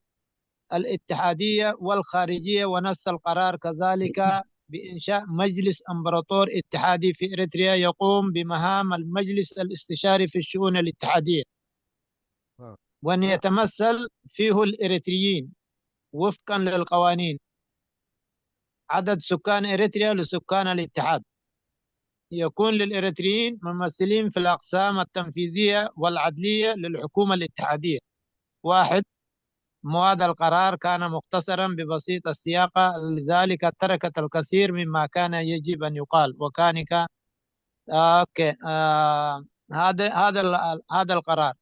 الاتحادية والخارجية. ونص القرار كذلك بإنشاء مجلس إمبراطور اتحادي في إريتريا يقوم بمهام المجلس الاستشاري في الشؤون الاتحادية، وأن يتمثل فيه الإريتريين وفقا للقوانين. عدد سكان إريتريا لسكان الاتحاد يكون للإريتريين ممثلين في الأقسام التنفيذية والعدلية للحكومة الاتحادية. واحد، مواد القرار كان مختصرا ببسيط السياقة، لذلك تركت الكثير مما كان يجب أن يقال. وكان ك... آه، أوكي. آه، هذا هذا هذا القرار.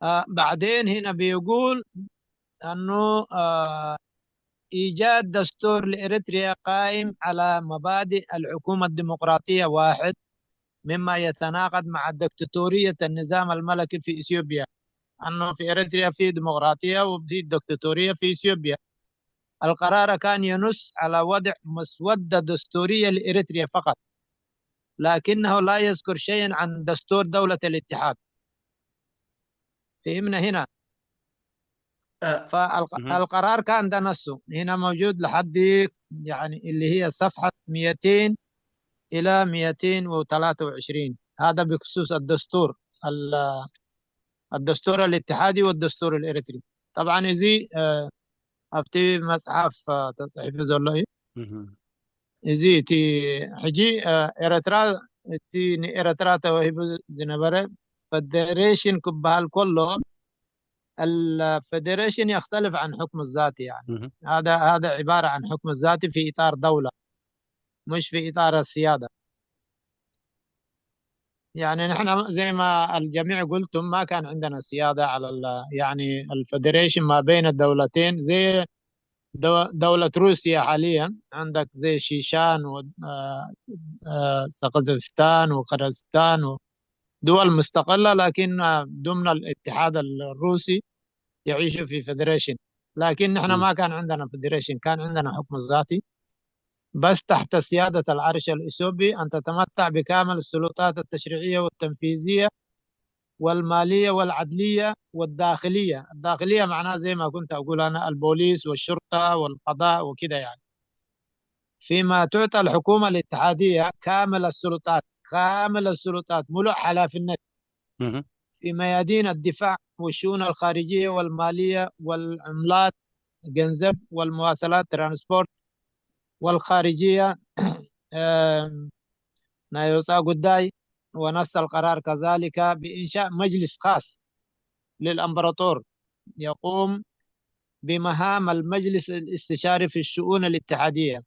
آه، بعدين هنا بيقول أنه آه، إيجاد دستور لإريتريا قائم على مبادئ الحكومة الديمقراطية، واحد، مما يتناقض مع دكتاتورية النظام الملكي في إثيوبيا، أنه في إريتريا في ديمقراطية وفي دكتاتورية في إثيوبيا. القرار كان ينص على وضع مسودة دستورية لإريتريا فقط، لكنه لا يذكر شيئا عن دستور دولة الاتحاد. فهمنا هنا؟ فالقرار كان ده نفسه هنا موجود لحد، يعني، اللي هي صفحة مئتين إلى مئتين وثلاثة وعشرين. هذا بخصوص الدستور، الدستور الاتحادي والدستور الإريتري. طبعا እዚ ኣብቲ መፅሓፍ ተፅሒፉ ዘሎ እዩ። እዚ እቲ ሕጂ ኤረትራ፣ እቲ ንኤረትራ ተወሂቡ ዝነበረ ፈደሬሽን ክበሃል ከሎ፣ الفدريشن يختلف عن حكم الذاتي، يعني هذا هذا عبارة عن حكم ذاتي في إطار دولة، مش في إطار السيادة. يعني نحن زي ما الجميع قلتم، ما كان عندنا سيادة على ال- يعني الفدريشن ما بين الدولتين، زي دو- دولة روسيا حاليا، عندك زي شيشان و آه، آه، سقزستان وقرغستان و- دول مستقلة، لكن ضمن الاتحاد الروسي يعيشوا في فدريشن. لكن نحن ما كان عندنا فدريشن، كان عندنا حكم ذاتي، بس تحت سيادة العرش الإثيوبي أن تتمتع بكامل السلطات التشريعية والتنفيذية والمالية والعدلية والداخلية. الداخلية معناها زي ما كنت أقول أنا البوليس والشرطة والقضاء وكده يعني. فيما تعطى الحكومة الاتحادية كامل السلطات، كامل السلطات، ملء حلافنة في ميادين الدفاع والشؤون الخارجية والمالية والعملات، جنزب والمواصلات، ترانسبورت والخارجية، آم، نايوسا قداي، ونص القرار كذلك بإنشاء مجلس خاص للأمبراطور يقوم بمهام المجلس الاستشاري في الشؤون الاتحادية.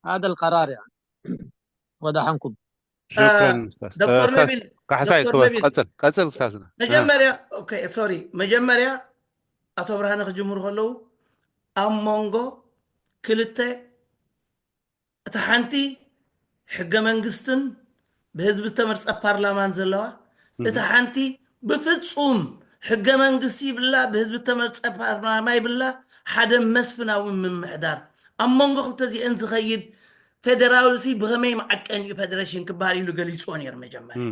هذا القرار يعني. ودحنكم. شكرا أستاذ. دكتور نبيل، ካሕሳይ دكتور نبيل. ቀፅል ቀፅል استاذنا መጀመርያ ኦኬ ሶሪ መጀመርያ ኣቶ ብርሃነ ክጅምሩ ከለዉ ኣብ መንጎ ክልተ እታ ሓንቲ ሕገ መንግስትን ብህዝቢ ዝተመርፀ ፓርላማን ዘለዋ እታ ሓንቲ ብፍፁም ሕገ መንግስቲ ይብላ ብህዝቢ ዝተመርፀ ፓርላማ ይብላ ሓደ መስፍናዊ ምምሕዳር ኣብ መንጎ ክልተ እዚአን ዝኸይድ ፌደራልሲ ብኸመይ መዓቀን እዩ ፌደሬሽን ክበሃል ኢሉ ገሊፅዎ ነይሩ መጀመርያ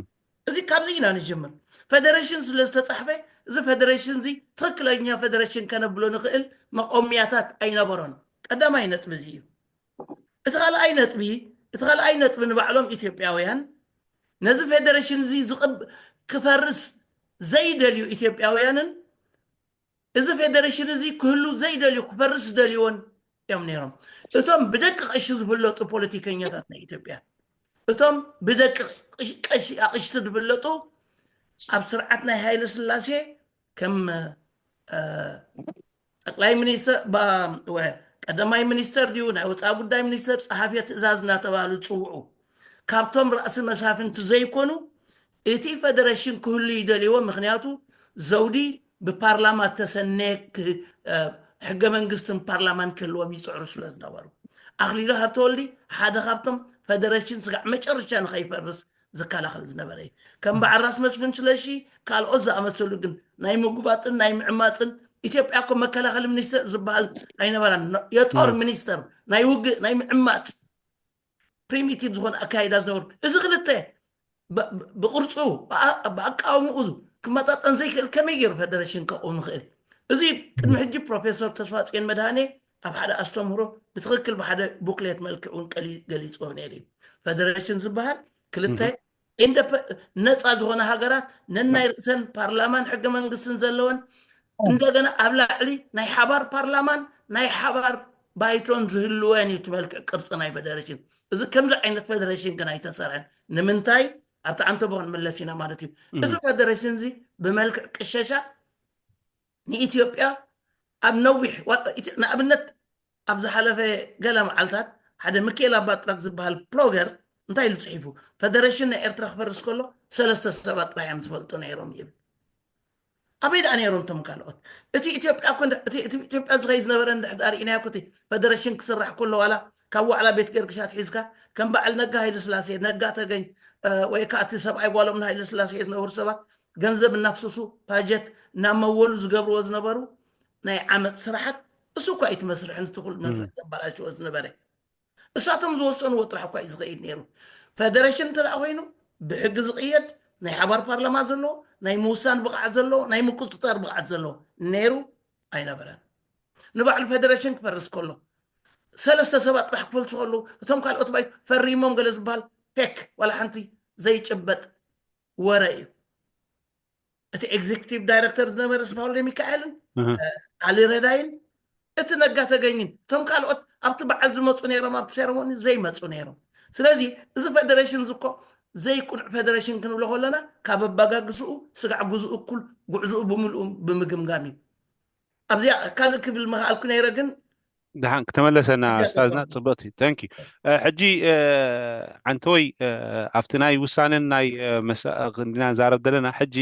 እዚ ካብዚ ኢና ንጀምር ፌደሬሽን ስለ ዝተፃሕፈ እዚ ፌደሬሽን እዚ ትክክለኛ ፌደሬሽን ከነብሎ ንኽእል መቆምያታት ኣይነበሮን ቀዳማይ ነጥቢ እዚ እዩ እቲ ካልኣይ ነጥቢ እቲ ካልኣይ ነጥቢ ንባዕሎም ኢትዮጵያውያን ነዚ ፌደሬሽን እዚ ዝቕብ ክፈርስ ዘይደልዩ ኢትዮጵያውያንን እዚ ፌደሬሽን እዚ ክህሉ ዘይደልዩ ክፈርስ ዝደልይዎን እዮም ነይሮም እቶም ብደቂ ቀሺ ዝፍለጡ ፖለቲከኛታት ናይ ኢትዮጵያ እቶም ብደቂ ቀሺ ኣቅሽቲ ዝፍለጡ ኣብ ስርዓት ናይ ሃይለ ስላሴ ከም ጠቅላይ ሚኒስተር ቀዳማይ ሚኒስተር ድዩ ናይ ወፃኢ ጉዳይ ሚኒስተር ፀሓፊ ትእዛዝ እናተባሃሉ ዝፅውዑ ካብቶም ራእሲ መሳፍንቲ ዘይኮኑ እቲ ፌደሬሽን ክህሉ ይደልይዎ ምክንያቱ ዘውዲ ብፓርላማ ተሰነ ሕገ መንግስትን ፓርላማን ክህልዎም ይፅዕሩ ስለ ዝነበሩ ኣክሊሉ ሃብተወልዲ ሓደ ካብቶም ፌደሬሽን ስጋዕ መጨረሻ ንኸይፈርስ ዝከላኸል ዝነበረ እዩ ከም በዓል ራስ መስፍን ስለሺ ካልኦት ዝኣመሰሉ ግን ናይ ምጉባጥን ናይ ምዕማፅን ኢትዮጵያ እኮ መከላኸሊ ሚኒስተር ዝበሃል ኣይነበራን የጦር ሚኒስተር ናይ ውግእ ናይ ምዕማፅ ፕሪሚቲቭ ዝኾነ ኣካይዳ ዝነበሩ እዚ ክልተ ብቅርፁ ብኣቃውምኡ ክመጣጠን ዘይክእል ከመይ ገይሩ ፌደሬሽን ከቁም ይኽእል እዚ ቅድሚ ሕጂ ፕሮፌሰር ተስፋፅዮን መድሃኔ ኣብ ሓደ ኣስተምህሮ ብትኽክል ብሓደ ቡክሌት መልክዕ እውን ገሊፅዎ ነይሩ እዩ ፌደሬሽን ዝበሃል ክልተ ነፃ ዝኾነ ሃገራት ነናይ ርእሰን ፓርላማን ሕገ መንግስትን ዘለወን እንደገና ኣብ ላዕሊ ናይ ሓባር ፓርላማን ናይ ሓባር ባይቶን ዝህልወን እዩ መልክዕ ቅርፂ ናይ ፌደሬሽን እዚ ከምዚ ዓይነት ፌደሬሽን ግን ኣይተሰርሐን ንምንታይ ኣብቲ ዓንተቦ ክንምለስ ኢና ማለት እዩ እዚ ፌደሬሽን እዚ ብመልክዕ ቅሸሻ ንኢትዮጵያ ኣብ ነዊሕ ንኣብነት ኣብ ዝሓለፈ ገለ መዓልታት ሓደ ሚካኤል ኣባጥራክ ዝበሃል ብሎገር እንታይ ኢሉ ፅሒፉ ፌደሬሽን ናይ ኤርትራ ክፈርስ ከሎ ሰለስተ ሰባት ጥራሕ እዮም ዝፈልጡ ነይሮም ይብል ኣበይ ደኣ ነይሮም እቶም ካልኦት እቲ ኢትዮጵያ እኮ እቲ ኢትዮጵያ ዝኸይ ዝነበረ እንድሕር ርኢናዮ ኮቲ ፌደሬሽን ክስራሕ ከሎ ዋላ ካብ ዋዕላ ቤት ገርግሽ ኣትሒዝካ ከም በዓል ነጋ ሃይለስላሴ ነጋ ተገኝ ወይ ከዓ እቲ ሰብኣይ ጓሎም ንሃይለስላሴ ዝነበሩ ሰባት ገንዘብ እናፍሰሱ ባጀት እናመወሉ ዝገብርዎ ዝነበሩ ናይ ዓመፅ ስራሓት እሱ እኳ እዩ እቲ መስርሒ ነቲ ኩሉ መስርሒ ዘበላሽዎ ዝነበረ እሳቶም ዝወሰንዎ ጥራሕ እኳ እዩ ዝኸይድ ነይሩ ፌደሬሽን እንተ ኮይኑ ብሕጊ ዝቕየድ ናይ ሓባር ፓርላማ ዘለዎ ናይ ምውሳን ብቕዓት ዘለዎ ናይ ምቁፅፃር ብቕዓት ዘለዎ ነይሩ ኣይነበረን። ንባዕሉ ፌደሬሽን ክፈርስ ከሎ ሰለስተ ሰባት ጥራሕ ክፈልሱ ከለዉ እቶም ካልኦት ባይት ፈሪሞም ገለ ዝበሃል ፌክ ዋላ ሓንቲ ዘይጭበጥ ወረ እዩ። እቲ ኤግዜክቲቭ ዳይረክተር ዝነበረ ስፋውልደ ሚካኤልን ዓሊ ረዳይን እቲ ነጋ ተገኝን እቶም ካልኦት ኣብቲ በዓል ዝመፁ ነይሮም ኣብቲ ሴረሞኒ ዘይመፁ ነይሮም። ስለዚ እዚ ፌደሬሽን ዝኮ ዘይቁኑዕ ፌደሬሽን ክንብሎ ከለና ካብ ኣባጋግስኡ ስጋዕ ጉዝኡ እኩል ጉዕዝኡ ብምልኡ ብምግምጋም እዩ። ኣብዚኣ ካልእ ክብል ምኽኣልኩ ነይረ ግን ደሓን ክተመለሰና ስታዝና ጽቡቅቲ ተንኪ ሕጂ ዓንተወይ ኣብቲ ናይ ውሳነን ናይ ክንዲና ንዛረብ ዘለና ሕጂ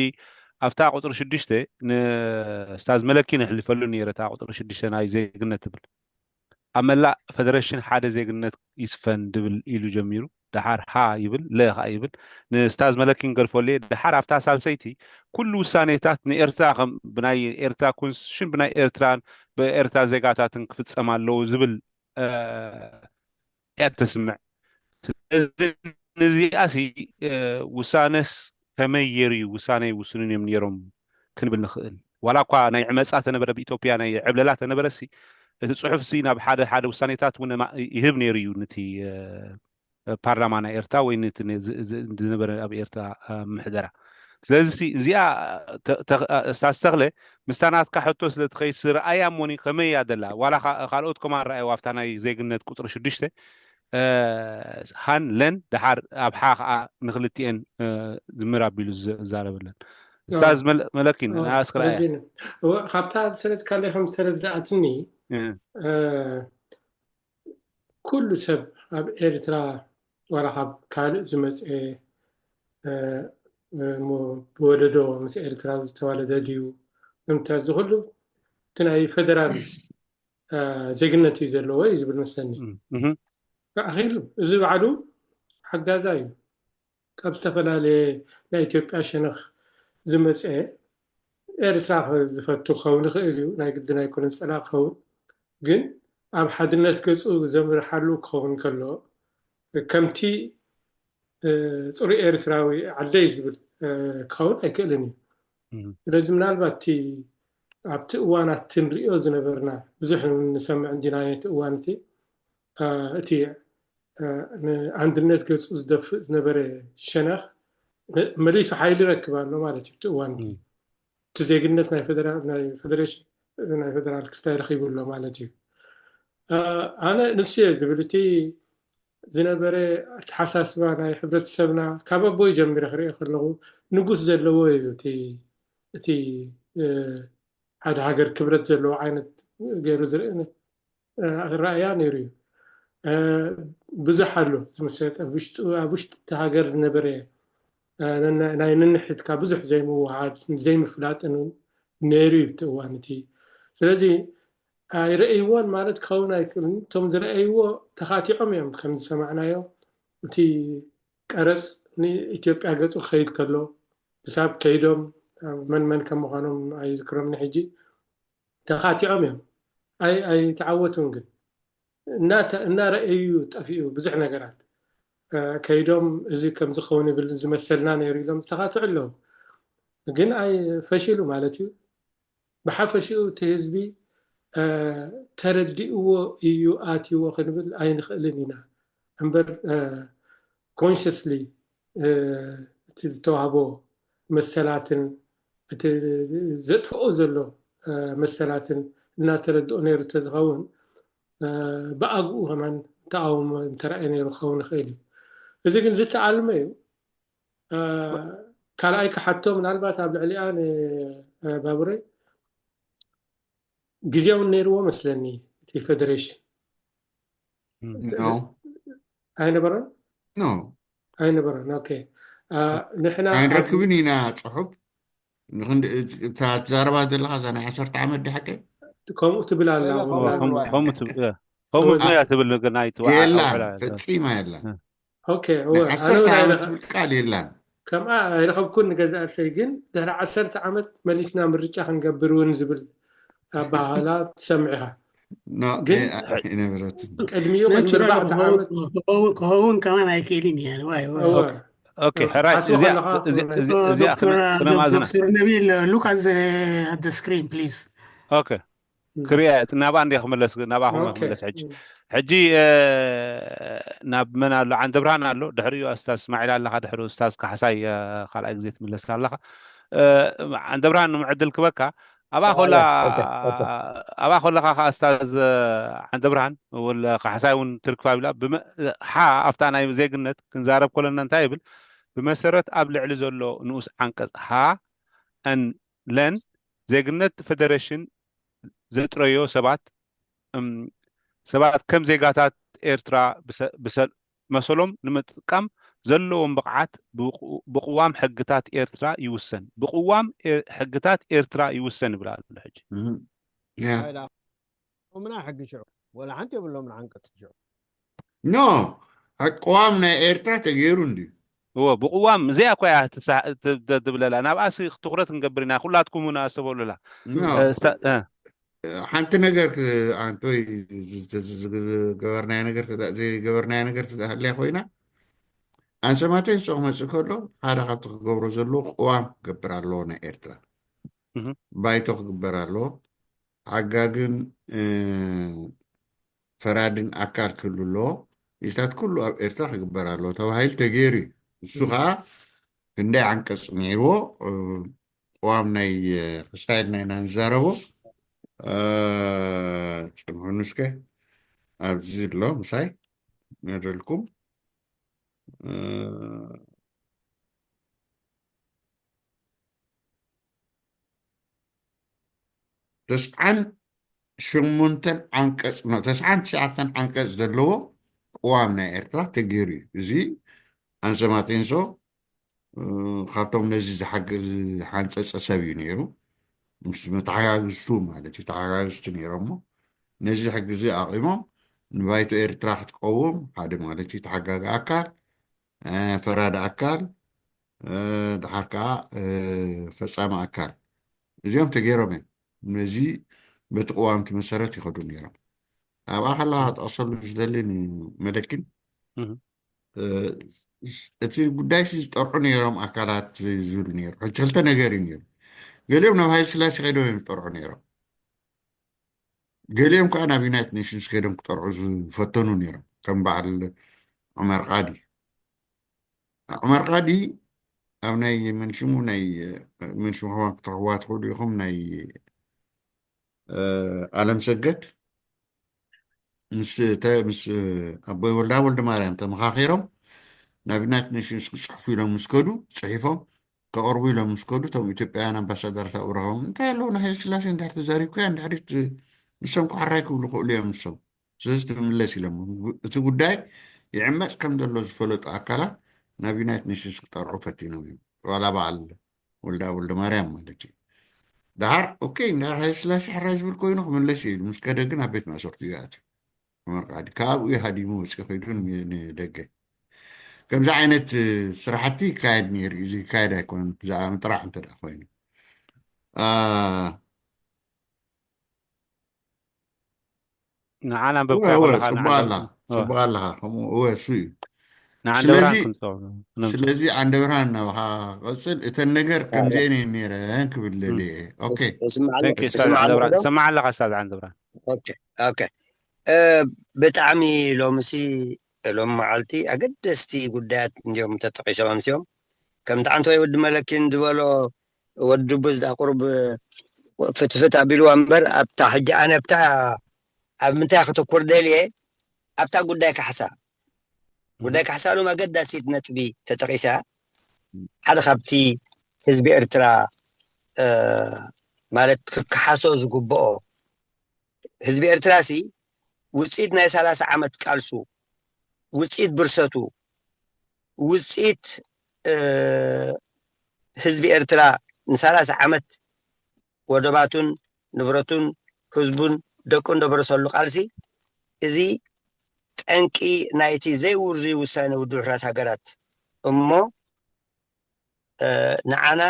ኣብታ ቁፅሪ ሽዱሽተ ንስታዝ መለኪ ነሕልፈሉ ነይረ እታ ቁፅሪ ሽዱሽተ ናይ ዜግነት ትብል ኣብ መላእ ፈደሬሽን ሓደ ዜግነት ይስፈን ድብል ኢሉ ጀሚሩ ደሓር ሃ ይብል ለ ከዓ ይብል ንስታዝ መለኪ ንገድፈሉ እየ ደሓር ኣብታ ሳልሰይቲ ኩሉ ውሳኔታት ንኤርትራ ከም ብናይ ኤርትራ ኮንስቲቱሽን ብናይ ኤርትራን ብኤርትራ ዜጋታትን ክፍጸም ኣለዎ ዝብል እያ ተስምዕ ስለዚ ንዚኣሲ ውሳነስ ከመይ ገይሩ እዩ ውሳነ ይውስኑን እዮም ነይሮም ክንብል ንኽእል ዋላ እኳ ናይ ዕመፃ ተነበረ ብኢትዮጵያ ናይ ዕብለላ ተነበረሲ እቲ ፅሑፍሲ ናብ ሓደ ሓደ ውሳኔታት እውን ይህብ ነይሩ እዩ ነቲ ፓርላማ ናይ ኤርትራ ወይ ዝነበረ ኣብ ኤርትራ ምሕደራ ስለዚ እዚኣ ስታስተኽለ ምስታ ናትካ ሕቶ ስለ ትኸይስ ረኣያ እሞኒ ከመይ እያ ደላ ዋላ ካልኦት ከማን ረኣይዋ ኣብታ ናይ ዜግነት ቁፅሪ ሽዱሽተ ሃን ለን ደሓር ኣብ ሓ ከዓ ንክልቲኤን ዝምር ኣቢሉ ዝዛረበለን ስታዝ መለኪን ንኣስክራ እያ ካብታ ዝሰለትካለይ ከም ዝተረዳእትኒ ኩሉ ሰብ ኣብ ኤርትራ ዋላ ካብ ካልእ ዝመፀ ብወለዶ ምስ ኤርትራ ዝተዋለደ ድዩ ምምታ እዚ ኩሉ እቲ ናይ ፈደራል ዜግነት እዩ ዘለዎ እዩ ዝብል መስለኒ ኣኺሉ እዚ ባዕሉ ሓጋዛ እዩ ካብ ዝተፈላለየ ናይ ኢትዮጵያ ሸነኽ ዝመፀ ኤርትራ ዝፈቱ ክኸውን ይኽእል እዩ ናይ ግድን ኣይኮነ ዝፀላ ክኸውን ግን ኣብ ሓድነት ገፁ ዘምርሓሉ ክኸውን ከሎ ከምቲ ፅሩይ ኤርትራዊ ዓደይ ዝብል ክኸውን ኣይክእልን እዩ ስለዚ ምናልባት እቲ ኣብቲ እዋናት ንሪኦ ዝነበርና ብዙሕ ንሰምዕ እንዲና ነቲ እዋን እቲ እቲ ንኣንድነት ገፁ ዝደፍእ ዝነበረ ሸነኽ መሊሱ ሓይሊ ይረክብ ኣሎ ማለት እዩ እቲ እዋን እቲ ዜግነት ናይ ፌደሬሽን ናይ ፌደራል ክስታይ ረኪቡ ኣሎ ማለት እዩ ኣነ ንስየ ዝብል እቲ ዝነበረ ኣተሓሳስባ ናይ ሕብረተሰብና ካብ ኣቦይ ጀሚረ ክሪኦ ከለኹ ንጉስ ዘለዎ እዩ እቲ ሓደ ሃገር ክብረት ዘለዎ ዓይነት ገይሩ ዝርኢ ራእያ ነይሩ እዩ ብዙሕ ኣሎ ዝምሰጥ ኣብ ውሽጢ እቲ ሃገር ዝነበረ ናይ ንንሕትካ ብዙሕ ዘይምውሃድ ዘይምፍላጥን ነይሩ እዩ እቲ እዋን እቲ ስለዚ ኣይረእይዎን ማለት ክኸውን ኣይክእልን እቶም ዝረአይዎ ተኻቲዖም እዮም ከም ዝሰማዕናዮ እቲ ቀረፅ ንኢትዮጵያ ገፁ ክኸይድ ከሎ ክሳብ ከይዶም መን መን ከም ምዃኖም ኣይዝክሮምን ሕጂ ተኻቲዖም እዮም ኣይተዓወቱን ግን እናረአዩ ጠፊኡ ብዙሕ ነገራት ከይዶም እዚ ከም ዝኸውን ይብል ዝመሰልና ነይሩ ኢሎም ዝተኻትዑ ኣለዉ ግን ኣይ ፈሽሉ ማለት እዩ ብሓፈሽኡ እቲ ህዝቢ ተረዲእዎ እዩ ኣትዎ ክንብል ኣይንኽእልን ኢና እምበር consciously እቲ ዝተዋህቦ መሰላትን እቲ ዘጥፍኦ ዘሎ መሰላትን እናተረድኦ ነይሩ ተዝኸውን ብኣግኡ ከማን ተቃውሞ እንተረኣየ ነይሩ ክኸውን ይኽእል እዩ እዚ ግን ዝተኣልመ እዩ ካልኣይ ክሓቶ ምናልባት ኣብ ልዕሊኣ ባቡረይ ግዜውን ነይርዎ መስለኒ እቲ ፌደሬሽን ኣይነበረን ኣይነበረን ኦኬ ንሕና ኣይንረክብን ኢና ፅሑፍ እታ ትዛረባ ዘለካ እዛ ናይ ዓሰርተ ዓመት ድሓቂ ከምኡ ትብል ኣላ ከምኡ እያ ትብል ናይ የላ ፈፂማ የላ ኦኬ እወ፣ ኣነ ዓሰርተ እውን ዓመት ኣይረኸ- ትብል ቃል የላን ከምኣ ኣይረኸብኩን ንገዛእ ርእሰይ ግን ድሕሪ ዓሰርተ ዓመት መሊስና ምርጫ ክንገብር እውን ዝብል ኣባህላ ትሰምዕ ኢኻ ኖ ግን ኣይነበረትን ቅድሚኡ ቅድሚ ናቹራል ኣርባዕተ ዓመት ክኸውን ከማን ኣይክእልን እየ ዋይ ዋይ እወ ኦኬ ሕራይ ሓስቡ እዚኣ ከለኻ እዚ- እዚ- ዶ- እዚኣ ዶክተር ክነ- ክነማዝና ዶክተር ነቢል look at the at the screen please ኦኬ ክሪያ ናብኣ እንደ ክመለስ ናብኣ ክመለስ ሕጂ ሕጂ ናብ መን ኣሎ? ዓንደብርሃን ኣሎ፣ ድሕሪኡ ኣስታዝ እስማዒል ኣለኻ፣ ድሕሪ ኣስታዝ ካሕሳይ ካልኣይ ግዜ ትምለስ ኣለኻ። ዓንደብርሃን ንምዕድል ክበካ ኣብኣ ኮላ ኣብኣ ኮለኻ ከዓ ኣስታዝ ዓንደብርሃን ወለ ካሕሳይ እውን ትርክባ ቢላ ሓ ኣብታ ናይ ዜግነት ክንዛረብ ኮለና እንታይ ይብል? ብመሰረት ኣብ ልዕሊ ዘሎ ንኡስ ዓንቀጽ ሃ ን ለን ዜግነት ፈደረሽን ዘጥረዮ ሰባት ሰባት ከም ዜጋታት ኤርትራ መሰሎም ንምጥቃም ዘለዎም ብቕዓት ብቕዋም ሕግታት ኤርትራ ይውሰን። ብቕዋም ሕግታት ኤርትራ ይውሰን ይብል ኣሎ ሕጂ። ምና ሕጊ ሽዑ ወላ ሓንቲ የብሎም ንዓንቀጽ ሽዑ ኖ ኣቋም ናይ ኤርትራ ተገይሩ እንድዩ እዎ ብቅዋም እዚኣ እኮ እያ ትብለላ። ናብኣሲ ትኩረት ክንገብር ኢና። ኩላትኩም እውን ኣስተበሉላ። ሓንቲ ነገር ኣንቶይ ዝገበርናዮ ነገር ዘይገበርናዮ ነገር ተዳሃልያ ኮይና ኣንሰማተይ ንሶ ክመፅእ ከሎ ሓደ ካብቲ ክገብሮ ዘለዎ ቅዋም ክገብር ኣለዎ ናይ ኤርትራ ባይቶ ክግበር ኣለዎ። ሓጋግን ፈራድን ኣካል ክህሉ ኣለዎ። እዚታት ኩሉ ኣብ ኤርትራ ክግበር ኣለዎ ተባሂሉ ተገይሩ እዩ። እሱ ከዓ ክንደይ ዓንቀፅ ነይርዎ። ቅዋም ናይ ክስታይል ናይ ኢና ንዛረቦ ፅንሑኑ እስከ ኣብዚ ኣሎ ምሳይ ነደልኩም ተስዓን ሸሞንተን ዓንቀፅ ተስዓን ትሽዓተን ዓንቀፅ ዘለዎ ቅዋም ናይ ኤርትራ ተገይሩ እዩ። እዚ ኣንሰማቴንሶ ካብቶም ነዚ ዝሓንፀፀ ሰብ እዩ ነይሩ። ምስ መተሓጋግዝቱ ማለት እዩ ተሓጋግዝቲ ነይሮሞ ነዚ ሕጊ እዚ ኣቂሞም ንባይቶ ኤርትራ ክትቀውም ሓደ ማለት እዩ ተሓጋጊ ኣካል ፈራዲ ኣካል ድሓር ከዓ ፈፃሚ ኣካል እዚኦም ተገይሮም እዮም። ነዚ በቲ ቅዋምቲ መሰረት ይኸዱ ነይሮም። ኣብኣ ከላ ጠቕሰሉ ዝደሊ ንመለኪን እቲ ጉዳይ ሲ ዝጠርዑ ነይሮም ኣካላት ዝብል ነይሩ። ሕጂ ክልተ ነገር እዩ ነይሩ። ገሊኦም ናብ ሃይለ ስላሴ ከይዶም እዮም ዝጠርዑ ነይሮም። ገሊኦም ከዓ ናብ ዩናይትድ ኔሽንስ ከይዶም ክጠርዑ ዝፈተኑ ነይሮም። ከም በዓል ዑመር ቃዲ ዑመር ቃዲ ኣብ ናይ መንሽሙ ናይ መንሽሙ ከማን ክትረኽብዋ ትኽእሉ ኢኹም ናይ ኣለም ሰገድ ምስ ምስ ኣቦይ ወልዳ ወልደ ማርያም ተመኻኺሮም ናብ ዩናይትድ ኔሽንስ ክፅሕፉ ኢሎም ምስ ከዱ ፅሒፎም ከቕርቡ ኢሎም ምስ ከዱ እቶም ኢትዮጵያውያን ኣምባሳደራት ኣብኡ ረኸቦም እንታይ ኣለዎ ንሃይለ ስላሴ እንድሕር ተዛሪብካዮ እንድሕሪት ንሶም ክሓራይ ክብሉ ክእሉ እዮም ንሶም ስለዚ ትምለስ ኢሎም እቲ ጉዳይ ይዕመፅ ከም ዘሎ ዝፈለጡ ኣካላት ናብ ዩናይትድ ኔሽንስ ክጠርዑ ፈቲኖም እዮም ዋላ በዓል ወልዳ ወልደ ማርያም ማለት እዩ። ደሓር ኦኬ እንድሕር ሃይለ ስላሴ ሕራይ ዝብል ኮይኑ ክምለስ እዩ ኢሉ ምስ ከደ ግን ኣብ ቤት ማእሰርቲ እዩ ኣትዩ። ዑመር ቃዲ ካብኡ እዩ ሃዲሙ ወፂኡ ከይዱ ንደገ። ከምዚ ዓይነት ስራሕቲ ይካየድ ነይሩ እዩ። እዚ ይካየድ ኣይኮነን ብዛዕባ ምጥራሕ እንተ ደኣ ኮይኑ። ንዓና ኣንበብካዮ ከለኻ ፅቡቅ ኣለኻ ከምኡ እወ እሱ እዩ። ስለዚ ዓንደ ብርሃን ናብኻ ክቐፅል እተን ነገር ከምዚአን እየን ነይረን ክብል ደልየ ተማዓለኻ ስታዝ ዓንደ ብርሃን ብጣዕሚ ሎምሲ ሎም መዓልቲ ኣገደስቲ ጉዳያት እንዲዮም ተጠቂሶም ኣምስዮም ከምቲ ዓንተወይ ወዲ መለኪን ዝበሎ ወዲ ቡዝ ዳ ቁሩብ ፍትፍት ኣቢልዋ እምበር ኣብታ ሕጂ ኣነ ኣብታ ኣብ ምንታይ ከተኩር ደልየ ኣብታ ጉዳይ ካሕሳ ጉዳይ ካሕሳ ሎም ኣገዳሲት ነጥቢ ተጠቂሳ ሓደ ካብቲ ህዝቢ ኤርትራ ማለት ክከሓሶ ዝግብኦ ህዝቢ ኤርትራ ሲ ውፅኢት ናይ ሰላሳ ዓመት ቃልሱ ውፅኢት ብርሰቱ ውፅኢት ህዝቢ ኤርትራ ንሰላሳ ዓመት ወደባቱን ንብረቱን ህዝቡን ደቁን ደበረሰሉ ቃልሲ እዚ ጠንቂ ናይቲ ዘይውርዙይ ውሳነ ውድብ ሕራት ሃገራት እሞ ንዓና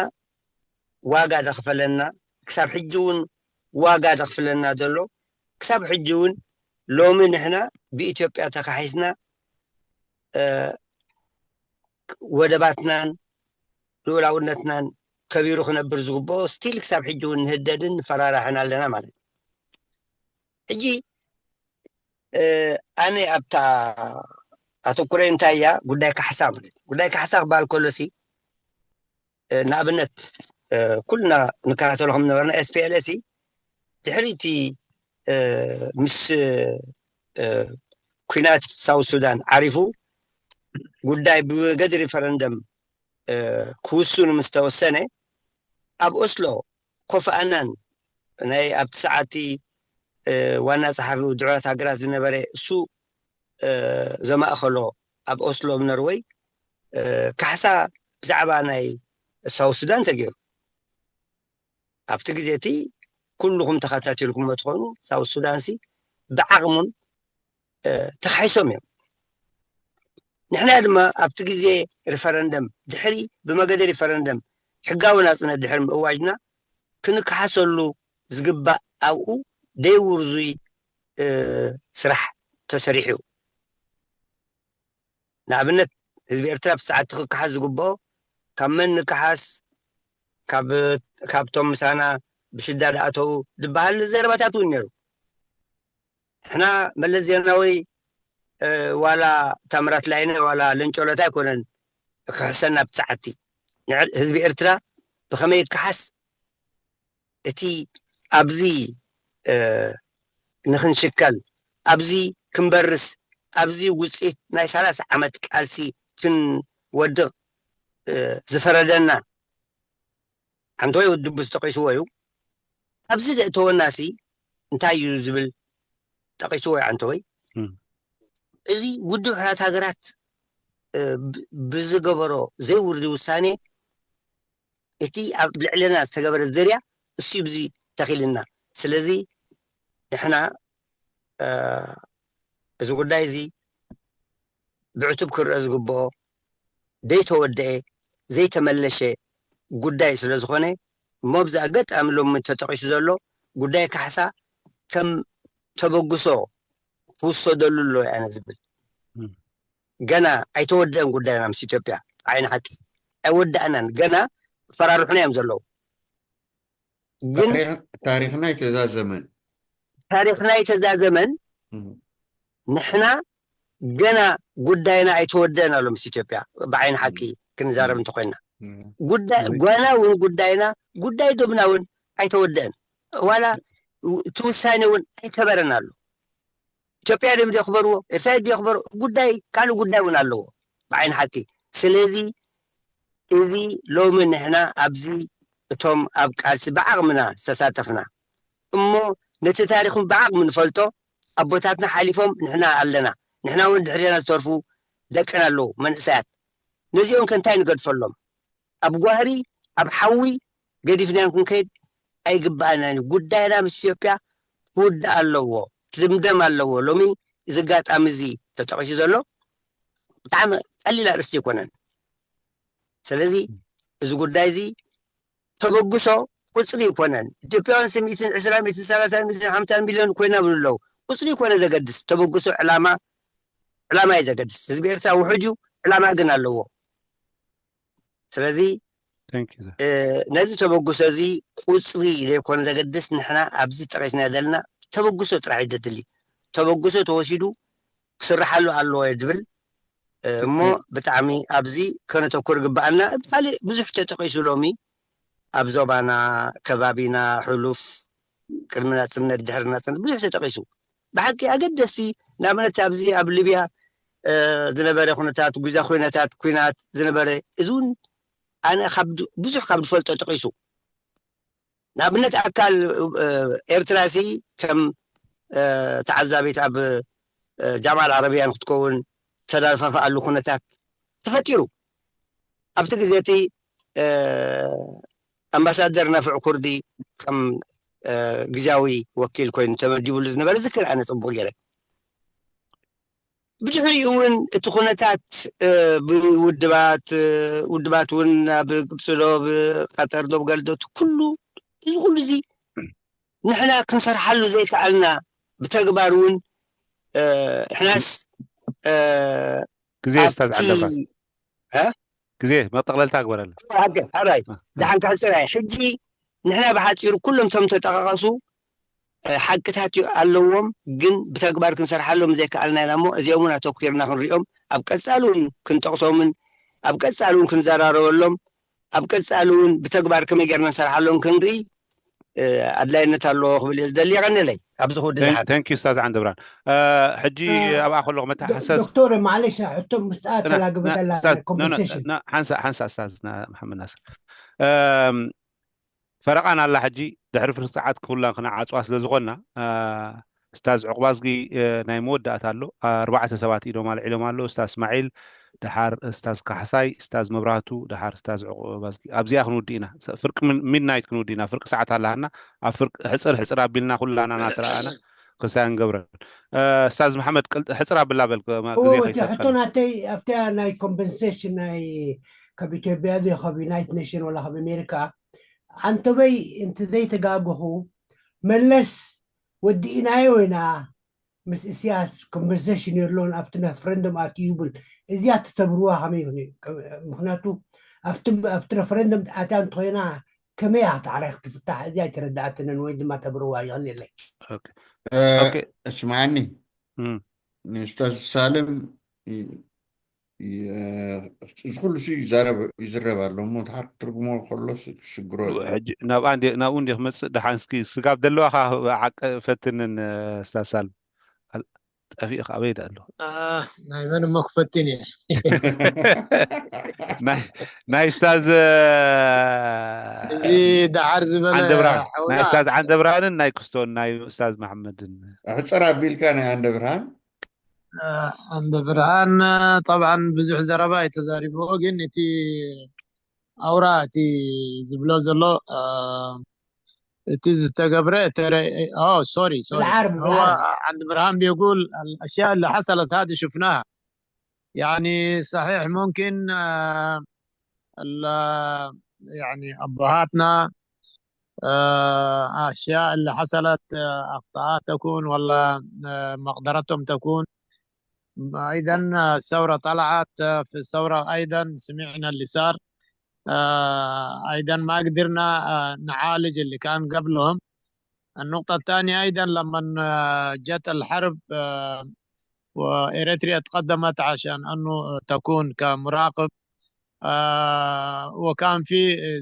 ዋጋ ዘኽፈለና ክሳብ ሕጂ እውን ዋጋ ዘኽፍለና ዘሎ ክሳብ ሕጂ እውን ሎሚ ንሕና ብኢትዮጵያ ተካሒስና ወደባትናን ልኡላውነትናን ከቢሩ ክነብር ዝግብኦ ስቲል ክሳብ ሕጂ እውን ንህደድን ንፈራራሕን ኣለና ማለት እዩ። ሕጂ ኣነ ኣብታ ኣተኩረ እንታይ እያ ጉዳይ ካሕሳ ማለት ጉዳይ ካሕሳ ክበሃል ከሎሲ ንኣብነት ኩልና ንከታተሎ ከም ነበርና ኤስፒኤልኤ ሲ ድሕሪ እቲ ምስ ኩናት ሳውት ሱዳን ዓሪፉ ጉዳይ ብገዝ ሪፈረንደም ክውስኑ ምስ ተወሰነ ኣብ ኦስሎ ኮፍ ኣናን ናይ ኣብቲ ሰዓቲ ዋና ጸሓፊ ውድባት ሃገራት ዝነበረ እሱ ዘማእኸሎ ኣብ ኦስሎ ኣብ ኖርወይ ካሕሳ ብዛዕባ ናይ ሳውት ሱዳን ተገይሩ ኣብቲ ግዜ እቲ ኩልኹም ተኸታቲልኩሞ ትኾኑ ሳውት ሱዳን ሲ ብዓቕሙን ተኻሒሶም እዮም ንሕና ድማ ኣብቲ ግዜ ሪፈረንደም ድሕሪ ብመገዲ ሪፈረንደም ሕጋዊ ናፅነት ድሕሪ ምእዋጅና ክንከሓሰሉ ዝግባእ ኣብኡ ደይውርዙይ ስራሕ ተሰሪሑ እዩ ንኣብነት ህዝቢ ኤርትራ ብሰዓቲ ክከሓስ ዝግብኦ ካብ መን ንከሓስ ካብቶም ምሳና ብሽዳ ዝኣተው ዝበሃል ዘረባታት እውን ነይሩ ሕና መለስ ዜናዊ ዋላ ታምራት ላይነ ዋላ ለንጮለት ኣይኮነን ክሕሰና ብሰዓቲ ህዝቢ ኤርትራ ብኸመይ ክሓስ እቲ ኣብዚ ንክንሽከል ኣብዚ ክንበርስ ኣብዚ ውፅኢት ናይ ሰላሳ ዓመት ቃልሲ ክንወድቕ ዝፈረደና ዓንተወይ ድቡ ዝጠቂስዎ እዩ ኣብዚ ዘእተወና ሲ እንታይ እዩ ዝብል ጠቂስዎ እዩ ዓንተወይ እዚ ውድብ ሕራት ሃገራት ብዝገበሮ ዘይውርዲ ውሳኔ እቲ ኣብ ልዕለና ዝተገበረ ዘርያ እሱ ብዚ ተኺልና ስለዚ ንሕና እዚ ጉዳይ እዚ ብዕቱብ ክረአ ዝግብኦ ዘይተወደአ ዘይተመለሸ ጉዳይ ስለ ዝኾነ እሞ ብዚ ኣጋጣሚ ሎሚ ተጠቂሱ ዘሎ ጉዳይ ካሕሳ ከም ተበግሶ ክውሰደሉ ኣሎ ኣነ ዝብል ገና ኣይተወደአን ጉዳይና ምስ ኢትዮጵያ ዓይኒ ሓቂ ኣይወዳእናን ገና ክፈራርሑና እዮም ዘለዉ ግን ታሪኽና ይተዛዘመን ታሪኽና ይተዛዘመን ንሕና ገና ጉዳይና ኣይተወደአን ኣሎ ምስ ኢትዮጵያ ብዓይኒ ሓቂ ክንዛረብ እንተኮይና ጉዳይ ገና እውን ጉዳይና ጉዳይ ዶብና እውን ኣይተወደአን ዋላ እቲ ውሳኔ እውን ኣይከበረን ኣሎ ኢትዮጵያ ድም ዲኽበርዎ ኤርትራ ዲኽበሩ ጉዳይ ካልእ ጉዳይ እውን ኣለዎ ብዓይኒ ሓቂ ስለዚ እዚ ሎሚ ንሕና ኣብዚ እቶም ኣብ ቃልሲ ብዓቕምና ዝተሳተፍና እሞ ነቲ ታሪኽን ብዓቕሚ ንፈልጦ ኣቦታትና ሓሊፎም ንሕና ኣለና ንሕና እውን ድሕሬና ዝተርፉ ደቅና ኣለዉ መንእሰያት ነዚኦም ከ እንታይ ንገድፈሎም ኣብ ጓህሪ ኣብ ሓዊ ገዲፍናዮም ክንከይድ ኣይግባኣናን እዩ ጉዳይና ምስ ኢትዮጵያ ክውዳእ ኣለዎ ክድምደም ኣለዎ ሎሚ እዚ ኣጋጣሚ እዚ ተጠቂሱ ዘሎ ብጣዕሚ ቀሊል ኣርእስቲ ኣይኮነን ስለዚ እዚ ጉዳይ እዚ ተበግሶ ቁፅሪ ኣይኮነን ኢትዮጵያውያን ስሚትን ዕስራ ሚትን ሰላሳ ሚትን ሓምሳ ሚሊዮን ኮይና ብሉ ኣለዉ ቁፅሪ ይኮነ ዘገድስ ተበግሶ ዕላማ ዕላማ እዩ ዘገድስ ህዝቢ ኤርትራ ውሑድ እዩ ዕላማ ግን ኣለዎ ስለዚ ነዚ ተበግሶ እዚ ቁፅሪ ዘይኮነ ዘገድስ ንሕና ኣብዚ ጠቂስና ዘለና ተበግሶ ጥራሕ እዩ ዘድሊ ተበግሶ ተወሲዱ ክስርሓሉ ኣለዎ ዝብል እሞ ብጣዕሚ ኣብዚ ከነተኩር ግበኣና ካልእ ብዙሕ ተጠቂሱ ሎሚ ኣብ ዞባና ከባቢና ሕሉፍ ቅድሚ ናፅነት ድሕሪ ናፅነት ብዙሕ ተጠቂሱ ብሓቂ ኣገደስቲ ንኣብነት ኣብዚ ኣብ ሊብያ ዝነበረ ኩነታት ጉዛ ኩነታት ኩናት ዝነበረ እዚ እውን ኣነ ብዙሕ ካብ ዝፈልጦ ጠቂሱ ንኣብነት ኣካል ኤርትራ ሲ ከም ተዓዛቢት ኣብ ጃምዓ ዓረብያ ንክትከውን ተዳርፋፋኣሉ ኩነታት ተፈጢሩ ኣብቲ ግዜ እቲ ኣምባሳደር ናፍዕ ኩርዲ ከም ግዜያዊ ወኪል ኮይኑ ተመዲቡሉ ዝነበረ ዝክር ኣነ ፅቡቅ ገይረ ብድሕሪኡ እውን እቲ ኩነታት ብውድባት ውድባት እውን ኣብ ግብፂ ዶ ብቀጠር ዶ ብጋልዶት ኩሉ እዚ ኩሉ እዚ ንሕና ክንሰርሓሉ ዘይከኣልና ብተግባር እውን ሕናስ ግዜ ዝተብዓለካ ግዜ መጠቕለልታ ግበረልና ሕራይ ደሓን ክሕፅር ሕጂ ንሕና ብሓፂሩ ኩሎም ቶም ተጠቃቀሱ ሓቅታት ኣለዎም፣ ግን ብተግባር ክንሰርሓሎም ዘይከኣልና ኢና። እሞ እዚኦም እውን ኣተኪርና ክንሪኦም፣ ኣብ ቀፃሊ እውን ክንጠቕሶምን ኣብ ቀፃሊ እውን ክንዘራረበሎም፣ ኣብ ቀፃሊ እውን ብተግባር ከመይ ጌርና ንሰርሓሎም ክንርኢ ኣድላይነት ኣለዎ ክብል እየ ዝደሊ። የቐንለይ ኣብዚ ክውድእ ዝሓ ተንኪ ኡስታዝ ዓንደብራን። ሕጂ ኣብኣ ከለኹ መተሓሰስ ዶክተር፣ ማለሽ ሕቶ ምስጣ ተላግበተላ ሓንሳ ሓንሳ ኡስታዝ መሓመድ ናስር። ፈረቓን ኣላ ሕጂ ድሕሪ ፍርቂ ሰዓት ኩላ ክንዓፅዋ ስለ ዝኾንና፣ ኡስታዝ ዕቑባዝጊ ናይ መወዳእታ ኣሎ። ኣርባዕተ ሰባት ኢዶም ኣልዒሎም ኣሎ። ኡስታዝ እስማዒል፣ ደሓር ኡስታዝ ካሕሳይ፣ ኡስታዝ መብራህቱ፣ ደሓር ኡስታዝ ዕቑባዝጊ። ኣብዚኣ ክንውድእ ኢና። ፍርቂ ሚድናይት ክንውድእ ኢና። ፍርቂ ሰዓት ኣላሃና። ኣብ ፍርቂ ሕፅር ሕፅር ኣቢልና ኩላና እናተረኣና ክሳይ ንገብረን። ኡስታዝ መሓመድ ሕፅር ኣብላ በል ግዜ ከይሰድካ። ሕቶ ናተይ ኣብታ ናይ ኮምፐንሴሽን ናይ ካብ ኢትዮጵያ ድዮ ካብ ዩናይትድ ኔሽን ወላ ካብ ኣሜሪካ ኣንተበይ እንተ ዘይተጋገኹ መለስ ወዲእናዮ ኢና ምስ እስያስ ኮምፐንሴሽን የሎን ኣብቲ ረፈረንደም ኣትዩ ይብል። እዚኣ ተተብርዋ ከመይ ይኹን? ምክንያቱ ኣብቲ ኣብቲ ረፈረንደም ኣትያ እንተኮይና ከመይ እያ ታዕሪክ ትፍታሕ? እዚኣ ኣይተረዳኣትንን ወይ ድማ ተብርዋ ይኽእል የለይ። እስማዓኒ ንኡስታዝ ሳልም እዚ ኩሉ ሲ ይዛረብ ይዝረብ ኣሎ እሞ ድሓር ክትርጉሞ ከሎ ሽግሮ እዩ። ናብኡ እንዲ ክመፅእ ደሓን እስኪ ስጋብ ዘለዋ ዓቀ ፈትንን ስታሳል ጠፊእካ ኣበይ ኣሎ ናይ መን እሞ ክፈትን እየ ናይ ስታዝ እዚ ደሓር ዝበለ ናይ ስታዝ ዓንደብርሃንን ናይ ክስቶን ናይ ስታዝ መሓመድን ሕፅር ኣቢልካ ናይ ዓንደብርሃን ዓንደ ብርሃን ጠብዓን ብዙሕ ዘረባ እዩ ተዛሪብዎ፣ ግን እቲ ኣውራ እቲ ዝብሎ ዘሎ እቲ ዝተገብረ ሶሪ ዓንድ ብርሃን بيقول الأشياء اللي حصلت هذه شفناها يعني صحيح ممكن يعني أبهاتنا أشياء اللي حصلت أخطاءات تكون ولا مقدرتهم تكون أيضا الثورة طلعت في الثورة أيضا سمعنا اللي صار أيضا ما قدرنا نعالج اللي كان قبلهم. النقطة الثانية أيضا لما جت الحرب وإريتريا تقدمت عشان أنه تكون كمراقب وكان في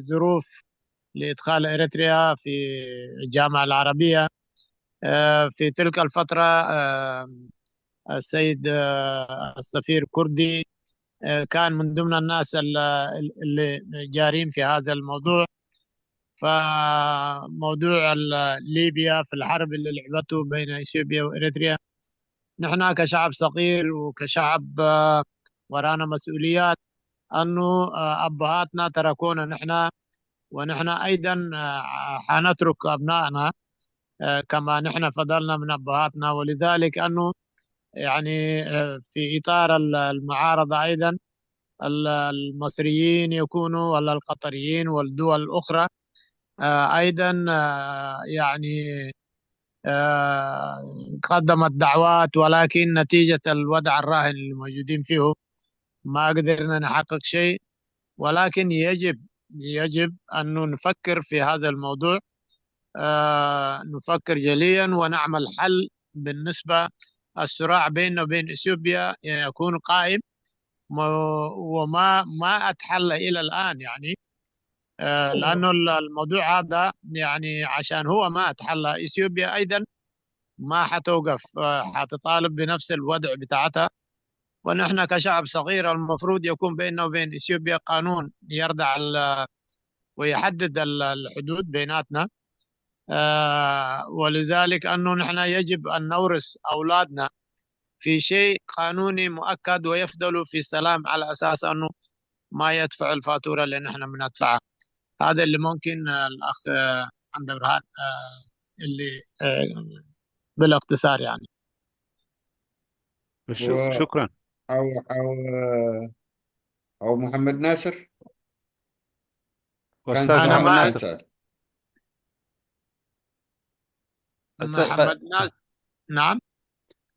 ظروف لإدخال إريتريا في الجامعة العربية في تلك الفترة السيد السفير كردي كان من ضمن الناس اللي جارين في هذا الموضوع. فموضوع ليبيا في الحرب اللي لعبته بين اثيوبيا واريتريا، نحن كشعب صغير وكشعب ورانا مسؤوليات، انه ابهاتنا تركونا نحن، ونحن ايضا حنترك ابنائنا كما نحن فضلنا من ابهاتنا. ولذلك انه يعني في اطار المعارضه ايضا المصريين يكونوا ولا القطريين والدول الاخرى ايضا يعني قدمت دعوات، ولكن نتيجة الوضع الراهن اللي موجودين فيه ما قدرنا نحقق شيء. ولكن يجب يجب أن نفكر في هذا الموضوع، نفكر جليا ونعمل حل بالنسبة الصراع بيننا وبين إثيوبيا يكون قائم، وما ما أتحلى إلى الآن يعني. لأنه الموضوع هذا يعني عشان هو ما أتحلى، إثيوبيا أيضا ما حتوقف، حتطالب بنفس الوضع بتاعتها. ونحن كشعب صغير المفروض يكون بيننا وبين إثيوبيا قانون يردع ويحدد الحدود بيناتنا. ولذلك أنه نحن يجب أن نورث أولادنا في شيء قانوني مؤكد ويفضلوا في سلام على أساس أنه ما يدفع الفاتورة اللي نحن بندفعها. هذا اللي ممكن الأخ عند برهان اللي بالاختصار يعني. شكرا. أو أو أو محمد ناصر. أستاذ محمد ناصر. محمد ناصر. نعم.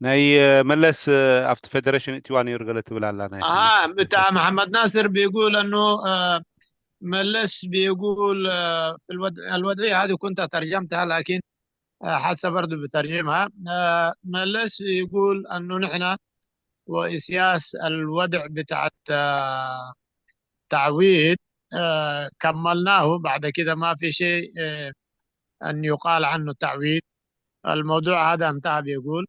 ናይ መለስ ኣብቲ ፌደሬሽን እትዋ ነይሩ ገለ ትብል ኣላ ናይ ብታ መሐመድ ናስር بيقول أنه መለስ بيقول في الوضع الوضعية هذه كنت ترجمتها لكن آه، حتى برضو بترجمها. آه، ملس يقول أنه نحن وإسياس الوضع بتاعت آه، تعويض آه، كملناه، بعد كده ما في شيء آه، أن يقال عنه تعويض. الموضوع هذا انتهى، بيقول.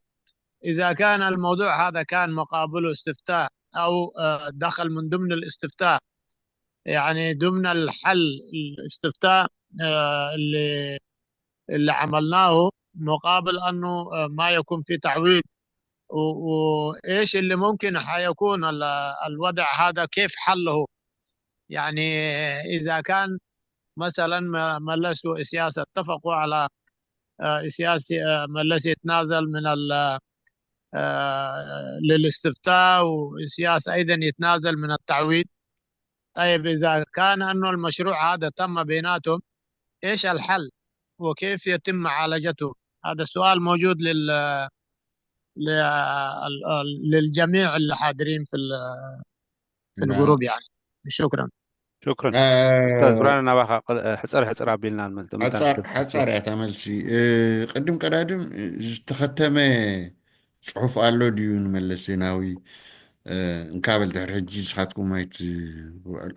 إذا كان الموضوع هذا كان مقابله استفتاء أو آه، دخل من ضمن الاستفتاء، يعني ضمن الحل الاستفتاء آه، اللي اللي عملناه مقابل أنه آه، ما يكون في تعويض، و- وإيش اللي ممكن حيكون ال- الوضع هذا، كيف حله؟ يعني إذا كان مثلا م- ملس وإسياس اتفقوا على آه، إسياس آه، ملس يتنازل من ال آه، للاستفتاء، وإسياس أيضا يتنازل من التعويض. طيب، إذا كان أنه المشروع هذا تم بيناتهم، إيش الحل؟ وكيف يتم معالجته؟ هذا السؤال موجود لل... لل... للجميع اللي حاضرين في ال... في نعم. الجروب يعني. شكرا. شكرا. آه، استاذ ብርሃነ፣ ናባኻ ቅድ- ሕፀር ሕፅር ኣቢልና ንመልጥ። ምታ- ሓፃር ሓፃር እያ ተመልሲ። እ፣ ቅድም ቀዳድም ዝተኸተመ ፅሑፍ ኣሎ ድዩ ንመለስ ዜናዊ? እ፣ እንካበል ድሕሪ ሕጂ ንስኻትኩም ኣይት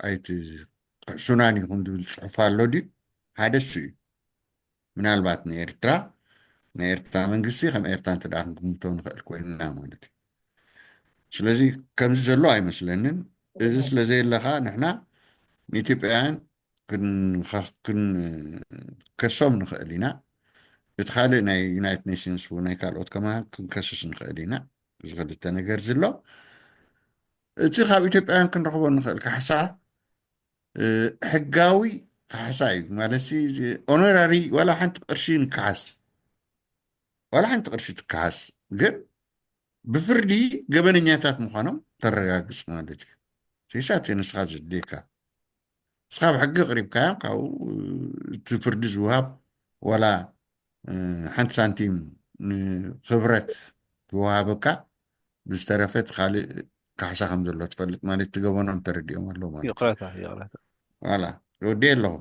ኣይትሕሱናን ኢኹም ዝብል ፅሑፍ ኣሎ ድዩ? ሓደ እሱ እዩ። ምናልባት ንኤርትራ፣ ናይ ኤርትራ መንግስቲ ከም ኤርትራ እንተ ደኣ ክንግምቶ ንኽእል ኮይንና ማለት እዩ። ስለዚ ከምዚ ዘሎ ኣይመስለንን። እዚ ስለ ዘየለ ኸኣ ንሕና ንኢትዮጵያውያን ክን- ክንከሶም ንኽእል ኢና። እቲ ካልእ ናይ ዩናይትድ ኔሽንስ ናይ ካልኦት ከማ ክንከስስ ንኽእል ኢና። እዚ ክልተ ነገር ዝሎ እቲ ካብ ኢትዮጵያውያን ክንረኽቦ ንኽእል ካሕሳ እ፣ ሕጋዊ ካሕሳ እዩ ማለት ኦኖራሪ ዋላ ሓንቲ ቅርሺ ንካሓስ ዋላ ሓንቲ ቅርሺ ትካሓስ ግን ብፍርዲ ገበነኛታት ምዃኖም ተረጋግፅ ማለት እዩ። ሴሳት ንስኻ ዘድልየካ ንስኻ ብሕጊ ቅሪብካዮም ካብኡ እቲ ፍርዲ ዝውሃብ ዋላ እ፣ ሓንቲ ሳንቲም ንክብረት ዝወሃበካ ብዝተረፈ እቲ ካልእ ካሕሳ ከም ዘሎ ትፈልጥ ማለት እቲ ገበኖም ተረዲኦም ኣለዉ ማለት እዩ። ይቕረታ ይቕረታ ዋላ ወዲ ኣለኹ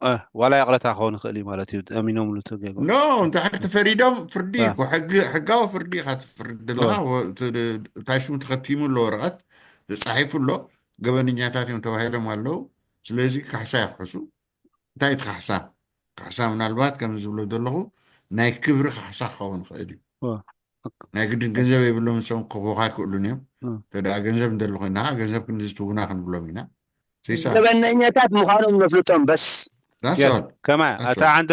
እ፣ ዋላ ይቕረታ ክኸውን ይኽእል እዩ ማለት እዩ። ኣሚኖምሉ ተገይሩ ኖ እንተ ሓንቲ ፈሪዶም ፍርዲ እ። እኮ ሕጊ ሕጋዊ ፍርዲ ኢኻ ትፍርድ ኣለኻ። ወ- እቲ እንታይ ሽሙ ተኸቲሙ ኣሎ ወረቐት ተፃሒፉ ኣሎ። ገበነኛታት እዮም ተባሂሎም ኣለዉ። ስለዚ ካሕሳ ይኽሕሱ። እንታይ እቲ ካሕሳ? ካሕሳ ምናልባት ከም ዝብሎ ዘለኹ ናይ ክብሪ ካሕሳ ክኸውን ይኽእል እዩ። እ። ናይ ግድን ገንዘብ የብሎም፣ ንሶም ክህቡኻ ኣይክእሉን እዮም። እ። እንተ ደኣ ገንዘብ እንደሎ ኮይና ገንዘብ ክንዚ ትህቡና ክንብሎም ኢና። ሴሳ ገበነኛታት ምዃኖም ነፍልጦም በስ። that's Yes. all። ከማ That's ኣታ all. ዓንደ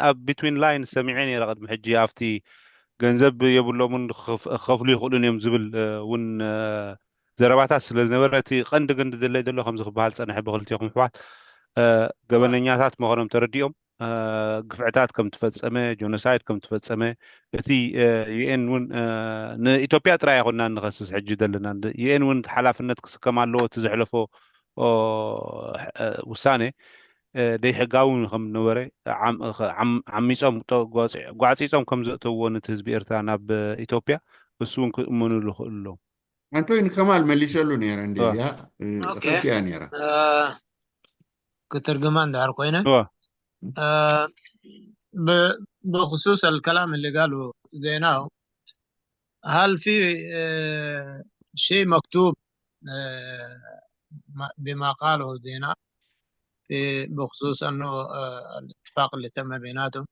ኣብ ቢትዊን ላይን ሰሚዐ ነይረ ቅድሚ ሕጂ ኣብቲ ገንዘብ የብሎምን ክኸፍ- ክኸፍሉ ይኽእሉን እዮም ዝብል እ፣ እውን እ፣ ዘረባታት ስለ ዝነበረ እቲ ቀንዲ ግን ድለይ ዘሎ ከምዚ ክበሃል ፀንሐ ብክልቲኹም ኣሕዋት እ፣ ገበነኛታት ምዃኖም ተረዲኦም እ፣ ግፍዕታት ከም ትፈፀመ ጆኖሳይድ ከም ትፈፀመ እቲ ዩኤን እውን እ፣ ንኢትዮጵያ ጥራይ ኣይኮንና ንኸስስ ሕጂ ዘለና ዩኤን እውን ሓላፍነት ክስከም ኣለዎ እቲ ዘሕለፎ ኦ፣ እ፣ ውሳኔ እ፣ ደይሕጋዊ ከም ነበረ ዓም- ኸ- ዓም- ዓሚፆም ጦ- ጓፂ- ጓዕፂፆም ከም ዘእተውዎ ነቲ ህዝቢ ኤርትራ ናብ እ፣ ኢትዮጵያ እሱ እውን ክእመኑሉ ይኽእሉ ኣለዉ። ኣንቶይ ንከማል መሊሰሉ ነይረ እንደዚያ እ፣ ኦኬ። ክፍቲ እያ ነይራ። እ፣ ክትርግማ እንድሕር ኮይነ እወ። እ፣ ብ- بخصوص الكلام اللي قاله زيناو، هل في آه، شيء مكتوب آه، ما- بما قاله زيناو في بخصوص أنه آه، الاتفاق اللي تم بيناتهم؟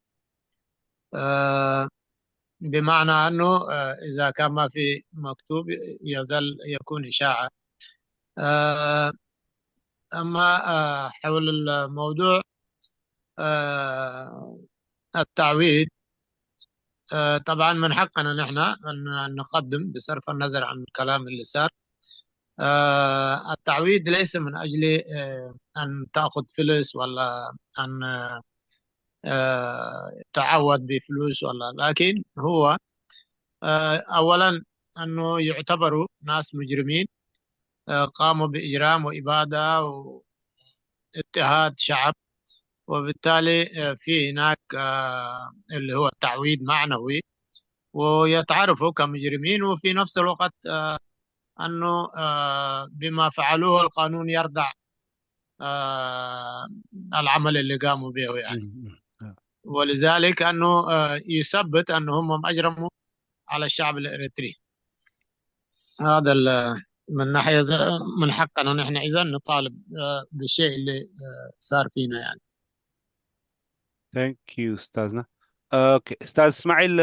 آه، بمعنى أنه آه، إذا كان ما في مكتوب يظل يكون إشاعة. آه، أما آه، حول الموضوع آه، التعويض، آه، طبعا من حقنا نحن أن أن نقدم بصرف النظر عن الكلام اللي صار. آه، التعويض ليس من أجل آه، أن تأخذ فلوس ولا أن آه، آه، تعوض بفلوس ولا، لكن هو آه، أولا أنه يعتبروا ناس مجرمين آه، قاموا بإجرام وإبادة واضطهاد شعب، وبالتالي آه، في هناك آه، اللي هو تعويض معنوي، ويتعرفوا كمجرمين، وفي نفس الوقت آه، أنه آه، بما فعلوه القانون يردع آه، العمل اللي قاموا به يعني. م- م- ولذلك أنه آه، يثبت أنه هم أجرموا على الشعب الإريتري. هذا ال- من ناحية ذا- من حقنا نحن إذا نطالب آه، بالشيء اللي آه، صار فينا يعني. Thank you أستاذنا. Okay أستاذ إسماعيل،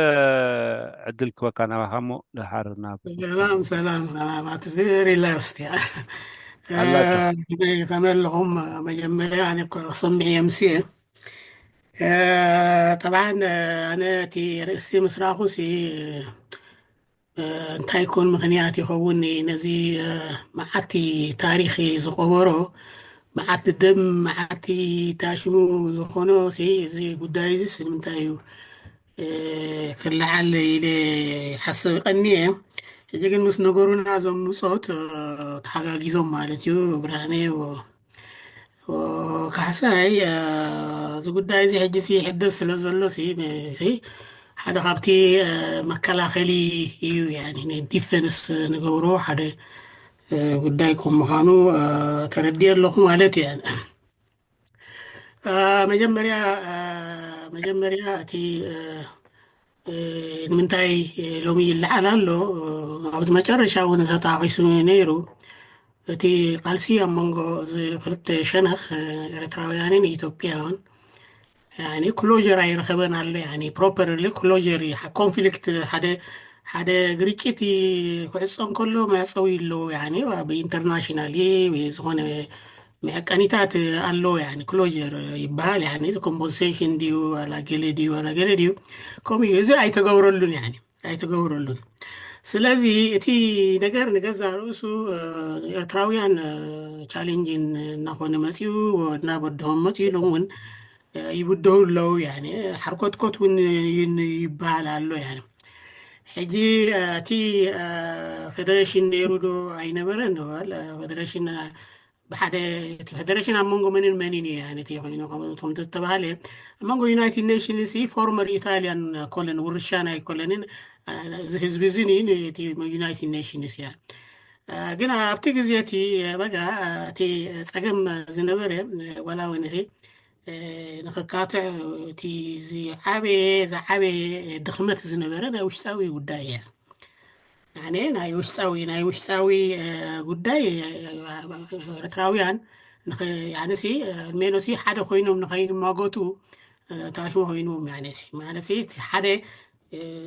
ዕድል ክበካ ናባኻ እሞ ድሓር ናብ ሰላም ሰላም ሰላም ኣቲ ቬሪ ላስት ኣላታ ከመይ ኣለኹም? መጀመርያ ኣነ እኮ ሰሚዐ የምስየ ጠብዓን ኣነ እቲ ርእስቲ ምስ ረኣኹ ሲ እንታይ ኮን ምኽንያት ይኸውን ነዚ መዓቲ ታሪኽ ዝቆበሮ መዓቲ ደም መዓቲ ታሽሙ ዝኾኖ እዚ ጉዳይ እዚ ንምንታይ እዩ ክልዓል ኢለ ሓስብ ቀኒየ። ሕጂ ግን ምስ ነገሩና እዞም ምጾት ተሓጋጊዞም ማለት እዩ ብርሃነ ካሕሳይ እዚ ጉዳይ እዚ ሕጂ ሕደስ ስለ ዘሎ ሓደ ካብቲ መከላኸሊ እዩ ዲፈንስ ንገብሮ ሓደ ጉዳይ ከም ምዃኑ ተረዲኦ ኣለኹ ማለት እየ። መጀመርያ መጀመርያ እቲ ንምንታይ ሎሚ ይለዓል ኣሎ ኣብቲ መጨረሻ እውን ተጣቂሱ ነይሩ። እቲ ቃልሲ ኣብ መንጎ እዚ ክልተ ሸነኽ ኤርትራውያንን ኢትዮጵያን ክሎር ኣይረኸበን ኣሎ። ፕሮፐርሊ ክሎር ኮንፍሊክት ሓደ ሓደ ግርጭት ክዕፀ እንከሎ መዕፀዊ ኣለዎ። ብኢንተርናሽናል ዝኾነ መዐቀኒታት ኣሎ። ክሎር ይበሃል። ኮምፖንሴሽን ድዩ ዋላ ገለ ድዩ ዋላ ገለ ድዩ ከምኡ እዩ። እዚ ኣይተገብረሉን ኣይተገብረሉን። ስለዚ እቲ ነገር ንገዛ ርእሱ ኤርትራውያን ቻሌንጅን እናኾነ መፅኡ እናበድሆም መፅኡ ኢሎም እውን ይብድሁ ኣለዉ። ሓርኮትኮት እውን ይበሃል ኣሎ። ሕጂ እቲ ፌደሬሽን ነይሩ ዶ ኣይነበረን? ፌደሬሽን ብሓደ እቲ ፌደሬሽን ኣብ መንጎ መንን መንን እዩ ዓይነት ኮይኑ ከምቲ ዝተባሃለ ኣብ መንጎ ዩናይትድ ኔሽንስ ፎርመር ኢታሊያን ኮለን ውርሻ ናይ ኮለንን እዚ ህዝቢ እዚ እቲ ዩናይትድ ኔሽንስ እያ። ግን ኣብቲ ግዜ እቲ በጋ እቲ ፀገም ዝነበረ ዋላ እውን እቲ ንክካትዕ እቲ ዝዓበየ ዝዓበየ ድኽመት ዝነበረ ናይ ውሽጣዊ ጉዳይ እያ። ናይ ውሽጣዊ ናይ ውሽጣዊ ጉዳይ ኤርትራውያን ሲ ሜኖሲ ሓደ ኮይኖም ንኸይማጎቱ ታሽሞ ኮይንዎም ማለት ሓደ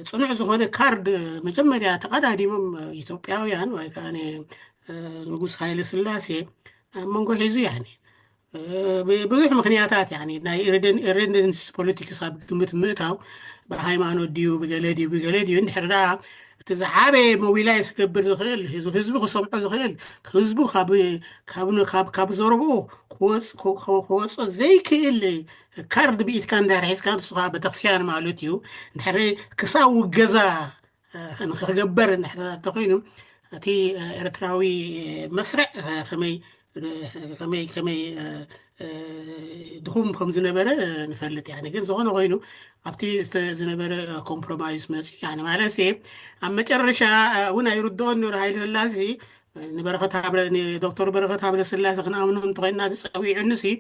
ፅኑዕ ዝኾነ ካርድ መጀመርያ ተቐዳዲሞም ኢትዮጵያውያን ወይ ከዓ ንጉስ ሃይለ ስላሴ ኣብ መንጎ ሒዙ ብዙሕ ምክንያታት ናይ ኢሪደንስ ፖለቲክስ ኣብ ግምት ምእታው ብሃይማኖት ድዩ ብገለ ድዩ ብገለ ድዩ እንድሕር ዳ እቲ ዝዓበየ ሞቢላይዝ ክገብር ዝኽእል ህዝቢ ክሰምዖ ዝኽእል ህዝቡ ካብ ዘረብኡ ክወፅኦ ዘይክእል ካርድ ብኢድካ እንዳርሒዝካ ንሱ ከዓ ቤተክርስቲያን ማለት እዩ እንድሕር ክሳብ ውገዛ ንክገብር እንድሕር ተኮይኑ እቲ ኤርትራዊ መስርዕ ከመይ ከመይ ከመይ ድኹም ከም ዝነበረ ንፈልጥ። ግን ዝኾነ ኮይኑ ኣብቲ ዝነበረ ኮምፕሮማይዝ መፅኡ ማለት ኣብ መጨረሻ እውን ኣይርድኦን ነሩ ሃይለ ስላሴ ንበረኸት ሃብለ ዶክተር በረኸት ሃብለ ስላሴ ክንኣምኖ እንተኮይና ዝፀዊዑኒ ሲ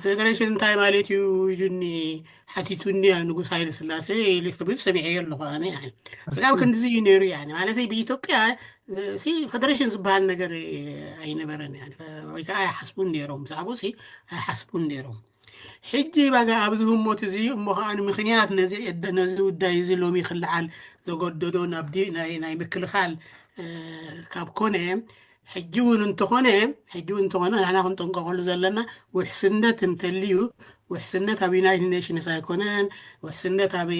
ፌደሬሽን እንታይ ማለት እዩ ኢሉኒ ሓቲቱኒ ንጉስ ሃይለ ስላሴ ኢሉ ክብል ሰሚዐዮ ኣለኹ ኣነ። ስጋብ ክንድዚ እዩ ነይሩ ማለት ብኢትዮጵያ ሲ ፌደሬሽን ዝበሃል ነገር ኣይነበረን ወይ ከዓ ኣይሓስቡን ነይሮም ብዛዕባኡ ሲ ኣይሓስቡን ነይሮም። ሕጂ ባጋ ኣብዚ ህሞት እዚ እሞ ከዓ ንምክንያት ነዚ ዕደ ነዚ ጉዳይ እዚ ሎሚ ክልዓል ዘገደዶ ናብዲ ናይ ናይ ምክልኻል ካብ ኮነ ሕጂ እውን እንተኾነ ሕጂ እውን እንተኾነ ንሕና ክንጠንቀቀሉ ዘለና ውሕስነት እንተልዩ ውሕስነት ኣብ ዩናይትድ ኔሽንስ ኣይኮነን፣ ውሕስነት ኣብ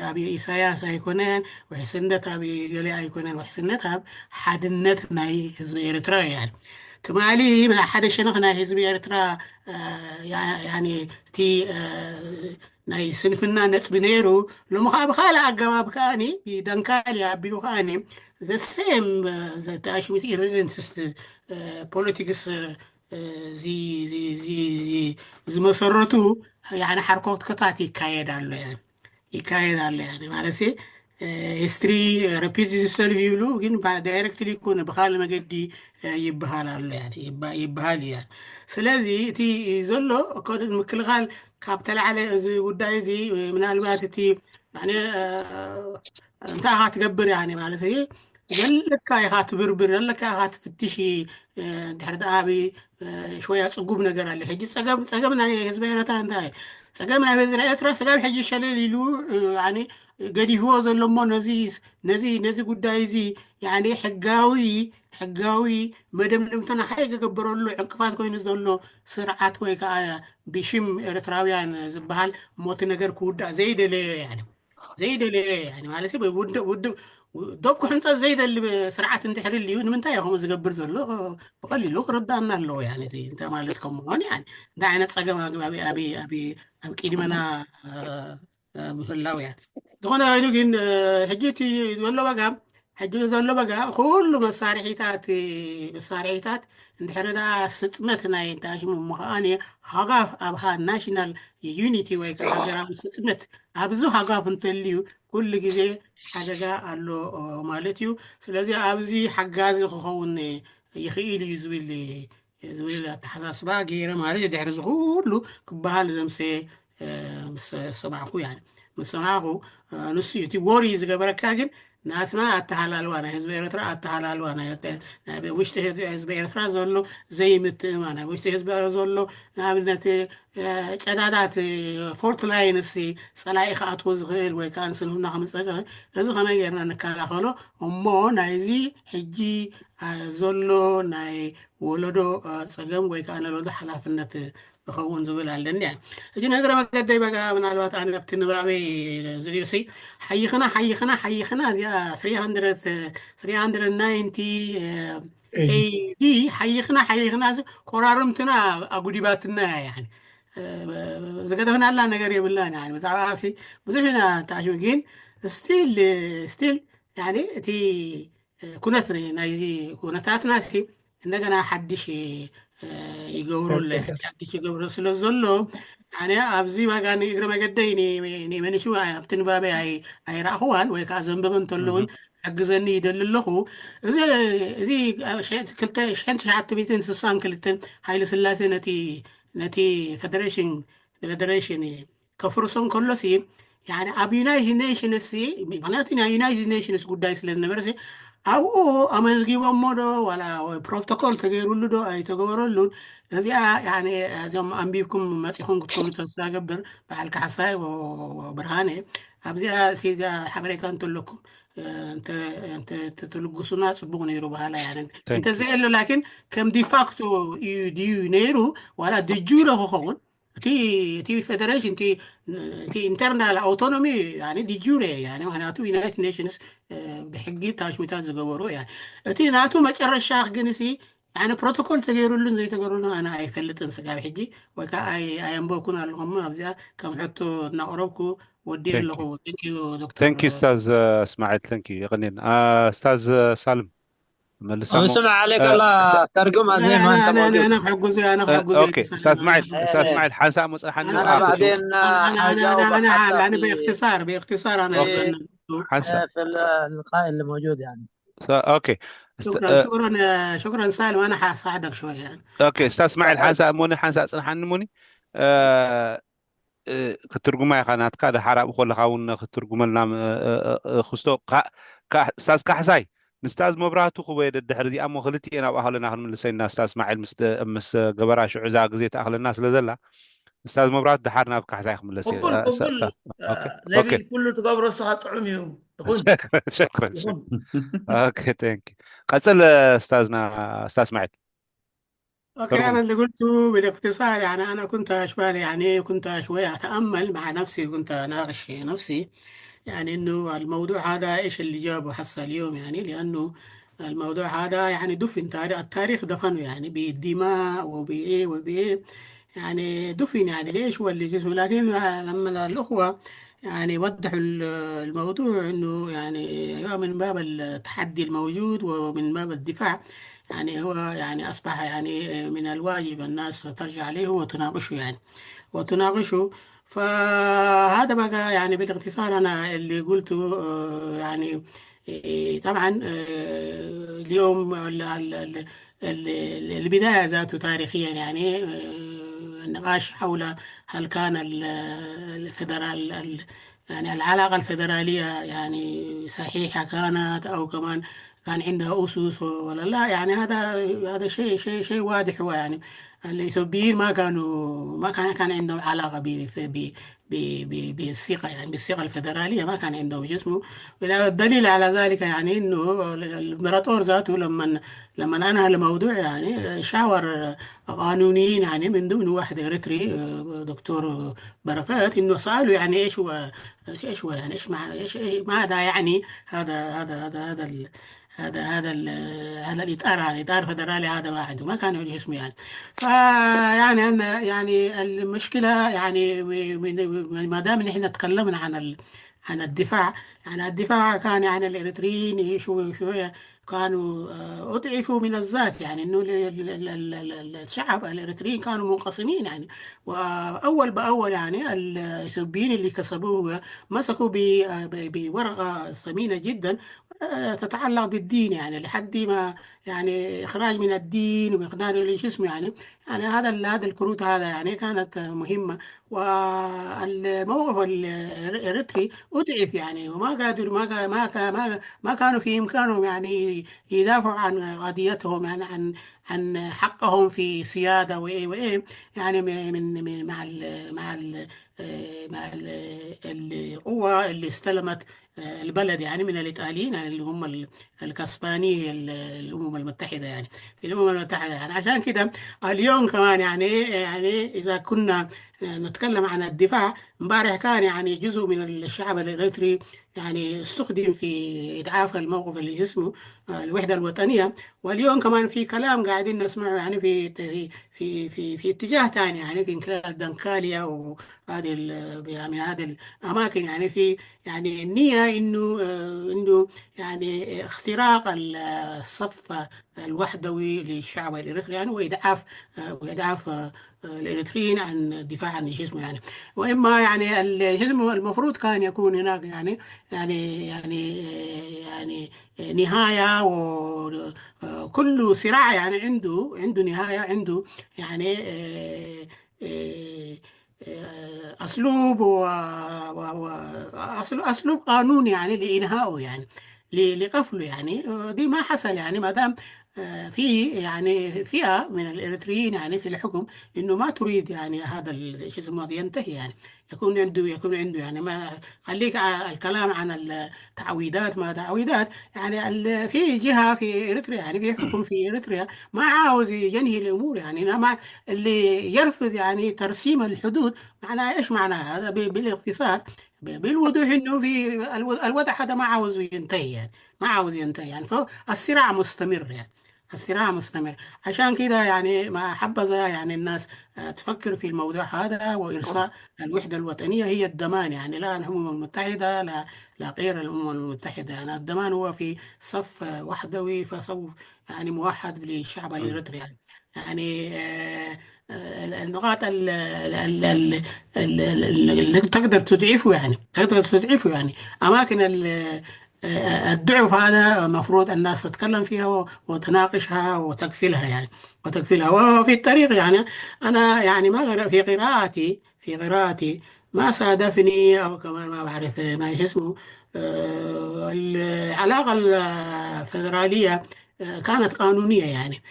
ኣብ ኢሳያስ ኣይኮነን፣ ውሕስነት ኣብ ገለ ኣይኮነን፣ ውሕስነት ኣብ ሓድነት ናይ ህዝቢ ኤርትራ እያ። ትማሊ ሓደ ሸነኽ ናይ ህዝቢ ኤርትራ እቲ ናይ ስንፍና ነጥቢ ነይሩ። ሎሚ ከዓ ብካልእ ኣገባብ ከዓ ደንካል ኣቢሉ ከዓ ዘሴም ተኣሽሚት ኢረደንስስ ፖለቲክስ ዝመሰረቱ ሓርኮትኮታት ይካየድ ኣሎ ይካየድ ኣሎ ማለት ሂስትሪ ሪፒት ዝሰልፍ ይብሉ ግን ዳይሬክትሊ ይኮነ ብካልእ መገዲ ይበሃል ኣሎ ይበሃል እያ። ስለዚ እቲ ዘሎ ኮድ ምክልኻል ካብ ተላዕለ እዚ ጉዳይ እዚ ምናልባት እቲ ያኒ እንታይ ኢኻ ትገብር ያኒ ማለት እዩ ዘለካ ኢኻ ትብርብር ዘለካ ኢኻ ትፍትሽ ድሕሪ ደኣ ኣብ ሽወያ ፅጉብ ነገር ኣለ ሕጂ ፀገም ፀገም ናይ ህዝቢ ኤረትራ እንታይ ፀገም ናይ ህዝቢ ኤረትራ ስጋብ ሕጂ ሸለል ኢሉ ያኒ ገዲፍዎ ዘሎ እሞ ነዚ ነዚ ነዚ ጉዳይ እዚ ያኒ ሕጋዊ ሕጋዊ መደምደምታ ንኸይገበረሉ ዕንቅፋት ኮይኑ ዘሎ ስርዓት ወይ ከዓ ብሽም ኤርትራውያን ዝበሃል ሞቲ ነገር ክውዳእ ዘይደለየ ያኒ ዘይደለየ ያኒ ማለት ውድብ ውድብ ዶብ ክሕንፀ ዘይደሊ ስርዓት እንድሕር ልዩ ንምንታይ እዩ ከምኡ ዝገብር ዘሎ ብቐሊሉ ክርዳእና ኣለዎ ያኒ እንታይ ማለት ከም ምዃኑ ያኒ እንታይ ዓይነት ፀገም ኣብ ኣብ ኣብ ኣብ ቅድመና ምህላው እያ ዝኾነ ኮይኑ ግን ሕጂ እቲ ዘሎ በጋ ሕጂ ዘሎ በጋ ኩሉ መሳርሒታት መሳርሒታት እንድሕር ዳ ስጥመት ናይ እንታይ ሽሙ ምዃን ሃጋፍ ኣብ ናሽናል ዩኒቲ ወይ ከዓ ሃገራዊ ስጥመት ኣብዚ ሃጋፍ እንተልዩ ኩሉ ግዜ ሓደጋ ኣሎ ማለት እዩ ስለዚ ኣብዚ ሓጋዚ ክኸውን ይኽእል እዩ ዝብል ዝብል ኣተሓሳስባ ገይረ ማለት ድሕሪ ዝኩሉ ክበሃል ዘምሰ ምስ ሰማዕኩ ያ ምስ ሰማዕኩ ንሱ እዩ እቲ ወሪ ዝገበረካ ግን ናትና ኣተሃላልዋ ናይ ህዝቢ ኤርትራ ኣተሃላልዋ ናይ ውሽጢ ህዝቢ ኤርትራ ዘሎ ዘይምትእማ ናይ ውሽጢ ህዝቢ ዘሎ ንኣብነት ጨዳዳት ፎርት ላይንስ ፀላኢ ክኣትዎ ዝኽእል ወይ ከዓ ንስንፍና ከምፀ እዚ ከመይ ጌርና ንከላኸሎ እሞ ናይዚ ሕጂ ዘሎ ናይ ወለዶ ፀገም ወይ ከዓ ነለዶ ሓላፍነት ዝኸውን ዝብል ኣለኒ ሕጂ ነገረ መገደይ በጋ ምናልባት ኣነ ኣብቲ ንባበይ ዝሪእሲ ሓይኽና ሓይኽና ሓይኽና እዚኣ 390 ኤዲ ሓይኽና ሓይኽና ኮራርምትና ኣጉዲባትና እያ ዝገደፍናላ ነገር የብላን ብዛዕባ ብዙሕ ኢና ተኣሽሙ ግን ስቲል ስቲል እቲ ኩነት ናይዚ ኩነታትና እንደገና ሓድሽ ይገብሩ ኣለሽ ይገብሩ ስለ ዘሎ ኣነ ኣብዚ ዋጋ ንእግሪ መገደይ ንመንሽ ኣብቲ ንባበይ ኣይረእኽዋን ወይ ከዓ ዘንበበ እንተለውን ሕግዘኒ ይደሊ ኣለኹ እዚ እዚ ሽሕን ትሽዓተ ሚእትን ስሳን ክልተን ሃይለ ስላሴ ነቲ ነቲ ፌደሬሽን ፌደሬሽን ከፍርሶ እንከሎሲ ኣብ ዩናይትድ ኔሽንስ ምክንያቱ ናይ ዩናይትድ ኔሽንስ ጉዳይ ስለ ዝነበረ ኣብኡ ኣመዝጊቦሞ ዶ ዋላ ፕሮቶኮል ተገይሩሉ ዶ ኣይተገበረሉን እዚኣ እዞም ኣንቢብኩም መፂኹም ክትኮኑ ተስፋ ገብር በዓል ካሕሳይ ብርሃነ ኣብዚኣ እዚኣ ሓበሬታ እንተለኩም ተትልግሱና ፅቡቅ ነይሩ በሃላ እንተዘየሎ ላኪን ከም ዲፋክቶ እዩ ድዩ ነይሩ ዋላ ድጁረ ክኸውን እቲ እቲ ፌደሬሽን እቲ ኢንተርናል ኣውቶኖሚ ዲጁሬ ምክንያቱ ዩናይትድ ኔሽንስ ብሕጊ ታሽሚታት ዝገበሩ እያ እቲ ናቱ መጨረሻ ግን ሲ ፕሮቶኮል ተገይሩሉን ዘይተገሩሉ ኣነ ኣይፈልጥን ስጋብ ሕጂ ወይ ከዓ ኣየንበብኩን ኣለኹም ኣብዚኣ ከም ሕቶ እናቅረብኩ ወዲ ኣለኹ ዶክተር ኡስታዝ እስማዒል ተንኪ የቀኒልና ኡስታዝ ሳልም መልሳ ስምዕ ዓለይክ ኣላ ተርጉም ኣዘይ ማንተ ኡስታዝ እስማዒል ሓንሳእ መፅናሓኒ بعدين باختصار باختصار انا ሓንሳእ في اللقاء اللي موجود يعني اوكي شكرا شكرا شكرا سالم انا حاساعدك شويه يعني اوكي استاذ اسماعيل ሓንሳእ እሞኒ ሓንሳእ ፅንሓኒ እሞኒ ክትርጉማ ኢኻ ናትካ ድሓር ኣብኡ ከለኻ እውን ክትርጉመልና ክስቶ ስታዝ ካሕሳይ ንስታዝ መብራቱ ክበየ ደድሕር እዚኣ እሞ ክልቲኤን ኣብኣ ከለና ክንምልሰ ኢና ስታዝ እስማዒል ምስ ገበራ ሽዑ እዛ ግዜ ትኣኽለና ስለ ዘላ ስታዝ መብራቱ ድሓር ናብ ካሕሳይ ክምለስ ነቢል ኩሉ ትገብሮ ስኻ ጥዑም እዩ ትኹን ቀፅል ስታዝ እስማዒል أوكي، أنا اللي قلته بالاختصار، يعني، أنا كنت أشبال، يعني، كنت شوية أتأمل مع نفسي، كنت أناقش نفسي، يعني، إنه الموضوع هذا إيش اللي جابه حسا اليوم، يعني، لأنه الموضوع هذا، يعني، دفن، تاريخ، التاريخ دفنه، يعني، بالدماء وبإيه وبإيه، يعني، دفن، يعني، ليش هو اللي جسمه، لكن لما الأخوة يعني وضحوا الموضوع انه يعني ايوه من باب التحدي الموجود ومن باب الدفاع يعني هو يعني اصبح يعني من الواجب الناس ترجع له وتناقشه يعني وتناقشه فهذا بقى يعني بالاختصار انا اللي قلته يعني طبعا اليوم البدايه ذاته تاريخيا يعني النقاش حول هل كان ال- الفدرال ال- يعني العلاقة الفدرالية يعني صحيحة كانت، أو كمان كان عندها أسس ولا لا. يعني هذا هذا شيء شيء شيء واضح. هو يعني الإثيوبيين ما كانوا ما كان كان عندهم علاقة ب ب ب ب- بالصيغة، يعني بالصيغة الفدرالية ما كان عندهم شو اسمه. والدليل على ذلك يعني إنه الإمبراطور ذاته لما لما أنهى الموضوع يعني شاور قانونيين، يعني من ضمن واحد إريتري، آه، دكتور بركات، إنه سأله يعني إيش هو، إيش إيش هو يعني إيش مع إيش إيش- ماذا يعني هذا هذا هذا هذا ال- هذا هذا ال- هذا الإطار، هذا إطار فدرالي هذا واحد، وما كان يعرف اسمه يعني. فيعني أنا يعني المشكلة يعني من من- ما دام نحن تكلمنا عن ال عن الدفاع، يعني الدفاع كان يعني الإريتريين شوية شوية كانوا آه، أضعفوا من الذات، يعني إنه ال- ال- ال- ال- ال- ال- الشعب الإريتريين كانوا منقسمين يعني. وأول بأول يعني الإثيوبيين اللي كسبوه مسكوا ب- آه، ب- بورقة ثمينة جدا، آه، تتعلق بالدين، يعني لحد ما يعني إخراج من الدين ومقدار اللي شو اسمه يعني. يعني هذا ال- هذا الكروت هذا يعني كانت مهمة. والموقف الإريتري أضعف يعني، وما قادر ما قا- ما كا- ما ما كانوا في إمكانهم يعني يدافعوا عن قضيتهم، يعني عن عن حقهم في سيادة وإيه وإيه، يعني من من من مع ال مع ال آه، مع ال- القوة اللي استلمت آه، البلد يعني من الإيطاليين، يعني اللي هم ال- الكسباني ال- الأمم المتحدة يعني، في الأمم المتحدة يعني. عشان كده اليوم كمان يعني يعني إذا كنا نتكلم عن الدفاع، امبارح كان يعني جزء من الشعب الإريتري يعني استخدم في إضعاف الموقف اللي اسمه آه، الوحدة الوطنية. واليوم كمان في كلام قاعدين نسمعه يعني في في في في, في اتجاه تاني، يعني في انكلال دنكاليا وهذه ال- يعني هذه الأماكن، يعني في يعني النية إنه آه، إنه يعني اختراق ال- الصف الوحدوي للشعب الإريتري يعني، وإضعاف آه، وإضعاف آه، الإريتريين عن الدفاع عن شو اسمه يعني. وإما يعني ال- شو اسمه المفروض كان يكون هناك يعني يعني يعني آه، يعني نهاية، وكل صراع يعني عنده عنده نهاية، عنده يعني آه، آه، آه، أسلوب و- و- و- أسلو- أسلوب قانوني يعني لإنهائه يعني ل- لقفله يعني. آه، دي ما حصل يعني، ما دام آه، في يعني فئة من الإريتريين يعني في الحكم إنه ما تريد يعني هذا ال- شو اسمه ينتهي يعني، يكون عنده يكون عنده يعني ما خليك ع- الكلام عن التعويضات ما تعويضات يعني ال- في جهة في إريتريا يعني بيحكم في إريتريا ما عاوز ينهي الأمور يعني. أنا ما اللي يرفض يعني ترسيم الحدود معناه إيش معناه هذا ب- بالاختصار ب- بالوضوح إنه في الو- الوضع هذا ما عاوز ينتهي يعني، ما عاوز ينتهي يعني. فالصراع مستمر يعني، الصراع مستمر. عشان كده يعني ما حبذا يعني الناس آه، تفكر في الموضوع هذا، وإرساء الوحدة الوطنية هي الضمان يعني، لا الأمم المتحدة لا لا غير الأمم المتحدة يعني. الضمان هو في صف آه، وحدوي، في صف يعني موحد للشعب الإريتري يعني. يعني آه، آه، النقاط ال- ال- ال- ال- ال- ال- اللي تقدر تضعفه يعني، تقدر تضعفه يعني. أماكن ال- آه، الضعف هذا مفروض الناس تتكلم فيها و- وتناقشها وتقفلها يعني، وتقفلها. وفي الطريق يعني أنا يعني ما قرأ- في قراءتي في قراءتي ما صادفني أو كمان ما بعرف ما إيش اسمه آه، العلاقة الفدرالية آه، كانت قانونية يعني.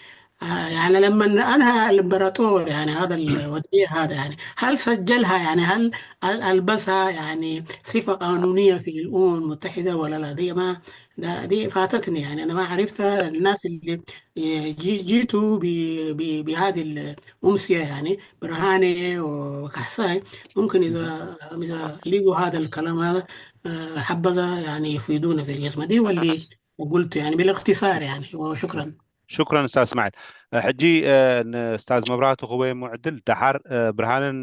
آه، يعني لما أنهى الإمبراطور يعني هذا الوضعية هذا يعني هل سجلها يعني هل هل ألبسها يعني صفة قانونية في الأمم المتحدة ولا لا؟ دي ما ده دي فاتتني يعني. أنا ما عرفت الناس اللي جي- جيتوا ب- ب- بهذه الأمسية يعني برهانة وكحساي، ممكن إذا إذا لقوا هذا الكلام هذا آه، حبذا يعني يفيدونا في القسمة دي واللي قلت يعني بالاختصار يعني. وشكرا. شكرا استاذ اسماعيل. ሕጂ ንእስታዝ መብራቱ ክበየሞ ዕድል ደሓር ብርሃንን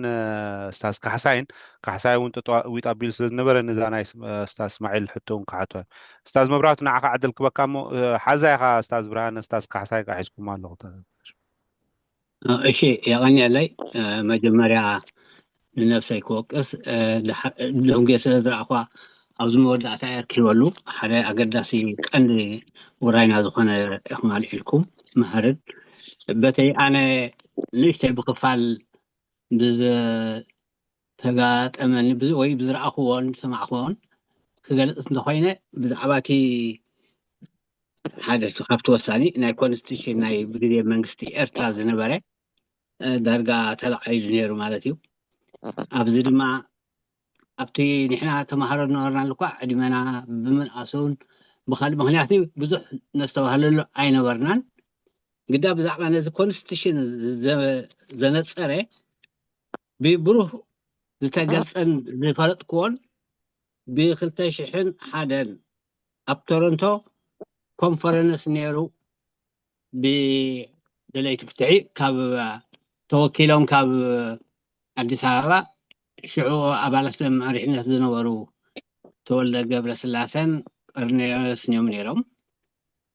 እስታዝ ካሕሳይን፣ ካሕሳይ እውን ጠጠዊጥ ኣቢሉ ስለ ዝነበረ ነዛ ናይ እስታዝ እስማዒል ሕቶ እውን ክሓቶ። እስታዝ መብራቱ ንዓኻ ዕድል ክበካ እሞ ሓዛ ኢኻ እስታዝ ብርሃን እስታዝ ካሕሳይ ካ ሒዝኩም ኣለኹ። እሺ የቐንየለይ። መጀመርያ ንነፍሰይ ክወቅስ ደንጌ ስለ ዝረኣኳ ኣብዚ መወዳእታ ኤርኪበሉ ሓደ ኣገዳሲ ቀንዲ ውራይና ዝኾነ ኢኹም ኣልዒልኩም። መሃርን በተይ ኣነ ንእሽተይ ብክፋል ብዝተጋጠመኒ ወይ ብዝረኣኽዎን ዝሰማዕኽዎን ክገልፅ እንተኮይነ፣ ብዛዕባ እቲ ሓደ ካብቲ ወሳኒ ናይ ኮንስቲቱሽን ናይ ብግዜ መንግስቲ ኤርትራ ዝነበረ ዳርጋ ተላዓይዱ ነይሩ ማለት እዩ። ኣብዚ ድማ ኣብቲ ንሕና ተምሃሮ ዝነበርናሉ እኳ ዕድመና ብምንኣሱን ብካልእ ምክንያት ብዙሕ ነስተባህለሉ ኣይነበርናን። ግዳ ብዛዕባ ነዚ ኮንስቲቱሽን ዘነፀረ ብብሩህ ዝተገልፀን ዝፈለጥክዎን ብክልተ ሽሕን ሓደን ኣብ ቶሮንቶ ኮንፈረንስ ነይሩ። ብደለይቲ ፍትሒ ካብ ተወኪሎም ካብ ኣዲስ ኣበባ ሽዑ ኣባላት መሪሕነት ዝነበሩ ተወልደ ገብረስላሰን ቀርኔዎስን እዮም ነይሮም።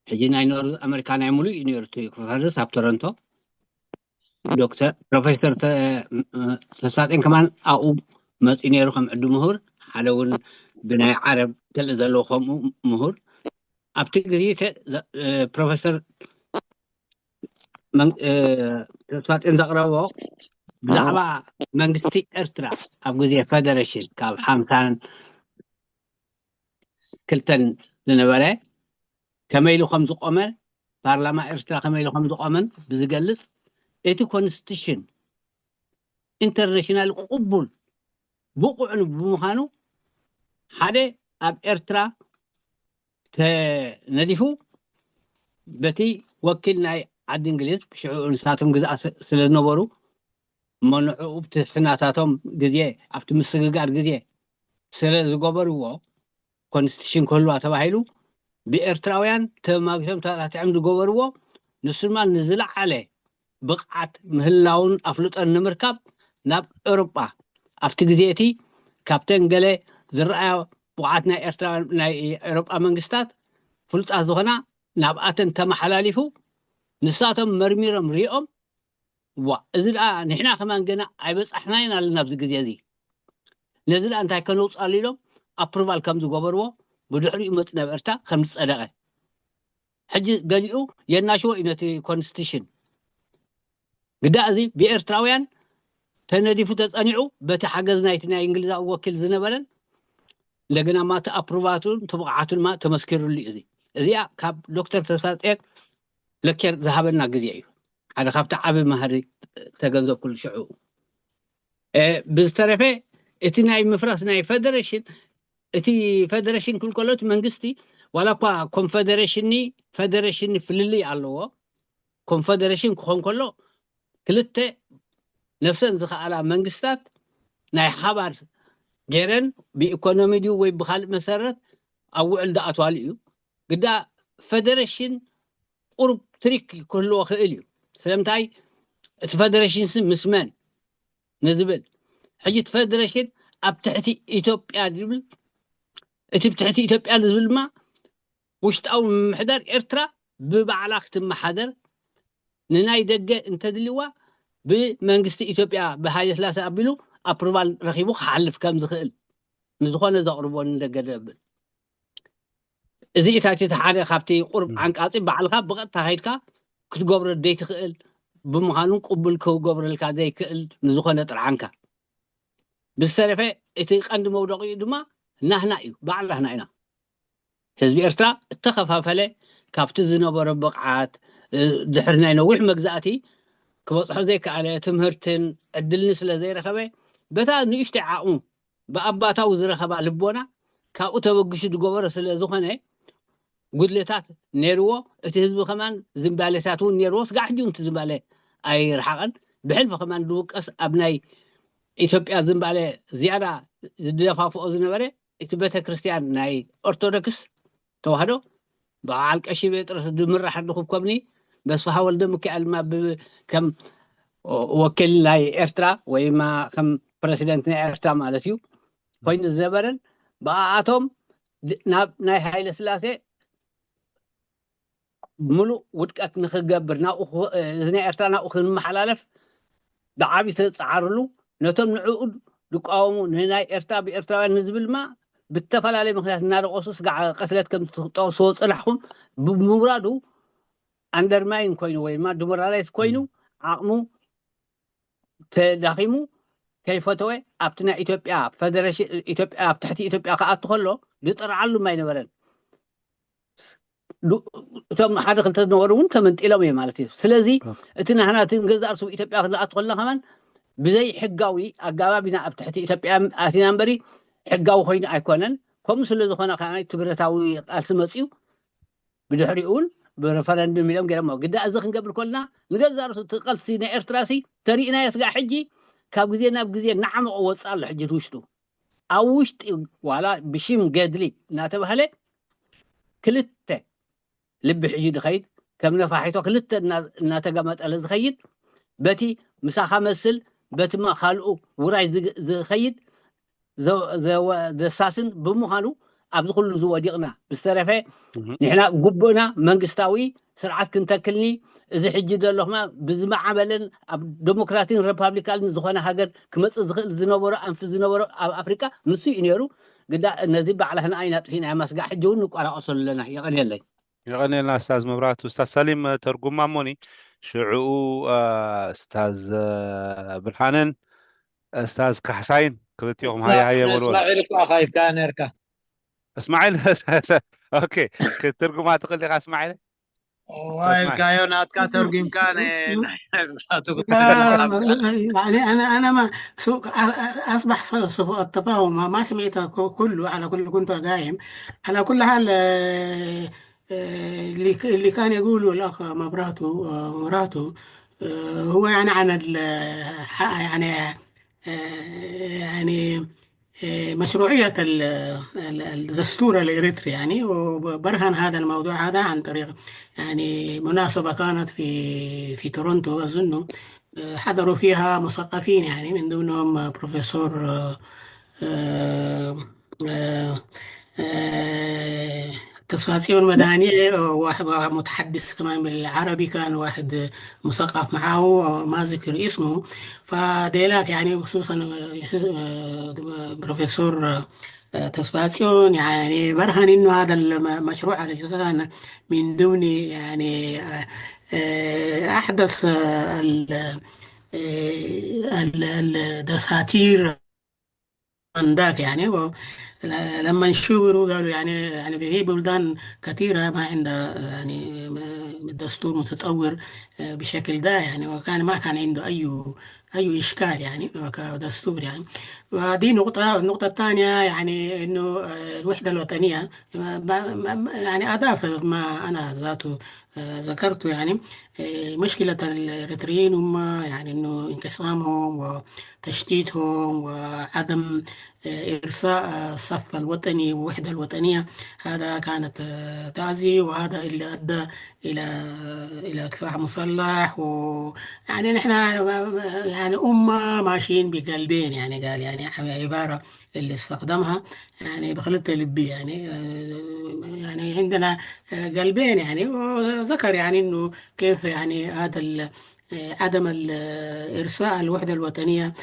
ሕጂ ናይ ኖርዝ ኣመሪካ ናይ ሙሉእ እዩ ነይሩ እቲ ኮንፈረንስ ኣብ ቶሮንቶ። ዶክተር ፕሮፌሰር ተስፋጼን ከማን ኣብኡ መፂኡ ነይሩ ከም ዕዱ ምሁር፣ ሓደ እውን ብናይ ዓረብ ክእለት ዘለዎ ከምኡ ምሁር። ኣብቲ ግዜ ፕሮፌሰር ተስፋጼን ዘቕረቦ ብዛዕባ መንግስቲ ኤርትራ ኣብ ግዜ ፈደረሽን ካብ ሓምሳን ክልተን ዝነበረ ከመይ ኢሉ ከም ዝቆመ፣ ፓርላማ ኤርትራ ከመይ ኢሉ ከም ዝቆመን ብዝገልጽ፣ እቲ ኮንስቲቱሽን ኢንተርናሽናል ቅቡል ብቑዕን ብምዃኑ ሓደ ኣብ ኤርትራ ተነዲፉ በቲ ወኪል ናይ ዓዲ እንግሊዝ ሽዑ ንሳቶም ግዝኣት ስለ ዝነበሩ እሞ ንዕኡ ኣብቲ ሕፍናታቶም ግዜ ኣብቲ ምስግጋር ግዜ ስለ ዝገበርዎ ኮንስቲቱሽን ክህልዋ ተባሂሉ ብኤርትራውያን ተማጊቶም ተባታቲዖም ዝገበርዎ ንሱ ድማ ንዝለዓለ ብቕዓት ምህላውን ኣፍልጦን ንምርካብ ናብ ኤውሮጳ ኣብቲ ግዜ እቲ ካብተን ገለ ዝረኣያ ብቕዓት ናይ ኤርትራ ናይ ኤውሮጳ መንግስታት ፍሉጣት ዝኾና ናብኣተን ተመሓላሊፉ ንሳቶም መርሚሮም ሪኦም ዋ እዚ ደኣ ንሕና ከማን ገና ኣይበጻሕናይን ኣለና ኣብዚ ግዜ እዚ ነዚ ደኣ እንታይ ከነውፅኣሉ ኢሎም ኣፕሩቫል ከም ዝገበርዎ ብድሕሪኡ መፅ ናብ ኤርትራ ከም ዝፀደቐ ሕጂ ገሊኡ የናሽዎ እዩ ነቲ ኮንስቲቱሽን ግዳ እዚ ብኤርትራውያን ተነዲፉ ተፀኒዑ በቲ ሓገዝ ናይቲ ናይ እንግሊዛዊ ወኪል ዝነበረን እንደገና ማ እቲ ኣፕሩቫቱን እቲ ብቕዓቱን ማ ተመስኪሩሉ እዩ እዚ እዚኣ ካብ ዶክተር ተስፋጽዮን ለኬር ዝሃበና ግዜ እዩ ሓደ ካብቲ ዓቢ ማህሪ ተገንዘብኩሉ ሽዑ ብዝተረፈ እቲ ናይ ምፍራስ ናይ ፈደረሽን እቲ ፈደረሽን ክብል ከሎ እቲ መንግስቲ ዋላ እኳ ኮንፈደረሽኒ ፈደረሽኒ ፍልልይ ኣለዎ ኮንፈደረሽን ክኾን ከሎ ክልተ ነፍሰን ዝኸኣላ መንግስታት ናይ ሓባር ገይረን ብኢኮኖሚ ድዩ ወይ ብካልእ መሰረት ኣብ ውዕል ዝኣትዋሉ እዩ ግዳ ፈደረሽን ቁሩብ ትሪክ ክህልዎ ክእል እዩ ስለምንታይ እቲ ፈደረሽን ስ ምስ መን ንዝብል ሕጂ እቲ ፈደረሽን ኣብ ትሕቲ ኢትዮጵያ ዝብል እቲ ብትሕቲ ኢትዮጵያ ዝብል ድማ ውሽጣዊ ምምሕዳር ኤርትራ ብባዕላ ክትመሓደር ንናይ ደገ እንተድልዋ ብመንግስቲ ኢትዮጵያ ብሃይለ ስላሴ ኣቢሉ ኣፕሩቫል ረኺቡ ክሓልፍ ከም ዝኽእል ንዝኾነ ዘቕርቦ ንደገ ዘብል እዚ እታች እቲ ሓደ ካብቲ ቁርብ ዓንቃፂ ባዕልካ ብቐጥታ ከይድካ ክትገብሮ ዘይትኽእል ብምዃኑን ቅቡል ክገብረልካ ዘይክእል ንዝኾነ ጥርዓንካ ብዝተረፈ እቲ ቀንዲ መውደቂኡ ድማ ናህና እዩ በዓል ናህና ኢና ህዝቢ ኤርትራ እተኸፋፈለ ካብቲ ዝነበሮ ብቕዓት ድሕሪ ናይ ነዊሕ መግዛእቲ ክበፅሖ ዘይከኣለ ትምህርትን ዕድልን ስለ ዘይረኸበ በታ ንእሽተይ ዓቕሙ ብኣባታዊ ዝረኸባ ልቦና ካብኡ ተበግሹ ዝገበሮ ስለ ዝኾነ ጉድለታት ነይርዎ እቲ ህዝቢ ከማን ዝንባሌታት እውን ነይርዎ ስጋዕ ሕጂ እውን ዝንባሌ ኣይረሓቐን ብሕልፊ ከማን ዝውቀስ ኣብ ናይ ኢትዮጵያ ዝንባሌ ዝያዳ ዝደፋፍኦ ዝነበረ እቲ ቤተክርስትያን ናይ ኦርቶዶክስ ተዋህዶ በዓል ቀሺ ጴጥሮስ ዝምራሕ ድኹብ ከምኒ በስፍሃ ወልደ ሚካኤል ድማ ከም ወኪል ናይ ኤርትራ ወይ ድማ ከም ፕረሲደንት ናይ ኤርትራ ማለት እዩ ኮይኑ ዝነበረን ብኣኣቶም ናብ ናይ ሃይለ ስላሴ ሙሉእ ውድቀት ንክገብር እዚ ናይ ኤርትራ ናብኡ ክንመሓላለፍ ብዓብዩ ተፃዓርሉ ነቶም ንዕኡ ዝቃወሙ ንናይ ኤርትራ ብኤርትራውያን ንዝብል ድማ ብተፈላለየ ምክንያት እናደቆሱ ስጋዕ ቀስለት ከም ትጠቅስዎ ፅናሕኩም ብምውራዱ ኣንደርማይን ኮይኑ ወይ ድማ ዲሞራላይዝ ኮይኑ ዓቕሙ ተዳኺሙ ከይፈተወ ኣብቲ ናይ ኢትዮጵያ ፈደረሽን ኢትዮጵያ ኣብ ትሕቲ ኢትዮጵያ ክኣቱ ከሎ ዝጥርዓሉ ኣይነበረን። ዱ- እቶም ሓደ ክልተ ዝነበሩ እውን ተመንጢሎም እዮም ማለት እዩ። ስለዚ እቲ ናህና እቲ ንገዛእ ርእሱ ኢትዮጵያ ክንኣቱ ከለና ከማን ብዘይ ሕጋዊ ኣጋባብ ኢና ኣብ ትሕቲ ኢትዮጵያ ኣቲና እምበሪ ሕጋዊ ኮይኑ ኣይኮነን። ከምኡ ስለ ዝኾነ ከዓ ትግረታዊ ቃልሲ መፅዩ ብድሕሪኡ እውን ብረፈረንድም ኢሎም ገይሮሞ። ግዳ እዚ ክንገብር ከለና ንገዛእ ርእሱ እቲ ቃልሲ ናይ ኤርትራ ሲ ተሪእናዮ ስጋዕ ሕጂ ካብ ግዜ ናብ ግዜ እናዓመቐ ወፅእ ኣሎ። ሕጂ እቲ ውሽጡ ኣብ ውሽጢ ዋላ ብሽም ገድሊ እናተባህለ ክልተ ልቢ ሒዙ ዝኸይድ ከም ነፋሒቶ ክልተ እና- እናተገመጠለ ዝኸይድ በቲ ምሳኻ መስል በቲ ማ ካልኡ ውራይ ዝግ- ዝኸይድ ዘ- ዘወ- ዘሳስን ብምዃኑ ኣብዚ ኩሉ ዝወዲቕና ብዝተረፈ ንሕና ጉቡእና መንግስታዊ ስርዓት ክንተክልኒ እዚ ሕጂ ዘለኹማ ብዝመዓበለን ኣብ ዴሞክራቲን ሪፓብሊካን ዝኾነ ሃገር ክመፅእ ዝኽእል ዝነበሮ ኣንፊ ዝነበሮ ኣብ ኣፍሪቃ ንሱ እዩ ነይሩ። ግዳ ነዚ ባዕላህና ኣይናጥፊና ማስጋዕ ሕጂ እውን ንቋራቐሰሉ ኣለና። የቐንየለይ። የቐንየልና እስታዝ መብራህቱ። እስታዝ ሳሊም ተርጉማ እሞኒ ሽዕኡ እስታዝ ብርሃነን እስታዝ ካሕሳይን ክልቲኹም ሃየ ሃየ በልዎ። እስማዒል እኮ ኣኻይፍካ ነርካ። እስማዒል ኦኬ ክትርጉማ ትኽእል ዲኻ እስማዒል? ዋይልካዮ ናትካ ተርጉምካ يعني أنا أنا ما سو أصبح صفو التفاهم ما, ما سمعت كله على كل كنت قايم على كل حال اللي اللي كان يقوله الأخ مبراتو مبراتو هو يعني عن يعني يعني مشروعية الدستور الإريتري يعني وبرهن هذا الموضوع هذا عن طريق يعني مناسبة كانت في في تورونتو أظن حضروا فيها مثقفين يعني من ضمنهم بروفيسور تسفاسيون مداني واحد متحدث كمان بالعربي كان واحد مثقف معه ما ذكر اسمه فديلاك يعني خصوصا بروفيسور تسفاسيون يعني برهن انه هذا المشروع على من ضمن يعني احدث الدساتير ذاك يعني لما نشوروا قالوا يعني يعني في بلدان كثيرة ما عندها يعني دستور متطور بشكل ده يعني وكان ما كان عنده أي أي إشكال يعني كدستور يعني. ودي نقطة النقطة الثانية يعني إنه الوحدة الوطنية يعني أضاف ما أنا ذاته ذكرته يعني مشكلة الإريتريين هم يعني إنه انقسامهم وتشتيتهم وعدم إرساء الصف الوطني والوحدة الوطنية هذا كانت تأذي وهذا اللي أدى إلى إلى كفاح مسلح و يعني نحن يعني أمة ماشيين بقلبين يعني قال يعني عبارة اللي استخدمها يعني بخلت لبي يعني يعني عندنا قلبين يعني وذكر يعني إنه كيف يعني هذا عدم إرساء الوحدة الوطنية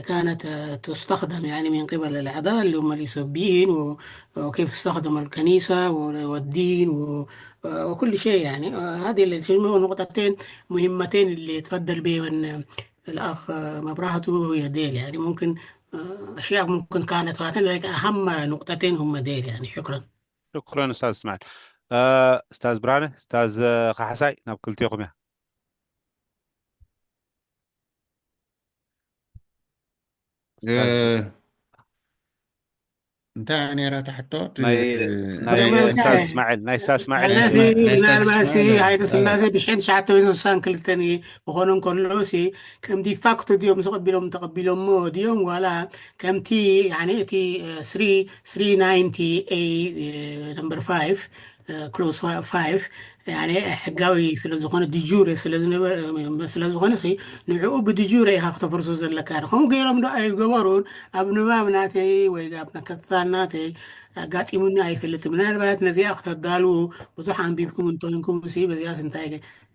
كانت تستخدم يعني من قبل الأعداء اللي هم الإثيوبيين وكيف استخدموا الكنيسة والدين وكل شيء يعني هذه اللي نقطتين مهمتين اللي تفضل بهم الأخ مبرهتو هي ديل يعني ممكن أشياء ممكن كانت فاتن لكن أهم نقطتين هم ديل يعني شكرا. شكرا أستاذ إسماعيل. استاذ ብርሃነ استاذ ካሕሳይ ናብ ክልቲኹም እያ። እንታይ እያ ነይራ እታ ሕቶ? ናይ ናይ እስታዝ እስማዒል ናይ እስታዝ እስማዒል ምናልባት ሃይለ ስላሴ ብሽሕን ትሽዓተ ሚእትን ስሳን ክልተን ክኾኑ እንከሎ ሲ ከም ዲፋክቶ ድዮም ዝቐቢሎም ተቐቢሎሞ ድዮም ዋላ ከምቲ ያኒ እቲ ስሪ ስሪ ናይንቲ ኤ ነምበር ፋይቭ ክሎዝ ፋይቭ ያኒ ሕጋዊ ስለ ዝኾነ ድጁረ ስለ ዝኾነ ሲ ንዕኡ ብድጁረ ኢኻ ክተፍርሶ ዘለካ። ከምኡ ገይሮም ዶ ኣይገበሩን? ኣብ ንባብ ናተይ ወይ ኣብ ምክትታል ናተይ ኣጋጢሙኒ ኣይፈልጥን። ምናልባት ነዚኣ ክተዳልዉ ብዙሕ ኣንቢብኩም እንተኮንኩም ሲ በዚኣስ እንታይ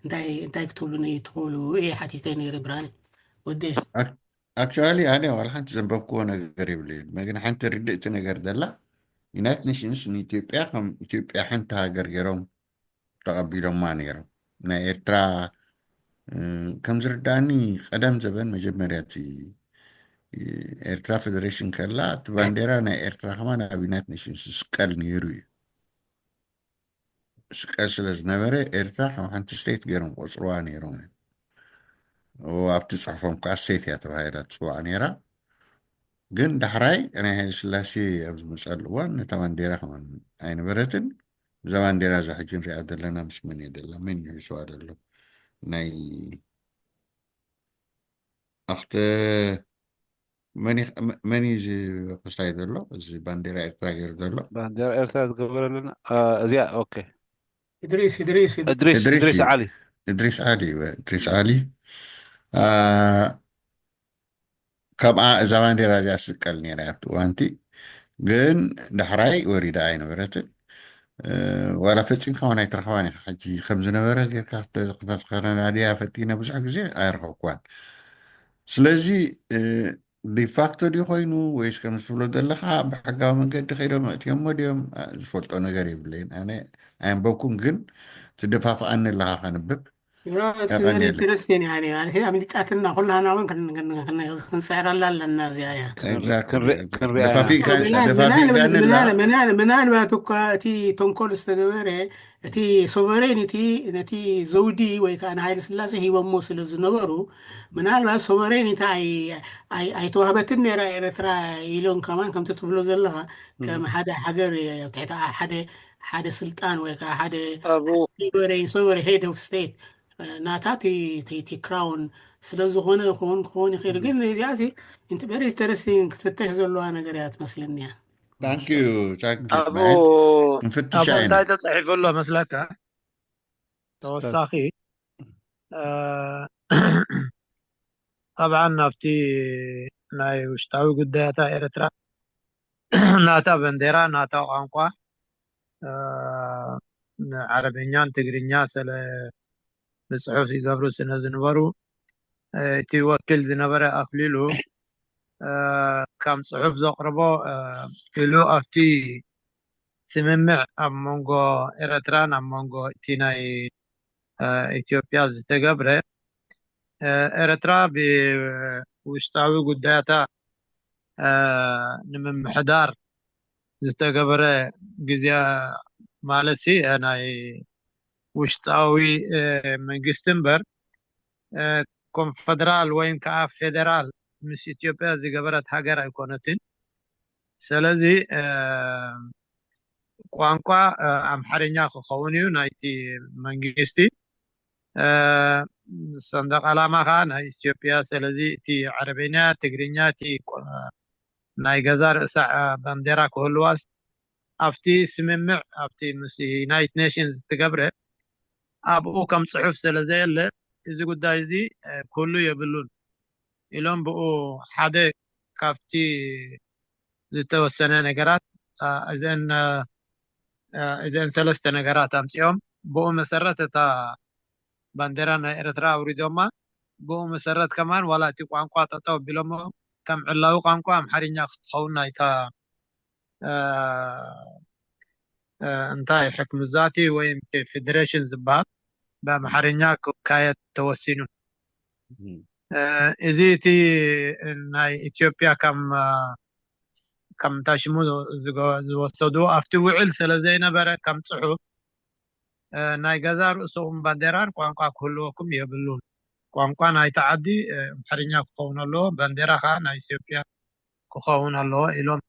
እንታይ እንታይ ክትብሉኒ ትኽእሉ እየ ሓቲተ ነይረ ብርሃነ ወደይ። ኣክቹዋሊ ኣነ ዋላ ሓንቲ ዘንበብክዎ ነገር የብለይን። ግን ሓንቲ ርድእቲ ነገር ደላ ዩናይትድ ኔሽንስ ንኢትዮጵያ ከም ኢትዮጵያ ሓንቲ ሃገር ገይሮም ተቐቢሎማ ነይሮም። ናይ ኤርትራ ከም ዝርዳእኒ ቀደም ዘበን መጀመርያ እቲ ኤርትራ ፌደሬሽን ከላ እቲ ባንዴራ ናይ ኤርትራ ከማን ኣብ ዩናይትድ ኔሽንስ ዝስቀል ነይሩ እዩ። ዝስቀል ስለ ዝነበረ ኤርትራ ከም ሓንቲ ስቴት ገይሮም ቆፅርዋ ነይሮም እዮም። ኣብቲ ፅሑፎም ከዓ ስቴት እያ ተባሂላ ትፅዋዕ ነይራ። ግን ዳሕራይ ናይ ሃይለ ስላሴ ኣብ ዝመፀሉ እዋን ነታ ባንዴራ ከማን ኣይነበረትን። እዛ ባንዴራ እዛ ሕጂ ንሪኣ ዘለና ምስ መን እየ ዘላ? መን እዩ ሒዝዋ ዘሎ? ናይ ኣኽተ መን እዩ እዚ ክስታይ ዘሎ? እዚ ባንዴራ ኤርትራ ገይሩ ዘሎ? ባንዴራ ኤርትራ ዝገበረልና እዚኣ። ኦኬ። እድሪስ እድሪስ እድሪስ እድሪስ ዓሊ እድሪስ ዓሊ እድሪስ ዓሊ። ካብኣ እዛ ባንዴራ እዚኣ ትስቀል ነይራ ኣብቲ እዋንቲ። ግን ዳሕራይ ወሪዳ ኣይነበረትን። ዋላ ፈፂምካ እውን ኣይትረኽባን ኢኻ። ሕጂ ከም ዝነበረ ጌርካ ከተናድያ ፈቲነ ብዙሕ ግዜ ኣይረኸብኩዋን። ስለዚ ዲፋክቶ ድዩ ኮይኑ ወይስ ከም ዝትብሎ ዘለኻ ብሕጋዊ መንገዲ ከይዶም ኣእትዮሞ ድዮም? ዝፈልጦ ነገር የብለይን። ኣነ ኣየንበብኩን፣ ግን ትደፋፍኣኒ ኣለኻ ከንብብ። ኢንተረስቲን እያ። ኣምሊጣትና ኩላና እውን ክንፅዕረላ ኣለና። እዚኣ እያ። ደፋፊእካኒ። ምናልባት እኳ እቲ ተንኮል ዝተገበረ እቲ ሶቨሬኒቲ ነቲ ዘውዲ ወይ ከዓ ንሃይለ ስላሴ ሂቦሞ ስለ ዝነበሩ ምናልባት ሶቨሬኒቲ ኣይተዋህበትን ነይራ ኤርትራ ኢሎም ከማን ከምቲ ትብሎ ዘለኻ ከም ሓደ ሃገር ትሕቲ ሓደ ሓደ ስልጣን ወይ ከዓ ሓደ ሶቨሬን ሶቨሬ ሄድ ኦፍ ስቴት ናታ እቲ ክራውን ስለ ዝኾነ ክኸውን ክኸውን ይኽእል። ግን እዚኣ ቨሪ ኢንተረስቲንግ ክትፍተሽ ዘለዋ ነገር እያ ትመስለኒ እያ። ንፍትሻ እንታይ ተፃሒፉ ኣሎ መስለካ? ተወሳኺ ጠብዓን ናብቲ ናይ ውሽጣዊ ጉዳያታ ኤርትራ ናታ በንዴራ ናታ ቋንቋ ዓረበኛን ትግርኛ ስለ ብፅሑፍ ይገብሩ ስለ ዝነበሩ እቲ ወኪል ዝነበረ ኣክሊሉ ከም ፅሑፍ ዘቕርቦ ኢሉ ኣብቲ ስምምዕ ኣብ መንጎ ኤረትራን ኣብ መንጎ እቲ ናይ ኢትዮጵያ ዝተገብረ ኤረትራ ብውሽጣዊ ጉዳያታ ንምምሕዳር ዝተገበረ ግዜ ማለት ሲ ናይ ውሽጣዊ መንግስቲ እምበር ኮንፈደራል ወይም ከዓ ፌደራል ምስ ኢትዮጵያ ዝገበረት ሃገር ኣይኮነትን። ስለዚ ቋንቋ ኣምሓርኛ ክኸውን እዩ ናይቲ መንግስቲ ሰንደቅ ዓላማ ከዓ ናይ ኢትዮጵያ። ስለዚ እቲ ዓረበኛ፣ ትግርኛ፣ እቲ ናይ ገዛ ርእሳ ባንዴራ ክህልዋስ ኣብቲ ስምምዕ ኣብቲ ምስ ዩናይትድ ኔሽንስ ዝተገብረ ኣብኡ ከም ፅሑፍ ስለ ዘየለ እዚ ጉዳይ እዚ ክህሉ የብሉን ኢሎም ብኡ ሓደ ካብቲ ዝተወሰነ ነገራት እዘን እዘን ሰለስተ ነገራት ኣምፂኦም ብኡ መሰረት እታ ባንዴራ ናይ ኤርትራ ኣውሪዶማ። ብኡ መሰረት ከማን ዋላ እቲ ቋንቋ ጠጠው ኣቢሎሞ ከም ዕላዊ ቋንቋ ኣምሓርኛ ክትኸውን ናይታ እንታይ ሕክምዛቲ ወይም ፌዴሬሽን ዝበሃል ብኣምሓርኛ ክካየድ ተወሲኑ። እዚ እቲ ናይ ኢትዮጵያ ከም ከምታ ሽሙ ዝወሰዱ ኣብቲ ውዕል ስለ ዘይነበረ ከም ፅሑፍ ናይ ገዛ ርእስኹም ባንዴራን ቋንቋ ክህልወኩም የብሉን። ቋንቋ ናይቲ ዓዲ ኣምሓርኛ ክኸውን ኣለዎ፣ ባንዴራ ከዓ ናይ ኢትዮጵያ ክኸውን ኣለዎ ኢሎም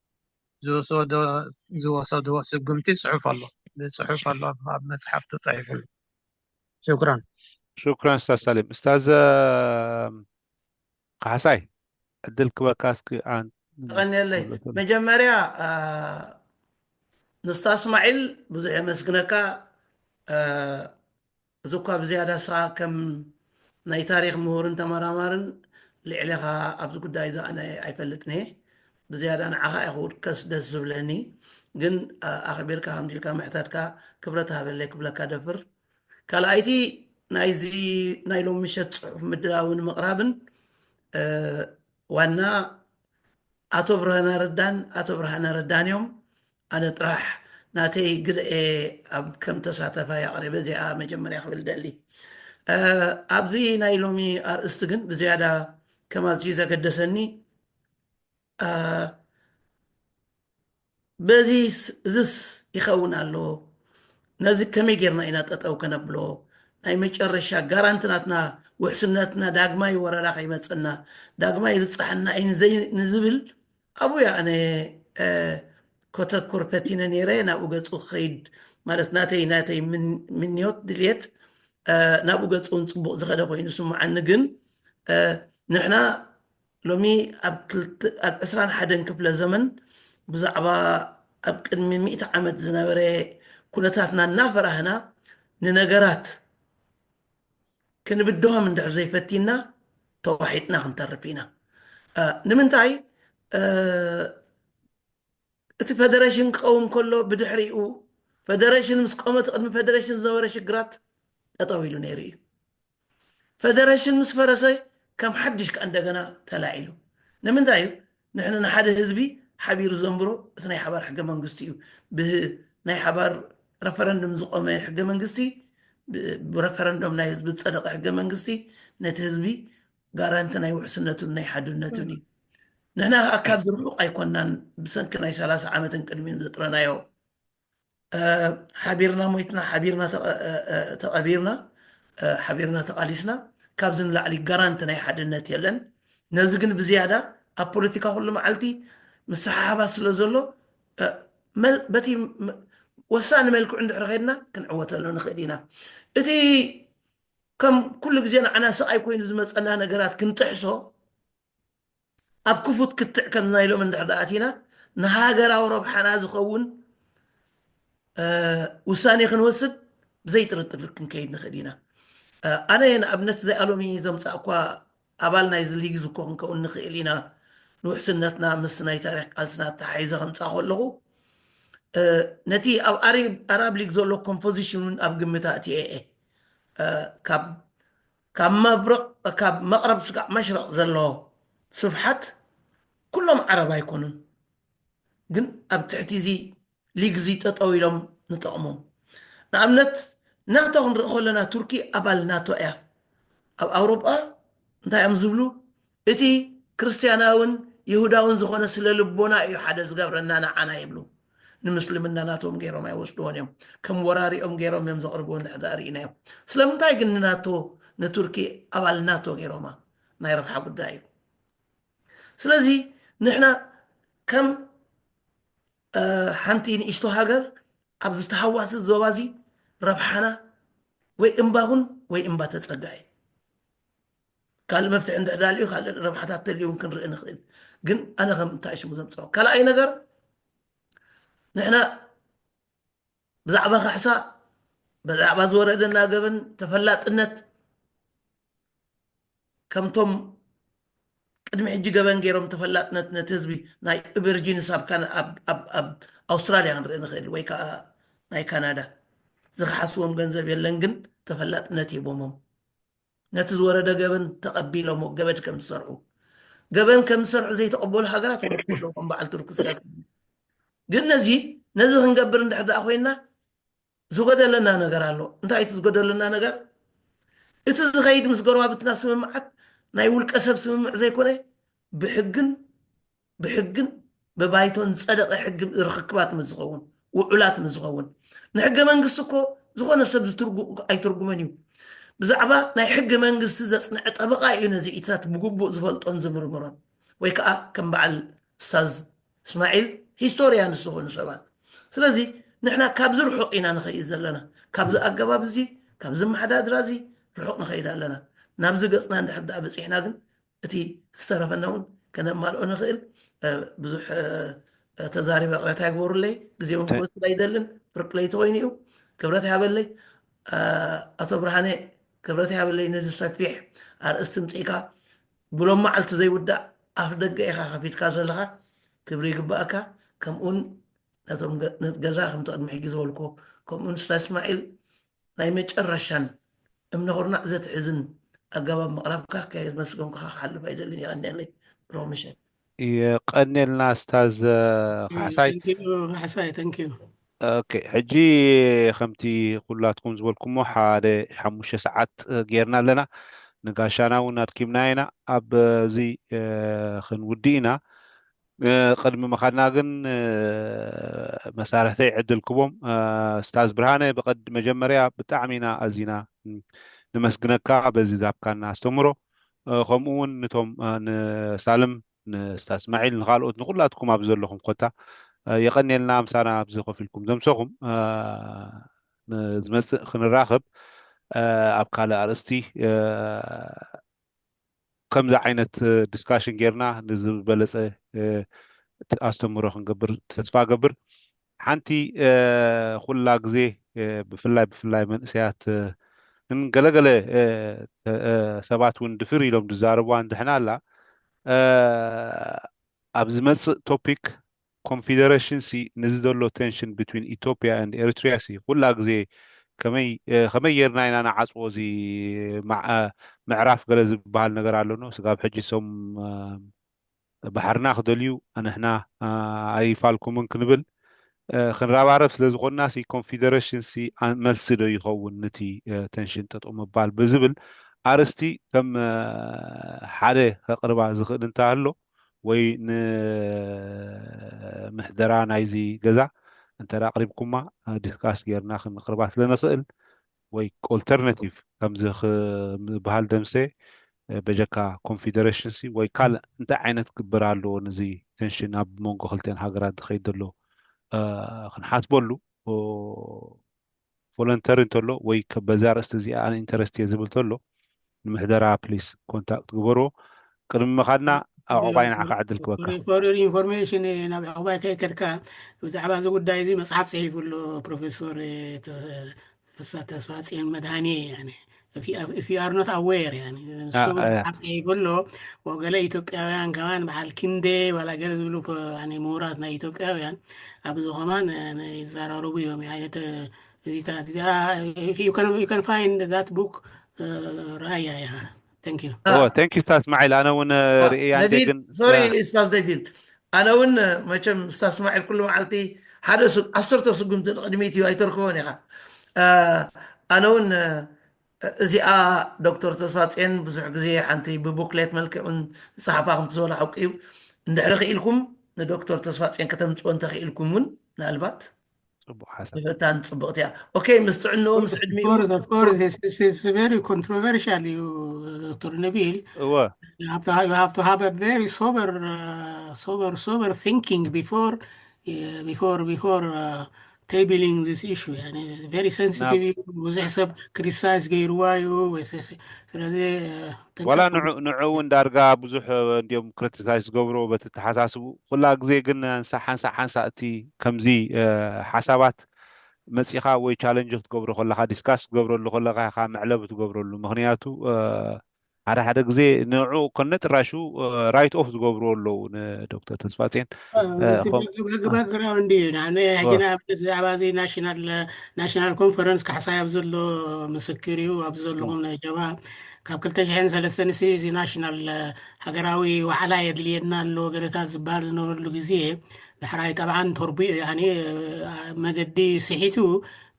ዝወሰድዎ ስጉምቲ ፅሑፍ ኣሎ። ብፅሑፍ ኣሎ፣ ኣብ መፅሓፍ ተፃሒፉ ኣሎ። ሽኩራን። ሽኩራን ኡስታዝ ሳሌም። ኡስታዝ ካሕሳይ ዕድል ክበካ እስኪ። ተቐንየለይ። መጀመርያ ንስታ እስማዒል ብዙሕ የመስግነካ። እዚ እኳ ብዝያዳ ንስኻ ከም ናይ ታሪኽ ምሁርን ተመራማርን ልዕሌኻ ኣብዚ ጉዳይ እዚ ኣነ ኣይፈልጥን እየ። ብዝያዳ ንዓኻ እየ ክውከስ ደስ ዝብለኒ። ግን ኣኽቢርካ ከምዚ ኢልካ ምሕታትካ ክብረት ሃበለይ ክብለካ ደፍር። ካልኣይቲ ናይዚ ናይ ሎም ምሸት ፅሑፍ ምድላው ንምቕራብን ዋና ኣቶ ብርሃነ ረዳን ኣቶ ብርሃነ ረዳን እዮም። ኣነ ጥራሕ ናተይ ግደኤ ኣብ ከም ተሳተፋይ ኣቕሪበ እዚኣ መጀመርያ ክብል ደሊ። ኣብዚ ናይ ሎሚ ኣርእስቲ ግን ብዝያዳ ከም ኣዝዩ ዘገደሰኒ በዚ እዝስ ይኸውን ኣሎ። ነዚ ከመይ ጌርና ኢና ጠጠው ከነብሎ? ናይ መጨረሻ ጋራንቲ ናትና ውሕስነትና ዳግማይ ወረራ ከይመፀና፣ ዳግማይ ይብፃሐና እዩ ንዘይ- ንዝብል ኣብኡ እያ ኣነ ኮተኩር ፈቲነ ነይረ። ናብኡ ገፁ ክኸይድ ማለት ናተይ ናተይ ምንዮት ድልየት ናብኡ ገፁ እውን ፅቡቕ ዝኸደ ኮይኑ ስምዓኒ። ግን ንሕና ሎሚ ኣብ ዕስራን ሓደን ክፍለ ዘመን ብዛዕባ ኣብ ቅድሚ ሚእቲ ዓመት ዝነበረ ኩነታትና እናፈራህና ንነገራት ክንብድሆም እንድሕር ዘይፈቲና ተዋሒጥና ክንተርፍ ኢና። ንምንታይ እቲ ፈደረሽን ክኸውን ከሎ ብድሕሪኡ ፈደረሽን ምስ ቆመ እቲ ቅድሚ ፈደረሽን ዝነበረ ሽግራት ጠጠው ኢሉ ነይሩ እዩ። ፈደረሽን ምስ ፈረሰ ከም ሓድሽ ከኣ እንደገና ተላዒሉ። ንምንታይ እዩ? ንሕና ንሓደ ህዝቢ ሓቢሩ ዘንብሮ እቲ ናይ ሓባር ሕገ መንግስቲ እዩ። ብናይ ሓባር ረፈረንዱም ዝቆመ ሕገ መንግስቲ፣ ብረፈረንዶም ናይ ህዝቢ ዝፀደቐ ሕገ መንግስቲ ነቲ ህዝቢ ጋራንቲ ናይ ውሕስነቱን ናይ ሓድነቱን እዩ። ንሕና ከዓ ካብዚ ርሑቕ ኣይኮናን። ብሰንኪ ናይ ሰላሳ ዓመትን ቅድሚን ዘጥረናዮ ሓቢርና ሞይትና፣ ሓቢርና ተቐቢርና፣ ሓቢርና ተቓሊስና፣ ካብዚ ንላዕሊ ጋራንቲ ናይ ሓድነት የለን። ነዚ ግን ብዝያዳ ኣብ ፖለቲካ ኩሉ መዓልቲ ምስሓሓባ ስለ ዘሎ በቲ ወሳኒ መልክዑ እንድሕር ኸድና ክንዕወተሉ ንኽእል ኢና። እቲ ከም ኩሉ ግዜ ንዓና ስቓይ ኮይኑ ዝመፀና ነገራት ክንጥሕሶ ኣብ ክፉት ክትዕ ከም ናይሎም እንድሕር ደኣ ኣቲና ንሃገራዊ ረብሓና ዝኸውን ውሳኔ ክንወስድ ብዘይ ጥርጥር ክንከይድ ንኽእል ኢና። ኣነ ንኣብነት እዚኣ ሎሚ ዘምፃእኳ ኣባል ናይዚ ሊግ ዝኮ ክንከውን ንኽእል ኢና። ንውሕስነትና ምስ ናይ ታሪክ ቃልስና ተሓሒዘ ከምፃእ ከለኹ ነቲ ኣብ ኣራብ ሊግ ዘሎ ኮምፖዚሽን እውን ኣብ ግምት ኣእትየ እየ። ካብ ካብ መብረቕ ካብ መቕረብ ስጋዕ መሽረቕ ዘሎ ስፍሓት ኩሎም ዓረብ ኣይኮኑን፣ ግን ኣብ ትሕቲ እዚ ሊግ እዚ ጠጠው ኢሎም ንጠቕሞም። ንኣብነት ናቶ ክንርኢ ከለና ቱርኪ ኣባል ናቶ እያ። ኣብ ኣውሮጳ እንታይ እዮም ዝብሉ? እቲ ክርስትያናውን ይሁዳውን ዝኾነ ስለ ልቦና እዩ ሓደ ዝገብረና ንዓና ይብሉ። ንምስልምና ናቶም ገይሮም ኣይወስድዎን እዮም። ከም ወራሪኦም ገይሮም እዮም ዘቕርብዎ እንድሕር ደኣ ርኢናዮም። ስለምንታይ ግን ንናቶ ንቱርኪ ኣባል ናቶ ገይሮማ? ናይ ረብሓ ጉዳይ እዩ። ስለዚ ንሕና ከም ሓንቲ ንእሽቶ ሃገር ኣብ ዝተሃዋሲ ዞባ እዚ ረብሓና ወይ እምባ ኹን ወይ እምባ ተፀጋ እዩ። ካልእ መፍትሒ እንድሕር ደኣ ኣልዩ ካልእ ረብሓታት ተልዩ እውን ክንርኢ ንኽእል። ግን ኣነ ከም እንታይ ሽሙ ዘምፅኦ ካልኣይ ነገር ንሕና ብዛዕባ ካሕሳ ብዛዕባ ዝወረደና ገበን ተፈላጥነት ከምቶም ቅድሚ ሕጂ ገበን ገይሮም ተፈላጥነት ነቲ ህዝቢ ናይ ኡበርጂንስ ኣብ ኣውስትራልያ ክንርኢ ንኽእል ወይ ከዓ ናይ ካናዳ ዝከሓስዎም ገንዘብ የለን ግን ተፈላጥነት ሂቦሞም ነቲ ዝወረደ ገበን ተቐቢሎሞ ገበድ ከም ዝሰርሑ ገበን ከም ዝሰርሑ ዘይተቐበሉ ሃገራት ኣለዎም በዓል ቱርክ ዝሰርሑ ግን ነዚ ነዚ ክንገብር እንድሕር ደኣ ኮይንና ዝጎደለና ነገር ኣሎ። እንታይ እቲ ዝጎደለና ነገር? እቲ ዝኸይድ ምስ ጎረባብትና ስምምዓት ናይ ውልቀ ሰብ ስምምዕ ዘይኮነ ብሕግን ብሕግን ብባይቶን ዝፀደቐ ሕጊ ርክክባት ምስ ዝኸውን ውዑላት ምስ ዝኸውን ንሕገ መንግስቲ እኮ ዝኾነ ሰብ ኣይትርጉመን እዩ። ብዛዕባ ናይ ሕገ መንግስቲ ዘፅንዐ ጠበቓ እዩ ነዚ ኢትታት ብግቡእ ዝፈልጦን ዝምርምሮን ወይ ከዓ ከም በዓል ስታዝ እስማዒል ሂስቶርያንስ ዝኾኑ ሰባት። ስለዚ ንሕና ካብዚ ርሑቕ ኢና ንኸይድ ዘለና። ካብዚ ኣገባብ እዚ ካብዚ መሓዳድራ እዚ ርሑቕ ንኸይድ ኣለና። ናብዚ ገፅና እንድሕር ደኣ በፂሕና ግን እቲ ዝተረፈና እውን ከነማልኦ ንኽእል። ብዙሕ ተዛሪበ ቅሬታ ይግበሩለይ። ግዜ እውን ክወስድ ኣይደልን። ፍርቂ ለይቲ ኮይኑ እዩ። ክብረት ይሃበለይ ኣቶ ብርሃነ፣ ክብረት ይሃበለይ ነዚ ሰፊሕ ኣርእስቲ ምፅኢካ ብሎም መዓልቲ ዘይውዳእ ኣፍ ደገ ኢኻ ከፊትካ ዘለኻ ክብሪ ይግባኣካ። ከምኡውን ነቶም ገዛ ከምቲ ቅድሚ ሕጂ ዝበልኩ ከምኡውን ስታ እስማዒል ናይ መጨረሻን እምነ ኩርናዕ ዘትሕዝን ኣገባብ ምቕራብካ ከየመስገንኩኻ ክሓልፍ ኣይደልን። የቐንየለይ። ብሩኽ ምሸት። የቐንየልና ስታዝ ካሕሳይ። ካሕሳይ ተንኪዩ። ኦኬ፣ ሕጂ ከምቲ ኩላትኩም ዝበልኩሞ ሓደ ሓሙሽተ ሰዓት ጌርና ኣለና። ንጋሻና እውን ኣድኪምና ኢና። ኣብዚ ክንውድእ ኢና። ቅድሚ ምኻድና ግን መሳርሕተይ ዕድል ክቦም። ስታዝ ብርሃነ፣ ብቐድ መጀመርያ ብጣዕሚ ኢና ኣዚና ንመስግነካ በዚ ዝሃብካና ኣስተምሮ። ከምኡ እውን ንቶም ንሳልም፣ ንስታዝ እስማዒል፣ ንኻልኦት፣ ንኩላትኩም ኣብ ዘለኹም ኮታ የቐንየልና፣ ምሳና ኣብዚ ኮፍ ኢልኩም ዘምሰኹም። ንዝመፅእ ክንራኸብ ኣብ ካልእ ኣርእስቲ ከምዚ ዓይነት ዲስካሽን ጌርና ንዝበለፀ ኣስተምህሮ ክንገብር ተስፋ ገብር። ሓንቲ ኩላ ግዜ ብፍላይ ብፍላይ መንእሰያት ገለገለ ሰባት እውን ድፍር ኢሎም ዝዛረብዋ እንድሕና ኣላ። ኣብ ዝመፅእ ቶፒክ ኮንፊደሬሽን ሲ፣ ንዚ ዘሎ ቴንሽን ብትዊን ኢትዮጵያ ኤንድ ኤሪትሪያ ሲ ኩላ ግዜ ከመይ ከመይ ጌርና ኢና ንዓፅዎ? እዚ ምዕራፍ ገለ ዝበሃል ነገር ኣሎ ኖ? ስጋብ ሕጂ ሶም ባሕርና ክደልዩ፣ ኣንሕና ኣይፋልኩምን ክንብል ክንረባረብ ስለ ዝኾንና ሲ፣ ኮንፊደሬሽን ሲ መልሲ ዶ ይኸውን ንቲ ቴንሽን ጠጠው ምባል ብዝብል ኣርእስቲ ከም ሓደ ከቕርባ ዝኽእል እንተሃሎ፣ ወይ ንምሕደራ ናይዚ ገዛ እንተ ኣቕሪብኩማ ዲስካስ ጌርና ክንቕርባ ስለ ንኽእል፣ ወይ ኦልተርናቲቭ ከምዚ ክበሃል ደምሰ በጀካ ኮንፊደሬሽን ሲ ወይ ካልእ እንታይ ዓይነት ክግበር ኣለዎ ነዚ ቴንሽን ኣብ መንጎ ክልተን ሃገራት ዝኸይድ ዘሎ ክንሓስበሉ፣ ቮለንተሪ እንተሎ ወይ በዚ ኣርእስቲ እዚኣ ኣነ ኢንተረስት እየ ዝብል ተሎ ንምሕደራ ፕሊስ ኮንታክት ግበርዎ። ቅድሚ ምኻድና ኣብ ዕቑባይ ንዓኻ ዕድል ክበካ። For your information፣ ናብ ዕቑባይ ከይከድካ ብዛዕባ እዚ ጉዳይ እዚ መፅሓፍ ፅሒፉ ኣሎ ፕሮፌሰር ተስፋ ተስፋ ፅዮን መድሃኔ። If you are not aware፣ ንሱ መፅሓፍ ፅሒፉ ኣሎ። ወገለ ኢትዮጵያውያን ከማን በዓል ክንዴ ዋላ ገለ ዝብሉ ምሁራት ናይ ኢትዮጵያውያን ኣብዚ ከማን ይዘራረቡ እዮም። እዚታት እዚኣ you can find that book። ረኣያ ኢኻ። Thank you። Thank you ስታዝ እስማዒል፣ ኣነ እውን ርእያ ነቢል። ሶሪ ስታዝ ነቢል፣ ኣነ እውን መቸም ስታዝ እስማዒል ኩሉ መዓልቲ ሓደ ዓሰርተ ስጉምቲ ንቕድሚት እዩ ኣይተርክቦን ኢኻ። ኣነ እውን እዚኣ ዶክተር ተስፋፅዮን ብዙሕ ግዜ ሓንቲ ብቡክሌት መልክዕ እውን ዝፀሓፋ ከምቲ ዝበሎ ሓቂ እዩ። እንድሕሪ ክኢልኩም ንዶክተር ተስፋፅዮን ከተምፅዎ እንተኽኢልኩም እውን ምናልባት ጽቡቅ ሓሳብ። ይፈታን ጽቡቅቲ እያ። ኦኬ፣ ምስ ጥዕንኡ ምስ ዕድሚኡ Of course, of course, it's, it's, it's a very controversial, you, uh, Doctor Nabil. እወ You have to have, you have to have a very sober, uh, sober, sober thinking before, uh, before, before uh, tabling this issue. يعني, very sensitive. ናብ እዩ። ብዙሕ ሰብ ክሪቲሳይዝ ገይርዋ እዩ። ወይ ስ- ስ- ስለዚ uh, ዋላ ጥንቃቄ ንዑ ንዑ እውን ዳርጋ ብዙሕ እንዲዮም ክሪቲሳይዝ ዝገብሮ በቲ ተሓሳስቡ። ኩላ ግዜ ግን ሓንሳእ ሓንሳእ ሓንሳእ እቲ ከምዚ ሓሳባት መፂኻ ወይ ቻለንጅ ክትገብሮ ከለኻ፣ ዲስካስ ክትገብረሉ ከለኻ ኢኻ መዕለቢ ትገብረሉ። ምክንያቱ ሓደ ሓደ ግዜ ንዑ ከነ ጥራሹ ራይት ኦፍ ዝገብርዎ ኣለዉ ንዶክተር ተስፋፅዮን። ባክግራውንድ እዩ። ንዓነ ሕጂ ንኣብነት ብዛዕባ እዚ ናሽናል ናሽናል ኮንፈረንስ ካሕሳይ ኣብ ዘሎ ምስክር እዩ። ኣብ ዘለኹም ናይ ጀባ ካብ ክልተ ሽሕን ሰለስተን ሲ እዚ ናሽናል ሃገራዊ ዋዕላ የድልየና ኣሎ ገለታት ዝበሃል ዝነበረሉ ግዜ ዳሕራይ ጠብዓን ተርቢኡ ያኒ መገዲ ስሒቱ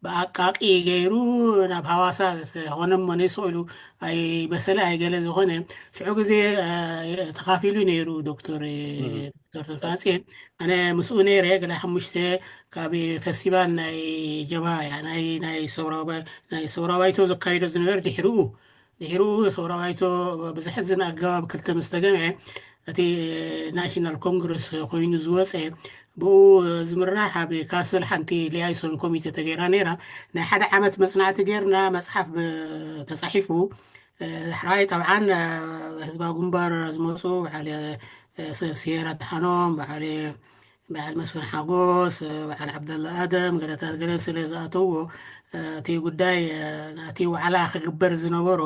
ብኣቃቂ ገይሩ ናብ ሃዋሳ ዝኾነ እሞ ነይስቕ ኢሉ ኣይበሰለ ኣይገለ ዝኾነ ሽዑ ግዜ ተኻፊሉ ነይሩ ዶክተር ዶክተር ተስፋፅዮን። ኣነ ምስኡ ነይረ ገለ ሓሙሽተ ካብ ፈስቲቫል ናይ ጀባ ናይ ናይ ሰውራዊ ባይቶ ዘካይዶ ዝነበረ ድሕርኡ ድሕሩ ሰውራ ባይቶ ብዘሕዝን ኣገባብ ክልተ ምስ ተገምዐ እቲ ናሽናል ኮንግረስ ኮይኑ ዝወፀ ብኡ ዝምራሕ ኣብ ካስል ሓንቲ ሊያይሶን ኮሚቴ ተገይራ ነይራ። ናይ ሓደ ዓመት መፅናዕቲ ገይርና መፅሓፍ ተፃሒፉ። ሕራይ ጠብዓን ህዝባዊ ግንባር ዝመፁ በዓል ሲየራ ተሓኖም በዓል በዓል መስፍን ሓጎስ በዓል ዓብደላ ኣደም ገለታት ገለ ስለ ዝኣተውዎ እቲ ጉዳይ ናቲ ዋዕላ ክግበር ዝነበሮ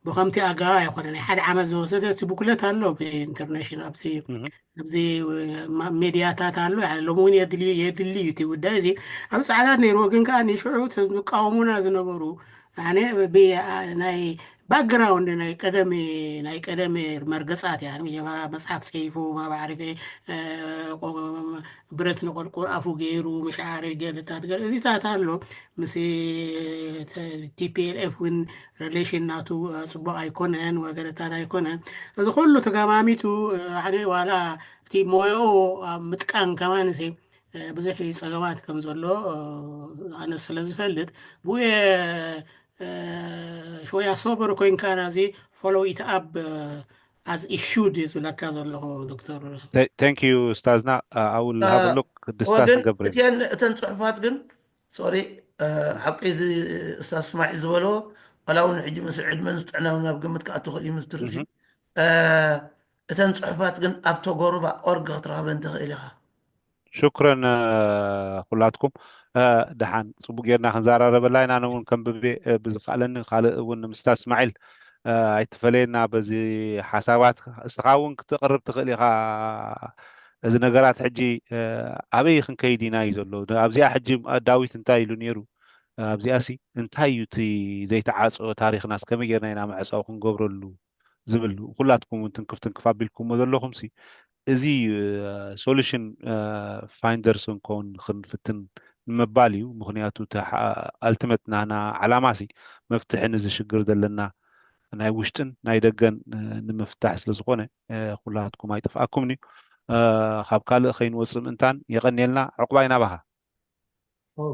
ብከምቲ ኣገባብ ኣይኮነ ናይ ሓደ ዓመት ዝወሰደ እቲ ቡክለት ኣሎ ብኢንተርናሽናል ኣብዚ ኣብዚ ሜድያታት ኣሎ ሎሚ እውን የድልዩ የድሊ እዩ እቲ ጉዳይ እዚ ኣብ ፃዕዳት ነይርዎ ግን ከዓ ንሽዑ ዝቃወሙና ዝነበሩ ናይ ባክግራውንድ ናይ ቀደም ናይ ቀደም መርገጻት፣ ያኒ መጽሓፍ ጽሒፉ ማባዕሪፈ ብረት ንቆርቁር ኣፉ ገይሩ ምሽዓር ገለታት ገለ እዚታት ኣሎ። ምስ ቲፒኤልኤፍ እውን ሪሌሽን ናቱ ጽቡቕ ኣይኮነን፣ ወገለታት ኣይኮነን። እዚ ኩሉ ተጋማሚቱ ሓደ ዋላ እቲ ሞያኡ ኣብ ምጥቃም ከማንሲ ብዙሕ ጸገማት ከም ዘሎ ኣነ ስለ ዝፈልጥ ብኡ ሽወያ ሶበር ኮይንካ ናዚ ፎሎው ኢት ኣብ ኣዝ ኢሹድ ዝብለካ ዘለኹ። ዶክተር Thank you ኡስታዝና። I will have a look፣ ዲስካስ ግን ንገብር። እተን እተን ጽሑፋት ግን ሶሪ ሓቂ እዚ ኡስታዝ እስማዒል ዝበሎ ዋላ እውን ሕጂ ምስ ዕድመን ዝጥዕናዊ ናብ ግምት ክኣቱ ክእል እዩ ምስ ትርእሲ እተን ጽሑፋት ግን ኣብ ተጎርባ ኦርግ ክትረኽበን ትኽእል ኢኻ። ሽኩረን ኩላትኩም። ደሓን ጽቡቅ ጌርና ክንዘራረበላ ኢና። ኣነ እውን ከንብቤ ብዝከኣለኒ ካልእ እውን ምስታ እስማዒል ኣይትፈለየና በዚ ሓሳባት። እስኻ እውን ክትቕርብ ትኽእል ኢኻ። እዚ ነገራት ሕጂ ኣበይ ክንከይድ ኢና እዩ ዘሎ። ኣብዚኣ ሕጂ ዳዊት እንታይ ኢሉ ነይሩ? ኣብዚኣ ሲ እንታይ እዩ እቲ ዘይተዓፀወ ታሪኽናስ ከመይ ጌርና ኢና መዕፀዊ ክንገብረሉ ዝብል ኩላትኩም እውን ትንክፍ ትንክፍ ኣቢልኩሞ ዘለኹም ሲ እዚ ሶሉሽን ፋይንደርስ እንከውን ክንፍትን ንምባል እዩ። ምክንያቱ ኣልቲመት ናና ዓላማ ሲ መፍትሒ ንዚ ሽግር ዘለና ናይ ውሽጥን ናይ ደገን ንምፍታሕ ስለዝኾነ ኩላትኩም ኣይጠፍኣኩምን እዩ። ካብ ካልእ ከይንወፅእ ምእንታን የቐንየልና። ዕቁባይ ናባኻ።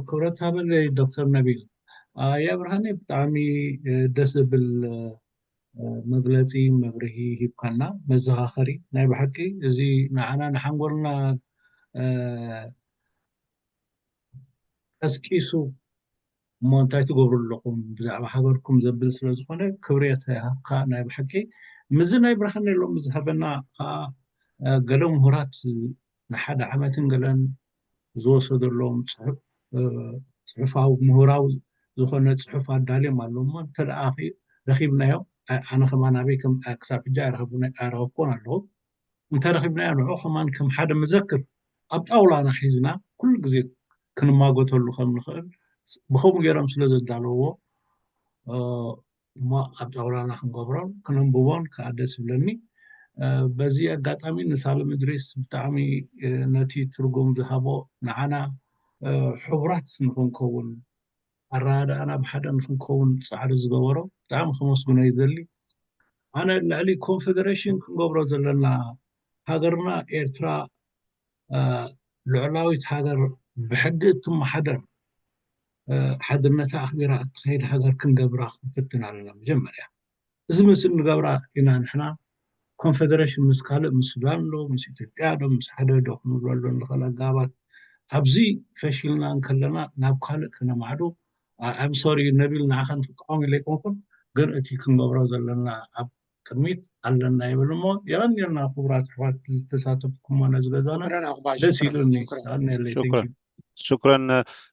ክብረት ሃበለይ ዶክተር ነቢል። ኣያ ብርሃነ ብጣዕሚ ደስ ዝብል መግለፂ መብርሂ ሂብካና። መዘኻኸሪ ናይ ብሓቂ እዚ ንዓና ንሓንጎልና ቀስቂሱ እሞ እንታይ ትገብሩ ኣለኹም ብዛዕባ ሃገርኩም ዘብል ስለዝኾነ ክብርየት ሃብካ። ናይ ብሓቂ ምዚ ናይ ብርሃነ ሎሚ ዝሃበና ከዓ ገለ ምሁራት ንሓደ ዓመትን ገለን ዝወሰደሎም ፅሑፋዊ ምሁራዊ ዝኾነ ፅሑፍ ኣዳልዮም ኣለዉ እሞ እንተ ደኣ ረኺብናዮ ኣነ ከማን ኣበይ ከም ክሳብ ሕጂ ኣይረኸብኩን ኣለኹ። እንተረኺብናዮ ንዑ ከማን ከም ሓደ መዘክር ኣብ ጣውላና ሒዝና ኩሉ ግዜ ክንማጎተሉ ከም ንኽእል ብኸምኡ ገይሮም ስለ ዘዳለውዎ እሞ ኣብ ጣውላና ክንገብሮን ክነንብቦን ከዓ ደስ ይብለኒ። በዚ ኣጋጣሚ ንሳልም እድሪስ ብጣዕሚ ነቲ ትርጉም ዝሃቦ ንዓና ሕቡራት ንክንከውን ኣረዳድኣና ብሓደ ንክንከውን ፃዕሪ ዝገበሮ ብጣዕሚ ከመስግኖ ይደሊ። ኣነ ልዕሊ ኮንፌደሬሽን ክንገብሮ ዘለና ሃገርና ኤርትራ ልዑላዊት ሃገር ብሕጊ እትመሓደር ሓድነታ ኣኽቢራ እትኸይድ ሃገር ክንገብራ ክንፍትን ኣለና። መጀመርያ እዚ ምስ እንገብራ ኢና ንሕና ኮንፌደሬሽን ምስ ካልእ ምስ ሱዳን ዶ ምስ ኢትዮጵያ ዶ ምስ ሓደ ዶ ክንብለሉ ንኽእል ኣጋባት ኣብዚ ፈሺልና እንከለና ናብ ካልእ ክነማዕዱ I'm sorry ነቢል ንዓኻ ንክቃወም ኢለ ኣይኮንኩን ግን እቲ ክንገብሮ ዘለና ኣብ ቅድሚት ኣለና ይብል እሞ የቐንየልና ክቡራት ኣሕዋት ዝተሳተፍኩሞ ነዚ ገዛና ደስ ኢሉኒ። የቐንየለይ። ሽኩረን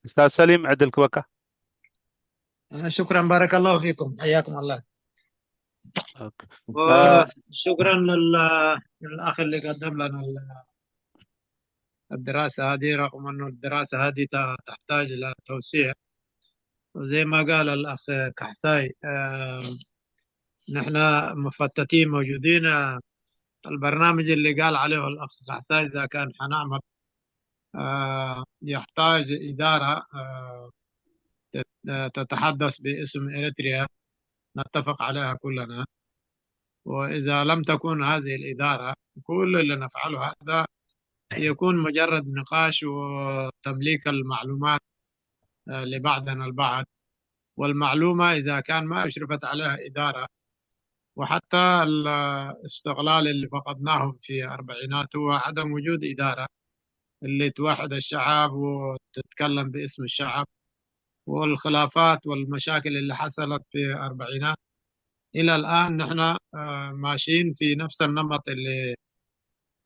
ኡስታዝ ሰሊም ዕድል ክበካ። شكرا بارك الله فيكم حياكم الله. Okay. وشكرا لل- للأخ اللي قدم لنا ال- الدراسة هذه، رغم أنه الدراسة هذه ت- تحتاج إلى توسيع. وزي ما قال الأخ كحساي، آه، نحن مفتتين موجودين. آه، البرنامج اللي قال عليه الأخ كحساي إذا كان حنعمل آه، يحتاج إدارة آه، تت- آه، تتحدث باسم إريتريا نتفق عليها كلنا. وإذا لم تكن هذه الإدارة، كل اللي نفعله هذا يكون مجرد نقاش وتمليك المعلومات آه، لبعضنا البعض. والمعلومة إذا كان ما أشرفت عليها إدارة، وحتى الاستقلال اللي فقدناه في أربعينات هو عدم وجود إدارة اللي توحد الشعب وتتكلم باسم الشعب، والخلافات والمشاكل اللي حصلت في أربعينات إلى الآن نحن آه، ماشيين في نفس النمط اللي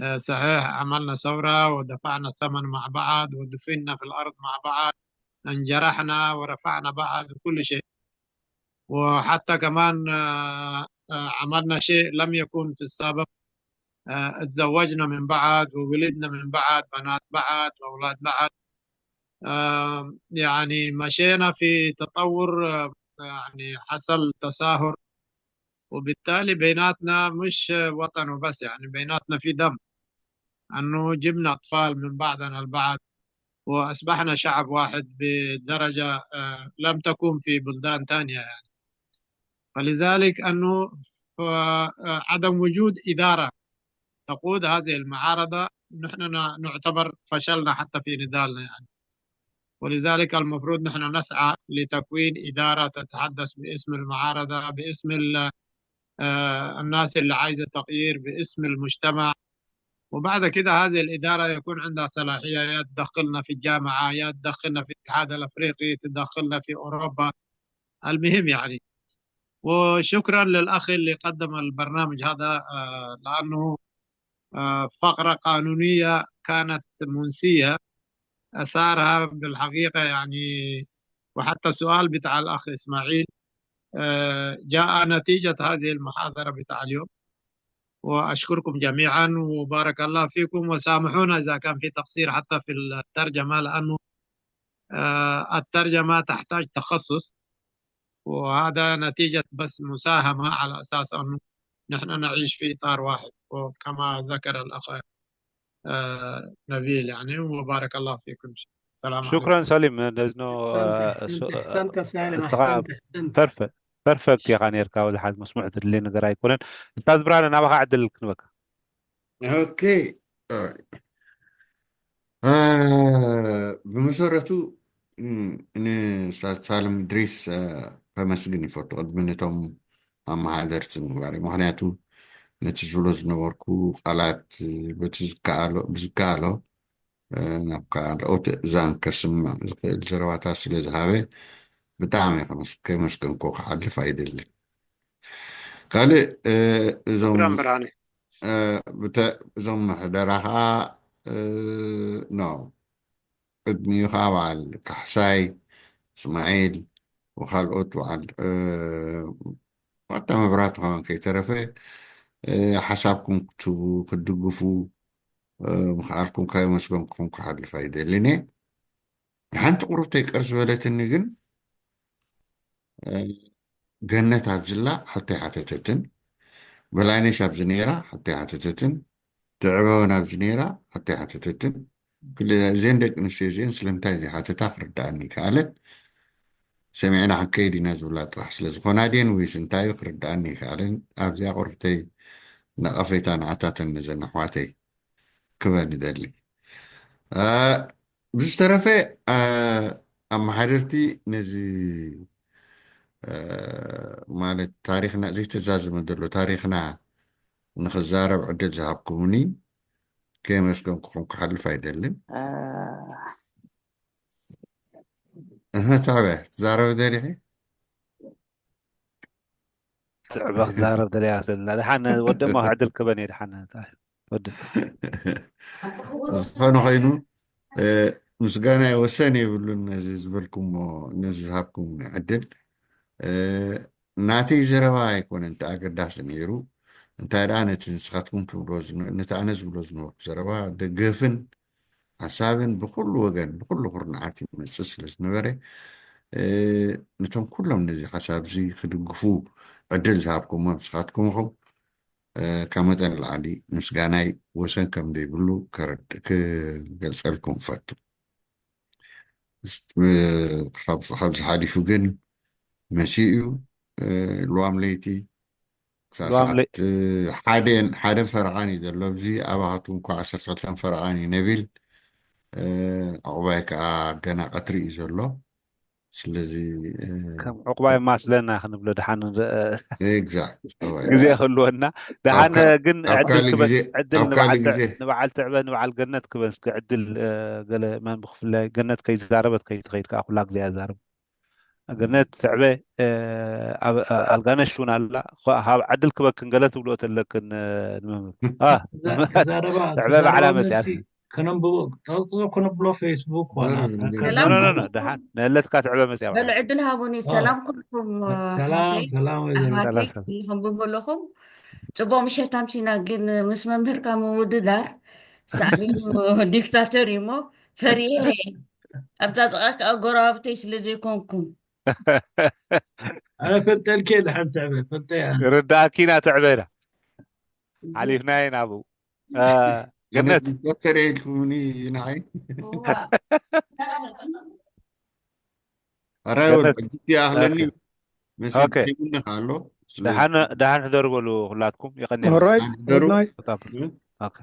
آه، صحيح عملنا ثورة ودفعنا الثمن مع بعض ودفنا في الأرض مع بعض، انجرحنا ورفعنا بعض وكل شيء. وحتى كمان آه، آه، عملنا شيء لم يكن في السابق. آه، اتزوجنا من بعض وولدنا من بعض، بنات بعض وأولاد بعض. آه، يعني مشينا في تطور، آه، يعني حصل تساهل وبالتالي بيناتنا مش وطن وبس، يعني بيناتنا في دم، أنه جبنا أطفال من بعضنا البعض، وأصبحنا شعب واحد بدرجة آه، لم تكن في بلدان تانية يعني. فلذلك أنه ف- آه، عدم وجود إدارة تقود هذه المعارضة، نحن ن- نعتبر فشلنا حتى في نضالنا يعني. ولذلك المفروض نحن نسعى لتكوين إدارة تتحدث باسم المعارضة، باسم ال- آه، الناس اللي عايزة تغيير، باسم المجتمع. وبعد كده هذه الإدارة يكون عندها صلاحية، يا تدخلنا في الجامعة، يا تدخلنا في الاتحاد الأفريقي، تدخلنا في أوروبا. المهم يعني، وشكرا للأخ اللي قدم البرنامج هذا، آه، لأنه آه، فقرة قانونية كانت منسية، أثارها بالحقيقة يعني. وحتى السؤال بتاع الأخ إسماعيل آه، جاء نتيجة هذه المحاضرة بتاع اليوم. وأشكركم جميعا وبارك الله فيكم، وسامحونا إذا كان في تقصير حتى في الترجمة، لأنه آه، الترجمة تحتاج تخصص، وهذا نتيجة بس مساهمة على أساس أنه نحن نعيش في إطار واحد، وكما ذكر الأخ آه، نبيل يعني. وبارك الله فيكم. السلام عليكم. شكرا سليم. There's no أحسنت، uh, أحسنت، so- أحسنت سالم، أنت أحسنت، أحسنت. perfect perfect يا خان يركاو لحد مسموح تدلي نقر ኣይኮነን። استاذ ብርሃነ ናባኻ ዕድል ክንበካ። ኦኬ። አ፣ ብመሰረቱ ም፣ ንሳት ሳልም ድሪስ አ፣ ከመስግን ይፈቱ ቅድሚ ነቶም ኣመሓደርቲ ምግባር እዩ። ምክንያቱ ነቲ ዝብሎ ዝነበርኩ ቃላት በቲ ዝከኣሎ ብዝከኣሎ አ፣ ናብ ካልኦት እዛን ከስምዕ ዝኽእል ዘረባታት ስለ ዝሃበ ብጣዕሚ ከመስ- ከመስገንኮ ክሓልፍ ኣይደልን። ካልእ አ፣ እዞም شكرا برهاني. እ፣ ብተ- እዞም ምሕደራ ከዓ እ፣ ኖ ቅድሚኡ ከዓ በዓል ካሕሳይ እስማዒል ወካልኦት በዓል እ፣ ዋታ መብራቱ ከማን ከይተረፈ እ፣ ሓሳብኩም ክትህቡ ክትድግፉ እ፣ ምኽኣልኩም ከመስገንኩም ክሓልፍ ኣይደልን እየ። ሓንቲ ቁርብተይ ቀር ዝበለትኒ ግን እ፣ ገነት ኣብዝላ ሕቶ ኣይሓተተትን፣ በላይነሽ ኣብዚ ነይራ ሕቶ ኣይሓተተትን፣ ትዕበ እውን ኣብዚ ነይራ ሕቶ ኣይሓተተትን። ክል- እዘን ደቂ ኣንስትዮ እዚአን ስለምንታይ ዘይሓተታ ክርድኣኒ ኣይከኣለን። ሰሚዕና ክንከይድ ኢና ዝብላ ጥራሕ ስለ ዝኾና ድየን ወይስ እንታይ እዩ ክርድኣኒ ኣይከኣለን። ኣብዚኣ ቁርብተይ ነቐፌታ ንዓታተን ነዘን ኣሕዋተይ ክበን ይደሊ። እ፣ ብዝተረፈ እ፣ ኣመሓደርቲ ነዚ እ፣ ማለት ታሪኽና ዘይተዛዘመ ዘሎ ታሪኽና ንኽዛረብ ዕድል ዝሃብኩምኒ ከየመስገንኩኹም ክሓልፍ ኣይደልን። እህ፣ ትዕበ ትዛረብ ደሊኺ? ትዕበ ክዛረብ ደልያ ስለ ደሓን ወዲ እሞ ዕድል ክበን እየ ደሓን። ወዲ ዝኾነ ኮይኑ እ፣ ምስጋና ወሰን የብሉን ነዚ ዝበልኩሞ ነዚ ዝሃብኩም ዕድል። እ፣ ናተይ ዘረባ ኣይኮነን እቲ ኣገዳሲ ነይሩ። እንታይ ደኣ ነቲ ንስኻትኩም ትብሎ ዝነ- ነቲ ኣነ ዝብሎ ዝነበርኩ ዘረባ ደገፍን ሓሳብን ብኩሉ ወገን ብኩሉ ኩርናዓት ይመፅእ ስለ ዝነበረ እ፣ ነቶም ኩሎም ነዚ ሓሳብ እዚ ክድግፉ ዕድል ዝሃብኩሞ ንስኻትኩም ኢኹም። እ፣ ካብ መጠን ንላዕሊ ምስጋናይ ወሰን ከም ዘይብሉ ከረድ- ክገልጸልኩም እፈቱ። ስ- እ፣ ካብ- ካብዚ ሓሊፉ ግን መሲኡ እዩ። እ፣ ልዋም ለይቲ ክሳብ ልዋም ሰዓት ለይ- እ፣ ሓደን ሓደን ፈረቓን እዩ ዘሎ። ኣብዚ ኣባኻትኩም እኳ ዓሰርተ ክልተን ፈረቓን እዩ ነቢል። እ፣ ዕቑባይ ከዓ ገና ቀትሪ እዩ ዘሎ። ስለዚ እ፣ ከም ዕቑባይ ማስለና ክንብሎ ደሓን ንረ- ኤግዛክት እወ። ግዜ ክህልወና ደሓን ኣብ ካ- ግን ኣብ ዕድል ካልእ ክበ- ግዜ- ዕድል ኣብ ንበዓል ካልእ ትዕ- ግዜ- ንበዓል ትዕበ ንበዓል ገነት ክበን እስኪ ዕድል እ፣ ገለ መን ብፍላይ ገነት ከይዛረበት ከይትኸይድ ከዓ ኩላ ግዜ ኣዛርብ። ገነት ትዕበ እ፣ ኣብ- እ፣ ኣልጋነሽ እውን ኣላ ኸ- ሃብ ዕድል ክበክን ገለ ትብልኦ ተለክን እ፣ ንመምህር አ፣ እዛ- እዛ ረባ ትዕበ እዛ ባዕላ ረባ መፅያ ምእንቲ ከነንብቦ ጠቕጥቆ ከነብሎ ፌስቡክ ዋላ በሉ፣ ከ- በሉ። ኖ ኖ ኖ ከነንብቦ ኖ ደሓን ነለትካ ትዕበ መፅያ በሉ ባዕላ ዕድል ሃቡኒ። ኦ፣ ሰላም ኩልኩም ሰላም ኣሕዋተይ ሰላም ወይዘሮ ኣሕዋተይ ሰላም። ኩልኹም ብሙሉኹም። ፅቡቅ ምሸት ኣምሲና፣ ግን ምስ መምህርካ ምውድዳር ሳዕቤኑ ዲክታተር እዩ እሞ ፈሪሀ እየ። ኣብታ ጥቓ ከዓ ጎረባብተይ ስለ ዘይኮንኩም ኣነ ፈልጠልከ ድሓን ትዕበ ፈልጠያ ርዳእኪና ትዕበ ኢላ ሓሊፍናየ ናብኡ። እ፣ ገነት ዶክተር ኢልኩምኒ ንዓይ ኣራይ ገነት ወልቀ ጅቲ ኣህለኒ ኦኬ መሰብ ኦኬ ሒቡኒ ኣሎ። ስለ ደሓን ደሓን ሕደሩ በሉ ኩላትኩም። የቐንየልና። ኦራይ ኣሕደሩ ጉድናይ በጣም ኦኬ።